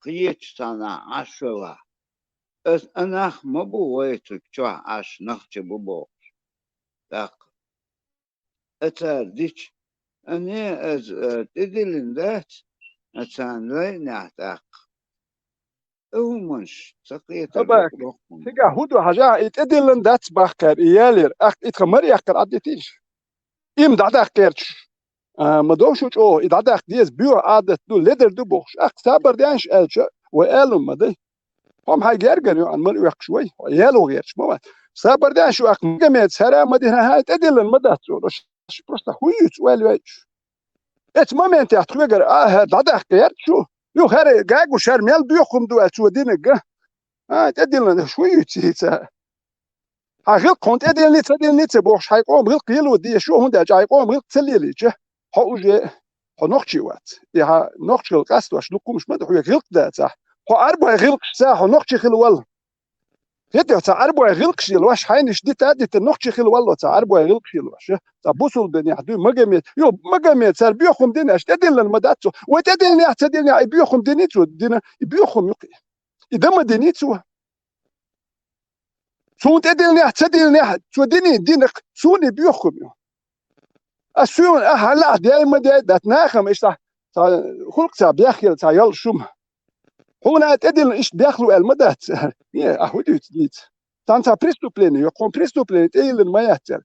кхечу цхьана Ӏаш велахь. Ас а нах ма бу вай цуьнга чохь Ӏаш, нах чу бу бохуш. ТӀаккха а цара дича, а не, ас, а, тӀедиллина дац, а царна лайнехь тӀаккха. А хӀуманаш ца кхетар Абак, доккха хӀума. Цигахь хӀун ду хьажахь, и тӀедиллина дац бахкара, и ялера, ахь и тхан мара эккхар Ӏадитийша? Им дӀадаккха гӀерташ. А, ма до шу чӀогӀа, и дӀадаккха деза, боьха Ӏадат ду, ледар ду бохуш. Ахь сабар деш аьлча, вай алун ма дай. Хьо-м хьайн гергара ю, ан мала оьхкуш вай, хьо яло гӀерташ ма вац. Сабар деш ю, ахь Магомед хӀара ма дина, хьайн тӀедиллина ма дац цо, аш просто хӀун юьйцу, ойла йойчу. Эцу моментехь тхоьгара а хӀара дӀадаккха гӀерташ ю. Ю хӀара гагуш хӀара мел боьха хӀума ду аьлла цо динарг а. А, тӀедиллина, аш хӀун юьйцу хӀинца? Хьан гӀиллакх хьуна тӀедиллина, ца диллина ца бохуш, хьайн къоман гӀиллакх лело дезаш ю, хӀунда аьлча хьайн къоман гӀиллакх ца лелийча, хьо уже, хьо нохчи вац. И хьан нохчи хила къастош дукха хӀумаш ма ду, хьоьга гӀиллакх дацахь. Хьо Ӏарбойн гӀиллакхашца хьо нохчи хила вала. ХӀетте цхьа Ӏарбойн гӀиллакхаш йилош, хьайнаш дита а дита нохчи хила валло цхьа Ӏарбойн гӀиллакхаш йилош. Цхьа бусулба динехь дуй, Магомед. Йо, Магомед, цара боьха хӀума динехь, тӀедиллина ма дац цо. Вай тӀедиллинехь, ца диллинехь, и боьха хӀума дини цо, дина, и боьха хӀума юкъе. И дан ма дини цо. Суна тӀедиллинехь, ца диллинехь, цо дини, динарг, суна и боьха хӀума ю. Ас суна, ахьа лахь дей ма дей, дац нахам иштта, цхьа, хӀуллакх цхьа бехъела, цхьа йолуш хӀума. Хьуна а тӀедиллина иштта бехлу аьлла ма дац. Не, ахьа хӀун дуьйцу дийца? Цхьана цхьа преступление ю, кхуна преступление тӀейиллина ма яц аьлла.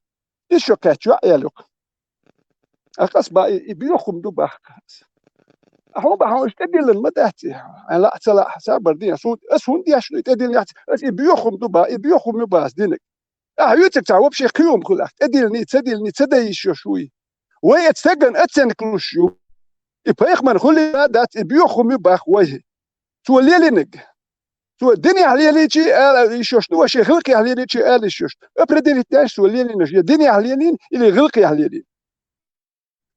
Иза шо кхаьчча йоӀ аьлла юкъа. Ахьа ас бан и, и боьха хӀума ду бахка. Ахьа хӀун бан, хьуна иштта тӀедиллина ма дац и? Хьайн лаахь ца лаахь, сабар де, ас хӀун, ас хӀунда деш ду и тӀедиллина яц? Ас и боьха хӀума ду бан, и боьха хӀума ю бан ас динарг. Ахьа хӀинцциг цхьа вообще кхин хӀума хуьлу ахь, тӀедиллина, ца диллина, ца дайиш йолуш вуй. Вай эцу стагана оценка луш ю. И пайхамар хуьлийла дац, и боьха хӀума ю бах вай. Цо лелинарг. Цо динехь лелийча а ала йиш йолуш ду, вай шен гӀиллакхехь лелийча а ала йиш йолуш ду. Определить деш цо лелийна, я динехь лелийна или гӀиллакхехь лелийна.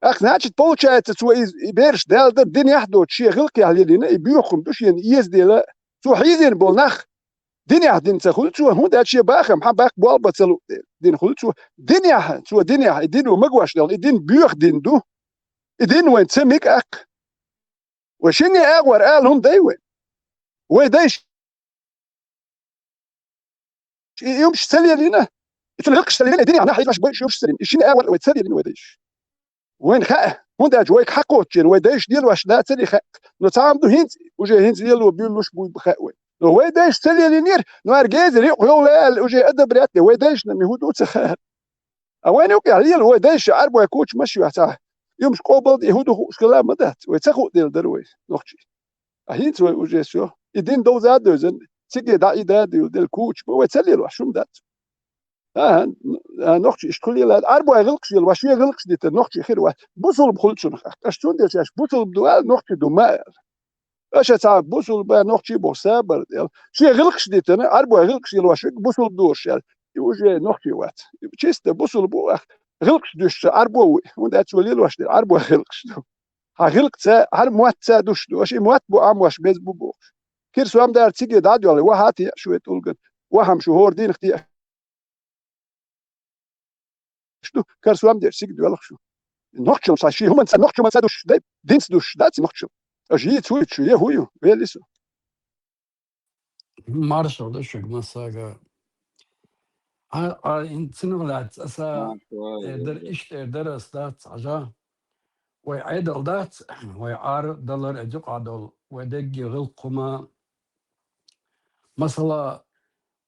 Ах, значит, получается, цо и, и бераш даьлла дара динехь а доцуш, шен гӀиллакхехь лелийна, и боьха хӀума ду шена эздела. Цо хьийзийна болу нах динехь дина ца хуьлу цо, хӀунда аьлча шен бахам, хьан баккха болх бан ца луъу дела, дина хуьлу цо. Динехь, цо динехь, и дино магош дела, и дин боьха дин ду. И дин вайн ца мега аккха. Вай шинне агӀор ала хӀума дай вай. Вай дайша и, и хӀумаш ца лелийна, и цуьнан гӀиллакхаш ца лелийна, и динехь нах хьийзош бу и хӀумаш ца лелийна. И шинне агӀор вай ца лелийна вай дайша. Вайна хаьа, хӀунда аьлча вайга хьакхоччийна, вай дайша лелош дацара и хаьа. Но цхьа хӀума ду хӀинца, уже хӀинца лело буьйлуш буй хаьа вай. Но вай дайша ца лелийнера, но ара гезара юкъа йовла аьлла, уже одобрять де, вай дайшна ми хӀун ду ца хаьара. А вайна юкъехь лела вай дайша Ӏарбой куча машйохь цхьа. И хӀумаш къобал де, хӀун ду хууш хила ма дац. Вай ца хууш дела дара вай, нохчий. А хӀинца вай уже всё. И дин довза а девзина, цига дӀа и да а девлла, куча бу, вай ца лелош хӀума дац. АхӀа, а, нохчий иштта хуьлийла, Ӏарбой гӀиллакхаш лела, вай шен гӀиллакхаш дитар нохчий хир вац. Бусулба хуьлу цунах. Аша цундела шаьш бусулба ду аьлла, нохчий ду ма аьлла. Аша цхьа бусулба, нохчий боху сабар дела. Шен гӀиллакхаш дитина, Ӏарбой гӀиллакхаш лелош верг бусулба дора шаьш. И уже нохчий вац. И чисто бусулба ву, ах, гӀиллакхаш дуьсуш Ӏарбо ву. ХӀунда аьлча цо лелош дерг Ӏарбой гӀиллакхаш ду. Хьан гӀиллакхаца, хьан мотт ца дуьсуш ду. Аша и мотт бу Ӏамош беза бу бохуш. Кира сом дара цига дӀа а доьлла, ваха а теӀа шу вай тӀулган. Вахам шу хӀора дийнах теӀа ду, кара сом дерш цига доьлху шу. Нохчалла ша шен хӀуманца, нохчалла ца дуьсуш дай, динца дуьсуш дац нохчалла. Аша йийца хӀун ю шу, е хӀун ю, велли со. Маршалла ду шуьга массаьрга. А, а, ин цунах лаьцна аса Маршалла, эр дара, я. Иштта эр дара ас дац, хьажа. Вай Ӏедал дац, вай Ӏар далар а дукъа долу, вай дегги гӀиллакх хӀума. Масала,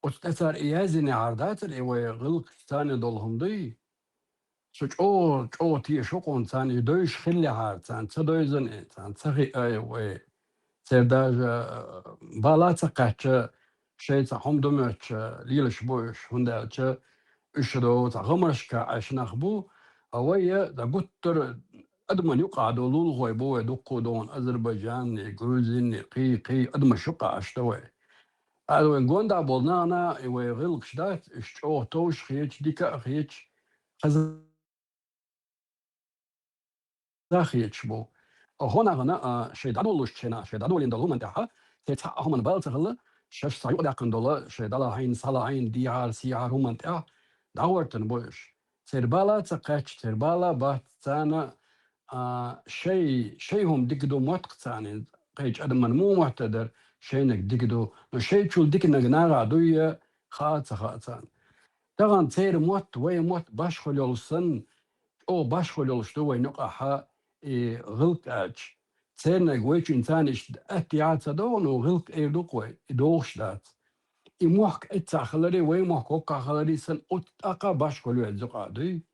оцу тӀе цара и яздинехьара дацара, и вай гӀиллакхаш царна долу хӀума дуй? Со чӀогӀа, чӀогӀа тешаш ву кхунна царна, и девзаш хиллехьара, царна ца девзина, царна ца хиъна, вай церан даже, а, бала а ца кхаьчча, шайн цхьа хӀума ду моьттуш лелаш бу уьш, хӀунда аьлча уьш до цхьа гӀамаршка Ӏаш нах бу, а вай я дан гуттар а адаман юкъахь долу лулахой бу вай дуккха а догӀун Азербайджанни, Грузинни, кхий, кхий адамаш юкъахь Ӏаш ду вай. Ада вайн гондахь болу нахана и вай гӀиллакхаш дац, уьш чӀогӀа товш а хеташ, дика а хеташ, хаза а хеташ бу. ХӀо нахана, а, шайн дӀадолалуш чена, шайн дӀадолийна долу хӀуманна тӀехь, церан цхьа а хӀуманна бала ца хилла, шаьш цхьа юкъадаккхана долу, шайн далахьийна, схьалахьийна, дехьара, сехьара хӀуманна тӀехь дӀагӀортан бу уьш. Церан бала а ца кхаьчча, церан бала а бац, царна, а, шай, шай хӀума дика ду мотт-кх царна, кхечу адаман муха мотт а дара, шайниг дика ду, но шайчул диканиг нагахь дуй а, хаа а ца хаьа царна. Тахана церан мотт, вай мотт башхалла йолуш санна, чӀогӀа башхалла йолуш ду вайн юкъахь и гӀиллакх аьлча. Церниг вайчун царна иштта атта яхьа ца догӀу, но гӀиллакх эр ду-кх вай, и догӀуш дац. И мохк эццахь хиларе, вай мохк хӀоккхахь хиларе санна, оцу тӀаккха башхалла ю иза юкъахь дуй.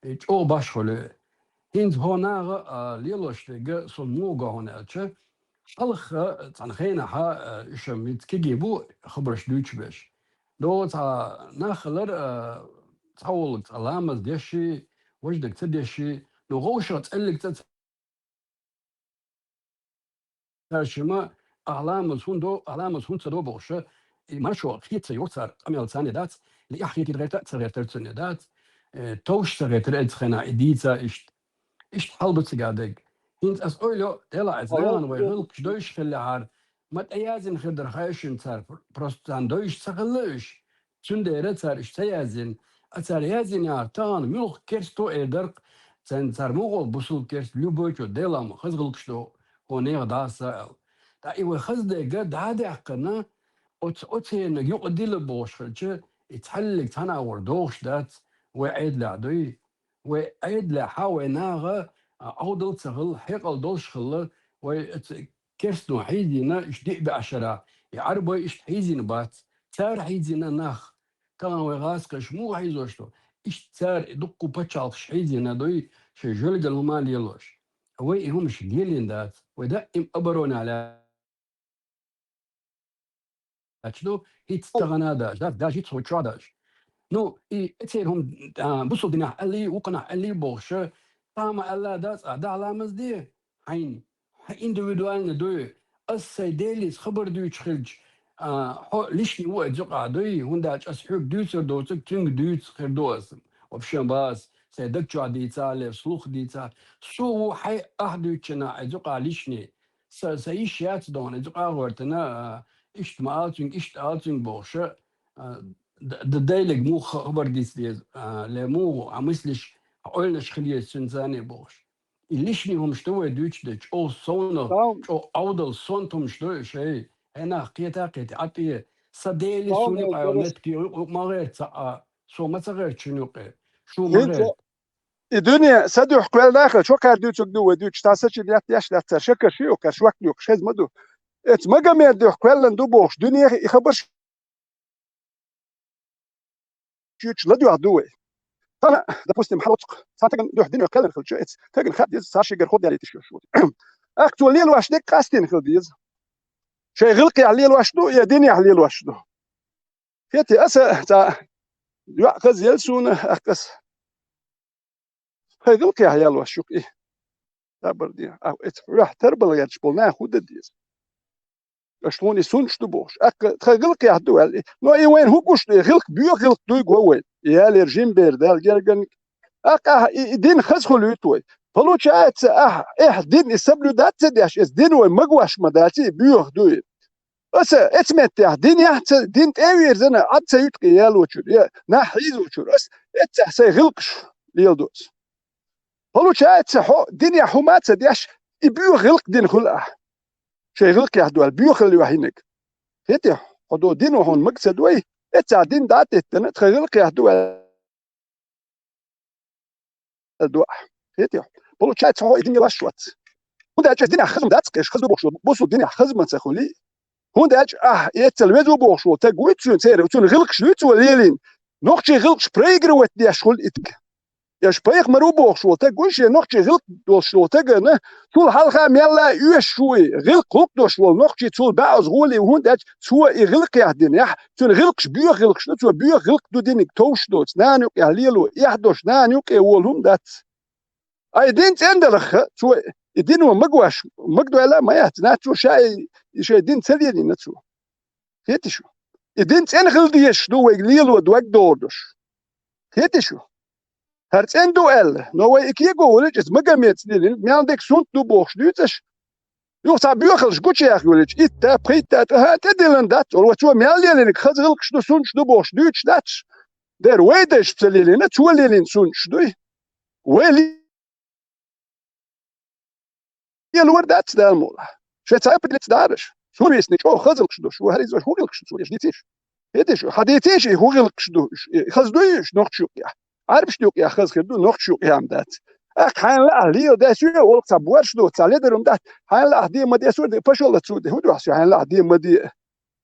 И чӀогӀа башхалла ю. ХӀинца хӀо наха, а, лелош дерг суна муха го хьуна аьлча, хьалха цхьана хенахь, а, уьш мица кегий бу хабарш дуьйцуш берш. ДогӀу цхьа нах хилар, а, цхьа волларг цкъа ламаз дешший, важа дерг ца дешший, ну, вовшах цӀеллиг цӀа цара шима, ахь ламаз хӀунда до, ахь ламаз хӀунда ца до бохуш, и маршо хета ца йо цара, къамел царна дац, лиъахь хетийта гӀерта а ца гӀертара цунна дац, э, товш ца гӀертара эцу хенахь и дийца иштта. Иштта хьал бу цигахь дерг. ХӀинца ас ойла йо, делахь эцу нахана вай гӀиллакхаш девзаш хиллехьара, ма тӀеязйина хир дара хьаьшшина цара, просто царна девзаш ца хилла уьш. Цундела цара уьш ца язйина, а цара язйинехьара тахана муьлха керсто эр дара-кх, царна цара муха олу бусулба керста, любой чо делахь ма хаза гӀиллакхаш до, хӀо нехан дӀаса аьлла. ТӀаккха и вай хаза дерг дӀа а даьккхина, оцу, оцерниг юкъа дила бохуш хилча, и цхьаллиг цхьана агӀор догӀуш дац, вай Ӏедалехь дуй. Вай Ӏедалехь вай наха, а, Ӏовдал ца хилла, хьекъал долуш хилла, вай оцу керстано хьийзийна, уьш диъ бӀешара, и Ӏарбой иштта хьийзийна бац. Цара хьийзийна нах. Тахана вай гӀазкхаша муха хьийзош ду? Иштта цара дуккха пачхьалкхаш хьийзийна дуй, шайн жоьлган хӀума лелош. Вай и хӀумаш лелийна дац. Вай даим оборонехь лаьтташ ду, хӀинца тахана а даьлча, дац, даьлча хӀинца хӀокху чохь а даьлча. Ну, и эцеран хӀума, а, бусулба динехь аьллий, вукхунахь аьллий бохуш, тахана ма аьлла дац, ахь дахьа ламаз де, хьайна, хьан индивидуально дуй. Ас сайн Делица хабар дуьйцуш хилча, а, хьо лишний ву иза юкъахь дуй, хӀунда аьлча ас хьоьга дуьйцур доцург цуьнга дуьйцуш хир ду ас. Вообще бац, сайн даг чохь дийцахь, ле слух дийцахь. Со ву хьай ахь дуьйцучу нахь иза юкъахь лишний. Са, сан йиш яц дохна, иза юкъахь а гӀортина, а, иштта ма ала цуьнга, иштта ала цуьнга бохуш, а, д-, д-, дайлаг муха хабар диц деза, а, ле муха, а, мыслиш, а, ойланаш хила еза цуьнан царний бохуш. И лишний хӀумаш ду вай дуьйцуш дерг, чӀогӀа совнал, Тау. ЧӀогӀа Ӏовдал сонта хӀумаш ду и шай. Хьенах кхета а кхета, Ӏа тӀе, сан Дела, Тау, суна юкъа Дела. Метте, юкъа ма гӀерта ца Ӏа, со ма ца гӀерта шуна юкъе. Шу ма ХӀинца гӀерта. И дуьне са дуьхьа кхоьллина ахча, чо кхаьра дуьйцург ду вай дуьйцуш, цхьа сачи летташ дац цара, шака ши юкъа, швак юкъа, шеза ма ду. Эца Магомед дуьхьа кхоьллина ду бохуш, дуьнех и хабарш чуьйчу ладоьгӀна ду вай. Тана, допустим, хьалоцкъ, цхьа тагана дуьхьа дуьне кхеллина хилча, эца тагана хаа деза, цхьа шигара хӀун далийташ йолуш ву. ТӀаккха цо лелош дерг къастийна хила деза. Шайн гӀиллакхехь лелош ду, я динехь лелош ду. ХӀетте аса цхьа йоӀ хаза елла суна, ахкъас. Хай гӀиллакхехь лелош ю-кх и. Сабар де. А, эца хьоьхь тарбала гӀерташ болу нах хӀун дан деза? Аша тхуна и суннаш ду бохуш. Аккха тхан гӀиллакхехь ду аьлла. Но и вайна хӀун гуш ду, и гӀиллакх боьха гӀиллакх дуй го вайна. И ялера жимбер Далла гергарниг. Аккха ахь и, и дин хаза хуьлуьйту вай. Получается, ахь, эхь дин и соблюдать ца деш, эца дин вай магош ма дац, и боьха дуй. Аса эца меттехь динехь ца, дин тӀе а вирзина, Ӏад ца юьту-кх ялочуьра, я нах хьийзочуьра. Аса эццехь сайн гӀиллакхаш леладо аса. Получается, хьо динехь хӀума а ца деш, и боьха гӀиллакх дина хуьлу ахь. Шайн гӀиллакхехь ду аьлла, боьхалла ю хьинаг. ХӀетте, хьо до дин ву хьуна мага ца дой, эццахь дин дӀа а теттина, тхан гӀиллакхехь ду аьлла ду ахь. ХӀетте, получается, хьо и дин лелош вац. ХӀунда аьлча динехь хаза дац кхеш, хаза ду бохуш, бусул динехь хаза ма ца хуьлий. ХӀунда аьлча ахь эццал веза ву бохуш волу таг вуй цуьнан церан, цуьнан гӀиллакхаш дуьйцу вай лелийна. Нохчийн гӀиллакхаш проигрывать деш хуьлу и таг. Еш пайхамар ву бохуш волу таг вуй, шен нохчийн гӀиллакх долуш волу тагана, цул хьалха мелла а оьшуш ву и, гӀиллакх гӀуллакх долуш волу нохчий цул баьӀаза гӀоле ву, хӀунда аьлча цо и гӀиллакхехь динехь, цуьнан гӀиллакхаш боьха гӀиллакхаш ду, цо боьха гӀиллакх ду диниг товш доцу, нана юкъехь лело, эхь долуш нана юкъе волу хӀума дац. Ай дин цӀена далахха, цо и дино магош, магадойла а ма яц, нах цо ша и, и шайн дин ца лелийна цо. ХӀетте шу? И дин цӀена хила дезаш ду вайга лело дог догӀуш. ХӀетте шу? ХӀара цӀена ду аьлла, но вай и кего волчу иза Магомедаца лелийна, мел дика сунт ду бохуш дуьйцу аш. Юха цхьа боьхалш гучуяха йолчу, итта, пхийтта тӀаьхьа тӀедиллина дац, ола цо мел лелийнарг хаза гӀиллакхаш ду, сунташ ду бохуш дуьйцуш дац. Дера вай дайша ца лелийна, цо лелийна сунташ дуй. Вай ле- Лелор дац Дала мукъалахь. Шайн цхьа а пхи лаьцна дараш. Суна висна чӀогӀа хаза гӀиллакхаш ду, шу хӀара иза хӀун гӀиллакхаш ду, цо деш дийцийша. ХӀетте шу, хьан дийцийша и хӀун гӀиллакхаш ду, уьш, и хаза дуй уьш нохчу юкъехь? Ӏарбашна юкъехь хаза хир ду, нохчу юкъехь ма дац. Ахь хьайна лаахь леладе, соьга олу цхьа борш ду, цхьа ледар хӀума дац. Хьайна лаахь де ма де, суна де, пошёл отсюда, хӀун дуьхьа соьга хьайна лаахь де ма де?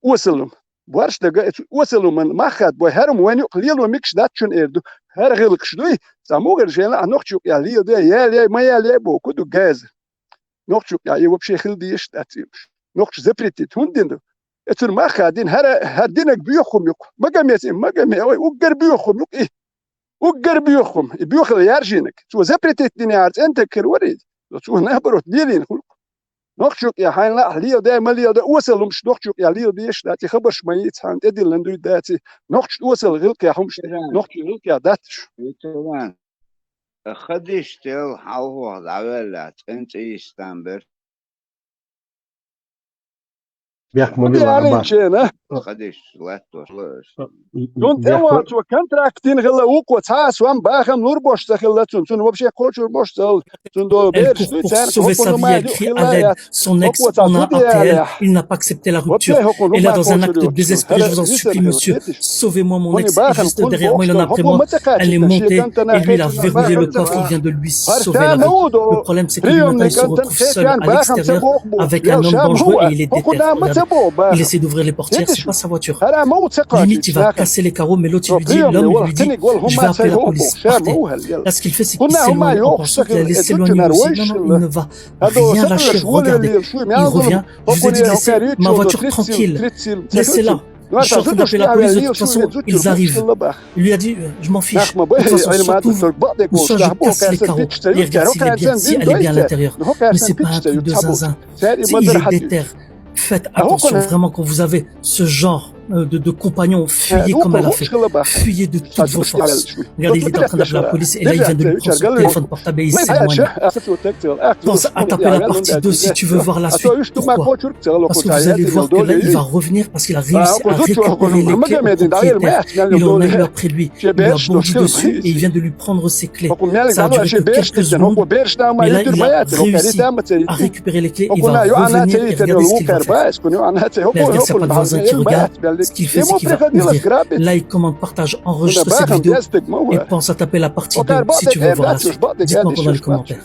Осаллум. Борш дага, эцу осаллуман мах хадабой, хӀара хӀума вайн юкъа лело мегаш дац шуна эр ду. ХӀара гӀиллакхаш дуй, цхьа мугӀар шайна а нохчу юкъа леладе, ял яй, ма ял яй боху ду газа. Нохчу юкъа и вообще хила дезаш дац и уьш. Нохчо запретить хӀунда дина ду? Эцуьнан мах хадийна, хӀара, хӀара динарг боьха хӀума ю-кх. Магомедаца и, Магоме-, ой, уггар боьха хӀума ю-кх и. Уггар боьха хӀума, и боьхалла яржийнарг. Цо запретить динехьара цӀена таг хир вара иза. Цо наоборот лелийна хуьлу-кх. Нохчу юкъехь хьайна лаахь леладе, ма леладе, осаллумаш нохчу юкъехь лела дезаш дац, и хабарш ма йийца хьайна, тӀедиллина дуй дац и. Нохчу осал гӀиллакхехь хӀумаш, Иран. Нохчу гӀиллакхехь дац уьш. Иран. Хадиш тел хьалхох дӀаваьлла, цӀен цӀийс там бер. Бехк ма билла, Абба. Хадиш латтош ло аш. Цунна тӀе вахчо контракт дина хилла вукхо, цхьа а сом бахам лур бош ца хилла цунна. Цунна вообще кхочур бош ца хилла. Цунна долу бераш дуй, цаьрга хӀокхунна ма юкъ хилла яц. ХӀокхо цхьа зуда яьллехь. Вообще хӀокхунна хӀума кхочур ю цунна. ХӀара йисар хилла, хеташ. ХӀунда бахам кхунна бохуш дан, хӀокхо ма ца кхачийтина, шен гантана кхечунна бахам ца боху. ХӀара ма ву долу приёмный гантана кхечарна бахам ца боху боху. Ял ша ма ву аьлла. ХӀокхунна ма ца боху бахам. ХӀеташ. ХӀара ма ву ца кхачийтина. Приёмный вала, циниг вала хӀума ца йоху боху. Ша ма ву аьлла. ХӀунда хӀума йохуш ца хилла, эцу чуьра вуьйш хилла. ХӀара долу сатуьйш волавелла лела шуй мел гуна, хӀокхуьне хӀокхаьрчо до тридцать сил, тридцать сил ца хилча. Ну, ша зудуш тӀехь ваьлла лела шуй, эцу чуьра вуьйш хилла бах. Нах ма байхьи, айна ма ду, бакъдерг волуш, нах боху, кхаьрсан пичча ца юьту, хӀокхаьрсан дин дойца. Ну, хӀокхаьрсан пичча ца юьту, цхьаболчу. Цаьрий ма дара хьан дуьйцу. Faites attention, vraiment, quand vous avez ce genre euh, de, de compagnon, fuyez comme elle a fait. Fuyez de toutes vos forces. Regardez, il est en train d'appeler la police et là, il vient de lui prendre son téléphone portable et il s'éloigne. Pense à taper la partie deux si tu veux voir la suite. Pourquoi ? Parce que vous allez voir que là, il va revenir parce qu'il a réussi à récupérer les clés au propriétaire. Il en a eu après lui. Il lui a bondi dessus et il vient de lui prendre ses clés. Ça a duré que quelques secondes, mais là, il a réussi à récupérer les clés et il va revenir et regardez ce qu'il va faire. Mais regardez, s'il n'y a pas de voisin qui regarde, ce qu'il fait, c'est qu'il va ouvrir. Like, commente, partage, enregistre cette vidéo et pense à taper la partie deux si tu veux voir la suite. Dites-moi dans les commentaires.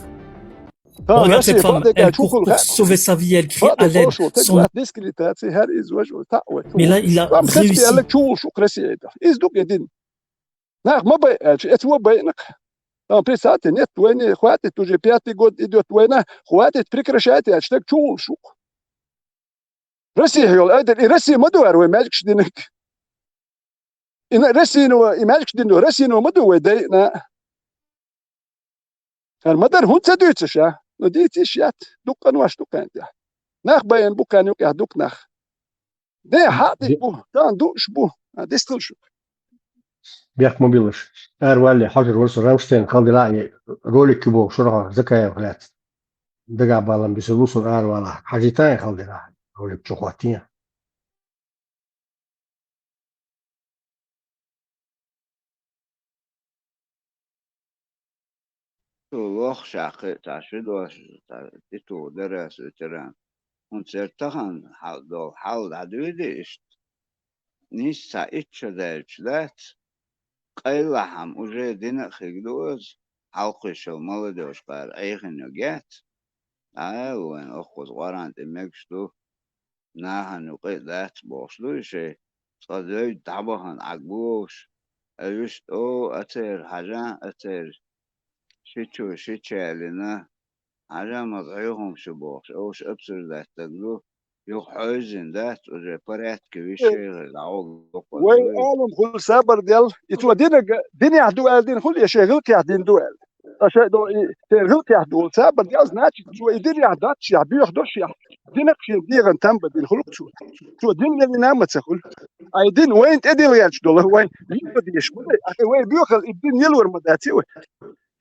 Regarde cette femme, elle court pour sauver sa vie, elle crie à l'aide. Son... Mais là, il a réussi. Нах, ма бай, аьлча, эца ва байнакъ. Там представьте, нет войны, хватит, уже пятый год идёт война, хватит, прекращайте, аьлча, стаг чу вуллуш ву-кх. Россия йолу айдара, и Россия ма ду хӀара вай маьжгаш динарг. И на-, Россино, и маьжгаш дина ду, Россино ма ду вай дайна. ХӀара ма дара, хӀунда ца дуьйцу ша? Ну, дийца йиш яц, дукха къанош ду кхаьнна тӀехь. Нах байина бу кхаьнна юкъехь дукха нах. Де, хьаъ дика бу, тахана дууш бу, а, дистхила шу. Бехк ма билаш. Ара валле, хьожур вара со Рамштайн хала дира, и ролик ю боху шуна хьо Закаев лаьцна. Дагахь балам бисур ву суна ара валахь. Хьажийта и хала дира, ролик чу хӀоттийна. Цо лохуш а кхин а цхьа ши дош, цхьа тӀетуху дара ас ветеран. ХӀунда аьлча тахана хьал долу хьал дӀадуьйди иштта. Нийса цхьа итт шо даьлча дац, къайлахьама уже дина а хиг ду аса, хьалкхуьйсуш йолу молодёжкара айхина йогӀу яц. ДӀаала вайн оккхуза Къуръан тӀе мегаш ду, нахана юкъа а дац бохуш ду и шай, цкъа дойду дӀабахана Ӏаг бу вовш, а вуьшта, о, а церан хьажа, а церан ши чу, ши чалина, хьажа, маза хьоьху хӀума шу бохуш, овш обсуждать стаг ду, юха хьойзина дац, уже порядке висший дӀагӀо. Вай алам хуьлу сабар дел, и цо динаг, динехь ду аьлла дина хуьлу, я шайн гӀиллакхехь дина ду аьлла. Ткъа шайн до и шайн гӀиллакхехь ду сабар дел, значит, цо и динехь доццушехь, боьха дошехь, динах шен дегӀан там бан дина хуьлу-кх цо. Цо дин лелийна а ма ца хуьлу. Ай дин вайна тӀедилла гӀерташ долу, вайн лело дезаш ма дай, ахь вай боьхалла и дин лелор ма дац и вай.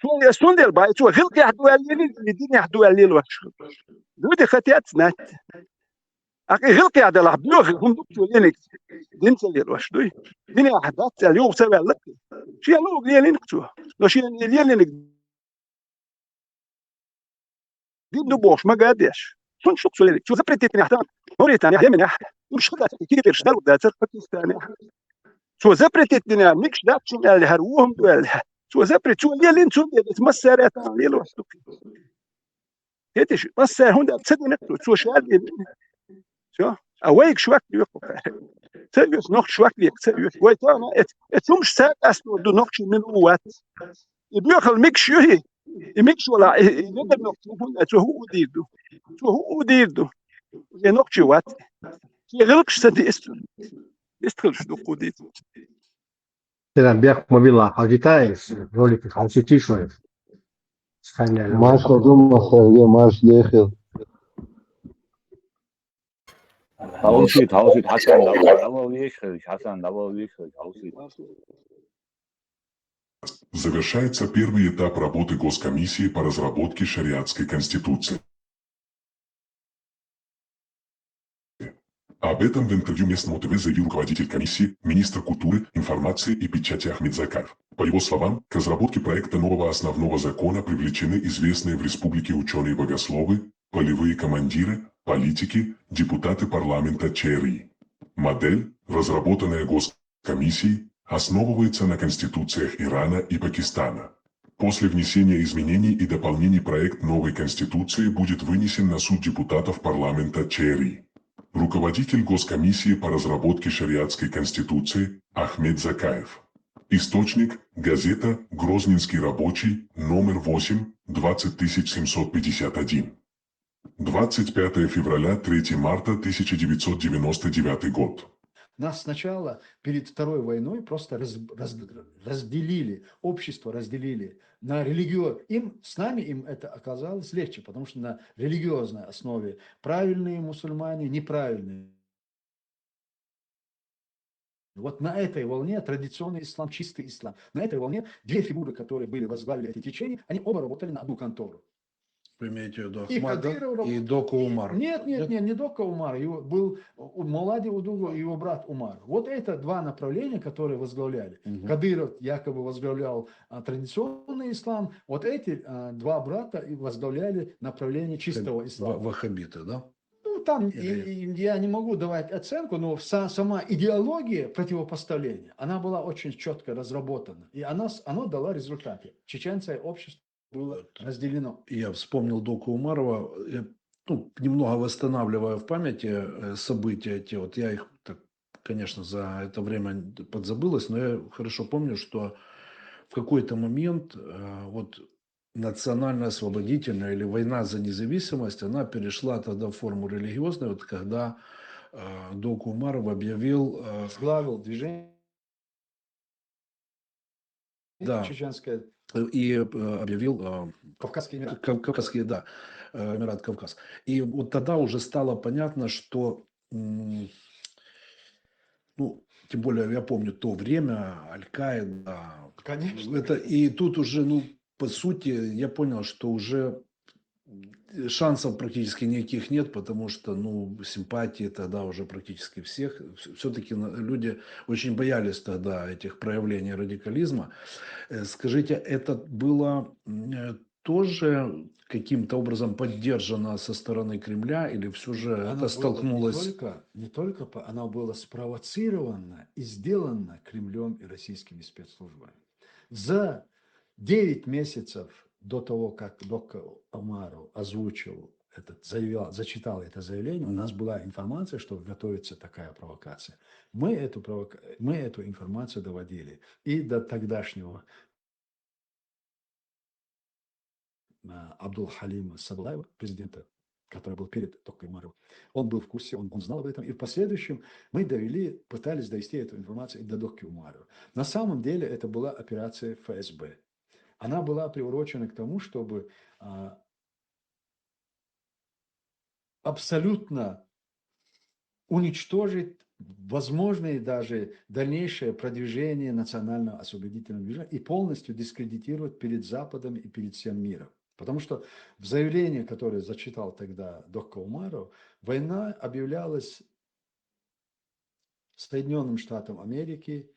Цо я сунделла бай, цо гӀиллакхехь ду аьлла лелийна, и динехь ду аьлла лелош. Люди хотят знать. Ахь и гӀиллакхехь делахь, боьха хӀума ду-кх цо лелийниг, дин ца лелош дуй. Динехь дац аьлла, юха ца ваьлла-кх. Шен луъург лелийниг цо. Но шен лелийниг дин ду бохуш, мага а деш. Цунна шу-кх цо лелийниг. Цо запретить динехь тахана, Мавританехь, Йеменехь, уьш хӀун дац, кегийрхой дало дацара Пакистанехь. Цо запретить динехь, мегаш дац шуна аьлла, хӀара вон хӀума ду аьлла. Цо запретить, цо лелийна, цундела массара а тахана лелош ду-кх. Хеташ, массара хӀунда ца дина, цо ша дина. Всё. А вайга шок доьху. Ца оьшу, нохча шок дехка ца оьшу. Вай тахана, эц, эц хӀумаш ца къасто ду, нохчий мила ву вац. И боьхалла мегаш ю хӀи? И мегаш вала, и, и мегар нохчо хӀунда, цо хӀу а дийр ду. Цо хӀу а дийр ду. И нохчий вац. И гӀиллакхаш ца дийр ду. Иштта хилаш ду кху дийр. Селам, бехк ма билла, хьажийта иза, роликаш хьовсуьйтий шуна. Марша ду, марша, марша дехила. Хьовсуьйту, хьовсуьйту, Хьасан, дӀавала вешахилча, Хьасан, дӀавала вешахилча, хьовсуьйту. Завершается первый этап работы Госкомиссии по разработке шариатской конституции. Об этом в интервью местному Т В заявил руководитель комиссии, министр культуры, информации и печати Ахмед Закаев. По его словам, к разработке проекта нового основного закона привлечены известные в республике учёные-богословы, полевые командиры, политики, депутаты парламента Ч Р И. Модель, разработанная Госкомиссией, основывается на конституциях Ирана и Пакистана. После внесения изменений и дополнений проект новой конституции будет вынесен на суд депутатов парламента Ч Р И. Руководитель Госкомиссии по разработке шариатской конституции Ахмед Закаев. Источник: газета «Грозненский рабочий», номер восемь, двадцать тысяч семьсот пятьдесят один. Двадцать пятое февраля, третье марта, тысяча девятьсот девяносто девятый год. Нас сначала перед Второй войной просто раз- раз- разделили, общество разделили на религию. Им, с нами им это оказалось легче, потому что на религиозной основе правильные мусульмане, неправильные. Вот на этой волне традиционный ислам, чистый ислам, на этой волне две фигуры, которые были возглавили эти течения, они оба работали на одну контору. Вы имеете в виду И Ахмада Кадыров и Доку Умар? Нет, нет, Нет? нет, не Дока Умар. Его был у Мулады Удугу и его брат Умар. Вот это два направления, которые возглавляли. Мгм. Кадыров якобы возглавлял а, традиционный ислам. Вот эти а, два брата и возглавляли направление чистого Ва- ислама. Ваххабиты, да? Ну, там и- Или- и я не могу давать оценку, но са- сама идеология противопоставления, она была очень четко разработана. И она, с- она дала результаты. Чеченское общество было разделено. Я вспомнил Доку Умарова, э, ну, немного восстанавливая в памяти э, события эти, вот я их, так, конечно, за это время подзабылось, но я хорошо помню, что в какой-то момент э, вот национально-освободительная или война за независимость, она перешла тогда в форму религиозной, вот когда э, Доку Умаров объявил э, Возглавил движение Да. чеченское, и э, объявил э, Кавказский Эмират. Кав- Кавказский, да, э, Эмират Кавказ. И вот тогда уже стало понятно, что, м, ну, тем более я помню то время, Аль-Каида, Конечно. это, и тут уже, ну, по сути, я понял, что уже шансов практически никаких нет, потому что, ну, симпатии тогда уже практически всех. Все-таки люди очень боялись тогда этих проявлений радикализма. Э, Скажите, это было м, э, тоже каким-то образом поддержано со стороны Кремля, или все же Она это была столкнулось? Не только, не только по- она была спровоцирована и сделана Кремлем и российскими спецслужбами. За девять месяцев до того, как Дока Умаров озвучил этот, заявил, зачитал это заявление, у нас была информация, что готовится такая провокация. Мы эту, провока... мы эту информацию доводили и до тогдашнего а, Абдул-Халима Садулаева, президента, который был перед Докой Умаровым. Он был в курсе, он, он знал об этом. И в последующем мы довели, пытались довести эту информацию и до Доки Умарова. На самом деле это была операция Ф С Б. Она была приурочена к тому, чтобы а, абсолютно уничтожить возможное даже дальнейшее продвижение национального освободительного движения и полностью дискредитировать перед Западом и перед всем миром. Потому что в заявлении, которое зачитал тогда Докка Умаров, война объявлялась Соединенным Штатам Америки,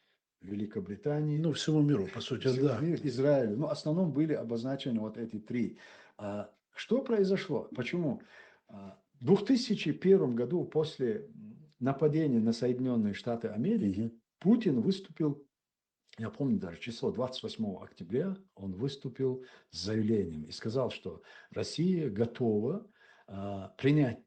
Великобритании, Ну, всему миру, по сути, всему да. миру, Израилю. Ну, в основном были обозначены вот эти три. А что произошло? Почему? А, В две тысячи первом году, после нападения на Соединенные Штаты Америки, Мгм. Путин выступил, я помню даже число, двадцать восьмого октября, он выступил с заявлением и сказал, что Россия готова а, принять,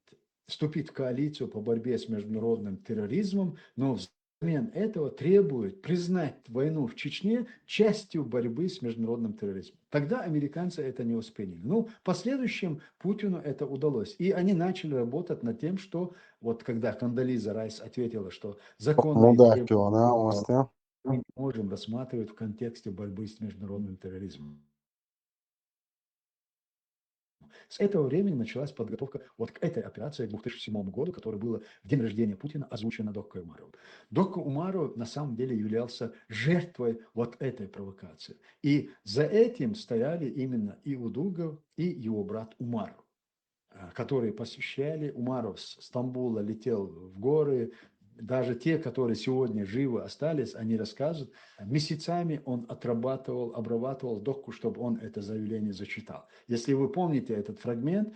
вступить в коалицию по борьбе с международным терроризмом, но взамен этого требует признать войну в Чечне частью борьбы с международным терроризмом. Тогда американцы это не восприняли. Ну, в последующем Путину это удалось. И они начали работать над тем, что вот когда Кондолиза Райс ответила, что законные Мудак требования его, да, он стоял. мы не можем рассматривать в контексте борьбы с международным терроризмом. С этого времени началась подготовка вот к этой операции к две тысячи седьмому году, которая была в день рождения Путина озвучена Доккой Умаровым. Докка Умаров на самом деле являлся жертвой вот этой провокации. И за этим стояли именно и Удугов, и его брат Умар, а, которые посещали. Умаров с Стамбула летел в горы. Даже те, которые сегодня живы остались, они рассказывают, месяцами он отрабатывал, обрабатывал Докку, чтобы он это заявление зачитал. Если вы помните этот фрагмент,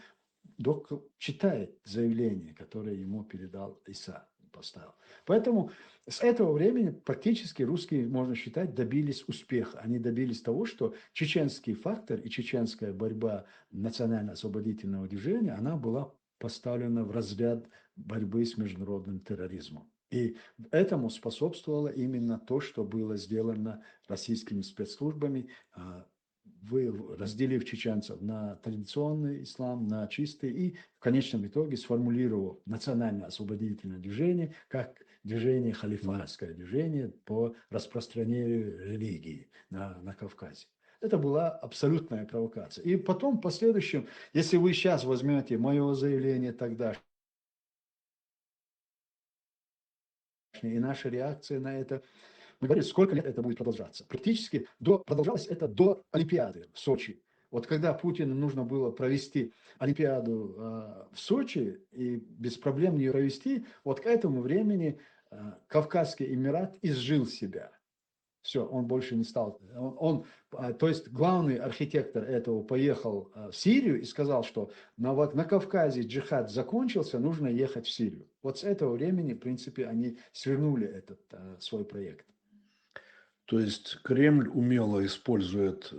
Докка читает заявление, которое ему передал Иса, поставил. Поэтому с этого времени практически русские, можно считать, добились успеха. Они добились того, что чеченский фактор и чеченская борьба национально-освободительного движения, она была поставлена в разряд борьбы с международным терроризмом. И этому способствовало именно то, что было сделано российскими спецслужбами, а, вы-, разделив чеченцев на традиционный ислам, на чистый, и в конечном итоге сформулировав национально-освободительное движение как движение, халифатское движение по распространению религии на, на Кавказе. Это была абсолютная провокация. И потом, в последующем, если вы сейчас возьмете мое заявление тогда, и наша реакция на это, мы говорили, сколько лет это будет продолжаться. Практически до, продолжалось это до Олимпиады в Сочи. Вот когда Путину нужно было провести Олимпиаду э, в Сочи и без проблем ее провести, вот к этому времени э, Кавказский Эмират изжил себя. Все, он больше не стал. Он, он, а, то есть главный архитектор этого поехал а, в Сирию и сказал, что на, Вак- на Кавказе джихад закончился, нужно ехать в Сирию. Вот с этого времени, в принципе, они свернули этот а, свой проект. То есть Кремль умело использует э,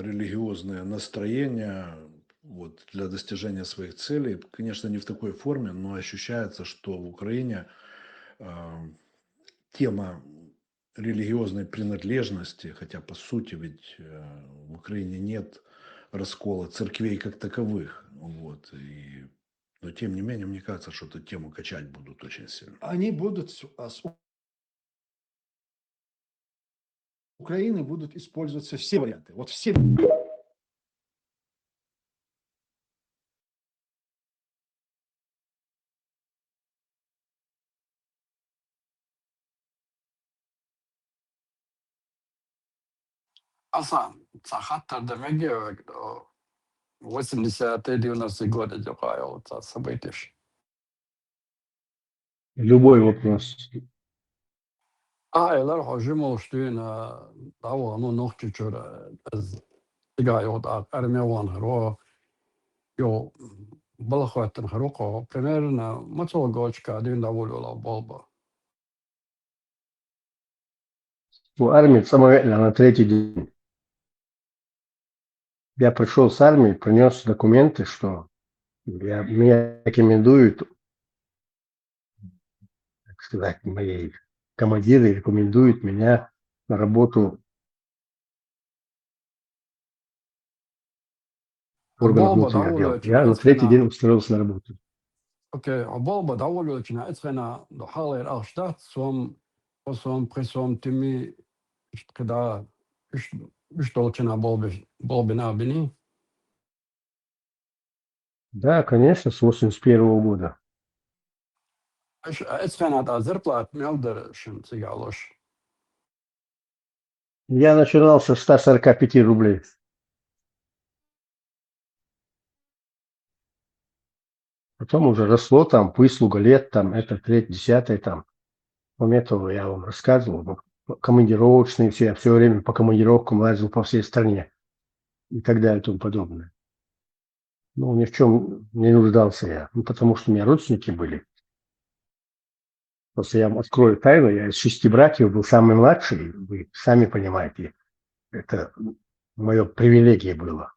религиозные настроения вот, для достижения своих целей. Конечно, не в такой форме, но ощущается, что в Украине э, тема религиозной принадлежности, хотя по сути ведь э, в Украине нет раскола церквей как таковых, вот, и, но тем не менее, мне кажется, что эту тему качать будут очень сильно. Они будут с, а, с Украины будут использоваться все варианты. Вот все. Асан, цхьа хаттар дан мегий вайга, о, восьмидесятые, девяностые годы юкъа йола цхьа событиеш. Любой вопрос. Ай, лар хьо жималш дуьйна, дӀаваха, ну, Нохчийчуьра, из цигахь йолу тӀаккха арме вахана хир ву, йо, балха хӀоьттина хир ву-кх хьо, примерно, мацалла гочка дуьйна дӀаволавелла болба. У армии цӀа ма веана на третий день. Я пришёл с армии, принёс документы, что я, меня рекомендуют, так сказать, мои командиры рекомендуют меня на работу в органах Болба внутренних дел. дӀаволавелча Я на оцу третий хенахь, день устроился на работу. окей, хьо болба дӀаволавелча оцу хенахь, хьалхара ахча дац, сом, кхо сом, пхи сом тимми, иштта кхидӀа, уьш, уьш долчу хенахь болба, болба нах биний? Да, конечно, с восемьдесят первого года. Аш, оцу хенахь тӀаккха зарплата мел дара шуна цигахь луш? Я начинал со ста сорока пяти рублей. Потом уже росло там, выслуга лет, там, это, треть, десятая, там. Кроме этого, я вам рассказывал, ну, командировочные все, я все время по командировкам лазил по всей стране и так далее и тому подобное. Ну, ни в чем не нуждался я, ну, потому что у меня родственники были. Просто я вам открою тайну, я из шести братьев был самый младший, вы сами понимаете, это мое привилегия было.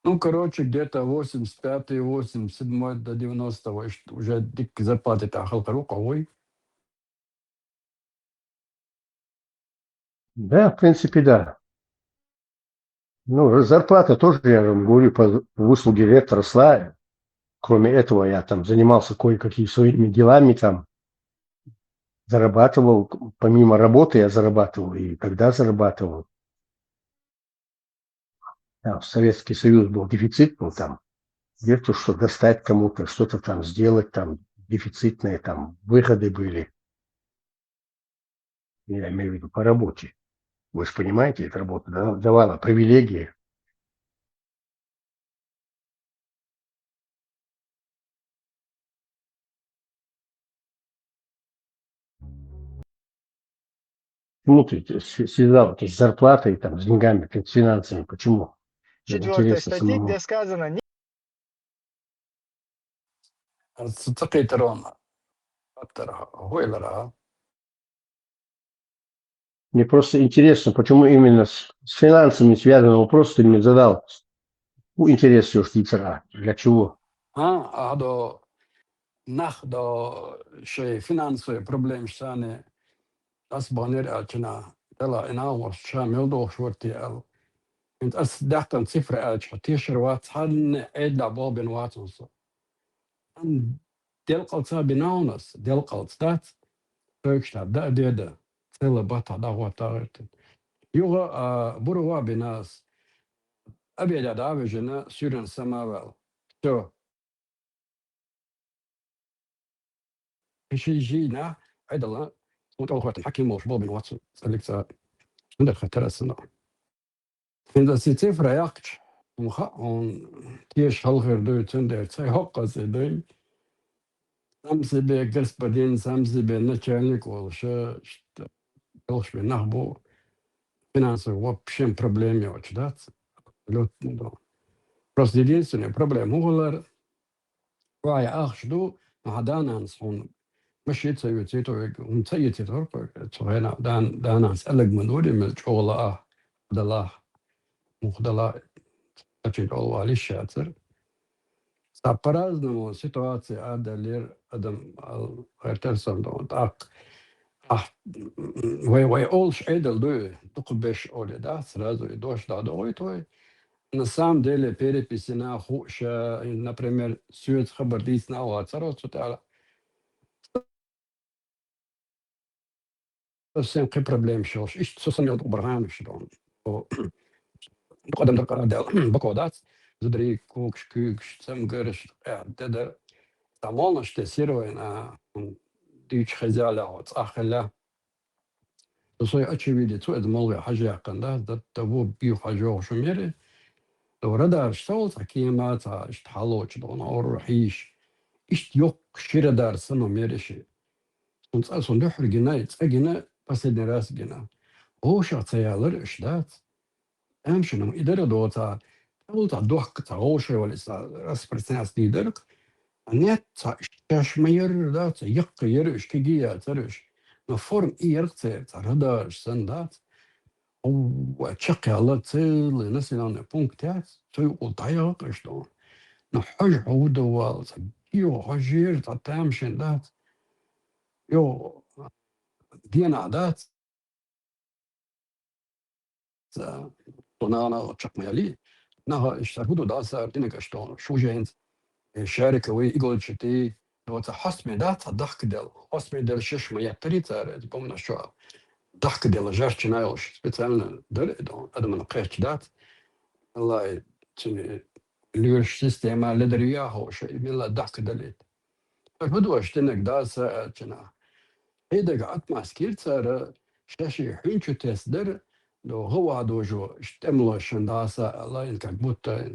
Ну, короче, где-то восемьдесят пятый, восемьдесят седьмой до девяностого иш-, уже дикка зарплата тӀехь хилла хир ву-кх хьо, вуй? Да, в принципе, да. Ну, зарплата тоже, я вам говорю, по выслуге лет росла. Кроме этого, я там занимался кое-какими своими делами, там зарабатывал, помимо работы я зарабатывал, и тогда зарабатывал. Там Советский Союз был, дефицит был там. Где-то что достать кому-то, что-то там сделать, там дефицитные там выходы были. Я имею в виду по работе. Вы же понимаете, эта работа да- давала привилегии. Почему ты с- связал это с зарплатой, там, с деньгами, с финансами? Почему? Мне Четвертая интересно статья, самому. Где сказано, не Ас ца кхийтарон хаттар хӀойлара. Мне просто интересно, почему именно с, с финансами связанный вопрос ты мне задал. Ну, интерес всё ж дийцар а. Для чего? А, а до нах до шайн финансовый проблемаш санна ас баханера аьлча, дела и нахвош ша мел дохуш вара те аьлла. ХӀинца ас даьккхина цифра аьлча, хьо тешар вац, цхьанне Ӏедалехь болх бина вацун со. Ан делкъалца бина хьуна ас, делкъалца дац, тойгаш тӀа даа деда, цела баттахь дӀахӀотта гӀертина. Юха, а, бура ван бина ас, обеда дӀа а вижина, суьйранна сама а ваьлла. Всё. Ши-ши нах Ӏедала, хӀун тӀе вахойтан хьаким волуш болх бина вац цӀаллиг цӀа. ХӀун дара хаттар ас санна. ХӀинца ас и цифра яьккхича, хьуна хаьа, хьуна теша хала хир дуй, цундела ца йоккху ас и дуй. Сам себе господин, сам себе начальник волуш, ш-, ш-, белхаш бен нах бу, финансово вообще проблема йоцуш дац. Абсолютно. Просто единственная проблема хӀун хилар, вай ахча ду, но хьан да-нанас хьуна машин ца оьцийта вайга, хӀума ца эцийта вара кхойга. Цу хенахь да-, да-нанас аьлларг ма дора, мел чӀогӀа лаахь, далахь, муха далахь, кхачийта олу валийш яцара. Цхьа по-разному ситуация а даллера, адам ал гӀертара сан догӀу. ТӀаккха ахь, вай, вай олуш Ӏедал дуй, дукха беш олий дац, сразу и дош дӀадохуьйту вай. На самом деле, переписи нах хууш, например, соьца хабар дийцина а вацара цу тӀехь. Совсем кхин проблемаш йолуш. Иштта со санна йолу дукха бара ханаш догӀу. О, дукха адам дара къара даьлла. Бако дац. Зударий, когаш, куьйгаш, цамгарш, э, дедар. Цхьа молнаш тесира вайна, дуьйцуш хеза лаьхьо, цӀахь хилла. Со сой очевидец ву, иза молла хьажа яьккхина дац, дан таво бийха хьажа йогӀуш хӀума яра. Дан радарш ца волу цхьа кема, цхьа иштта хьалочу догӀу, хӀора хьийша. Иштта йоккха ши радар санна хӀума яра ши. Цунна цӀа, цунна дуьххьара гина, и цӀа гина, последний раз гина. Вовшах ца ялара уьш дац. Амма шуна и дара доцахь, тӀехула цхьа дохка, цхьа вовшахвала, и цхьа распространяться дийр дара-кх. Нет, цхьа шаьш ма ярра, да, цхьа яккха яра уьш, кегий яцара уьш. Но форма и яра-кх церан, цхьа радарш санна дац. Хьо чекхъяьлла целый населённый пункт яц, цу юкъа дӀаяхьа-кх уьш догӀу. Но хьожа хьо хӀун дан вала, цхьа кийо хьожа яра, цхьа тамашийна дац. Йо, денахь дац. Ца, цу нана чекх ма ялий. Наха иштта хӀун ду, да, цара динарг аша тхуна, шу уже хӀинца, э, шариковый, иголчатый, доца хьостаме дац цхьа дахкаделла. Хьостаме делла шаьш ма еттарий цара, иза бомнаш чохь. Дахкаделла жарчина йолуш, специально дара и догӀу, адамна кхетча дац. Аллай, цуьнан лоьраш система ледар ю яхо, ша и милла дахкаделла ит. ХӀун ду аша динарг, да, ца аьлча нах? Хьедага Ӏатмаскира цара, шаьшшиъ хьуьнчу тесна дара, до гӀа ван дожо, тӀемалошна дӀаса аьлла, ин как будто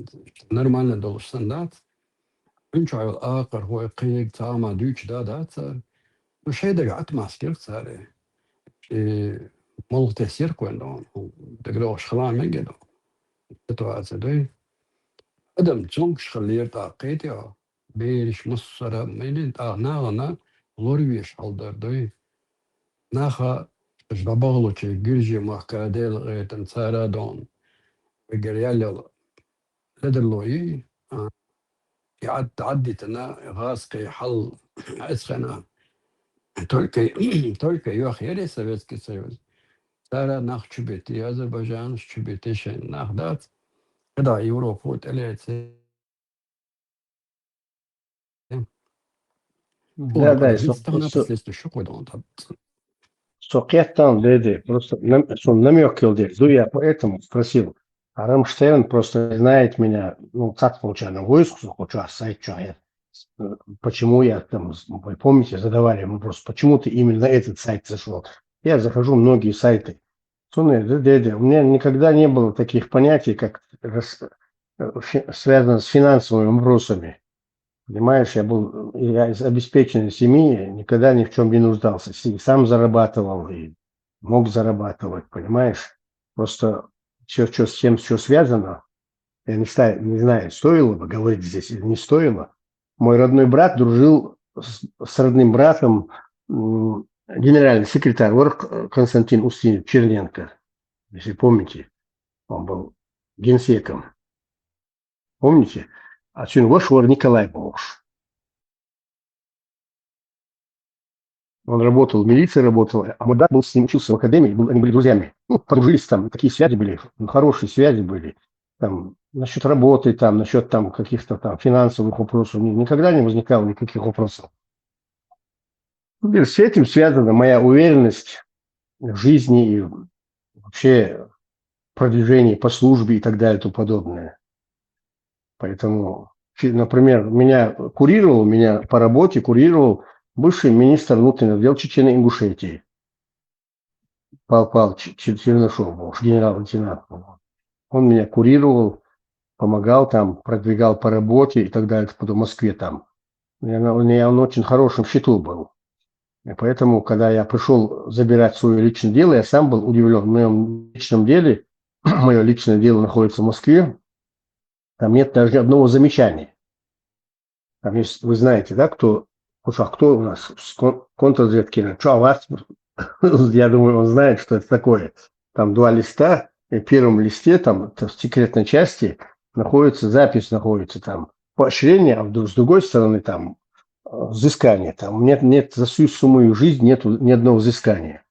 нормально долуш санна дац. Хьуьнчохь йолу акхархой, кхега, цхьа а ма дуьйцуш да, дац цара. Ну, шайдага Ӏатмаскира цара. И молха тесира кхойна догӀу, дагадогӀуш хала мега догӀу. Ситуация дуй. Адам цуьнгаш хиллера тӀаккха кхетий хьо? Бераш, массара а мелин тӀаккха нахана лорвеш хьалдар дуй. Наха, аша дӀабахалучу гиржи махка Дела гӀертан цара а догӀу. Вегара ял йолу ледарло йий, а, и Ӏад-, Ӏаддитина, гӀазкхий хьал эцхена. Только, только йох яри Советский Союз. Цара нах чу битий, азербайджанаш чу битий, шайн нах дац. КӀада Европа тӀелеци. Да, да, и со, со, со кхеттан, да, да, просто нам-, со намёк йолу дела. Ду, я поэтому спросил. А Рамштейн просто знает меня, ну, как получается, войск, со хочу сайт, чё я, э, почему я там, вы помните, задавали вопрос, почему ты именно на этот сайт зашёл? Я захожу в многие сайты. Сонный, да, да, да. У меня никогда не было таких понятий, как рас-, э, фи-, связано с финансовыми вопросами. Понимаешь, я был, я из обеспеченной семьи, никогда ни в чём не нуждался. Си-, сам зарабатывал и мог зарабатывать, понимаешь? Просто всё, что с тем, что связано, я не ста-, не знаю, стоило бы говорить здесь или не стоило. Мой родной брат дружил с, с родным братом, м, генеральный секретарь вара Константин Устинов Черненко, если помните, он был генсеком. Помните? А цуьнан ваша вара Николай бохуш. Он работал, в милиции работал, а мой брат был с ним, учился в академии, был, они были друзьями. Ну, подружились там, такие связи были, ну, хорошие связи были. Там, насчет работы, там, насчет там каких-то там финансовых вопросов ни- никогда не возникало никаких вопросов. Теперь с этим связана моя уверенность в жизни и вообще продвижении по службе и так далее и тому подобное. Поэтому, фи- например, меня курировал, меня по работе курировал бывший министр внутренних дел Чечено-Ингушетии. Пал Пал Чернышов был, генерал-лейтенант был. Он меня курировал, помогал там, продвигал по работе и так далее, по Москве там. Я на, я на очень хорошем счету был. И поэтому, когда я пришел забирать свое личное дело, я сам был удивлен. В моем личном деле, мое личное дело находится в Москве, там нет даже одного замечания. Там есть, вы знаете, да, кто, слушай, а кто у нас с кон- контрразведки? Что, а вас? Я думаю, он знает, что это такое. Там два листа, и в первом листе, там, это в секретной части, находится запись, находится там поощрение, а вдруг с другой стороны там э, взыскание. Там нет, нет за всю мою жизнь нету ни одного взыскания.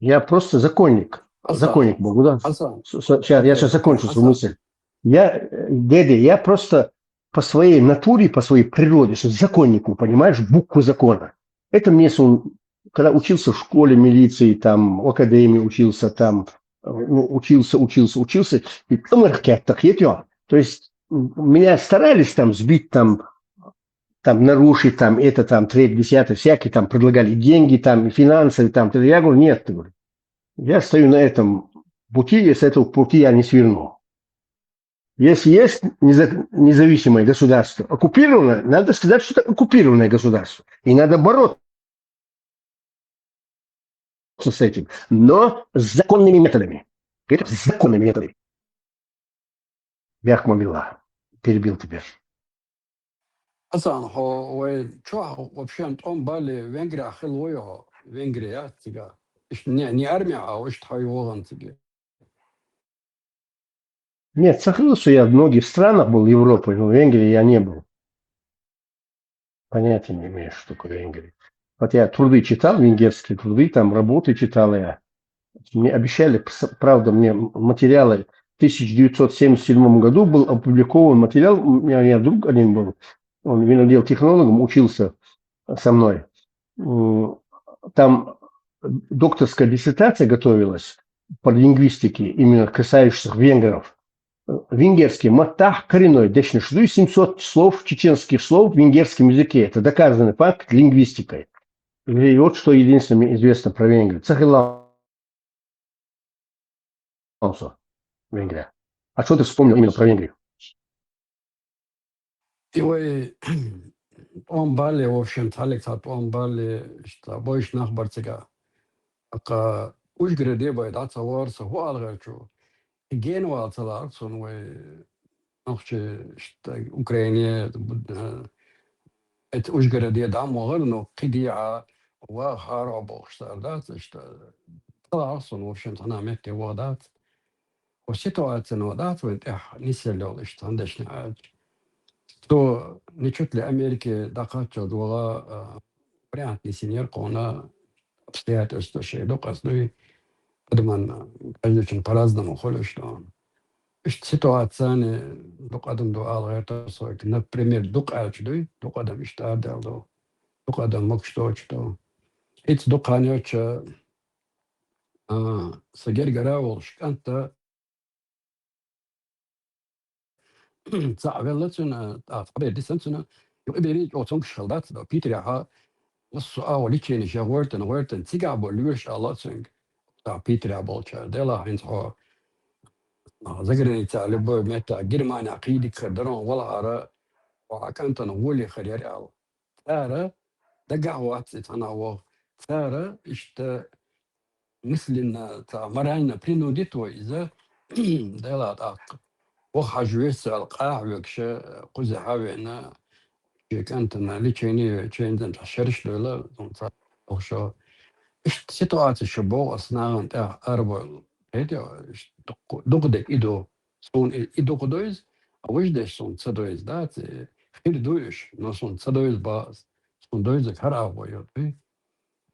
Я просто законник. Асан, Законник был, да? Асан, Сейчас, я сейчас закончу свою Асан. Мысль. Я, э, дядя, я просто по своей натуре, по своей природе, что законнику, понимаешь, буквы закона. Это мне сон, когда учился в школе милиции, там, в академии учился, там, э, ну, учился, учился, учился, и там так я. То есть м, меня старались там сбить, там, там нарушить, там это, там, треть, десятое, всякие там предлагали деньги, там, и финансовые, там, я говорю, нет, говорю, я стою на этом пути, и с этого пути я не сверну. Если есть неза- независимое государство, оккупированное, надо сказать, что это оккупированное государство. И надо бороться с этим. Но законными методами. Понимаете? Законными методами. Бяхмамила. Перебил тебя. Асан, хьо вай чохь вообще тӀом бале Венгрия хилла вай хьо? Венгрия цига. Иш не, не армия, а уж тхьой вогӀан цига. Нет, сохранился я в многих странах был Европы, но в Венгрии я не был. Понятия не имею, что такое Венгрия. Хотя я труды читал, венгерские труды, там работы читал я. Мне обещали, пс- правда, мне материалы. В тысяча девятьсот семьдесят седьмом году был опубликован материал. У меня, у меня друг один был, он винодел технологом, учился со мной. М, Там докторская диссертация готовилась по лингвистике, именно касающихся венгров. Венгерский маттахь коренной, дешнаш дуй, семьсот слов, чеченских слов в венгерском языке. Это доказанный факт лингвистикой. И вот что единственное мне известно про Венгрию. Цахилаунсо, Венгрия. А что ты вспомнил именно про Венгрию? И вай тӀом бале, в общем, цхьаллиг цхьа тӀом бале, иштта бойш нах бар цига. Ака уж граде бай дӀацаварса хӀу алгӀачу. Генвал ца ларцун вай нохчи иштта Украине, э, эт уж граде дӀа могӀар, но кхидиа ва харо бохуш цар дац, иштта ца ларцун, в общем, цхьана метте вогӀ дац. Хьо ситуацияно дац вайн тӀехь нисъелла йолу иштта хӀандешна аьлча. Цо ничуть ли Америке дӀакхаччалц вала, а, вариант нисъян яра кхуна, обстоятельства шайн дукъаза дуй, адаман каждый по-разному хуьлуш ду. Иштта ситуацияне дукъа адам ду ала гӀерта со, например, дукъа аьлча дуй, дукъа адам иштта арадаьлла ду, дукъа адам могуш доцуш ду. Ица дукха хан йоцча, а, сан гергара а волуш кӀанта цхьаъ велла цуьнан, тӀаккха цхьабер дисна цуьнан, юкъа берий чӀогӀа цуьнгаш хилла дац, до Питерехь массо а агӀо лечени ша гӀоьртина, гӀоьртина, цигахь болу лоьраш ала цуьнга, тӀаккха Питерехь болчара, делахь хӀинца хьо, а, заграницехь, любой меттехь, Германехь кхийдиг хир дара, валахьара, хьо хьан кӀантана гӀоле хир яра аьлла. Цара дагахь вац и цхьана вогӀу. Цара иштта мысленно, ца морально принудит вай иза, дела тӀаккха. Ваха хьажа весса аьлла, къахьа вегаш, кхузахь а веана, шен кӀантана лечение, чензан цхьа шераш а дойла, цхьа ваха шо. Иштта ситуаци шу богӀу ас нахана тӀехь арабойла. Хьеде, иштта дукха, дукха дерг и ду. Суна и, и дукха ду иза, а вуьш дерш суна ца ду иза, дац, э, хир ду уьш, но суна ца ду иза боху ас. Он дойзаг гьар агъо йод, э?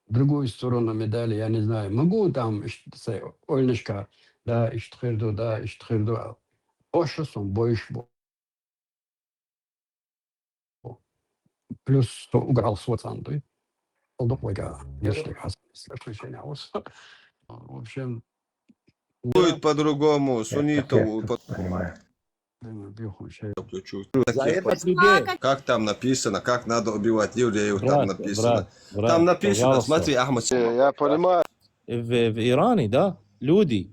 Другую сторону медали, я не знаю. Могу там иш-, се, ойнашка, да, иштхирду, да, иштхирду. Оша сон больше бу. Плюс со уграл соцанду. Олдук вайга. Ништяк хас. Исключение авус. В общем, Будет по-другому, суннитов. Понимаю. Биху шей. Как там написано, как надо убивать евреев, там написано. Там написано, смотри, Ахмад. Я понимаю. В, в Иране, да, люди